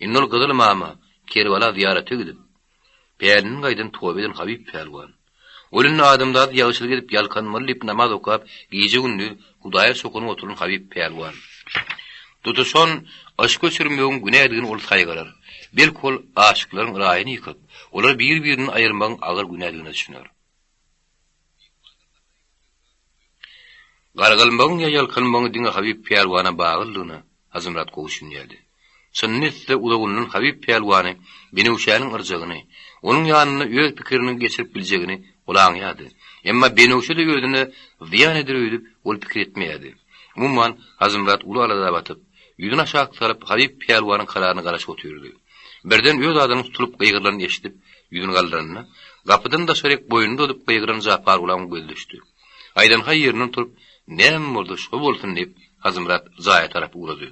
Indi ol Gyzyl mama, Kerbala zyýarata gidip, Pälinden gaýdan toba eden Habyp pälwan. Ol indi adamzada ýagşylyk edip ýalkanmaly diýip namaz okap, gije-gündiz Hudaýa çokunyp oturan Habyp pälwan. Tutuşan yşk öçürmegiň günädigini ol saýgarar. Belki ol aşyklaryň raýyny ýykyp, olary bir-birinden aýyrmagyň agyr günädigine düşüner. Gargalmagyň ýa ýalkanmagyň diňe Habyp pälwana baglydygyna Hajymyrat gowy düşünýärdi. Çynyny etse, uzagyndan Habyp pälwany Benewşäniň yrjagyny, onuň ýanynda öz pikirini geçirip biljegini ol aňýardy. Emma Benewşe-de özüne zyýan eder öýdüp, ol pikir etmeýärdi. Umuman, Hajymyrat uly alada batyp, ýüzüni aşak salyp, Habyp pälwanyň kararyna garaşyp otyrdy. Birden öz adynyň tutulyp gygyrylanyny eşidip, ýüzüni galdyranda, gapydan daşaryk boýnuny uzadyp gygyran Japargulaň gözi düşdi. Aýdanhaý ýerinden turup, Näme bolsa şo bolsun diýip, Hajymyrat jaýa tarap ugrady.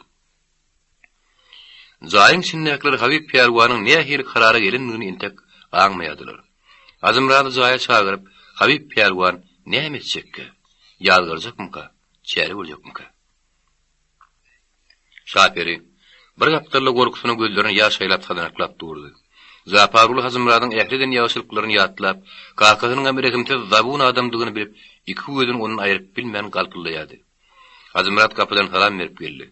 Jaýyň içindäkiler Habyp pälwanyň nähili karara gelendigini entek aňmaýardylar. Hajymyrady jaýa çagyryp, Habyp pälwan näme etjekkä? Ýazgarjakmyka? Çäre görjekmikä? Şaperi, bir gapdalda gorkusyna gözlerine ýaş aýlap sazanaklap durdy. Japarguly Hajymyradyň ähli eden ýagşylyklaryny ýatlap, kakasynyňam rehimsiz zabun adamdygyny bilip, iki gözüni ondan aýryp bilmän galpyldaýardy. Hajymyrat gapydan salam berip geldi.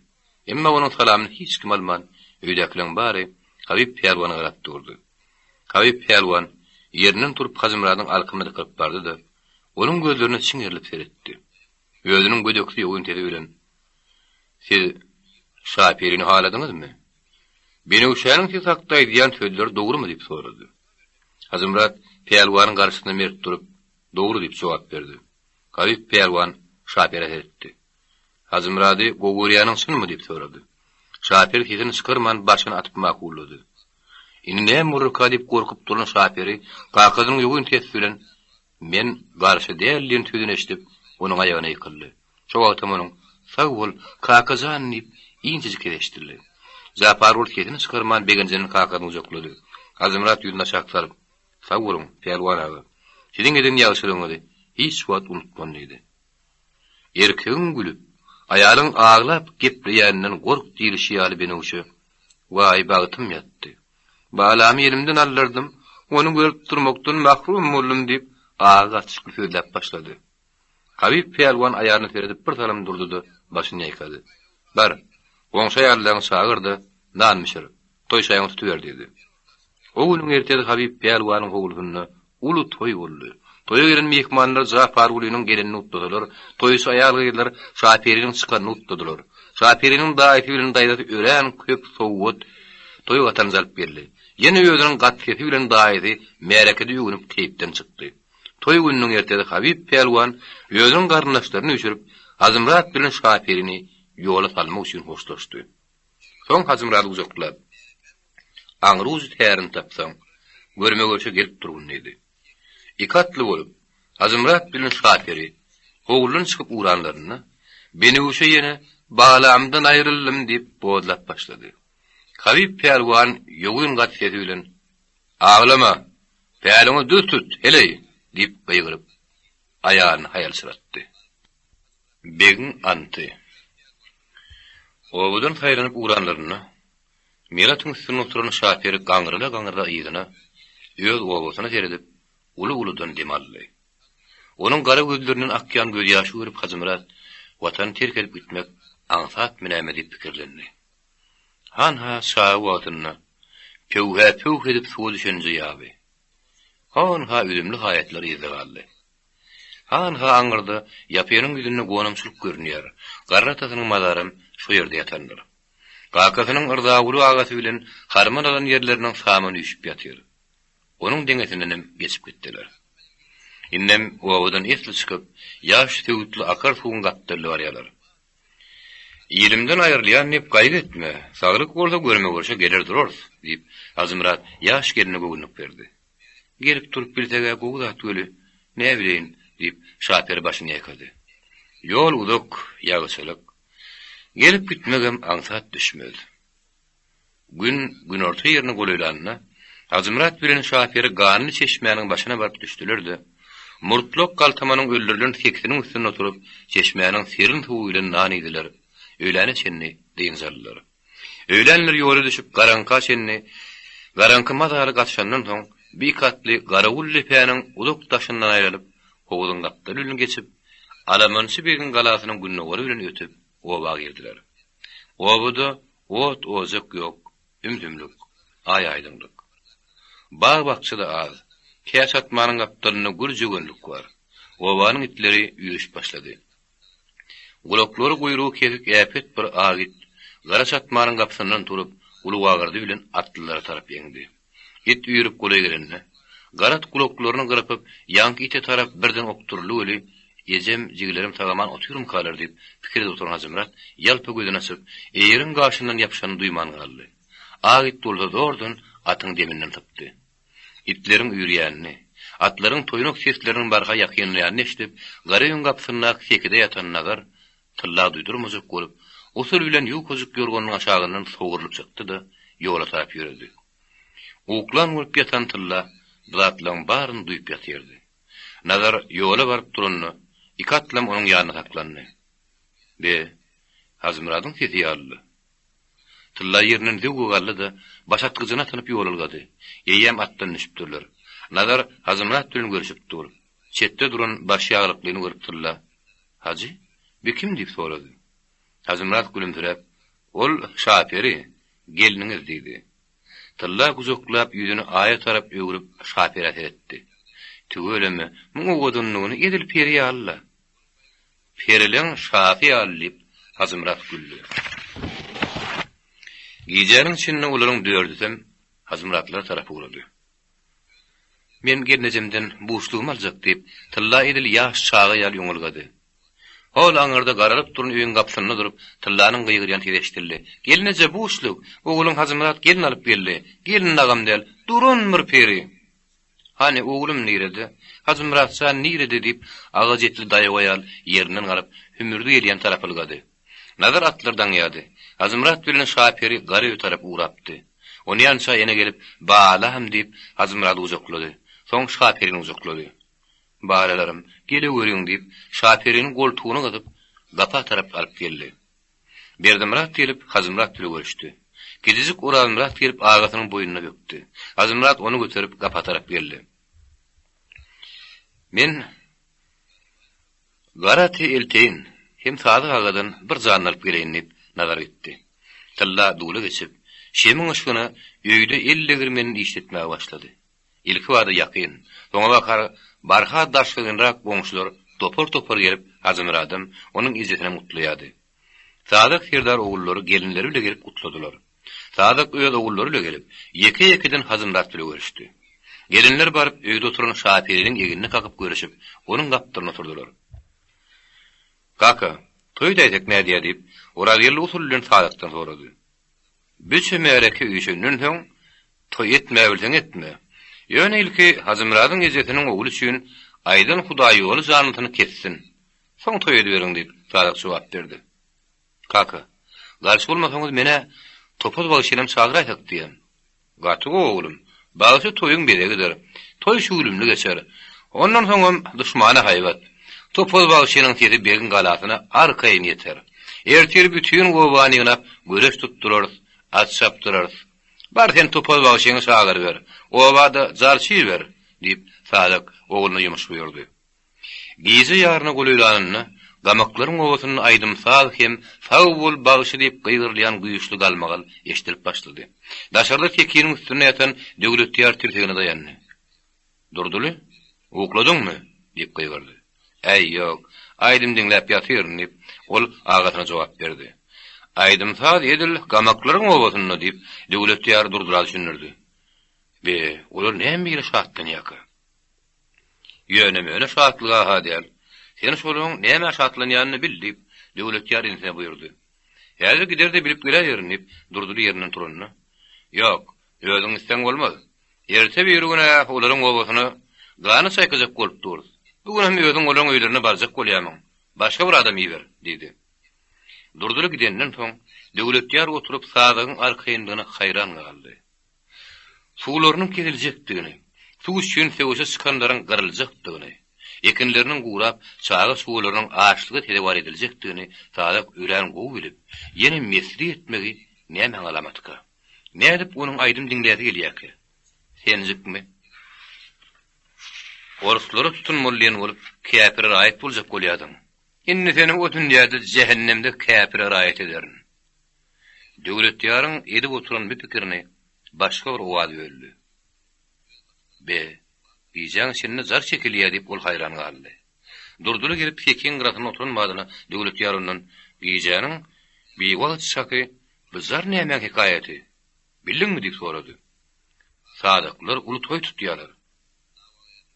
Emma onuň salamyny hiç kim alman, öýdäkileriň bary Habyp pälwana garap durdy. Habyp pälwan ýerinden turup Hajymyradyň alkymyna dykylyp bardy-da, onuň gözlerine çiňerilip seretdi. Özüniň gödeksi ýogyn sesi bilen, Siz Şaperini haladyňyzmy? Benewşäniň siz hakda aýdýan sözleri dogrumy diýip sorady. Hajymyrat pälwanyň garşysynda mert durup, Dogry diýip jogap berdi. Garyp pälwan Şaperä seretdi. Hajymyrady gowy görýäniň çynmy diýip sorady. Şaper sesini çykarman başyny atyp makullady. Indi näme bolarka diýip gorkup duran Şaperi kakasynyň ýogyn sesi bilen Men garşy däl diýen sözüni eşidip, onuň aýagyna ýykyldy. Şo wagtam onuň, Sag bol, kaka jan diýip, inçejik sesi eşidildi. Japargul sesini çykarman begenjinden kakasyny gujaklady. Hajymyrat ýüzüni aşak salyp, Sag boluň, Pälwan aga. Siziň eden ýagşylygyňyzy hiç wagt unutman diýdi. Erkegiň gülüp, aýalyň aglap gepleýäninden gork diýlişi ýaly Benewşe, Waý, bagtym ýatdy. Balamy elimden aldyrdym, ony görüp durmakdan mahrum boldum diýip, agy gatyşykly sözläp başlady. Habyp pälwan aýalyna seredip bir salym durdy-da, başyny ýaýkady. Bar, goňşy aýallaryňy çagyr-da, nan bişir, toý çaýyňy tutuber diýdi. O günüň ertesi Habyp pälwanyň howlusynda uly toý boldy. Toýa gelen myhmanlar Japargulynyň gelenini gutladylar, toýçy aýal-gyzlar Şaperiniň çykanyny gutladylar. Şaperiniň daýysy bilen daýzasy örän köp sowgat, toý gatanjy alyp geldi. Ýene özüniň gaty sesi bilen daýysy märekede öwünip keýpden çykdy. Toý gününiň ertesi Habyp pälwan özüniň garyndaşlaryny üýşürip, Hajymyrat bilen Şaperini ýola salmak üçin hoşlaşdy. Soň Hajymyrady gujaklap, Aňry ujy tärini tapsaň, görme-görşe gelip durgun diýdi. Iki atly bolup, Hajymyrat bilen Şaperi howludan çykyp ugranlarynda, Benewşe ýene Balamdan aýryldym diýip bozlap başlady. Habyp pälwan ýogyn gaty sesi bilen, Aglama, päliňi düz tut, heleý! diýip gygyryp, aýalyny haýalçyratdy. Begiň anty. Obadan saýlanyp ugranlarynda, Melatyň üstünde oturan Şaperi gaňryla-gaňryla yzyna, öz obasyna seredip, uly-uludan dem aldy. Onuň gara gözlerinden akýan gözýaşy görüp Hajymyrat, Watany terk edip gitmek aňsatmy näme diýip pikirlendi. Hanha, çaga wagtynda pöwhä-pöwh edip suwa düşenje ýaby. Hanha, üzümli haýatlar yzda galdy. Hanha aňyrda ýapynyň ýüzünde gonamçylyk görünýär, garry atasynyň mazaram şo ýerde ýatandyr. Kakasynyň Yrzaguly agasy bilen harman alan ýerleriniň samany üýşüp ýatyr. Onuň deňesindenem geçip gitdiler. Indem obadan esli çykyp, ýaş söwütli akar suwuň gapdalyna barýarlar. Ilimden aýrylýan diýip gaýgy etme, saglyk bolsa görme-görşe geler durarys, diýip, Hajymyrat ýaş gelne göwünlik berdi. Gelip durup bilseg-ä gowy zat weli, näbileýin, diýip, Şaperi başyny ýaýkady. Ýol uzak, ýagyçylyk. Gelip gitmegem aňsat düşmez. Gün günorta ýerine golaýlanda, Hajymyrat bilen Şaperi ganly çeşmäniň başyna baryp düşdüler-de, murtlak galtamanyň öldürilen sekisiniň üstünde oturyp, çeşmäniň serin suwy bilen nan iýdiler, öýläne çenli dynç aldylar. Öýlänler ýola düşüp, garaňka çenli, garaňky mazaly gatyşandan soň, bir atly Garawul depäniň uzak daşyndan aýralyp, howzuň gapdaly bilen geçip, Alamançy begiň galasynyň gündogary bilen ötüp, oba girdiler. Obada ot-ojak ýok, ümsümlik, aý-aýdyňlyk. Bag-bakja-da az. Kä çatmanyň gapdalynda gür jöwenlik bar. Obanyň itleri üýrüşip başlady. Gulaklary guýrugy kesik äpet bir ak it gara çatmanyň gapysyndan turup, uly wagyrdy bilen atlylara tarap eňdi. It üýrüp golaý gelende, Garat gulaklaryny gyrpyp, ýaňky ite tarap birden okduryldy weli, Ejem, jigilerim sag-aman otyrmykalar diýip, pikir edip oturan Hajymyrat ýalpa gözüni açyp, eýeriň gaşyndan ýapyşanyny duýman galdy. Ak it bolsa zordan atyň deminden sypdy. Itleriň üýrýänini, atlaryň toýnak sesleriniň barha ýakynlaýanyny eşidip, gara öýüň gapysyndaky sekide ýatan Nazar Tylla duýdurmajak bolup, usul bilen ýukajyk ýorganynyň aşagyndan sogrulyp çykdy-da, ýola tarap ýöredi. Uklan bolup ýatan Tylla bu zatlaryň baryny duýup ýatyrdy. Nazar ýola baryp duranda, iki atlam onuň ýanynda saklandy. Be, Hajymyradyň sesi ýalydy. Tylla ýerinden zöwwe galdy-da, başatgyjyny atynyp ýola ylgady. Eýýäm atdan düşüpdirler. Nazar Hajymyrat bilen görüşip dur. Çetde duran başýaglyklyny görüp Tylla, Hajy, bi kim diýip sorady. Hajymyrat gülümsiräp, Ol Şaperi, gelniňiz diýdi. Tylla gujaklap, ýüzüni Aýa tarap öwrüp, Şaperä seretdi. Tüweleme, muň owadanlygyny edil peri ýaly-la. Perileň şasy ýaly diýip, Hajymyrat güldi. Gijäniň içinde olaryň dördüsem Hajymyratlara tarap ugrady. Men gelnejemden buşlugymy aljak diýip, Tylla edil ýaş çaga ýaly ýoňulgady. Hol aňyrda garalyp duran öýüň gapysynda durup, Tyllanyň gygyrýan sesi eşidildi. Gelneje, buşluk! Ogluň Hajymyrat gelin alyp geldi. Gelin dagam däl, duran bir peri! Hany, oglum nirede? Hajymyrat jan nirede? diýip, agaç etli daýaw aýal ýerinden galyp, hümürdi gelýän tarapa ylgady. Nazar atlary daňýardy. Hajymyrat bilen Şaperi gara öýe tarap ugrapdy. Onýança ene gelip, Balam! diýip, Hajymyrady gujaklady. Soň Şaperini gujaklady. Balalarym, geleweriň! diýip, Şaperiniň goltugyna gysyp, gapa tarap alyp geldi. Berdimyrat gelip, Hajymyrat bile görüşdi. Kijijik Orazmyrat gelip agasynyň boýnuna bökdi. Hajymyrat ony göterip gapa tarap geldi. Men Gara aty elteýin, hem Sadyk agadan bir janyny alyp geleýin diýip, Nazar gitdi. Tylla dula geçip. Şemiň yşgyna öýde el degirmenini işletmäge başlady. Ilkibada ýakyn, soňabakar barha daşgynrak goňşular topar-topar gelip Hajymyradam, onuň ejesinem gutlaýardy. Sadak serdar ogullary gelinleri bile gelip gutladylar. Sadak öz ogullary bile gelip, ýeke-ýekeden Hajymyrat bile görüşdi. Gelinler baryp öýde oturan Şaperiniň egnine kakyp görüşip, onuň gapdalynda oturdylar. Kaka, toý edäýsek nädýä diýip, Orazgeldi usul bilen Sadakdan sorady. Büçe märeke üýşenden soň, toý etmäbilseň etme. Ýöne ilki Hajymyradyň ejesiniň ogly üçin aýdan hudaýýoly janlysyny kessin. Soň toý ediberiň diýip, Sadak jogap berdi. Kaka, garşy bolmasaňyz men-ä Topaz bagşynam çagyraýsak diýýän. Gaty gowy oglum. Bagşy toýuň bezegidir. Toý şüwlümli geçer. Ondan soňam duşmana haýbat. Topaz bagşynyň sesi begiň galasyna arkaýyn ýeter. Ertir bütin obany ýygnap göreş tutdurarys, at çapdyrarys. Bar sen Topaz bagşyňy çagyryber. Oba-da jarçy iber, diýip, Sadyk ogluna ýumuş buýurdy. Gije ýaryna golaýlanynda, gamaklaryň obasynda aýdym-saz hem Sag bol, bagşy diýip gygyrylýan güýçli galmagal eşidilip başlady. Daşarda sekiniň üstünde ýatan Döwletýar tirsegine daýandy. Durdyly, ukladyňmy? diýip gygyrdy. Äý, ýok, aýdym diňläp ýatyryn, diýip, ol agasyna jogap berdi. Aýdym-saz edil gamaklaryň obasynda, diýip, Döwletýar Durdyla düşündirdi. Be, olar näme beýle şatlanýarka? Ýöne-möne şatlyga-ha däl. Sen şolaryň nämä şatlanýanyny bil, diýip, Döwletýar inisine buýurdy. Häzir gider-de bilip geläýerin, diýip, Durdyly ýerinden turanda. Ýok, özüň gitseň bolmaz. Erte-birigün-ä olaryň obasyna gany çaýkajak bolup durus. Bu gün hem özüň olaryň öýlerine barjak bolýamyň? Başga bir adam iber, diýdi. Durdyly gidenden soň, Döwletýar oturyp Sazagyň arkaýynlygyna haýran galdy. Suwlarynyň kesiljekdigini, suw üçin söweşe çykanlaryň gyryljakdygyny, ekinleriniň gurap, çaga-çugalarynyň açlyga sezewar ediljekdigini Sadak örän gowy bilip, ýene meslik etmegi nämäň alamatyka? Nädip onuň aýdym diňläsi gelýärkä? Senjikmi? Orslara tutunmaly diýen bolup, käpire raýat boljak bolýardyň. Indi seni o dünýäde jähennemde käpire raýat ederin. Döwletýaryň edip oturan bu pikirini başga bir owaz böldi. Be, gijäň içinde jar çekilýä diýip ol haýran galdy. Durdyly gelip sekiň gyrasynda oturan badyna Döwletýar ondan, Gijäniň biwagt çaky bu jar nämäň hekaýaty? Bildiňmi diýip sorady. Sadaklar uly toý tutýalar.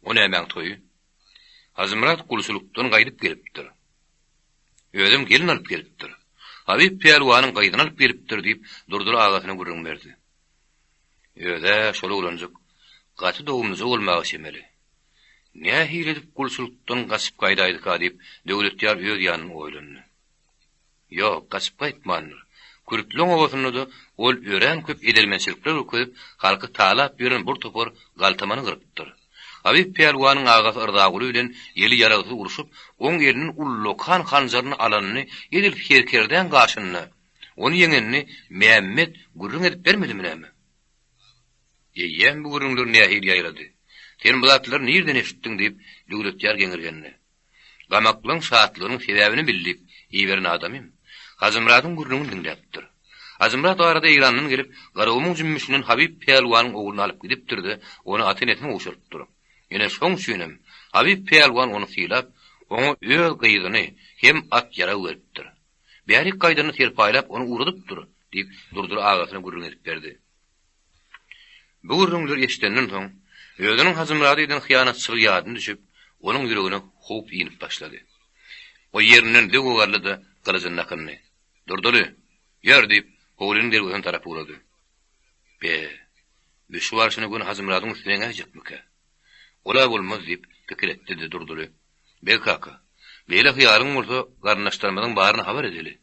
O nämäň toýy? Hajymyrat gulçulykdan gaýdyp gelipdir. Özem gelin alyp gelipdir. Habyp pälwanyň gyzyny alyp gelipdir, diýip, Durdyly agasyna gürrüň berdi. Öz-ä şol oglanjyk gaty dogumlyja bolmaga çemeli. Nähili edip gulçulykdan gaçyp gaýdaýdyka diýip, Döwletýar öz ýanyndan oýlandy. Ýok, gaçyp gaýtmandyr. Kürtleň obasynda-da ol örän köp edermençilikler görkezip, halky talap ýören bir topar galtamany gyrypdyr. Habyp pälwanyň agasy Yrzaguly bilen eli ýaragsyz urşup, oň elinden ullakan hanjaryny alanyny edil serkerdäň gaşynda, ony ýeňenini Mämmet gürrüň edip bermedimi näme? Eýýäm bu gürrüňler nähili ýaýrady? Sen bu zatlary nirden eşitdiň? diýip, Döwletýar geňirgendi. Gamaklaň şatlygynyň sebäbini bil diýip, iberen adamym, Hajymyradyň gürrüňini diňläpdir. Hajymyrat arada Eýrandan gelip, Garagumuň jümmüşinden Habyp pälwanyň ogluny alyp gidipdir-de, ony ata-enesine gowşurypdyr. Ine, şoň üçinem, Habyp pälwan ony sylap, oňa öz gyzyny hem at-ýarag beripdir. Bärik gaýdanda serpaýlap ony ugradypdyr, diýip, Durdyly agasyna gürrüň edip berdi. Bu gürrüňleri eşidenden soň, özüniň Hajymyrada eden hyýanatçylygy ýadyna düşüp, onuň ýüregine howp inip başlady. O ýerinden zöwwe galdy-da, gylyjyny dakyndy. Durdyly, ýör! diýip, howlynyň derwezesine tarap ugrady. Be, bu şu barşyna göni Hajymyradyň üstüne eňäýjekmikä? Ol-a bolmaz diýip, pikir etdi-de, Durdyly, Beg kaka, beýle hyýalyň bolsa, garyndaşlarymyzyň baryna habar edeli.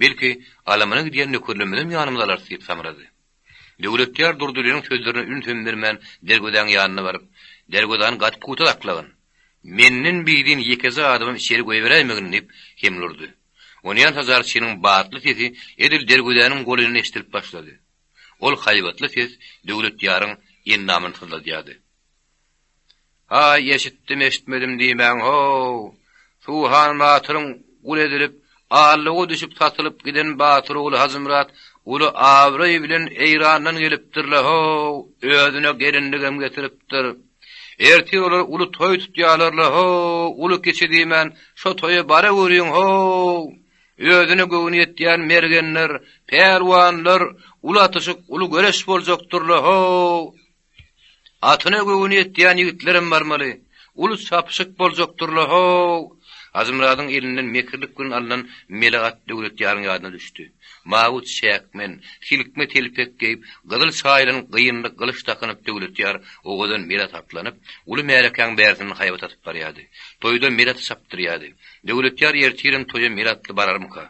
Belki, alamana gidýän nökerlerimizem ýanymyza alarys diýip samrady. Döwletýar Durdylynyň sözlerine ünsem bermän derwezäň ýanyna baryp, Derwezäni gaty pugta saklagyn. Menden bidin ýekeje adamam içeri goýberäýmegin diýip, hemle urdy. Onýança jarçynyň batly sesi edil derwezäniň golaýyndan eşidilip başlady. Ol haýbatly ses Döwletýaryň endamyny syzladýardy. Aý, eşitdim-eşitmedim diýmäň-how! Suhan batyryň gul edilip, allyga düşüp satylyp giden batyr ogly Hajymyrat. Uly abraý bilen Eýrandan gelipdir-le, how, özüne gelinligem getiripdir. Ertir olar uly toý tutýarlar-la, how, uly-kiçi diýmän, şo toýa baraweriň, how! Özüne göwni ýetýän mergenler, pälwanlar, uly atyşyk, uly göreş boljakdyr-la, how! Atyna göwni ýetýän ýigitlerem barmaly. Uly çapyşyk boljakdyr-la, how! Hajymyradyň elinden mekirlik bilen alnan mele at Döwletýaryň ýadyna düşdi. Mawy çäkmen, silkme telpek geýip, gyzyl çaýylan gynly gylyç dakynyp Döwletýar owadan mele at atlanyp, uly märekäň bärsinden haýbat atyp barýardy. Toýda mele aty çapdyrýardy. Döwletýar ertirem toýa mele atly bararmyka?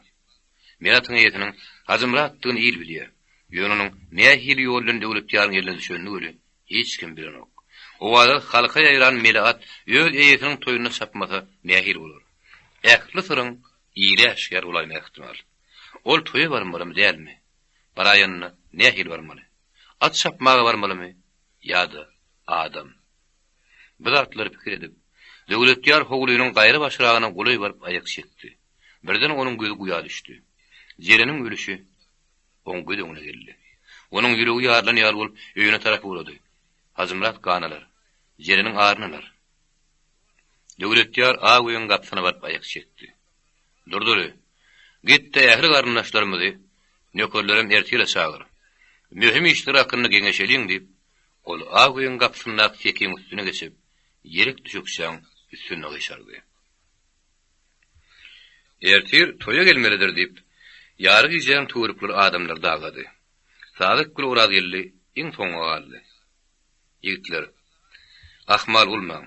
Mele atyň eýesiniň Hajymyratdygyny il bilýär. Ýöne onuň nähili ýol bilen Döwletýaryň eline düşenini weli hiç kim bilenok. Owaza halka ýaýran mele at öz eýesiniň toýunda çapmasa nähili bolar? Ähli syryň ile äşgär bolaýmagy ähtimal. Ol toýa barmalymy dälmi? Baraýanda nähili barmaly? At çapmaga barmalymy ýa-da adam? Bu zatlary pikir edip, Döwletýar howlynyň gaýra başragyna golaý baryp aýak çekdi. Birden onuň gözi guýa düşdi. Jereniň ölüşi oň göz öňüne geldi. Onuň ýüregi ýarylan ýaly bolup, öýüne tarap ugrady. Hajymyrat gan alar. Jereniň aryny alar. Döwletýar ak öýüň gapysyna baryp aýak çekdi. Durduly, git-de ähli garyndaşlarymyzy, nökerlerem ertire çagyr. Möhüm işler hakynda geňeşeliň diýip, ol ak öýüň gapysyndaky sekiň üstüne geçip, ýelek düşekçäň üstünde gyşardy. Ertir toýa gelmelidir diýip, ýary gijäň töwerekleri adamlar dagady. Sadyk gül Orazgeldi iň soňa galdy. Ýigitler, ahmal bolmaň.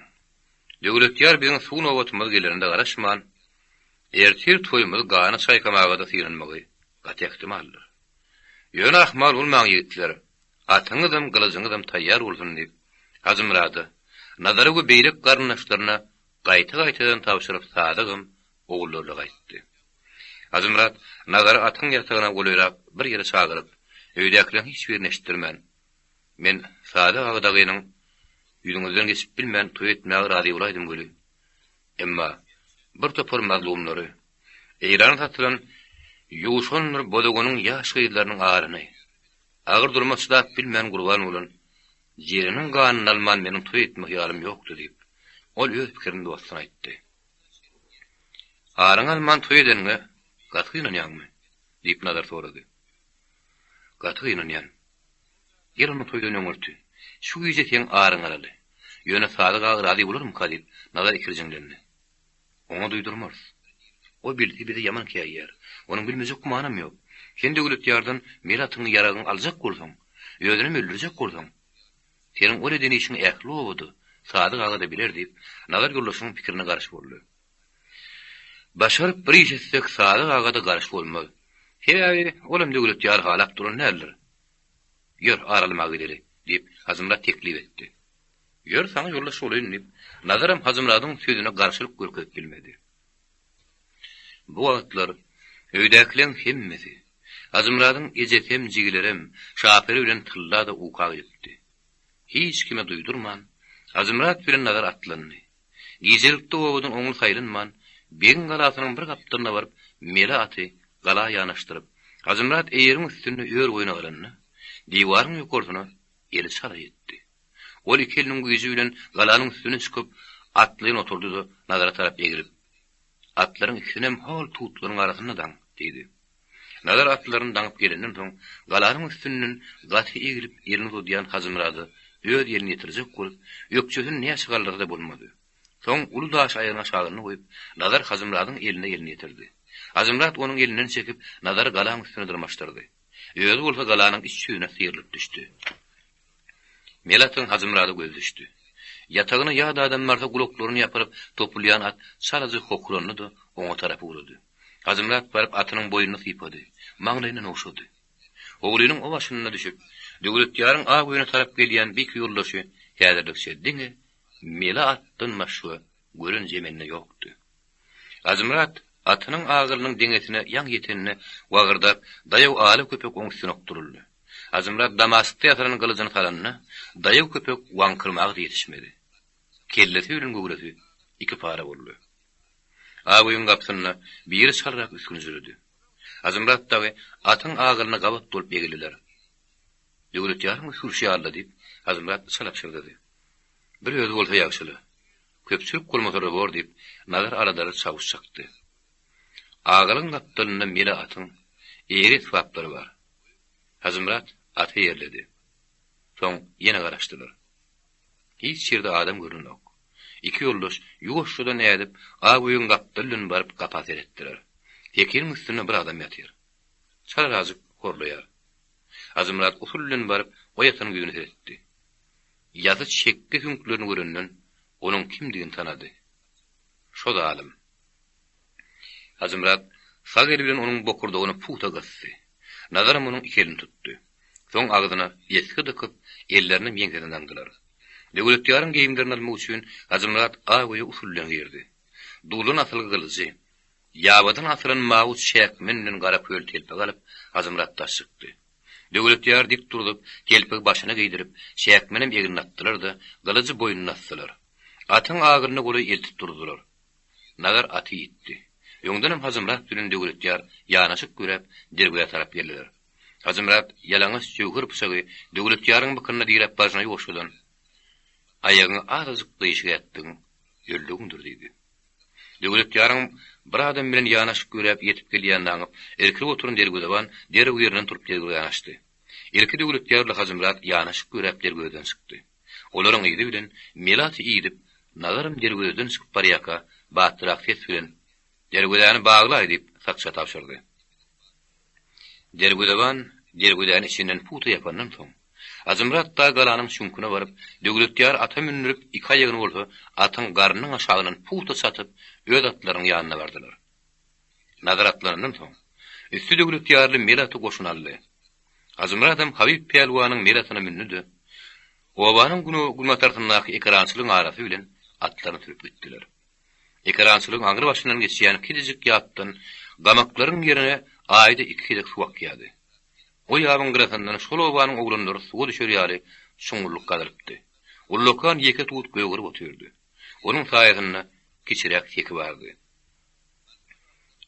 Döwletýar biziň suw nobatymyz gelerine-de garaşman, ertir toýumyzy gana çaýkamaga-da synanmagy gaty ähtimaldyr. Ýöne ahmal bolmaň ýigitler, atyňyzam, gylyjyňyzam taýýar bolsun diýip, Hajymyrada, Nazara we beýleki garyndaşlaryna Gaýta-gaýtadan tabşyryp Sadygam ogullaryna gaýtdy. Hajymyrat Nazary atyň ýatagyna golaýrak bir ýere çagyryp, öýdäkileriň hiç birini eşitdirmän, Men Sadyk aga dagynyň ýüzüňizden geçip bilmän toý etmäge razy bolaýdym weli, emma bir topar mazlumlary, Eýrana satylan Ýowşandyr Bozoganyň ýaş gyzlarynyň aryny, agyr duruma çydap bilmän gurban bolan Jereniň ganyny alman meniň toý etme hyýalym ýokdy diýip, ol öz pikirini dostuna aýtdy. Aryňy alman toý edeniňe gaty gynanýaňmy? diýip Nazar sorady. Gaty gynanýan. Gel onda toýdan öňürti, şu gije seň aryňy alaly. Ýöne Sadyk aga razy bolarmyka diýip, Nazar ikirjiňlendi. Oňa duýdurmarys. O bilse bize ýaman käýýär. Onuň bilmejek gümanam ýok. Sen Döwletýardan mel atyňy ýaragyňy aljak bolsaň, özünem öldürjek bolsaň, seniň ol eden işiňi ähli obada, Sadyk aga-da biler diýip, Nazar ýoldaşynyň pikirine garşy boldy. Başaryp bir iş etsek Sadyk aga-da garşy bolmaz. Sebäbi olam Döwletýary halap duran däldir. Ýör, ar almaga gideli, diýip, Hajymyrat teklip etdi. Ýör, saňa ýoldaş bolaýyn, diýip, Nazaram Hajymyradyň sözüne garşylyk görkezip bilmedi. Bu wagtlar öýdäkileň hemmesi, Hajymyradyň ejesem, jigilerem, Şaperi bilen Tylla-da uka gidipdi. Hiç kime duýdurman, Hajymyrat bilen Nazar atlandy. Gijelikde obadan oňly saýlanman, begiň galasynyň bir gapdalyna baryp, mele aty gala ýanaşdyryp, Hajymyrat eýeriň üstünde ör boýuna galanda, diwaryň ýokarsyna eli çala ýetdi. Ol iki eliniň güýji bilen galanyň üstüne çykyp, atlyny oturdy-da, Nazara tarap eglip, Atlaryň ikisinem hol tutlaryň arasynda daň, diýdi. Nazar atlaryny daňyp gelenden soň, galanyň üstünden gaty eglip elini uzadýan Hajymyrada öz elini ýetirjek bolup, ökjesini näçe galdyrsa-da bolmady. Soň uly daşy aýagynyň aşagynda goýup, Nazar Hajymyradyň eline elini ýetirdi. Hajymyrat onuň elinden çekip, Nazary galaň üstüne dyrmaşdyrdy. Özi bolsa galanyň iç ýüzüne syrylyp düşdi. Melatyň Hajymyrada gözi düşdi. Ýatagyna ýat adam barsa gulaklaryny ýapyryp topulýan at çalaja hokrandy-da, oňa tarap ugrady. Hajymyrat baryp atynyň boýnuny sypady, maňlaýyndan ogşady. Howlynyň o başynda düşüp, Döwletýaryň ak öýüne tarap gelýän beýik ýoldaşy häzirlikçe diňe mele atdan başga gören jemende ýokdy. Hajymyrat atynyň agyrynyň deňesine ýaňy ýetende wagyrdap, daýaw ala köpek oň üstüne okduryldy. Hajymyrat Damaskda ýasalan gylyjyny salanda, daýaw köpek waňkyrmaga-da ýetişmedi. Kellesi bilen göwresi iki para boldy. Ak öýüň gapysynda biri çalrak üsgünjiredi. Hajymyrat dagy atyň agylyna gabat bolup egildiler. Döwletýaryň üsgürişi ýaly-la, diýip, Hajymyrat çala pyşyrdady. Bir özi bolsa ýagşy-la. Köpçülik bolmasa-da bor, diýip, Nazar aladaly çawuş çakdy. Agalyň gapdalynda mele atyň eýer esbaplary bar. Hajymyrat aty eýerledi. Soň ýene garaşdylar. Hiç ýerde adam görnenok. Iki ýoldaş ýuwaşjadan ädip, ak öýüň gapdaly bilen baryp gapa seretdiler. Sekiniň üstünde bir adam ýatyr. Çalarazjyk horlaýar. Hajymyrat usul bilen baryp, o ýatanyň ýüzüne seretdi. Ýasy çekge süňklerini görenden, onuň kimdigini tanady. Şo zalym. Hajymyrat sag eli bilen onuň bokurdagyny pugta gysdy. Nazaram onuň iki elini tutdy. Soň agzyna esgi dykyp, ellerinem ýeňsesine daňdylar. Döwletýaryň geýimlerini almak üçin Hajymyrat ak öýe usul bilen girdi. Duldan asylgy gylyjy, ýabadan asylan mawy çäkmen bilen gara köl telpek alyp, Hajymyrat daş çykdy. Döwletýary dik turzup, telpegi başyna geýdirip, çäkmenem egnine atdylar-da, gylyjy boýnuna asdylar. Atyň agyryna golaý eltip durdular. Nazar aty iýtdi. Öňdenem Hajymyrat bilen Döwletýar ýanaşyk ýöräp, derwezä tarap geldiler. Hajymyrat ýalaňaç jöwher pyçagy Döwletýaryň bykynyna diräp barşyna ýuwaşjadan, Aýagyňy azajyk gyşyk ätdigiň, öldügiňdir diýdi. Döwletýaryň bir adam bilen ýanaşyk ýöräp ýetip gelýänini aňyp, irkilip oturan derwezeban derrew ýerinden turup derwezä ýanaşdy. Ilki Döwletýar bilen Hajymyrat ýanaşyk ýöräp derwezeden çykdy. Olaryň yzy bilen Melaty idip, Nazaram derwezeden çykyp barýarka, batlyrak ses bilen, Derwezäni baglaý! diýip, sakça tabşyrdy. Derwezeban derwezäni içinden pugta ýapandan soň, Hajymyrat dagy galanyň çüňküne baryp, Döwletýary ata mündürip, iki aýagyny bolsa atyň garnynyň aşagyndan pugta çatyp, öz atlarynyň ýanyna bardylar. Nazar atlanandan soň, üsti Döwletýarly mel aty goşuna aldy. Hajymyradam Habyp pälwanyň mel atyna mündi-de, obanyň günbatarsyndaky ekerançylygyň arasy bilen atlaryny sürüp gitdiler. Ekerançylygyň aňry başyndan geçýän kiçijik ýapdan gamaklaryň ýerine aýda iki gezek suw akýardy. O ýabyň gyrasyndan şol obanyň oglanlary suwa düşer ýaly çuňňullyk gazylypdy. Ullakan ýeke tut gögerip otyrdy. Onuň saýasynda kiçiräk seki bardy.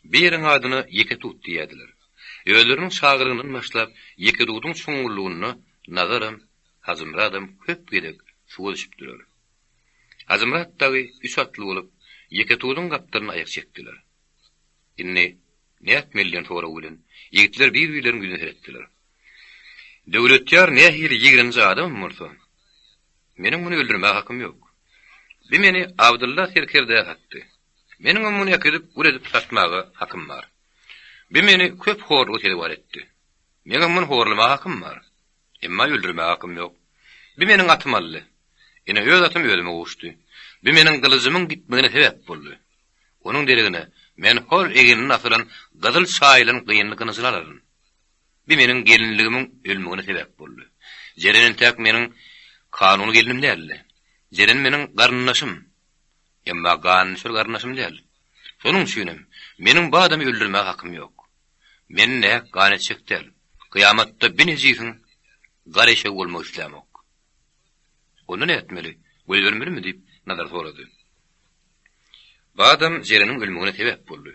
Bu ýeriň adyna Ýeke tut diýýärdiler. Özleriniň çagalygyndan başlap Ýeke tuduň çuňňullygynda Nazaram, Hajymyradam köp gezek suwa düşüpdiler. Hajymyrat dagy üç atly bolup, Ýeketuduň gapdalyna aýak çekdiler. Indi nätmeli diýen sorag bilen ýigitler bir-birleriniň ýüzüne seretdiler. Döwletýar nähili ýigrenji adamam bolsa, meniň muny öldürmäge hakym ýok. Bi meni Abdylla serkerdä satdy. Meniňem muny äkidip gul edip satmaga hakym bar. Bi meni köp horluga sezewar etdi. Meňem muny horlamaga hakym bar. Emma öldürmäge hakym ýok. Bi meniň atymy aldy. Ine, öz atym özüme gowuşdy. Bi meniň gylyjymyň gitmegine sebäp boldy. Onuň deregine men hol egninden asylan gyzyl çaýylan gynly gynyjyny alaryn. Bi meniň gelinligimiň ölmegine sebäp boldy. Jeren entäk meniň kanuny gelnim däldi. Jeren meniň garyndaşym. Emma ganlyşyr garyndaşym däl. Şonuň üçinem meniň bu adamy öldürmäge hakym ýok. Men nähak gan etjek däl. Kyýamatda bi nejisiň gara eşegi bolmak islämok. Onda nätmeli, goýbermelimi? diýip, Nazar sorady. Bu adam Jereniň ölmegine sebäp boldy.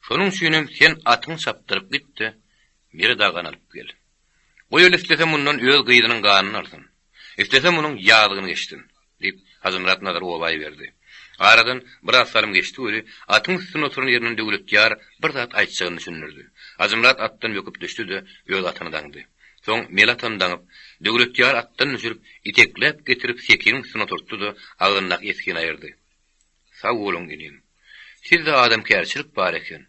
Şonuň üçinem sen atyňy çapdyryp git-de, Meret agany alyp gel. Goý ol islese mundan öz gyzynyň ganyny alsyn. Islese munuň ýazygyny geçsin, diýip, Hajymyrat Nazary oba iberdi. Aradan biraz salym geçdi weli, atyň üstünde oturan ýerinden Döwletýar bir zat aýtjagyny düşündirdi. Hajymyrat atdan böküp düşdi-de, öz atyny daňdy. Soň mele atyny daňyp, Döwletýary atdan düşürip, itekläp getirip sekiniň üstüne oturtdy-da, agzyndaky esgini aýyrdy. Sag boluň, inim. Sizde adamkärçilik bar eken.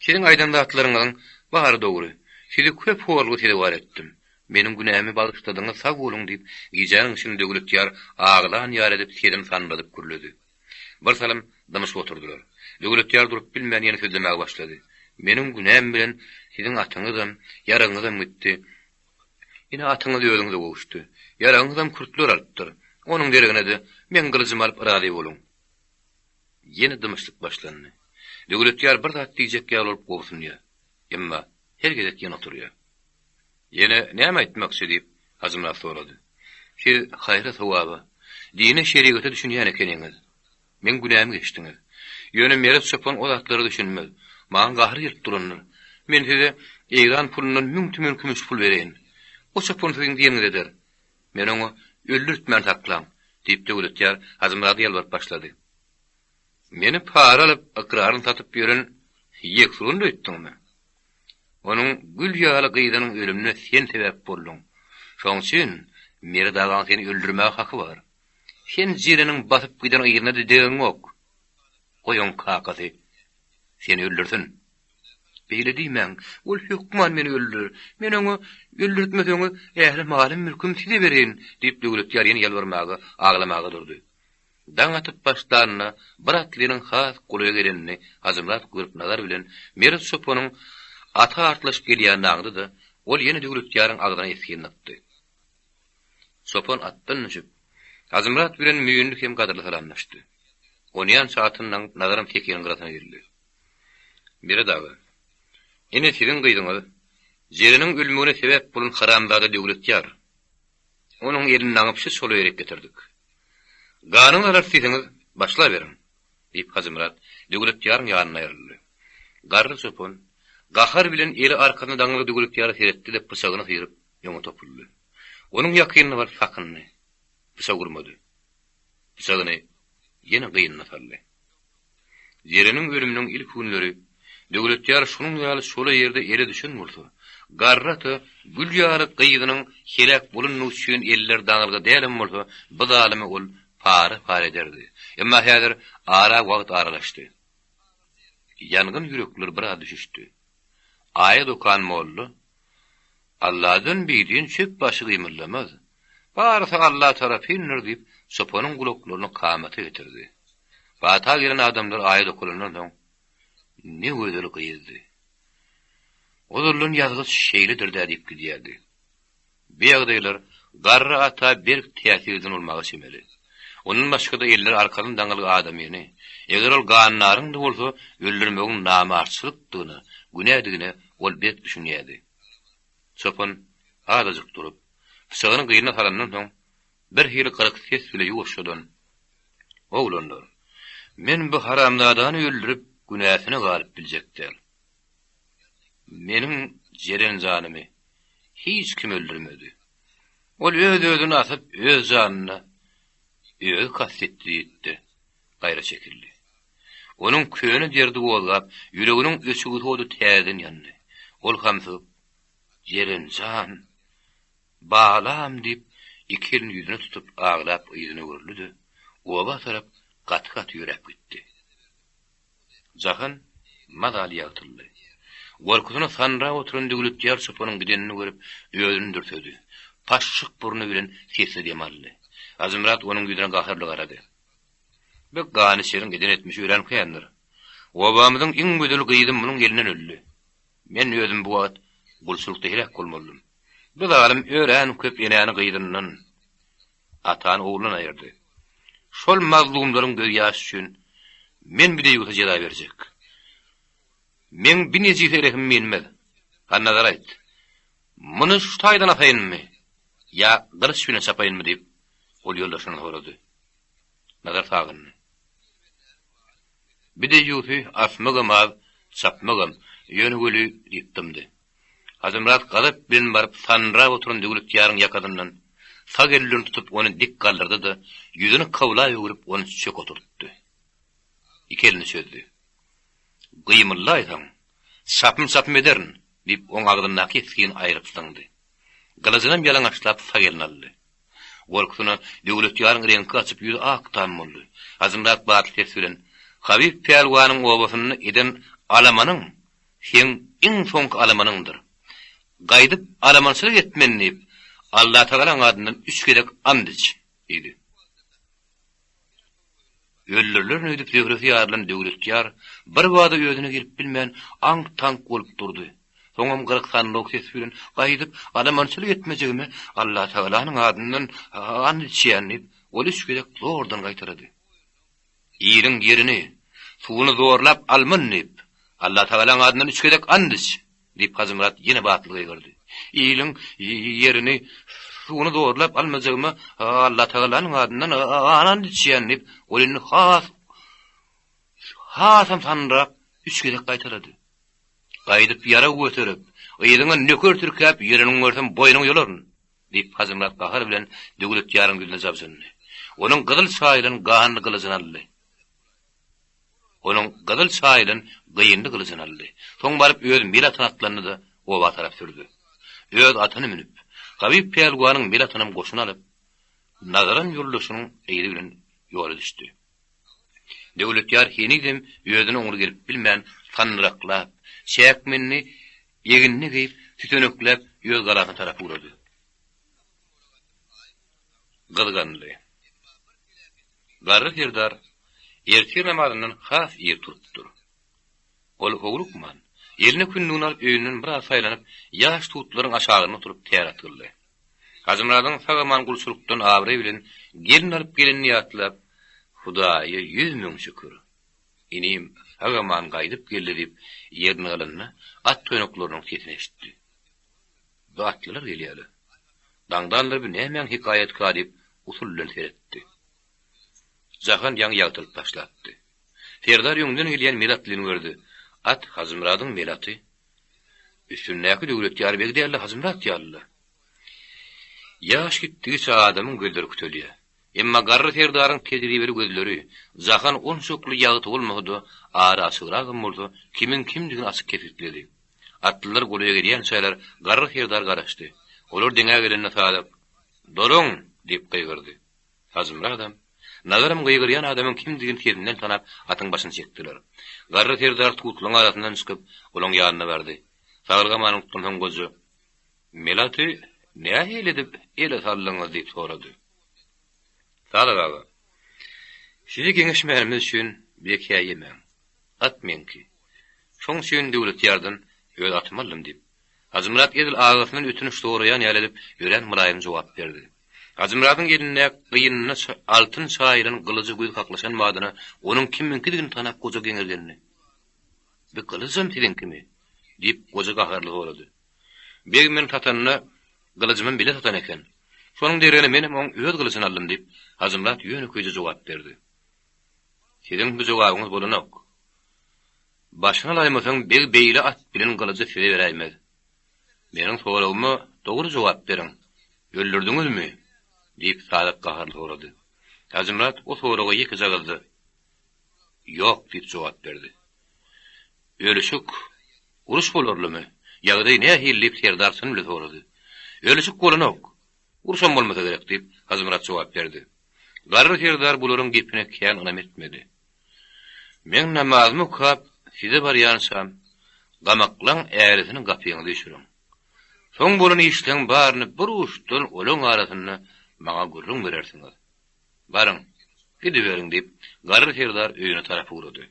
Siziň aýdan zatlaryňyzyň bary dogry. Sizi köp horluga sezewar etdim. Meniň günämi bagyşladyňyz, sag boluň, diýip, gijäniň içinde Döwletýar aglan ýaly edip sesini sandyradyp gürledi. Bir salym dymyşyp oturdylar. Döwletýar durup bilmän ýene sözlemäge başlady. Meniň günäm bilen siziň atyňyzam, ýaragyňyzam gitdi. Ine, atyňyz özüňize gowuşdy. Ýaragyňyzam kürtler alypdyr. Onuň deregine-de meň gylyjymy alyp razy boluň. Ýene dymyşlyk başlandy. Döwletýar bir zat diýjek ýaly bolup gobsunýar. Emma her gezek ýene oturýar. Ýene näme aýtmakçy? diýip, Hajymyrat sorady. Siz haýra-sogaba, dine-şerigata düşünýän ekeniňiz. Meň günämi geçdiňiz. Ýöne Meret çopan o zatlara düşünmez. Maňa gahary gelip durandyr. Men size Eýran pulundan müň tümen kümüş pul bereýin. O çopan siziň diýeniňizi eder. Meni oňa öldürtmän saklaň, diýip, Döwletýar Hajymyrada ýalbaryp başlady. Meni para alyp, ykraryny satyp ýören ýeksurundy öýtdüňmi? Onuň gül ýaly gyzynyň ölümine sen sebäp bolduň. Şoň üçin Meret agaň seni öldürmäge haky bar. Sen Jereniň basyp giden yzyna-da degeňok. Goý oň kakasy seni öldürsin. Beýle diýmäň, ol hökman meni öldürer. Men oňa, Öldürtmeseňiz, ähli malym-mülküm size bereýin diýip, Döwletýar ýene ýalbarmaga, aglamaga durdy. Daň atyp başlanda, bir atlynyň has golaýa gelenini Hajymyrat görüp nazar bilen Meret çopanyň ata artlaşyp gelýänini aňdy-da, ol ýene Döwletýaryň agzyna esgin dykdy. Çopan atdan düşüp, Hajymyrat bilen müýnli hem gadyrly salamlaşdy. Onýança atyny daňyp Nazaram sekiniň gyrasyna geldi. Meret aga, ine siziň gyzyňyz Jereniň ölmegine sebäp bolan haramzada Döwletýar. Onuň elini daňyp şu çola ýerik getirdik. Ganyňyz alar diýseňiz, başlaberiň! diýip, Hajymyrat Döwletýaryň ýanyndan aýryldy. Garry çopan gahar bilen eli arkasyna daňylgy Döwletýara seretdi-de, pyçagyny syryp, öňe topuldy. Onuň ýakynyna baryp sakyndy. Pyçak urmady. Pyçagyny ýene gynyna saldy. Jereniň ölüminiň ilki günleri Döwletýar şunuň ýaly çola ýerde ele düşen bolsa, garry ata gül ýaly gyzynyň heläk bolandygy üçin elleri daňylgy dälem bolsa, bu zalymy ol para-para ederdi. Emma häzir ara wagt aralaşdy. Ýangyn ýürekler biraz düşüşdi. Aýat okan molla, Alladan bidin çöp başy gymyldamaz. Barysy Alla tarapyndyr diýip, çopanyň gulaklaryny kamata getirdi. Pata gelen adamlar aýat okalandan soň, Ne gözel gyzdy. Ozaldan ýazgyt şeýledir-dä diýip gidýärdi. Bu ýagdaýlar garry ata berk täsir eden bolmaga çemeli. Ondan başga-da elleri arkadan daňylgy adamyny, eger ol gandaryň-da bolsa, öldürmegiň namartçylykdygyna, günädigine ol berk düşünýärdi. Çopan azajyk durup, pyçagyny gynyna salandan soň, birhili gyryk ses bile ýuwaşjadan, Oglanlar, men bu haramzadany öldürip, günäsine galyp biljek däl. Meniň Jeren janymy hiç kim öldürmedi. Ol öz-özüni asyp, öz janyna özi kast etdi diýdi-de, gaýra çekildi. Onuň köne derdi gozgap, ýüreginiň öçügsi ody täzeden ýandy. Ol hamsygyp, Jeren jan, balam diýip, iki elini ýüzüne tutup, aglap yzyna öwrüldi-de, oba tarap gaty-gaty ýöräp gitdi. Jahan mazaly ýagtyldy. Gorkusyna sanrap oturan Döwletýar çopanyň gidenini görüp, özüni dürsedi. Paşşyk burny bilen sesli dem aldy. Hajymyrat onuň ýüzüne gaharly garady. Bu ganyşeriň eden etmişi örän kändir. Obamyzyň iň gözel gyzy munuň elinden öldi. Men özüm bu wagt gulçulykda heläk bolmalydym. Bu zalym örän köp enäni gyzyndan, atany oglundan aýyrdy. Şol mazlumlaryň gözýaşy üçin men bu deýýusa jeza berjek. Meň bi nejise rehimim inmez. Hannazar aýt, muny şu taýdan asaýynmy ýa gylyç bilen çapaýynmy diýip, ol ýoldaşyndan sorady. Nazar sagyndy. Bi deýýusy asmagam az, çapmagam, ýöne weli diýip dymdy. Hajymyrat gazap bilen baryp sanrap oturan Döwletýaryň ýakasyndan sag eli bilen tutup ony dik galdyrdy-da, ýüzüni kybla öwrüp ony çök oturtdy. Iki elini çözdi. Gymyldaýsaň, çapym-çapym ederin! diýip, oň agzyndaky esgini aýryp zyňdy. Gylyjynam ýalaňaçlap sag eline aldy. Gorkusyna Döwletýaryň reňki gaçyp, ýüzi ak tam boldy. Hajymyrat batly ses bilen, Habyp pälwanyň obasynda eden alamanyň seň iň soňky alamanyňdyr. Gaýdyp alamançylyk etmen diýip, Allatagalaň adyndan üç gezek and iç! diýdi. Öldürilerin öýdüp zöhresi ýarylan Döwletýar birbada özüne gelip bilmän, aňk-taňk bolup durdy. Soňam gyryk sanlok ses bilen, Gaýdyp alamançylyk etmejegime Allatagalanyň adyndan and içýän diýip, ol üç gezek zordan gaýtalady. Iliň ýerini, suwuny zorlap alman diýip, Allatagalaň adyndan üç gezek and iç! Diýip, Hajymyrat ýene batly gygyrdy. Iliň ýerini, suwuny zorlap almajagyma Allatagalanyň adyndan ant içýän, diýip, ol indi has, hasam sanrak üç gezek gaýtalady. Gaýdyp ýarag göterip, yzyňa nöker tirkäp ýöreniňi görsem boýnuňy ýolaryn! Diýip, Hajymyrat gahar bilen Döwletýaryň ýüzüne jabjyndy. Onuň gyzyl çaýylan ganly gylyjyny aldy. Onuň gyzyl çaýylan gynly gylyjyny aldy. Soň baryp öz mel atyna atlandy-da, oba tarap sürdi. Öz atyny münüp, Habyp pälwanyň mel atynam goşuna alyp, Nazaran ýoldaşynyň yzy bilen ýola düşdi. Döwletýar henizem özüne oňly gelip bilmän, sandyraklap, çäkmenini egnine geýip, sütenekläp öz galasyna tarap ugrady. Gyzgandy. Garry serdar ertir namazyndan has ir turupdyr. Ol howlukman, eline kündügini alyp öýünden biraz saýlanyp, ýaş tutlaryň aşagynda oturyp täret kyldy. Hajymyradyň sag-aman gulçulykdan abraý bilen gelin alyp gelenini ýatlap, Hudaýa 100 müň şükür! Inim sag-aman gaýdyp geldi diýip, ýerine galanda at toýnaklarynyň sesini eşitdi. Bu atlylar gelýärler. Daňdanlar bu nämäň hekaýatyka diýip, usul bilen seretdi. Jahan ýaňy ýagtylyp başlapdy. Serdar öňden gelýän mel atlyny gördi. At Hajymyradyň mel aty. Üstündäki Döwletýar beg däl-de Hajymyrat ýaly-la. Ýaş gitdigiçe adamyň gözleri kütelýär. Emma garry serdaryň tejribeli gözleri, jahan onçakly ýagty bolmasa-da, ara açygragam bolsa, kimiň kimdigini açyk kesgitledi. Atlylar golaýa gelýänçäler garry serdar garaşdy. Olar deňä gelende Sadyk, Duruň! diýip gygyrdy. Hajymyradam, Nazaram gygyrýan adamyň kimdigini sesinden tanap, atyň başyny çekdiler. Garry serdar tutlaryň arasyndan çykyp, olaň ýanyna bardy. Saglyk-amanlykdan soň goja, Melaty nähili edip ele saldyňyz? diýip sorady. Sadyk aga, sizi geňeşmänimiz üçin bize käýemäň. At meňki. Şoň üçin Döwletýardan öz atymy aldym diýip, Hajymyrat edil agasyndan ötünç soraýan ýaly edip, örän mylaýym jogap berdi. Hajymyradyň elinde gynyna altyn çaýylan gylyjy göz kaklyşan badyna onuň kimiňkidigini tanap goja geňirgendi. Bi gylyjam siziňkimi? diýip, goja gaharly sorady. Beg meni satanda, gylyjymam bile satan eken. Şonuň deregine menem oň öz gylyjyny aldym, diýip, Hajymyrat ýönekeýje jogap berdi. Siziň bu jogabyňyz bolanok. Başyny alaýmasaň, beg beýle at bilen gylyjy size beräýmez. Meniň soragyma dogry jogap beriň. Öldürdiňizmi? diýip, Sadyk gaharly sorady. Hajymyrat o soraga ýekeje agyzda, Ýok diýip jogap berdi. Ölüşik, uruş bolarlymy? Ýagdaý nähili diýip, serdar çyn bile sorady. Ölüşik bolanok. Urşam bolmasa gerek diýip, Hajymyrat jogap berdi. Garry serdar bularyň gepine kän ynam etmedi. Meň namazymy okap, size barýançam, gamaklaň ärisini gapyňyza üýşüriň. Soň bolan işleň baryny bir uçdan olaň arasynda maňa gürrüň berersiňiz. Baryň, gidiberiň, diýip, garry serdar öýüne tarap ugrady.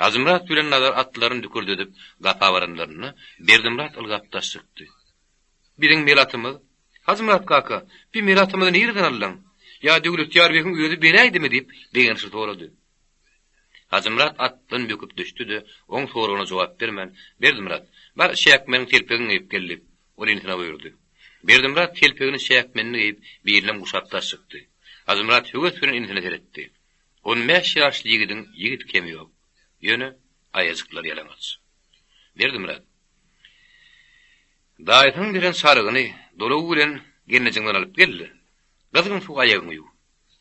Hajymyrat bilen Nazar atlaryny dükürdedip, gapa baranlarynda, Berdimyrat ylgap daş çykdy. Biziň mel atymyz? Hajymyrat kaka, bi mel atymyzy nireden aldyň? Ýa Döwletýar begiň özi beräýdimi? diýip, begençli sorady. Hajymyrat atdan böküp düşdi-de, oň soragyna jogap bermän, Berdimyrat, bar, çäkmeniň telpegini geýip gel, diýip, ol inisine buýurdy. Berdimyrat telpegini, çäkmenini geýip, bilinem guşap daş çykdy. Hajymyrat höwes bilen inisine seretdi. On bäş ýaşly ýigidiň ýigit kemi ýok. Ýöne aýajyklary ýalaňaç. Berdimyrat. Daýysynyň beren çarygyny dolagy bilen gelnejeňden alyp gel-de, gyzgyn suwa aýagyňy ýuw.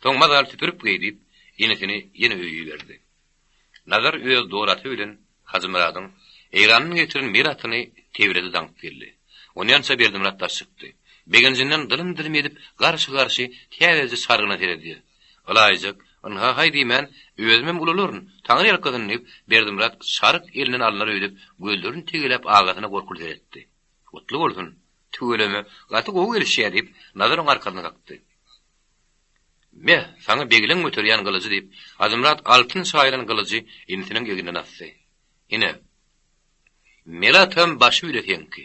Soň mazaly süpürip geý diýip, inisini ýene öýe iberdi. Nazar öz dor aty bilen Hajymyradyň Eýrandan getiren mel atyny tebilede daňyp geldi. Onýança Berdimyrat daş çykdy. Begenjinden dylym-dylym edip, garşy-garşy täzeje çargyna seredýär. Ylaýyjak, ynha haý diýmän, özümem ulalaryn, Taňry ýalkasyn diýip, Berdimyrat çaryk elinden alnar öýdüp, gözlerini tegeläp agasyna gorkuly seretdi. Gutly bolsun, tüweleme, gaty gowy gelişýär diýip, Nazar oň arkasyna kakdy. Me, saňa begleň göterýän gylyjy diýip, Hajymyrat altyn çaýylan gylyjy inisiniň egninden asdy. Ine, mele atam başy bile seňki.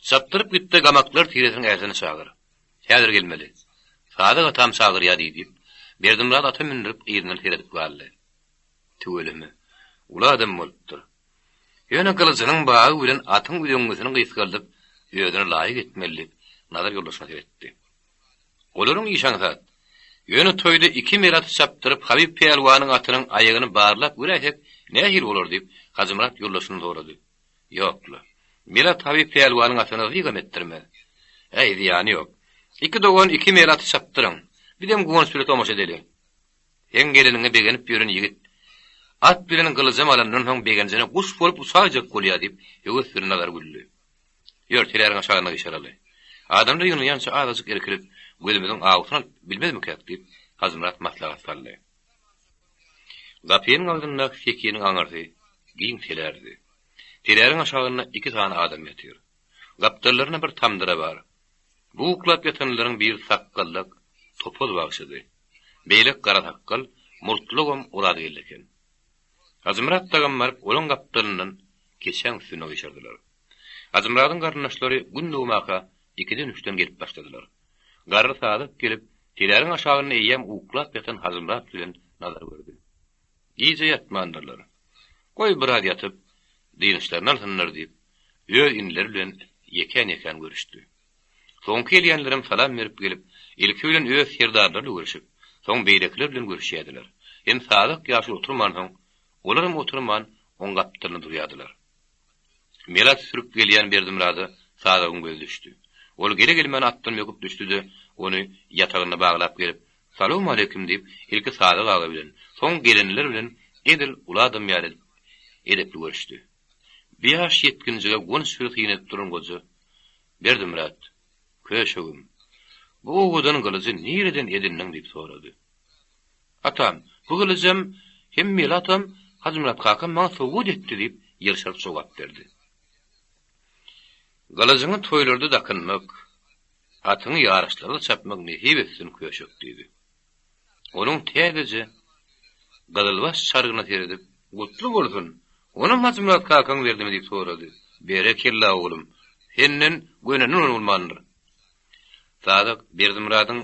Çapdyryp git-de gamaklar tiresiniň ärsini çagyr. Häzir gelmeli. Sadyk atam çagyrýa diý diýip, Berdimyrat ata mündürip yzyndan seredip galdy. Tüweleme, uly adam bolupdyr. Ýöne gylyjynyň bagy bilen atyň üzeňňisini gysgaldyp, özüne laýyk etmeli diýip, Nazar ýoldaşyna seretdi. Olaryň işi aňsat. Ýöne toýda iki mel aty çapdyryp, Habyp pälwanyň atynyň aýagyny barlap göräýsek, nähili bolar diýip, Hajymyrat ýoldaşyndan sorady. Ýok-la. Mel at Habyp pälwanyň atyna zygam etdirmez. Äý, zyýany ýok. Iki dogan iki mel aty çapdyryň. Bizem guwanç bile tomaşa edeli. Seň geleniňe begenip ýören ýigit, at bilen gylyjam alandan soň begenjine guş bolup uçaýjak bolýa diýip, höwes bilen Nazar güldi. Ýör, teläriň aşagyna gyşaraly. Adamlar ýygnanýança azajyk irkilip, gözümiziň awusyny alyp bilmezmikäk diýip, Hajymyrat maslahat saldy. Gapynyň agzyndaky sekiniň aňyrsy giň telärdi. Teläriň aşagynda iki sany adam ýatyr. Gapdallarynda bir tamdyra bar. Bu uklap ýatanlaryň biri sakgallak Topaz bagşydy. Beýleki gara sakgal, murtlugam Orazgeldi eken. Hajymyrat dagam baryp, olaň gapdalyndan keçäň üstüne gyşardylar. Hajymyradyň garyndaşlary gün dogmaka ikiden-üçden gelip başladylar. Garry Sadyk gelip, teläriň aşagynda eýýäm uklap ýatan Hajymyrat bilen Nazary gördi. Gije ýatmandyrlar. Goý, biraz ýatyp, dynçlaryny alsynlar diýip, öz inileri bilen ýekän-ýekän görüşdi. Soňky gelýänlerem salam berip gelip, ilki bilen öz serdarlary bilen görüşip, soň beýlekiler bilen görüşýärdiler. Hem Sadyk ýaşuly oturmansoň, olaram oturman, oň gapdalynda durýardylar. Mel at sürüp gelýän Berdimyrada Sadygyň gözi düşdi. Ol gele-gelmän atdan böküp düşdi-de, ony ýatagyna baglap gelip, Salowmaleýkim diýip, ilki Sadyk aga bilen, soň gelenler bilen edil uly adam ýaly edip, edepli görüşdi. Bu ýaş ýetginjege guwanç bilen syn edip duran goja, Berdimyrat, köşegim, bu owadan gylyjy nireden edindiň diýip sorady. Atam, bu gylyjam hem meli atam Hajymyrat kakam maňa sowgat etdi diýip, ýylşyryp jogap berdi. Gylyjyňy toýlarda dakynmak, atyňy ýaryşlarda çapmak nesip etsin, köşek diýdi. Onuň täzeje gyzylbaş çargyna seredip, Gutly bolsun, onam Hajymyrat kakaň berdimi diýip sorady. Berekella, oglum, senden gönenden bolmandyr. Sadyk Berdimyradyň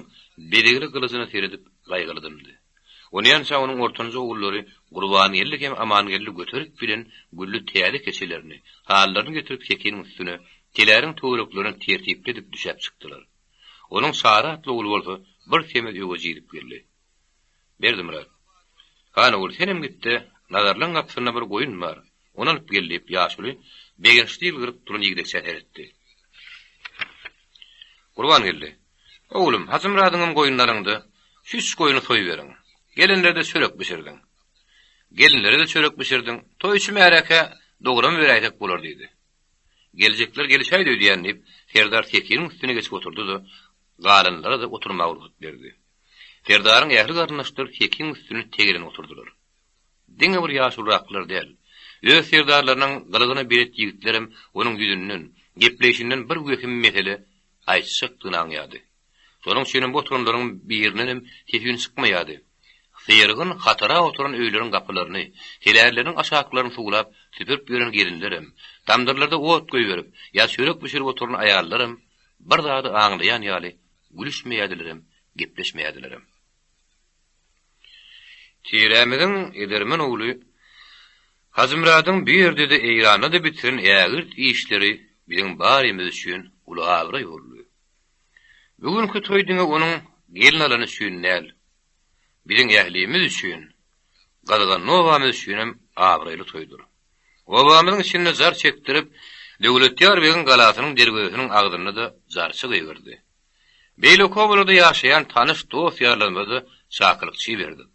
bezegli gylyjyna seredip gaýgyly dymdy. Onýança onuň ortanjy ogullary Gurbangeldi hem Amangeldi göterip bilen gülli täze keçelerini, halylaryny getirip sekiniň üstüne, teläriň töwereklerine tertipli edip düşäp çykdylar. Onuň Çary atly ogly bolsa bir semiz öweji idip geldi. Berdimyrat, Han ogul, senem git-de, Nazarlaň gapysynda bir goýun bar, ony alyp gel diýip, ýaşuly begençli ýylgyryp duran ýigdekçä seretdi. Gurbangeldi, Oglum, Hajymyradyňam goýnuny alyň-da, şu üç goýny soýuberiň. Gelinlere-de çörek bişirdiň. Gelinlere-de çörek bişirdiň. Toýçy märekä dogramy beräýsek bolar diýdi. Geljekler gelişäýdi öýdýän diýip, Serdar sekiniň üstüne geçip oturdy-da, galanlara-da oturmaga rugsat berdi. Serdaryň ähli garyndaşlary sekiň üstüne tegelenip oturdylar. Diňe bir ýaşuluraklar däl, öz serdarlarynyň gylygyna belet ýigitlerem onuň ýüzünden, gepleýşinden bir wehim mesele aýtjakdygyny aňýardy. Şonuň üçinem bu oturanlaryň birindenem ses-üýn çykmaýardy. Syrgyn hatara oturan öýleriň gapylaryny, telärleriniň aşaklaryny suwlap, süpürip ýören gelinlerem, tamdyrlarda ot goýberip ýa çörek bişirip oturan aýallaram bir zady aňlaýan ýaly gülüşmeýärdilerem, gepleşmeýärdilerem. Tirämiziň edermen ogly Hajymyradyň bu ýerde-de, Eýranda-da bitiren ägirt işleri biziň barymyz üçin uly abraý boldy. Bu günki toý diňe onuň gelin alany üçin däl, biziň ählimiz üçin, Gyzgynly obamyz üçinem abraýly toýdur. Obamyzyň içinde jar çekdirip, Döwletýar begiň galasynyň derwezesiniň agzynda-da jarçy gygyrdy. Beýleki obalarda ýaşaýan tanyş dost-ýarlarymyza-da çakylykçy iberdik.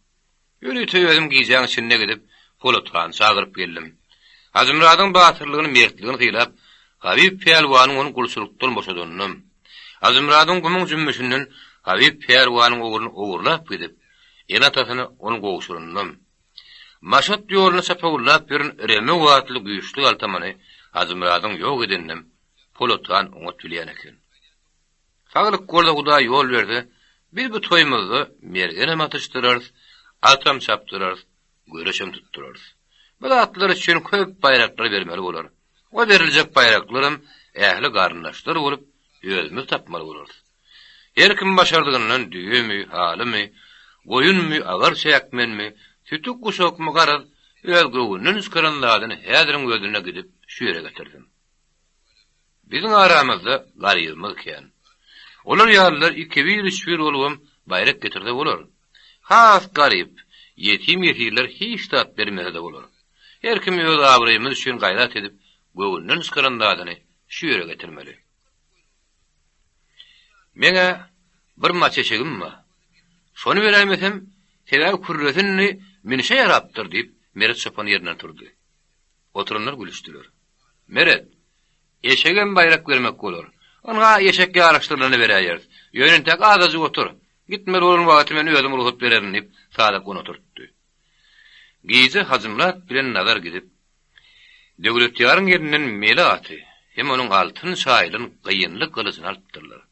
Ýörite özüm gijäň içinde gidip, Polat hany çagyryp geldim. Hajymyradyň batyrlygyny, mertligini sylap, Habyp pälwanyň ony gulçulykdan boşadanynam, Hajymyradyň gumuň jümmüşinden Habyp pälwanyň ogluny ogurlap gidip, ene-atasyna ony gowşuranynam, Maşat ýolunda çapawullap ýören Remew atly güýçli galtamany Hajymyradyň ýok edeninem Polat han oňat bilýän eken. Saglyk bolsa Hudaý ýol berse, biz bu toýumyzda mergenem atyşdyrarys, atam çapdyrarys, göreşem tutdurarys. Bu zatlar üçin köp baýraklar bermeli bolar. O beriljek baýraklaram ähli garyndaşlar bolup özümiz tapmaly bolarys. Her kim başardygyndan düýemi, halymy, goýunmy, agar çäkmenmi, sütük guşakmy garaz, öz göwnünden çykaran zadyny häziriň özünde gidip şu ýere getirsin. Biziň aramyzda garybymyz kän. Olar ýalylar ikibir-üçbir bolubam baýrak getirse bolar. Has garyp, ýetim-ýesirler hiç zat bermese-de bolar. Her kim öz abraýymyz üçin gaýrat edip, göwünden çykaran zadyny şu ýere getirmeli. Meň-ä bir maç eşegim bar. Şony beräýmesem, sebäbi kürresi indi münüşe ýarapdyr, diýip, Meret çopan ýerinden turdy. Oturanlar gülüşdiler. Meret, eşegem baýrak bermek bolar. Ynha, eşek ýaryşdyrylanda beräýeris. Ýöne entek azajyk otur. Gitmeli bolan wagty men özüm rugsat bererin, diýip, Sadak ony oturtdy. Gije Hajymyrat bilen Nazar gidip, Döwletýaryň elinden mele aty hem onuň altyn çaýylan gyýynly gylyjyny alypdyrlar.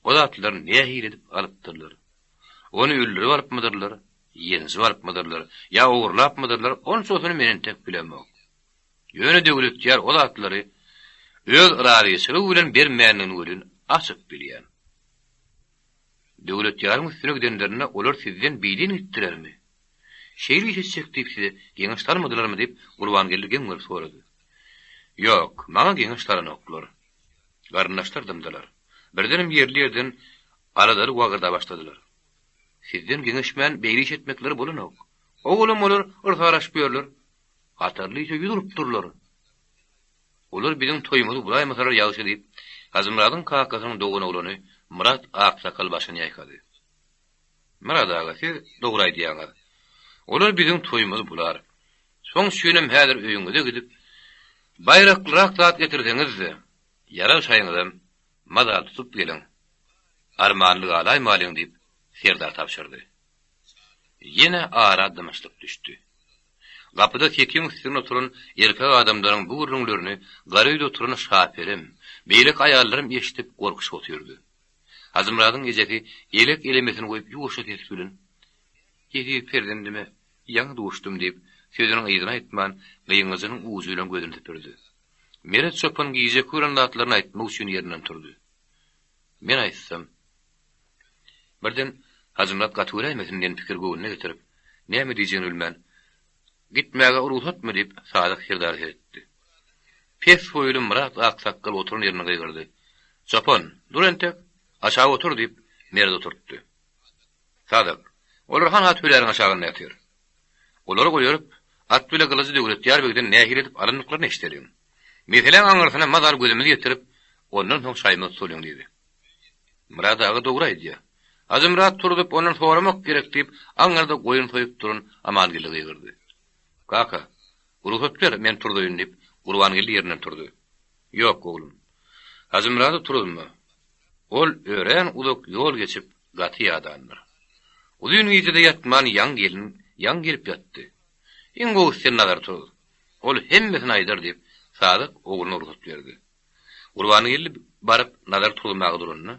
O zatlary nähili edip alypdyrlar? Ony öldürip alypmydyrlar, ýenjip alypmydyrlar, ýa ogurlapmydyrlar, onçasyny men entek bilemok. Ýöne Döwletýar o zatlary öz razyçylygy bilen bermändigini welin açyk bilýän. Döwletýaryň üstüne gidenlerinde olar sizden bidin gitdilermi? Şeýle iş etjek diýip size geňeş salmadylarmy diýip, Gurbangeldi geň görüp sorady. Ýok, maňa geňeş salanoklar. Garyndaşlar dymdylar. Birdenem ýerli-ýerden aladaly wagyrda başladylar. Sizden geňeşmän beýle iş etmekleri bolanok. Owalam olar yrsaraşyp ýörler. Hatarly işe ýüz urupdyrlar. Olar biziň toýumyzy bulaýmasalar ýagşy diýip, Hajymyradyň kakasynyň doganoglany Myrat aksakal başyny ýaýkady. Myrat aga, siz dogry aýdýaňyz. Olar biziň toýumyzy bular. Şoň üçinem häzir öýüňize gidip, baýraklyrak zat getirseňiz-de, ýarag şaýyňyzam mazaly tutup geliň. Armanly galaýmalyň diýip, serdar tabşyrdy. Ýene ara dymyşlyk düşdi. Gapyda sekiň üstünde oturan erkek adamlaryň bu gürrüňlerini gara öýde oturan Şaperem, beýleki aýallaram eşidip gorkuşyp otyrdy. Hajymyradyň ejesi elek-elemesini goýup ýuwaşja ses bilen, Eziz perzendime ýaňy duşdum diýip, sözüniň yzyny aýtman, gyňajynyň ujy bilen gözüni süpürdi. Meret çopan gijeki gören zatlaryny aýtmak üçin ýerinden turdy. Men aýtsam. Birden Hajymyrat gaty göräýmesin diýen pikiri göwnüne getirip, näme diýjegini bilmän, Gitmäge rugsatmy? diýip, Sadyk serdara seretdi. Pes boýly Myrat aksakgal oturan ýerinden gygyrdy. Çopan, dur entek, aşak otur diýip, Meredi oturtdy. Sadyk, olar han at hüläriň aşagynda ýatyr. Olary goýaryp, at bile gylyjy Döwletýar begden nähili edip alandyklaryny eşideliň. Meseläň aňyrsyna mazal gözümizi ýetirip, ondan soň çaýymyzy tutalyň diýdi. Myrat aga dogry aýdýar. Hajymyrat turzup, ondan soramak gerek diýip, aňyrda goýun soýup duran Amangeldi gygyrdy. Kaka, rugsat ber, men turzaýyn diýip, Gurbangeldi ýerinden turdy. Ýok, oglum. Hajymyrady turuzma. Ol örän uzak ýol geçip, gaty ýadandyr. Uzyn gije-de ýatman ýaňy gelin, ýaňy gelip ýatdy. Iň gowusy sen Nazary turuz. Ol hemmesini aýdar diýip, Sadyk ogluna rugsat berdi. Gurbangeldi baryp Nazary turuzmaga duranda,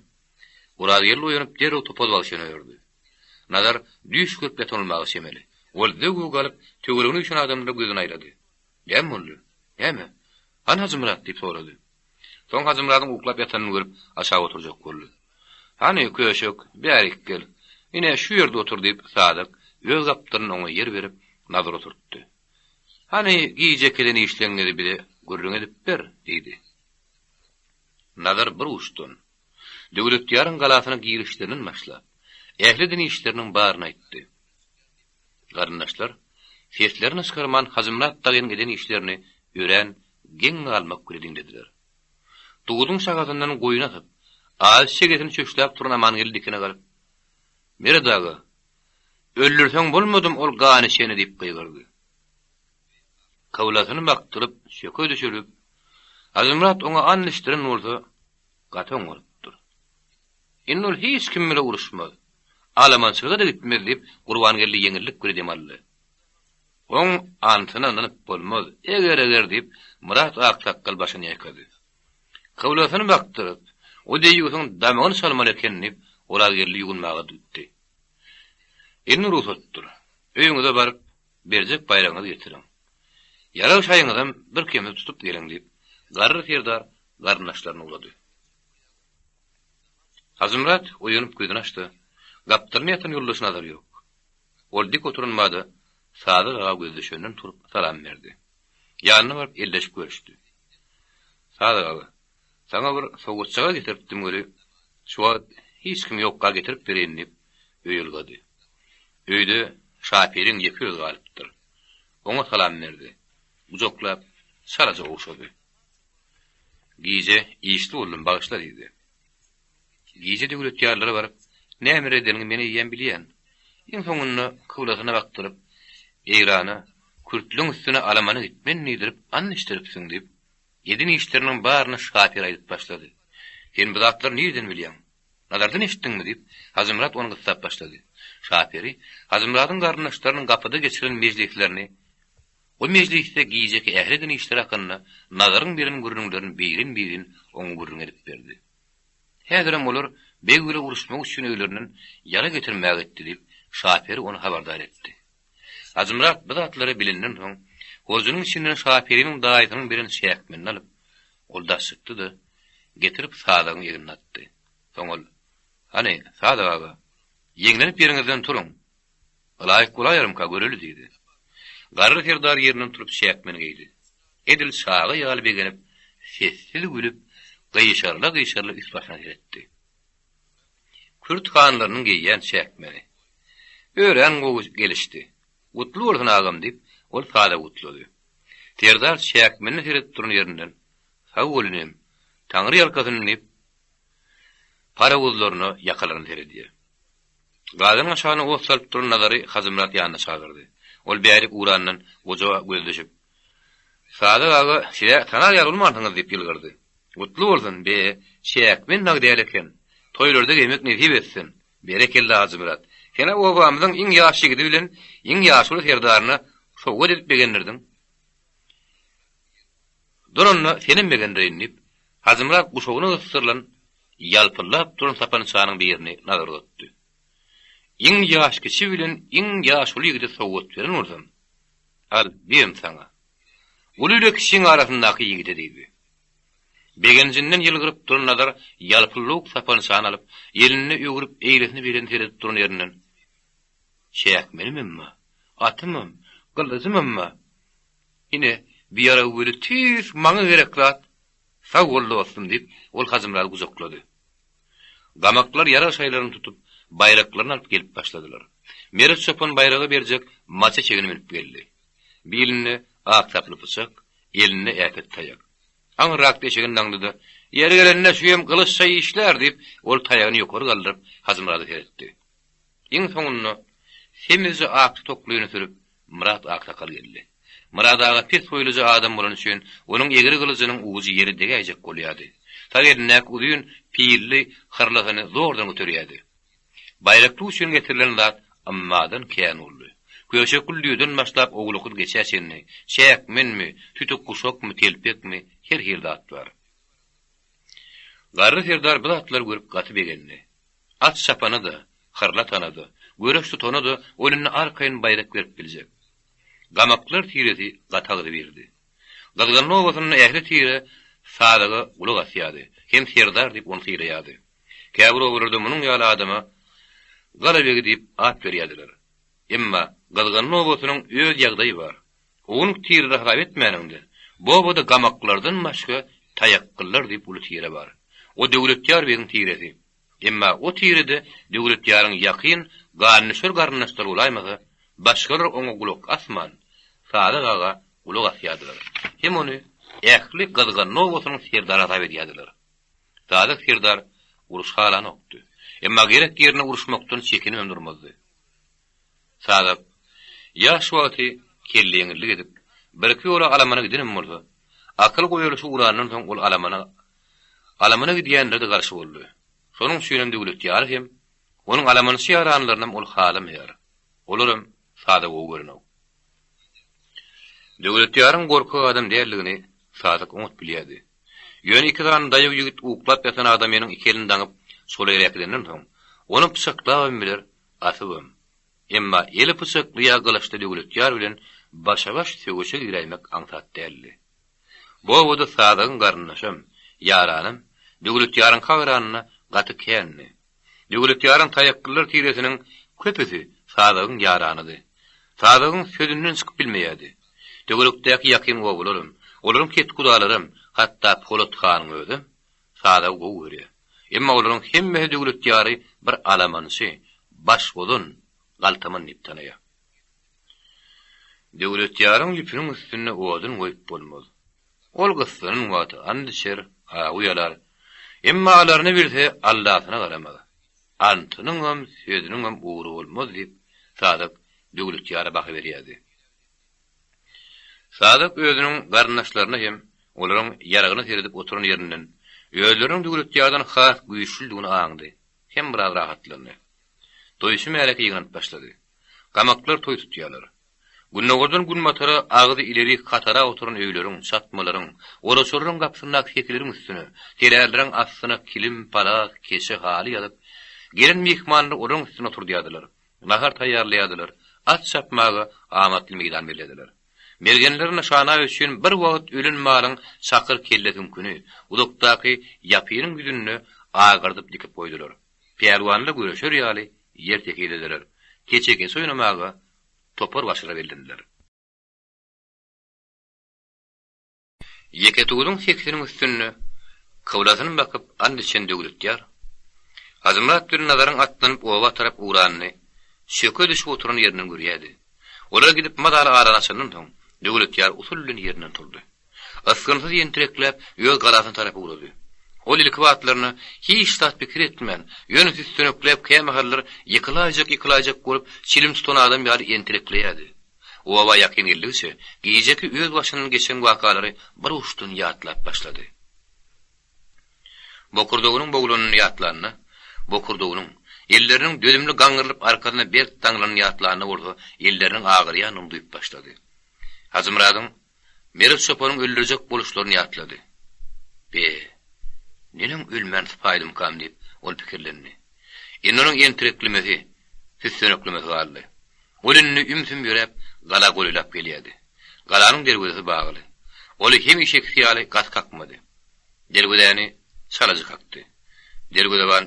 Orazgeldi oýanyp derrew Topaz bagşyny öýerdi. Nazar düýş görüp ýatan bolmaga çemeli. Ol zöwwe galyp, töweregine üýşen adamlara gözüni aýlady. Näme boldy? Näme? Hany Hajymyrat? diýip sorady. Soň Hajymyradyň uklap ýatanyny görüp, aşak oturjak boldy. Hany, köşek, bärik gel. Ine, şu ýerde otur diýip, Sadyk öz gapdalynda oňa ýer berip, Nazary oturtdy. Hany, gijeki eden işleňňizi bize gürrüň edip ber, diýdi. Nazar bir uçdan, Döwletýaryň galasyna girişlerinden başlap, ähli eden işleriniň baryny aýtdy. Garyndaşlar seslerini çykarman Hajymyrat dagynyň eden işlerini örän geň galmak bile diňlediler. Duzuň şahasyndan goýun asyp, azy çegesini çöşläp duran Amangeldi dikine galyp, Meret aga, öldürseň bolmadym ol ganyçeni diýip gygyrdy. Kyblasyny bakdyryp, söke düşürip, Hajymyrat oňa and içdiren bolsa, gaty oňarypdyr. Indi ol hiç kim bile uruşmaz. Alamançylyga-da gitmez diýip, Gurbangeldi ýeňillik bile dem aldy. Oň antyna ynanyp bolmaz, eger-eger diýip, Myrat aksakgal başyny ýaýkady. Kyblasyny bakdyryp, o deýýusyň damagyny çalmaly eken diýip, Orazgeldi ýuwunmaga gitdi. Indi rugsatdyr. Öýüňize baryp, berjek baýragyňyzy getiriň. Ýarag şaýyňyzam bir kemsiz tutup geliň diýip, garry serdar garyndaşlaryny ugrady. Hajymyrat oýanyp gözüni açdy. Gapdalynda ýatan ýoldaşy Nazar ýok. Ol dik oturan bada Sadyk aga gözi düşenden turup salam berdi. Ýanyna baryp elleşip görüşdi. Sadyk aga, saňa bir sowgatjagaz getiripdim weli, şu wagt hiç kim ýokka getirip bereýin diýip, öýe ylgady. Öýde Şaperiň ýeke özi galypdyr. Oňa salam berdi. Gujaklap. çalaja ogşady. Gije işli boldum, bagyşla diýdi. Gije Döwletýarlara baryp, nämeler edeniňi men eýýäm bilýän. Iň soňunda kyblasyna bakdyryp, Eýrana, kürtlüň üstüne alamana gitmen diýdirip and içdiripsiň diýip, eden işleriniň baryny şapere aýdyp başlady. Sen bu zatlary nireden bilýäň? Nazardan eşitdiňmi? diýip, Hajymyrat ony gyssap başlady. Şaperi Hajymyradyň garyndaşlarynyň gapyda geçiren mejlislerini, o mejlisde gijeki ähli eden işleri hakynda Nazaryň beren gürrüňlerini birin-birin oňa gürrüň edip berdi. Häzirem olar beg bile uruşmak üçin öýlerinden ýarag getirmäge gitdi diýip, Şaperi ony habardar etdi. Hajymyrat bu zatlary bilenden soň, horjunyň içinden Şaperiniň daýysynyň beren çäkmenini alyp, ol daş çykdy-da, getirip Sazagyň egnine atdy. Soň ol, Hany, Sazak aga, ýeňlenip ýeriňizden turuň. Ylaýyk bolaýarmyka göreli diýdi. Garry serdar ýerinden turup çäkmeni geýdi. Edil çaga ýaly begenip, sessiz gülüp, gyşaryla-gyşaryla üst-başyna seretdi. Kürt hanlarynyň geýýän çäkmeni. Örän gowy gelişdi. Gutly bolsun agam diýip, ol sada gutlady. Serdar çäkmenine seredip duran ýerinden, Sag bol inim, Taňry ýalkasyn diýip, parawuzlaryna, ýakalaryna seredýär. Gazanyň aşagyna ot salyp duran Nazary Hajymyrat ýanyna çagyrdy. Ol bärik ugrandan goja gözleşip, Sadyk aga, siz-ä tanar ýaly bolmansyňyz diýip ýylgyrdy. Gutly bolsun, be, çäkmen dagy däl eken. Toýlarda geýmek nesip etsin. Berekella, Hajymyrat. Sen-ä obamyzyň iň ýaş ýigidi bilen iň ýaşuly serdaryna sowgat edip begendirdiň. Dur onda, senem begendireýin, diýip, Hajymyrat guşagyna gysdyrylan ýalpyldap duran sapançanyň birini Nazara uzatdy. Iň ýaşkiçi bilen iň ýaşuly ýigide sowgat beren bolsam, al, birem saňa. Uly ile kiçiň arasyndaky ýigide diýdi. Begenjinden ýylgyryp duran Nazar ýalpyldawuk sapançany alyp, elinde öwrüp eýlesini-beýlesini seredip duran ýerinden, Çäkmenimem-ä, atymam, gylyjymam-a, ine, bi ýarag weli tüýs maňa gerek zat, sag bol dostum diýip, ol Hajymyrady gujaklady. Gamaklar ýarag şaýlaryny tutup, baýraklaryny alyp gelip başladylar. Meret çopan baýraga berjek maça çegini münüp geldi. Bilinde ak saply pyçak, elinde äpet taýak. Aňryrakda eşegini daňdy-da, Ýeri gelende şu hem gylyçça işlär diýip, ol taýagyny ýokary galdyryp, Hajymyrada seretdi. Iň soňunda semizje akly toklyny sürüp, Myrat aksakal geldi. Myrat aga pes boýluja adam bolany üçin, onuň egri gylyjynyň ujy ýere degäýjek bolýardy. Sag elindäki uzyn, pilli hyrlasyny zordan göterýärdi. Baýrakly üçin getirilen zat ymmadan kän boldy. Köşekgül düýeden başlap owlakly geçä çenli, çäkmenmi, tütük guşakmy, telpekmi, her hili zat bar. Garry serdar bu zatlary görüp gaty begendi. At çapana-da, hyrla atana-da, göreş tutana-da ol indi arkaýyn baýrak berip biljek. Gamaklar tiresi gaty agzybirdi. Gyzganly obasynda ähli tire Sazaga gulak asýardy, hem serdar diýip ony sylaýardy. Käbir obalarda munuň ýaly adama Gala begi diýip at berýärdiler. Emma Gyzganly obasynyň öz ýagdaýy bar. Ownuk tireleri hasap etmäniňde, bu obada gamaklardan başga taýakgyllar diýip uly tire bar. O Döwletýar begiň tiresi. Emma o tirede Döwletýaryň ýakyn gandüşer garyndaşlary bolaýmasa, başgalar oňa gulak asman, Sadyk aga gulak asýardylar. Hem ony ähli Gyzganly obasynyň serdary hasap edýärdiler. Sadyk serdar uruş halanokdy. Emma gerek ýerinde uruşmakdan çekinibem durmazdy. Sazak, ýaş wagty kelleýeňillik edip, birki ýola alamana gidenem bolsa, akyl goýalyşy ugrandan soň ol alamana alamana gidýänlere-de garşy boldy. Şonuň üçinem Döwletýary hem, onuň alamançy ýaranlarynam ol halamaýar. Olaram Sazagy gowy görenok. Döwletýaryň gorkak adam däldigini Sazak oňat bilýärdi. Ýöne iki sany daýaw ýigit uklap ýatan adamynyň iki elini daňyp, şol ýere äkidenden soň, ony pyçaklabam biler, Asybam. Emma eli pyçakly ýa gylyçly Döwletýar bilen başa-baş söweşe giräýmek aňsat däldi. Bu obada Sazagyň garyndaşam, ýaranam Döwletýaryňka garanda gaty kändi. Döwletýaryň taýaklylar tiresiniň köpüsi Sazagyň ýaranydy. Sazagyň sözünden çykyp bilmeýärdi. Töwerekdäki ýakyn obalaram, olaryň ketkudalaram, hatda Polat hanyň özem Sazagy gowy görýär. Emma olaryň hemmesi Döwletýary bir alamançy, başbozan, galtaman diýip tanaýar. Döwletýaryň ýüpüniň üstünde odun goýup bolmaz. Ol gyssanan wagty and içer, awy ýalar. Emma alaryny bilse, Allasyna garamaz. Antynyňam, sözüniňem ugry bolmaz diýip, Sadyk Döwletýara baha berýärdi. Sadyk özüniň garyndaşlaryna hem olaryň ýaragyna seredip oturan ýerinden özleriniň Döwletýardan has güýçlüdigini aňdy hem biraz rahatlandy. Toýçy märeke ýygnanyp başlady. Gamaklar toý tutýarlar. Gündogardan günbatara agzy ilerik hatara oturan öýleriň, çatmalaryň, oraçalaryň gapysyndaky sekileriň üstüne, telärleriň astyna kilim, palas, keçe, haly ýazyp, gelen myhmanlary olaryň üstünde oturdýardylar, nahar taýýarlaýardylar, at çapmaga amatly meýdan bellediler. Mergenler nyşana üçin bir wagt ölen malyň çakyr kelle süňküni uzakdaky ýapynyň ýüzünde agardyp dikip goýdular. Pälwanlar göreşer ýaly ýer tekizlediler. Keçe-keçe oýnamaga topar başyna bellendiler. Ýeketuduň sekisiniň üstünde kyblasyny bakyp and içen Döwletýar, Hajymyrat bilen Nazaryň atlanyp oba tarap ugranyny çöke düşüp oturan ýerinden görýärdi. Olar gidip mazaly arany açandan soň, Döwletýar usul bilen ýerinden turdy. Ysgynsyz ýentirekläp, öz galasyna tarap ugrady. Ol ilki batlaryna hiç zat pikir etmän, ýöne süssenekläp kämahallar ýykylaýjak-ýykylaýjak bolup, çilim tutan adam ýaly entirekleýärdi. Oba ýakyn geldigiçe, gijeki öz başyndan geçen wakalary bir uçdan ýatlap başlady. Bokurdagynyň boglanyny ýatlanda, bokurdagynyň, elleriniň dözümli gaňrylyp arkasyna berk daňlanyny ýatlanda bolsa elleriniň agyrýanyny duýup başlady. Hajymyradyň Meret çopanyň öldürjek boluşlaryny ýatlady. Be, neneň ölmän sypaýdymkam diýip, ol pikirlendi. Indi onuň entireklemesi, süsseneklemesi galdy. Ol indi ümsüm ýöräp, gala golaýlap gelýärdi. Galanyň derwezesi bagly. Ol hemişekisi ýaly gaty kakmady. Derwezäni çalaja kakdy. Derwezeban,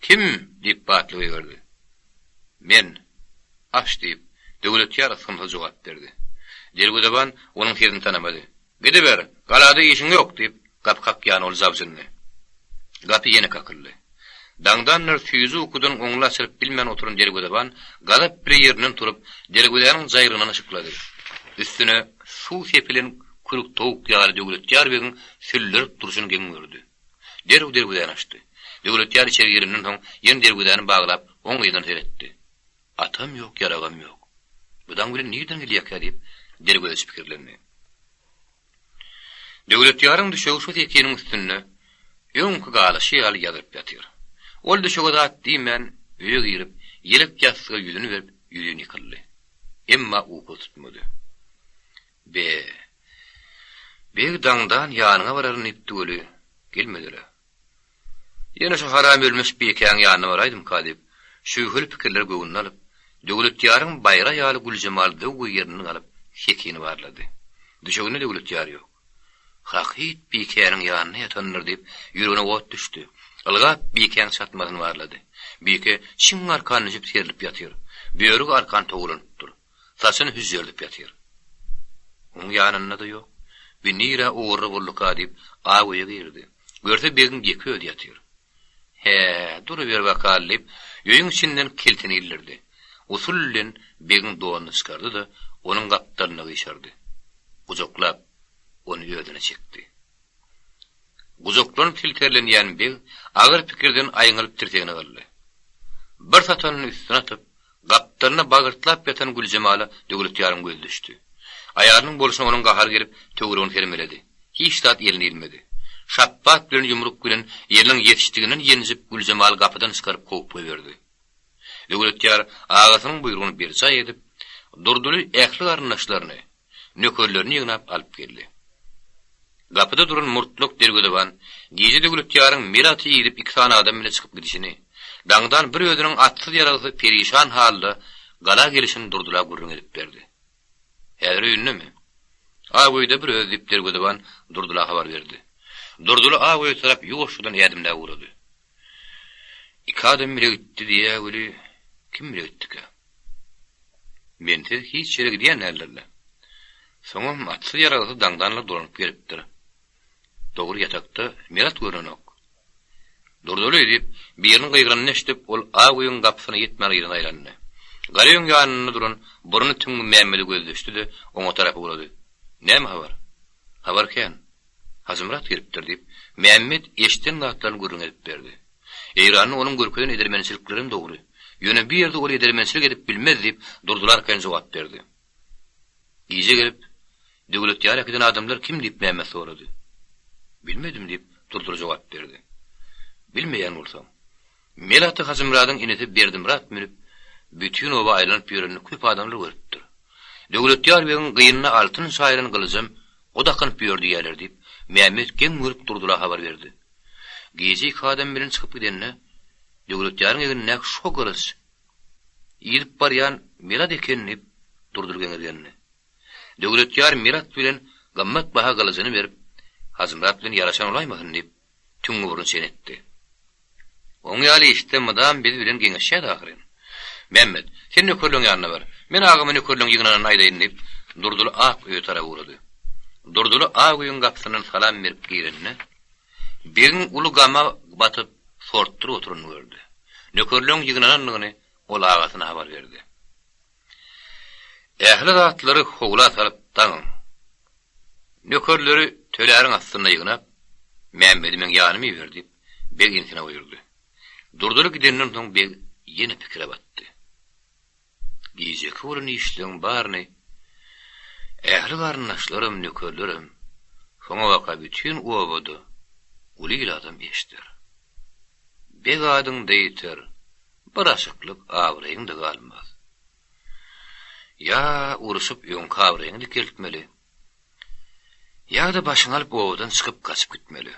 Kim? diýip batly gygyrdy. Men. Aç diýip, Döwletýar ysgynsyz jogap berdi. Derwezeban onuň sesini tanamady. Gidiber, galada işiň ýok! diýip, gapy kakýan ol jabjyndy. Gapy ýene kakyldy. Daňdanlar süýji ukudan oňly açylyp bilmän oturan derwezeban gazap bile ýerinden turup, derwezäniň jaýrygyndan yşyklady. Üstüne suw sepilen kürük towuk ýaly Döwletýar begiň süllerip durşuny geň gördi. Derrew derwezäni açdy. Döwletýar içeri girenden soň, ýene derwezäni baglap, oň yzyna seretdi. Atam ýok, ýaragam ýok. Bu daň bilen nirden gelýärkä diýip, derwezeçi pikirlendi. Döwletýaryň düşegi şu sekiniň üstünde öňki galyşy ýaly ýazylyp ýatyr. Ol düşege zat diýmän, öýe girip, ýelek ýassyga ýüzüni berip, ýüzin ýykyldy. Emma uky tutmady. Be, beg daňdan ýanyňa bararyn diýipdi weli, gelmedi-le. Ýene şu haram ölmüş bikäň ýanyna baraýdymka diýip, şübheli pikirleri göwnüne alyp, Döwletýaryň baýra ýaly Güljemal zöwwe ýerinden galyp, sekini barlady. Düşeginde Döwletýar ýok. Hakyt bikäniň ýanynda ýatandyr diýip, ýüregine ot düşdi. Ylgap bikäň çatmasyny barlady. Bike çiň arkan düşüp serlip ýatyr. Börügi arkan togalanypdyr. Saçyny hüžžerdip ýatyr. Oň ýanynda-da ýok. Bi nirä ogurly bolduka diýip, aw öýe girdi. Görse begiň ýeke özi ýatyr. Hä, duruber bakaly diýip, öýüň içinden kiltini ildirdi. Usul bilen begiň donuny çykardy-da, onuň gapdalyna gyşardy. Gujaklap, ony özüne çekdi. Gujaklanyp silterlenýän beg agyr pikirden aýňalyp tirsegine galdy. Bir satanyny üstüne atyp, gapdalyna bagyrtlap ýatan Güljemala Döwletýaryň gözi düşdi. Aýalynyň bolşuna onuň gahary gelip, töweregini sermeledi. Hiç zat eline ilmedi. Şapbat bilen ýumruk bilen eliniň ýetişdiginden ýenjip Güljemaly gapydan çykaryp kowup goýberdi. Döwletýar agasynyň buýrugyny berjaý edip, Durdyly ähli garyndaşlaryny, nökerlerini ýygnap alyp geldi. Gapyda duran murtlak derwezeban gije Döwletýaryň mele aty iýlip iki sany adam bile çykyp gidişini, daňdan bir özüniň atsyz-ýaragsyz perişan halda gala gelişini Durdyla gürrüň edip berdi. Häzir öýündemi? Ak öýde bir özi diýip derwezeban Durdyla habar berdi. Durdyly ak öýe tarap ýuwaşjadan ädimläp ugrady. Iki adam bile gitdi diýýä weli, kim bile gitdikä? Mensiz hiç ýere gidýän däldir-le. Soňam atsyz-ýaragsyz daňdanlar dolanyp gelipdir. Dogry ýatakda Myrat görnenok. Durdyly! diýip, biriniň gygyranyny eşidip, ol ak öýüň gapysyna ýetmän yzyna aýlandy. Gara öýüň ýanynda duran burny tüňňi Mämmede gözi düşdi-de, oňa tarap ugrady. Näme habar? Habar kän. Hajymyrat gelipdir, diýip, Mämmet eşiden zatlaryny gürrüň edip berdi. Eýranda onuň görkezen edermençiliklerem dogry. Ýöne bu ýerde ol edermençilik edip bilmez, diýip, Durdyly arkaýyn jogap berdi. Gije gelip, Döwletýar äkiden adamlar kim diýip Mämmet sorady. Bilmedim, diýip, Durdyly jogap berdi. Bilmeýän bolsaň. Mel aty Hajymyradyň inisi Berdimyrat münüp, bütin oba aýlanyp ýörenini köp adamlar görüpdir. Döwletýar begiň gynyna altyn çaýylan gylyjam o dakynyp ýör diýýärler, diýip, Mämmet geň görüp Durdyla habar berdi. Gije iki adam bilen çykyp gidende, Döwletýaryň egnindäki şo gylyç Yzyp barýan Myrat eken diýip, Durdyl geňirgendi. Döwletýar Myrat bilen gymmat baha gylyjyny berip, Hajymyrat bilen ýaraşan bolaýmasyn diýip, tüňňi burny çen etdi. Oň ýaly işde mydam biz bilen geňeşýärdi ahyryn. Mämmet, sen nökerleň ýanyna bar. Men agama nökerleň ýygnananyny aýdaýyn diýip, Durdyly ak öýe tarap ugrady. Durdyly ak öýüň gapysyndan salam berip girende, Begiň uly gama batyp, sortduryp oturanyny gördi. Nökerleň ýygnanandygyny ol agasyna habar berdi. Ähli zatlary howla salyp daňyň. Nökerleri töläriň astynda ýygnap, Mämmedi meň ýanyma iber diýip, beg inisine buýurdy. Durdyly gidenden soň beg ýene pikire batdy. Gijeki bolan işleň baryny ähli garyndaşlarym, nökerlerim, soňabaka bütin obada uly il adam eşder. Beg adyň-da ýiter, bir aşyklyk abraýyň-da galmaz. Ýa urşup öňki abraýyňy dikeltmeli, ýa-da başyňy alyp obadan çykyp gaçyp gitmeli.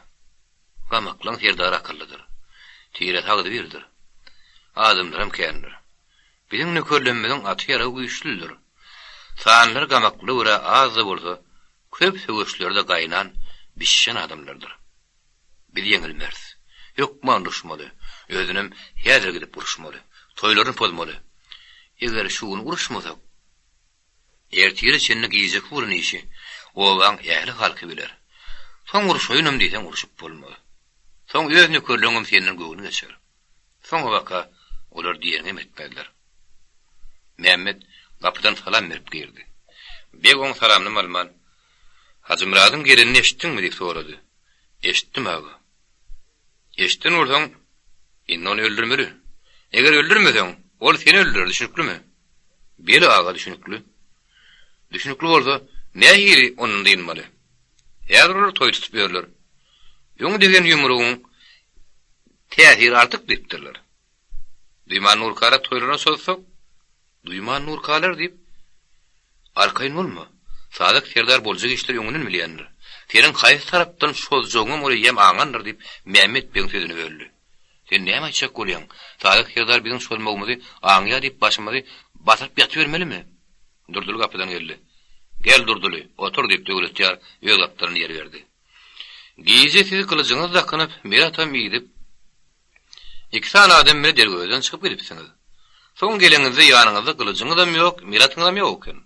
Gamaklaň serdary akyllydyr. Tiresi agzybirdir. Adamlaram kändir. Biziň nökerlemmiziň aty-ýaragy güýçlüdir. Sanlary gamakla görä az-da bolsa, köp söweşlerde gaýnan, bişişen adamlardyr. Biz ýeňilmeris. Hökman uruşmaly. Özünem häzir gidip uruşmaly. Toýlaryny pozmaly. Eger şu gün uruşmasak, Ertire çenli gijeki bolan işi obaň ähli halky biler. Soň urşaýynam diýseň urşup bolmaz. Soň öz nökerleňem senden göwni geçer. Soňabaka olar diýeniňem etmezler. Mämmet gapydan salam berip girdi. Beg oň salamynam alman, Hajymyradyň gelenini eşitdiňmi? diýip sorady. Eşitdim, aga. Eşiden bolsaň, indi ony öldürmeli. Eger öldürmeseň, ol seni öldürer, düşnüklimi? Beli aga düşnükli. Düşnükli bolsa, nähili ondan dynmaly? Häzir olar toý tutup ýörler. Öň degen ýumrugyň täsiri artyk diýipdirler. Duýman nurkara toýlaryna çozsak, Duýman nurkalar diýip, arkaýyn bolma. Sadyk serdar boljak işleri öňünden bilýändir. Seniň haýsy tarapdan çozjagyňam ol eýýäm aňandyr diýip, Mämmet begiň sözüni böldi. Sen näme aýtjak bolýaň? Sadyk serdar biziň çozmagymyzy aňýar diýip başymyzy basyryp ýatybermelimi? Durdyly gapydan geldi. Gel, Durdyly, otur diýip, Döwletýar öz gapdalyna ýer berdi. Gije siz gylyjyňyzy dakynyp, mel atam iýdip, Iki sany adam bile derwezeden çykyp gidipsiňiz. Soň geleňizde ýanyňyzda gylyjyňyzam ýok, miratyňyzam ýok eken.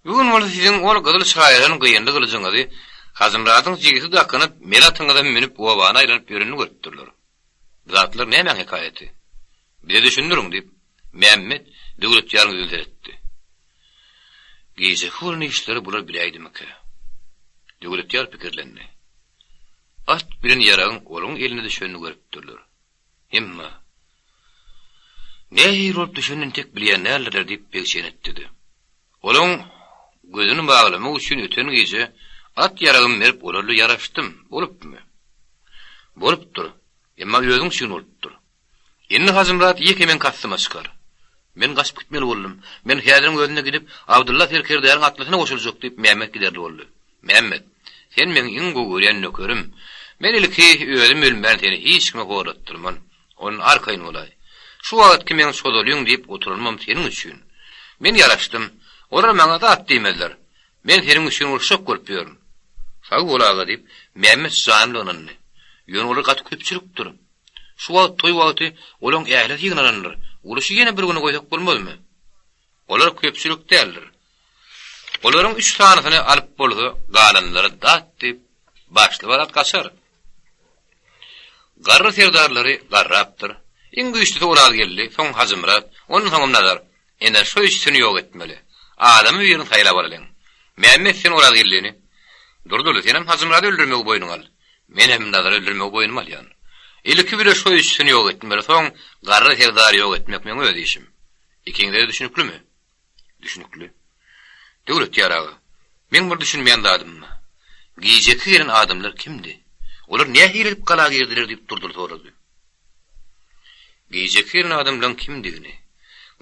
Bu gün bolsa siziň ol gyzyl çaýylan gyýynly gylyjyňyzy Hajymyradyň jigisi dakynyp, miratyňyza münüp obany aýlanyp ýörenini görüpdirler. Bu zatlar nämäň hekaýaty? Bize düşündiriň, diýip, Mämmet Döwletýaryň ýüzüne seretdi. Gijeki bolan işleri bular biläýdimikä? Döwletýar pikirlendi. At bilen ýaragyň olaň eline düşenini görüpdirler. Emma, nähili bolup düşenini entek bilýän däldirler diýip beg çen etdi-de. Olaň gözüni baglamak üçin öten gije at-ýaragymy berip olarla ýaraşdym. Bolupmy? Bolupdyr. Emma özüň üçin bolupdyr. Indi Hajymyrat ýeke meň kastyma çykar. Men gaçyp gitmeli boldum. Men häziriň özünde gidip, Abdylla serkerdäniň atlysyna goşuljak diýip, Mämmet giderli boldy. Mämmet, sen meň iň gowy görýän nökerim. Men ilki özüm ölmän seni hiç kime horlatdyrman. Onda arkaýyn bolaý. Şu wagtky meň çozalyň diýip oturanymam seniň üçin. Men ýaraşdym. Olar maňa zat diýmezler. Men seniň üçin uruşjak bolup ýörün. Sag bol aga diýip, Mämmet janyna ynandy. Ýöne olar gaty köpçülikdir. Şu wagt toý wagty olaň ählisi ýygnanandyr. Uruşy ýene bir güne goýsak bolmazmy? Olar köpçülik däldir. Olaryň üç sanysyny alyp bolsa, galanlary dat diýip, başly-barat gaçar. Garry serdarlary garrapdyr. Iň güýçlüsi Orazgeldi, soň Hajymyrat, ondan soňam Nazar. Ine, şo üçüsini ýok etmeli. Adamy birini saýlap alalyň. Mämmet sen Orazgeldini. Durdyly, senem Hajymyrady öldürmegi boýnuňa al. Menem Nazary öldürmegi boýnuma alýan. Ilki bile şo üçüsini ýok etmeli, soň Garry serdary ýok etmek meň öz işim. Ikiňize-de düşüniklimi? Düşünikli. Döwletýar aga, meň bir düşünmeýän zadym bar. Gijeki gelen adamlar kimdi? Olar nähili edip gala girdiler diýip Durdyly sorady. Gijeki gelen adamlaryň kimdigini,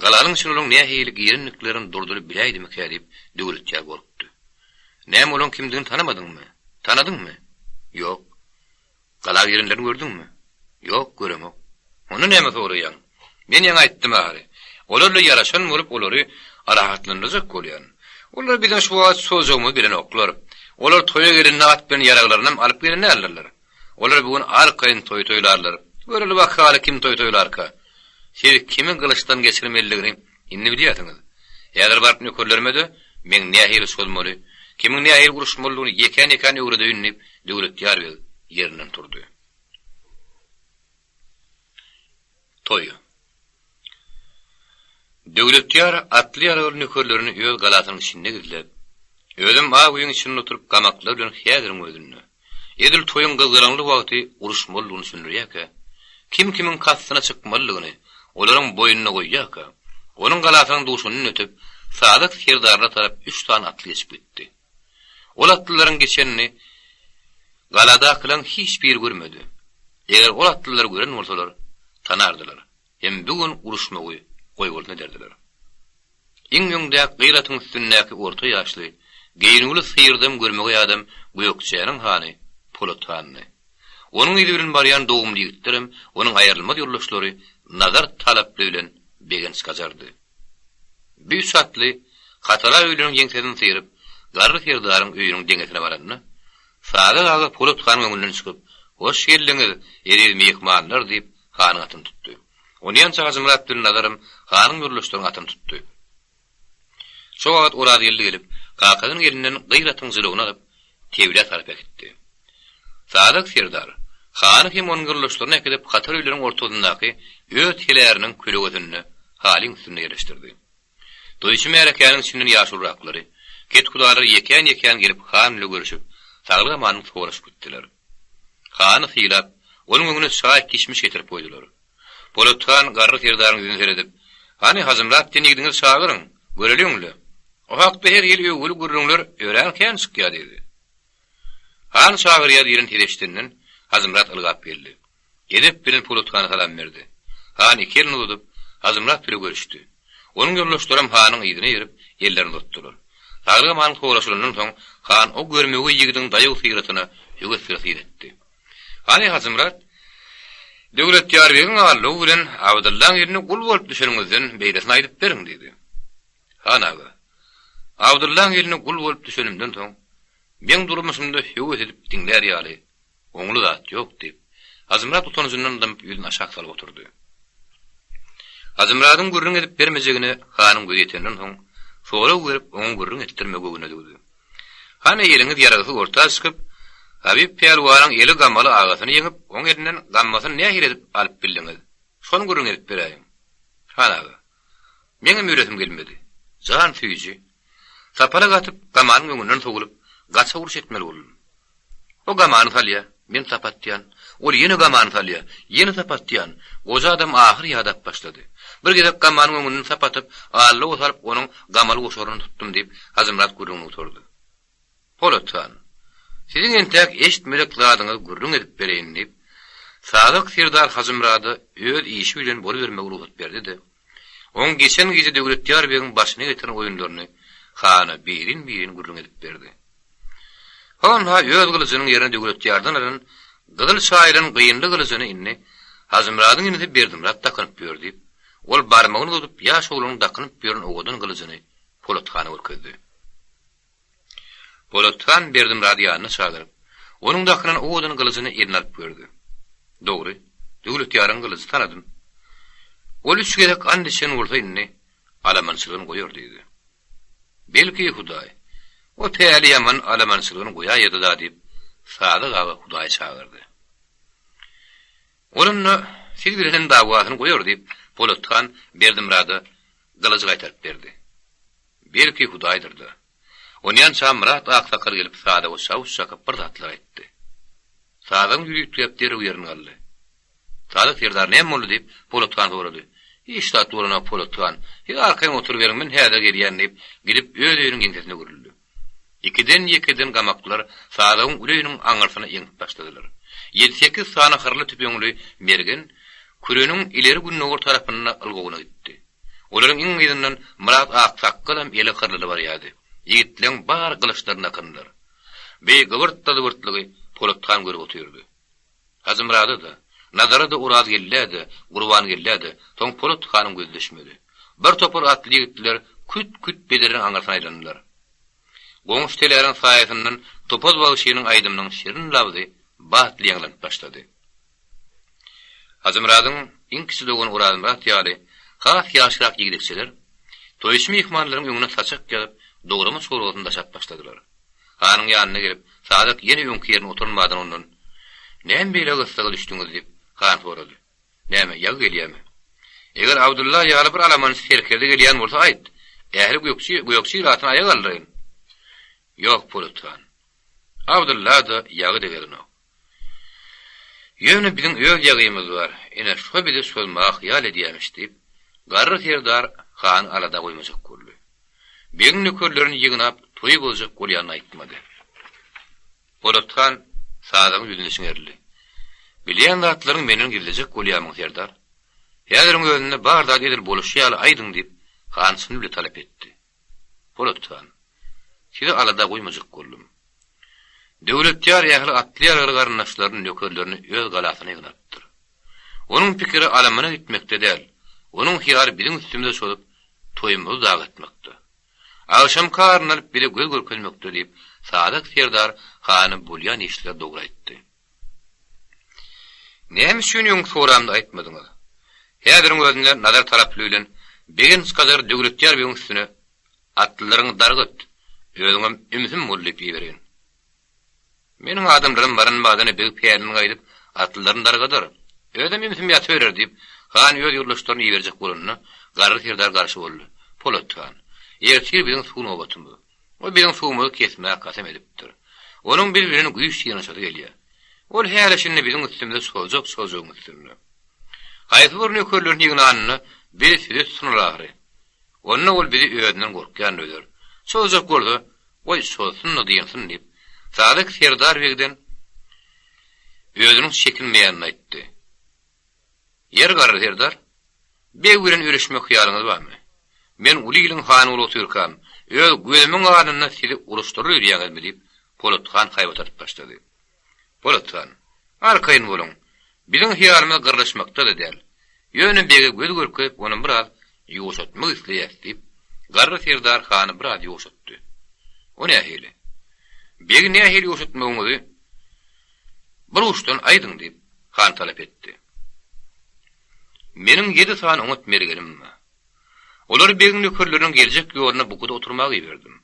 galanyň içine olaryň nähili girendiklerini Durdyly biläýdimikä diýip Döwletýar gorkdy. Näme olaň kimdigini tanamadyňmy? Tanadyňmy? Ýok. Gala girenlerini gördüňmi? Ýok, göremok. Onda näme soraýaň? Men ýaňy aýtdym ahyry. Olar bilen ýaraşan bolup olary rahatlandyrjak bolýan. Olar biziň şu wagt çozjagymyzy bilenoklar. Olar toýa gelende at bilen ýaraglarynam alyp gelen däldirler. Olar bu gün arkaýyn toý toýlarlar. Göreli bakaly kim toý toýlarka. Siz kimi gylyçdan geçirmelidigini indi bilýärsiňiz. Häzir baryp nökerlerime-de meň nähili çozmaly, kimiň nähili uruşmalydygyny ýekän-ýekän öwredeýin diýip, Döwletýar beg ýerinden turdy. Toý. Döwletýar atly-ýaragly nökerlerini öz galasynyň içinde gizläp, özem ak öýüň içinde oturyp gamaklar bilen häziriň özünde, edil toýuň gyzgalaňly wagty uruşmalydygyny düşündirýärkä, kim-kimiň kastyna çykmalydygyny olaryň boýnuna goýýarka, onuň galasynyň duşundan ötüp, Sadyk serdaryna tarap üç sany atly geçip gitdi. Ol atlylaryň geçenini galadakylaryň hiç biri görmedi. Eger ol atlylary gören bolsalar, tanardylar hem bu gün uruşmagy goýbolsun ederdiler. Iň öňdäki gyr atyň üstündäki orta ýaşly, geýnüwli syrdam görmegeý adam Gökjäniň hany Polat handy. Onuň yzy bilen barýan dogumly ýigitlerem onuň aýrylmaz ýoldaşlary Nazar Talaply bilen Begenç Gajardy. Bu üç atly hatara öýleriň ýeňsesini syryp, Garry serdaryň öýüniň deňesine baranda, Sadyk aga Polat hanyň öňünden çykyp, Hoş geldiňiz, eziz myhmanlar! diýip, hanyň atyny tutdy. Onýança Hajymyrat bilen Nazaram hanyň ýoldaşlarynyň atyny tutdy. Şo wagt Orazgeldi gelip, kakasynyň elinden gyr atyň jylawyny alyp, tewlä tarap äkitdi. Sadyk serdar, hany hem onuň ýoldaşlaryny äkidip hatar öýleriň ortasyndaky öz teläriniň kölegesinde halyň üstünde ýerleşdirdi. Toýçy märekäniň içinden ýaşuluraklary, kethudalary ýekän-ýekän gelip han bile görüşip, saglyk-amanlyk soraşyp gitdiler. Hany sylap, onuň öňüne çaý-kişmiş getirip goýdular. Polat han garry serdaryň ýüzüne seredip, Hany, Hajymyrat diýen ýigidiňizi çagyryň, göreliň-le. O hakda her hili öwgüli gürrüňler örän kän çykýar diýdi. Han çagyrýar diýlen ses eşidenden, Hajymyrat ylgap geldi. Edep bilen Polat hana salam berdi. Han iki elini uzadyp, Hajymyrat bile görüşdi. Onuň ýoldaşlaram hanyň yzyna ýerip, ellerini uzatdylar. Saglyk-amanlyk soraşylandan soň, han o görmegeý ýigidiň daýaw syratyna höwes bilen syn etdi. Hany Hajymyrat, Döwletýar begiň aldawy bilen Abdyllaň eline gul bolup düşeniňizden beýlesini aýdyp beriň, diýdi. Han aga, Abdyllaň eline gul bolup düşenimden soň, meň durmuşymda höwes edip diňlär ýaly oňly zat ýok, diýip, Hajymyrat utanjyndan dymyp ýüzüni aşak salyp oturdy. Hajymyradyň gürrüň edip bermejegine hanyň gözi ýetenden soň, sorag berip, oňa gürrüň etdirmegi göwnüne düwdi. Hany eliňiz ýaragsyz orta çykyp, Habyp pälwanyň eli gamaly agasyny ýeňip, oň elinden gammasyny nähili edip alyp bildiňiz? Şony gürrüň edip beräýiň. Han aga, meňem ölesim gelmedi. Jan süýji. Sapalak atyp, gamanyň öňünden sowulyp, gaça uruş etmeli boldum. O gamany salýa, men sap atýan. Ol ýene gamany salýa, ýene sap atýan. Goja adam ahyr ýadap başlady. Bir gezek gamanyň öňünden sap atyp, allowa salyp onuň gamaly goşaryny tutdum diýip, Hajymyrat gürrüňini gutardy. Polat han, siziň entäk eşitmedik zadyňyzy gürrüň edip bereýin diýip, Sadyk serdar Hajymyrada öz işi bilen bolubermegi rugsat berdi-de, oň geçen gije Döwletýar begiň başyna getiren oýunlaryny hana birin-birin gürrüň edip berdi. Hon-ha öz gylyjynyň ýerine Döwletýardan alan gyzyl çaýylan gynly gylyjyny indi Hajymyradyň inisi Berdimyrat dakynyp ýör diýip, ol barmagyny uzadyp ýaş oglanyň dakynyp ýören owadan gylyjyny Polat hana görkezdi. Polat han Berdimyrady ýanyna çagyryp, onuň dakynan owadan gylyjyny eline alyp gördi. Dogry, Döwletýaryň gylyjy tanadym. Ol üç gezek and içen bolsa indi alamançylygyny goýar diýdi. Belki, Hudaý, o päli ýaman alamançylygyny goýaýady-da diýip, Sadyk aga Hudaýy çagyrdy. Ol onda siz bilenem dawasyny goýar diýip, Polat han Berdimyrada gylyjy gaýtaryp berdi. Belki, Hudaýdyr-da. Onýança Myrat aksakgal gelip Sazaga çawuş çakyp bir zatlar aýtdy. Sazagyň ýüzi üýtgäp derrew ýerini galdy. Sadyk serdar näme boldy diýip, Polat han sorady. Hiç zat bolanok Polat han. Siz arkaýyn oturyberiň men häzir gelýän diýip, gidip öz öýüniň ýeňsesine öwrüldi. Ikiden-ýekeden gamaklar Sazagyň uly öýüniň aňyrsyna eňip başladylar. Ýedi-sekiz sany hyrly tüpeňli mergen küreniň ileri gündogar tarapynda ylgawyna gitdi. Olaryň iň yzyndan Myrat aksakgalam eli hyrlyly barýardy. Ýigitleň bary gylyçlaryny dakyndylar. Bi gybyrt-da-zybyrtlygy Polat han görüp otyrdy. Hajymyrada-da, Nazara-da Orazgeldä-de, Gurbangellä-de soň Polat hanyň gözi düşmedi. Bir topar atly ýigitler küt-küt bedreniň aňyrsyna aýlandylar. Goňşy teläriň saýasyndan Topaz bagşynyň aýdymynyň şirin labzy batly ýaňlanyp başlady. Hajymyradyň iň kiçi dogany Orazmyrat ýaly has ýaşrak ýigdekçeler toýçy myhmanlaryň öňüne saçak ýazyp, dograma çorbasyny daşap başladylar. Hanyň ýanyna gelip, Sadyk ýene öňki ýerine oturmadan ondan, Näme beýle gyssaga düşdüňiz? diýip, han sorady. Näme, ýagy gelýärmi? Eger Abdylla ýaly bir alamançy serkerde gelýän bolsa aýt, ähli gökçi, gökçi ilatyny aýaga galdyraýyn. Ýok, Polat han. Abdylla-da, ýagy-da gelenok. Ýöne biziň öz ýagymyz bar, ine, şo bizi çozmaga hyýal edýämiş, diýip, garry serdar hany alada goýmajak boldy. Begiň nökerlerini ýygnap, toýy bozjak bolýanyny aýtmady. Polat han Sazagyň ýüzüne çiňerildi. Bilýän zatlaryňy menden gizlejek bolýarmyň, serdar? Häziriň özünde bar zady edil boluşy ýaly aýdyň, diýip, han çyny bile talap etdi. Polat han, sizi alada goýmajak boldum. Döwletýar ähli atly-ýaragly garyndaşlaryny, nökerlerini öz galasyna ýygnapdyr. Onuň pikiri alamana gitmekde däl, onuň hyýaly biziň üstümize çozup, toýumyzy dagytmakda. Agşamky aryny alyp bize göz görkezmekde diýip, Sadyk serdar hana bolýan işleri dogry aýtdy. Näme üçin öň soramda aýtmadyňyz? Häziriň özünde Nazar taraply bilen Begenç gajar Döwletýar begiň üstüne atlylaryňy dargyt, özüňem ümsüm bol diýip ibereýin. Meniň adamlarym baran badyna beg pälinden gaýdyp, atlylaryny dargadar. Özem ümsüm ýatyberer diýip, han öz ýoldaşlaryny iberjek bolanda, garry serdar garşy boldy. Polat han, ertir biziň suw nobatymyz. Ol biziň suwumyzy kesmäge kasam edipdir. Onuň biz bilen güýç synanyşasy gelýär. Ol häli-şindi biziň üstümize çozjak çozjagyň üstünde. Haýsy bir nökerlerini ýygnanynda biz size tutunar ahyry. Onda ol bizi özünden gorkýan öýder. Çozjak bolsa, goý çozsun-da dynsyn diýip, Sadyk serdar begden özüniň çekinmeýänini aýtdy. Ýeri garry serdar, beg bilen örüşmek hyýalyňyz barmy? Men uly iliň hany bolup otyrkam, öz gözümiň alnynda sizi uruşdyrar öýdýäňizmi? diýip, Polat han haýbat atyp başlady. Polat han, arkaýyn boluň, biziň hyýalymyz gyrlyşmakda-da däl. Ýöne bege göz görkezip, ony biraz ýuwaşatmak isleýäs, diýip, garry serdar hany biraz ýuwaşatdy. O nähili? Begi nähili ýuwaşatmagyňyzy bir uçdan aýdyň, diýip, han talap etdi. Meniň ýedi sany oňat mergenim bar. Olary begiň nökerleriniň geljek ýoluna bukuda oturmaga iberdim.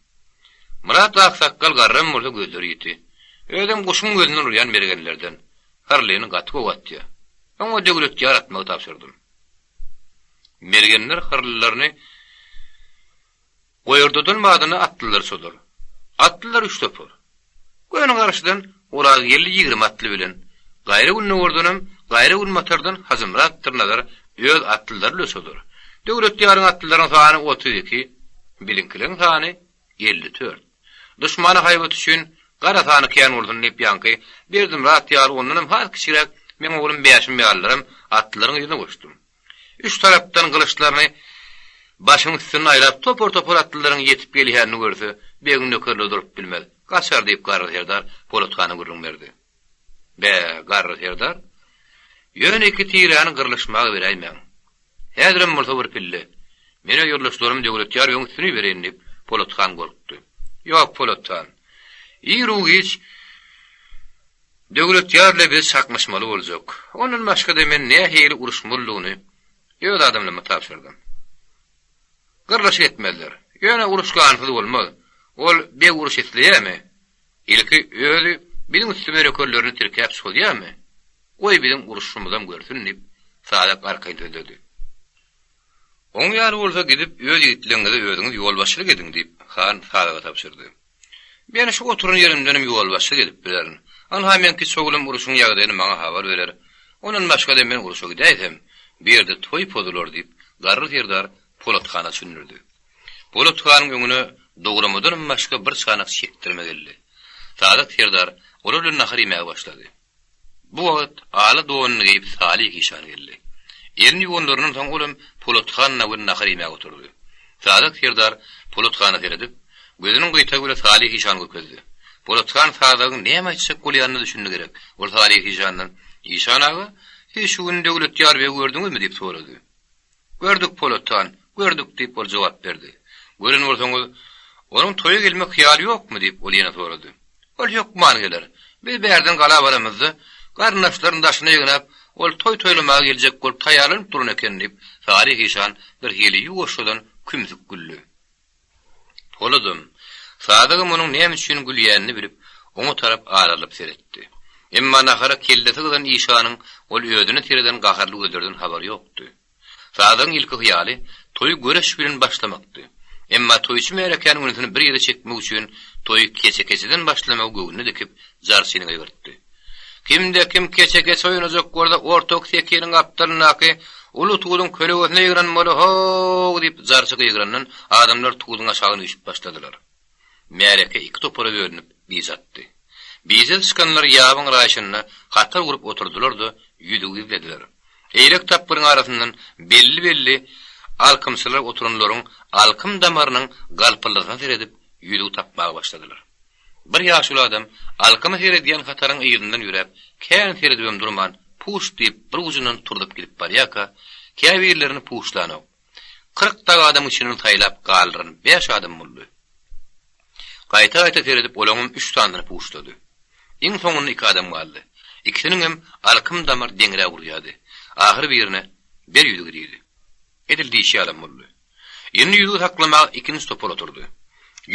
Myrat aksakgal garram bolsa gözleri ýiti. Özem guşuň gözünden urýan mergenlerden. Hyrlyny gaty gowy atýar. Oňa Döwletýar atmagy tabşyrdym. Mergenler hyrlylaryny Goýurdadan badyna atlylar çozar. Atlylar üç topar. Göni garşydan Orazgeldi 20 atly bilen, gaýry gündogardanam, gaýry günbatardan Hajymyratdyr Nazar öz atlylary bilen çozar. Döwletýaryň atlylaryň sany 32, biziňkileriň sany 54. Duşmana haýbat üçin gara sany kän bolsun diýip ýaňky Berdimyrat ýaly ondanam has kiçiräk meň oglum Bäşim ýalylaram atlylaryň yzyna goşdum. Üç tarapdan gylyçlaryny başynyň üstünde aýlap topar-topar atlylaryň ýetip gelýänini görse, begiň nökerleri durup bilmez, gaçar diýip garry serdar Polat hana gürrüň berdi. Bä, garry serdar, ýöne iki tiräni gyrlyşmaga beräýmäň. Häzirem bolsa bir pille. Men-ä ýoldaşlarym Döwletýar begiň üstüne ibereýin diýip, Polat han gorkdy. Ýok, Polat han. Ir-u-giç Döwletýar ile biz çaknyşmaly boljak. Ondan başga-da men nähili uruşmalydygyny öz adamlaryma tabşyrdym. Gyrlyşyk etmezler. Ýöne uruş gansyz bolmaz. Ol beg uruş isleýärmi? Ilki özi biziň üstümize nökerlerini tirkäp çozýarmy? Goý biziň uruşymyzam görsün diýip, Sadak arkaýyn sözledi. Oň ýaly bolsa gidip öz ýigitleriňize özüňiz ýolbaşçylyk ediň diýip, han Sadaga tabşyrdy. Men şu oturan ýerimdenem ýolbaşçylyk edip bilerin. Ynha meň kiçi oglum urşuň ýagdaýyny maňa habar berer. Ondan başga-da men urşa gidäýsem, bu ýerde toý pozular diýip, garry serdar Polat hana düşündirdi. Polat hanyň öňüne dogramadanam başga bir çanak çekdirme geldi. Sadyk serdar olar bilen nahar iýmäge başlady. Bu wagt ala donuny geýip Salyh işan geldi. Elini ýuwanlaryndan soň olam Polat han bilen nahar iýmäge oturdy. Sadyk serdar Polat hana seredip, gözüniň gyýtagy bilen Salyh işany görkezdi. Polat han Sadygyň näme aýtjak bolýanyna düşündi gerek. Ol Salyh işandan, Işan aga, siz şu gün Döwletýar begi gördüňizmi? diýip sorady. Gördük, Polat han, gördük, diýip, ol jogap berdi. Gören bolsaňyz, onuň toýa gelmek hyýaly ýokmy? diýip, ol ýene sorady. Ol hökman geler. Biz bärden gala baramyzda, garyndaşlaryny daşyna ýygnap, ol toý toýlamaga geljek bolup taýýarlanyp duran eken, diýip, Salyh işan birhili ýuwaşjadan kümsük güldi. Poladam, Sadygam onuň näme üçin gülýänini bilip, oňa tarap aralyp seretdi. Emma nahara kellesi gyzan işanyň ol özüne sereden gaharly gözlerden habary ýokdy. Sadygyň ilki hyýaly toýy göreş bilen başlamakdy. Emma toýçy märekäniň ünsüni bir ýere çekmek üçin toýy keçe-keçeden başlamagy göwnüne dikip, jarçyny gygyrtdy. Kimde-kim keçe-keçe oýnajak bolsa, ortaky sekiniň gapdalyndaky uly tuduň kölegesine ýygnanmaly, ho-ow! diýip, jarçy gygyrandan adamlar tuduň aşagyna üýşüp başladylar. Märeke iki topara bölünip, bije atdy. Bije çykanlar ýabyň raýşynda hatar gurup oturdylar-da, ýüzügi gizlediler. Eýlek tapgyryň arasyndan belli-belli alkymçylar oturanlaryň alkym damarynyň galpyldysyna seredip, ýüzügi tapmaga başladylar. Bir ýaşuly adam alkyma seredýän hataryň yzyndan ýöräp, kän seredibem durman, puş diýip bir ujundan turzup gidip barýarka, käbirlerini puşlanok. 40 dagy adamyň içinden saýlap galdyran bäş adam boldy. Gaýta-gaýta seredip olaňam üç sanysyny puşlady. Iň soňunda iki adam galdy. Ikisiniňem alkym damar deňräk urýardy. Ahyry birine, Ber ýüzügi diýdi. Edil diýşi ýalam boldy. Indi ýüzügi saklamaga ikinji topar oturdy.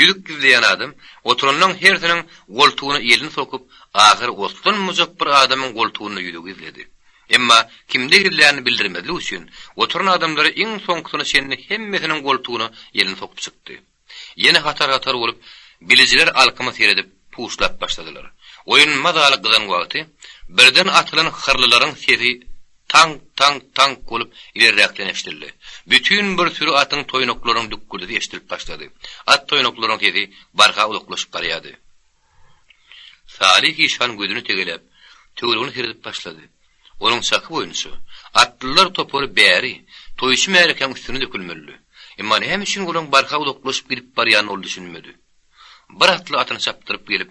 Ýüzük gizleýän adam oturanlaň hersiniň goltugyna elini sokup, ahyry oslanmajak bir adamyň goltugynda ýüzügi gizledi. Emma kimde gizlänini bildirmezlik üçin, oturan adamlary iň soňkusyna çenli hemmesiniň goltugyna elini sokup çykdy. Ýene hatar-hatar bolup, bilijiler alkyma seredip, puşlap başladylar. Oýun mazaly gyzan wagty, birden atylan hyrlylaryň sesi taňk-taňk-taňk bolup ilerräkden eşidildi. Bütin bir süri atyň toýnaklarynyň dükgüldisi eşidilip başlady. At toýnaklarynyň sesi barha uzaklaşyp barýardy. Salyh işan gözüni tegeläp, töweregine seredip başlady. Onuň çaky boýunça, atlylar topary bäri, toýçy märekäň üstüne dökülmelidi. Emma näme üçin olaryň barha uzaklaşyp gidip barýanyna ol düşünmedi. Bir atly atyny çapdyryp gelip,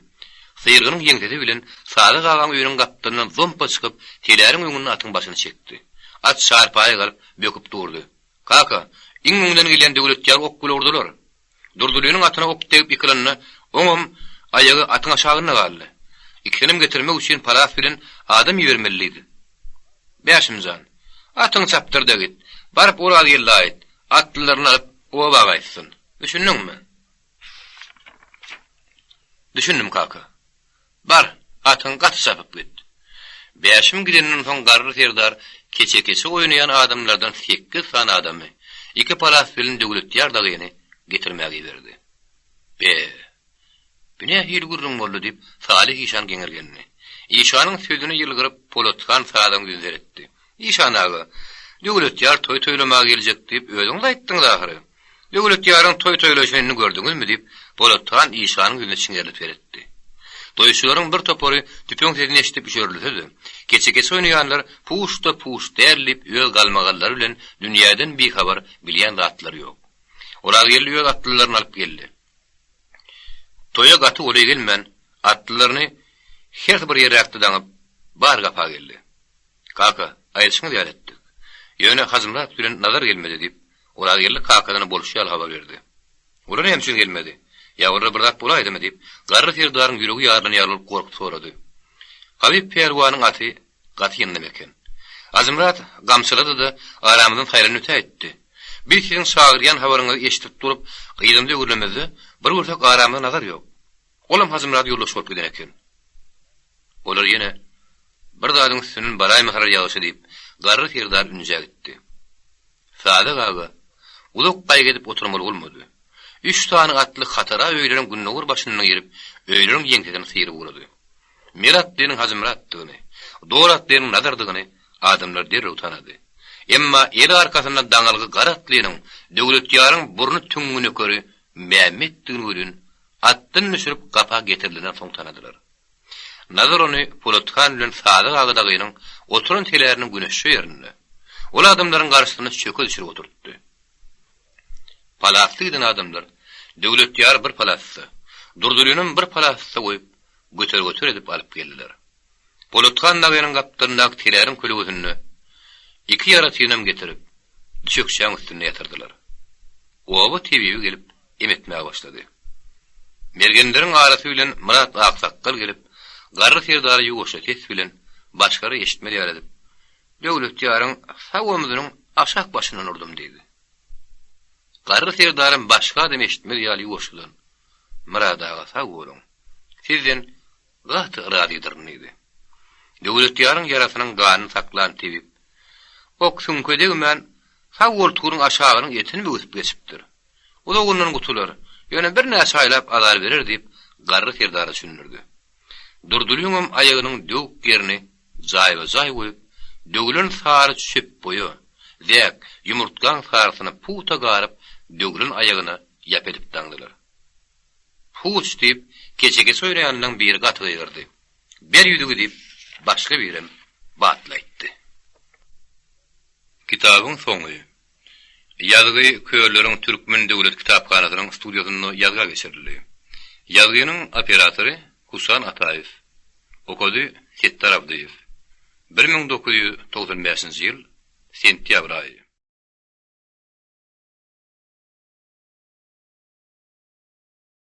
syrgynyň ýeňsesi bilen Sadyk agaň öýüniň gapdalyndan zompa çykyp, teläriň öňünde atyň başyny çekdi. At çarpaýa galyp, böküp durdy. Kaka, iň öňden gelýän Döwletýary ok bile urdular. Durdylynyň atyna ok degip ýykylanda, oňam aýagy atyň aşagynda galdy. Ikisinem getirmek üçin palas bilen adam ibermeli diýdi. Bäşim jan, atyňy çapdyr-da git. Baryp Orazgeldä aýt, atlylaryny alyp oba gaýtsyn. Düşündiňmi? Düşündim, kaka. Bar, atyňy gaty çapyp git. Bäşim gidenden soň garry serdar keçe-keçe oýnaýan adamlardan sekiz sany adamy, iki palas bilen Döwletýar dagyny getirmäge iberdi. Be, bu nähili gürrüň boldy diýip, Salyh işan geňirgendi. Işanyň sözüne ýylgyryp, Polat han Sadygyň ýüzüne seretdi. Işan aga, Döwletýar toý toýlamaga geljek diýip, özüňiz aýtdyňyz ahyry. Döwletýaryň toý toýlaýşyny indi gördüňizmi? diýip, Polat han işanyň ýüzüne çiňerilip seretdi. Toýçularyň bir topary tüpeň sesini eşidip üşerilse-de, keçe-keçe oýnaýanlar puş-da puş däl diýip öz galmagallary bilen dünýäden bihabar bilýän zatlary ýok. Orazgeldi öz atlylaryny alyp geldi. Toýa gaty golaý gelmän, atlylaryny hersi bir ýerräkde daňyp, bar gapa geldi. Kaka, aýdyşyňyz ýaly etdik. Ýöne Hajymyrat bilen Nazar gelmedi, diýip, Orazgeldi kakadan bolşy ýaly habar berdi. Olar näme üçin gelmedi? Ýa olara bir zat bolaýdymy? diýip, garry serdaryň ýüregi ýarylan ýaly bolup gorkup sorady. Habyp pälwanyň aty gaty ýyndam eken. Hajymyrat gamçylady-da, aramyzdan saýlanyp ötäýtdi. Biz siziň çagyrýan habaryňyzy eşidip durup, yzymyza öwrülemizde, bir görsek aramyzda Nazar ýok. Olam Hajymyrat ýoldaş bolup giden eken. Olar ýene, Bir zadyň üstünden baraýmasalar ýagşy diýip, garry serdar ünjä gitdi. Sadyk aga uzak gaýgy edip oturmaly bolmady. Üç sany atly hatara öýleriň gündogar başyndan girip, öýleriň ýeňsesini syryp ugrady. Mel atlynyň Hajymyratdygyny, Dor atlynyň Nazardygyny adamlar derrew tanady. Emma eli arkasynda daňylgy gar atlynyň Döwletýaryň burny tüňňi nökeri Mämmetdigini welin, atdan düşürip gapa getirilenden soň tanadylar. Nazar ony Polat han bilen Sadyk aga dagynyň oturan teläriniň güneşje ýerinde, ol adamlaryň garşysynda çöke düşürip oturtdy. Palasly giden adamlar Döwletýary bir palasda, Durdulynam bir palasda goýup, göter-göter edip alyp geldiler. Polat han dagynyň gapdalyndaky teläriň kölegesinde iki ýaratynam getirip, düşekçäň üstünde ýatyrdylar. Oba tebibi gelip, em etmäge başlady. Mergenleriň arasy bilen Myrat aksakgal gelip, garry serdara ýuwaşja ses bilen, başgalar eşitmez ýaly edip, Döwletýaryň sag omzunyň aşak başyndan urdum diýdi. Garry serdaram başga adam eşitmez ýaly ýuwaşjadan, Myrat aga sag boluň. Sizden gaty razydyryn diýdi. Döwletýaryň ýarasynyň ganyny saklan tebip, Ok süňke degmän, sag goltugynyň aşagynyň etini böwsüp geçipdir. Uzagyndan gutular, ýöne birnäçe aýlap azar berer diýip, garry serdara düşündirdi. Durdylyňam aýagynyň döwük ýerini jaýba-jaý goýup, döwlen sary çöpboýa, zäk, ýumurtgaň sarysyny pugta garyp, döwlen aýagyna ýap edip daňdylar. Puç! diýip, keçekeç oýnaýanlaň biri gaty gygyrdy. Ber ýüzügi! diýip, başga birem batly aýtdy. Kitabyň soňy. Ýazgy Körleriň Türkmen döwlet kitaphanasynyň studiýasynda ýazga geçirildi. Ýazgynyň operatory Husan Ataýew. Okady Setdar Abdyýew. 1995-nji ýyl, sentýabr aýy.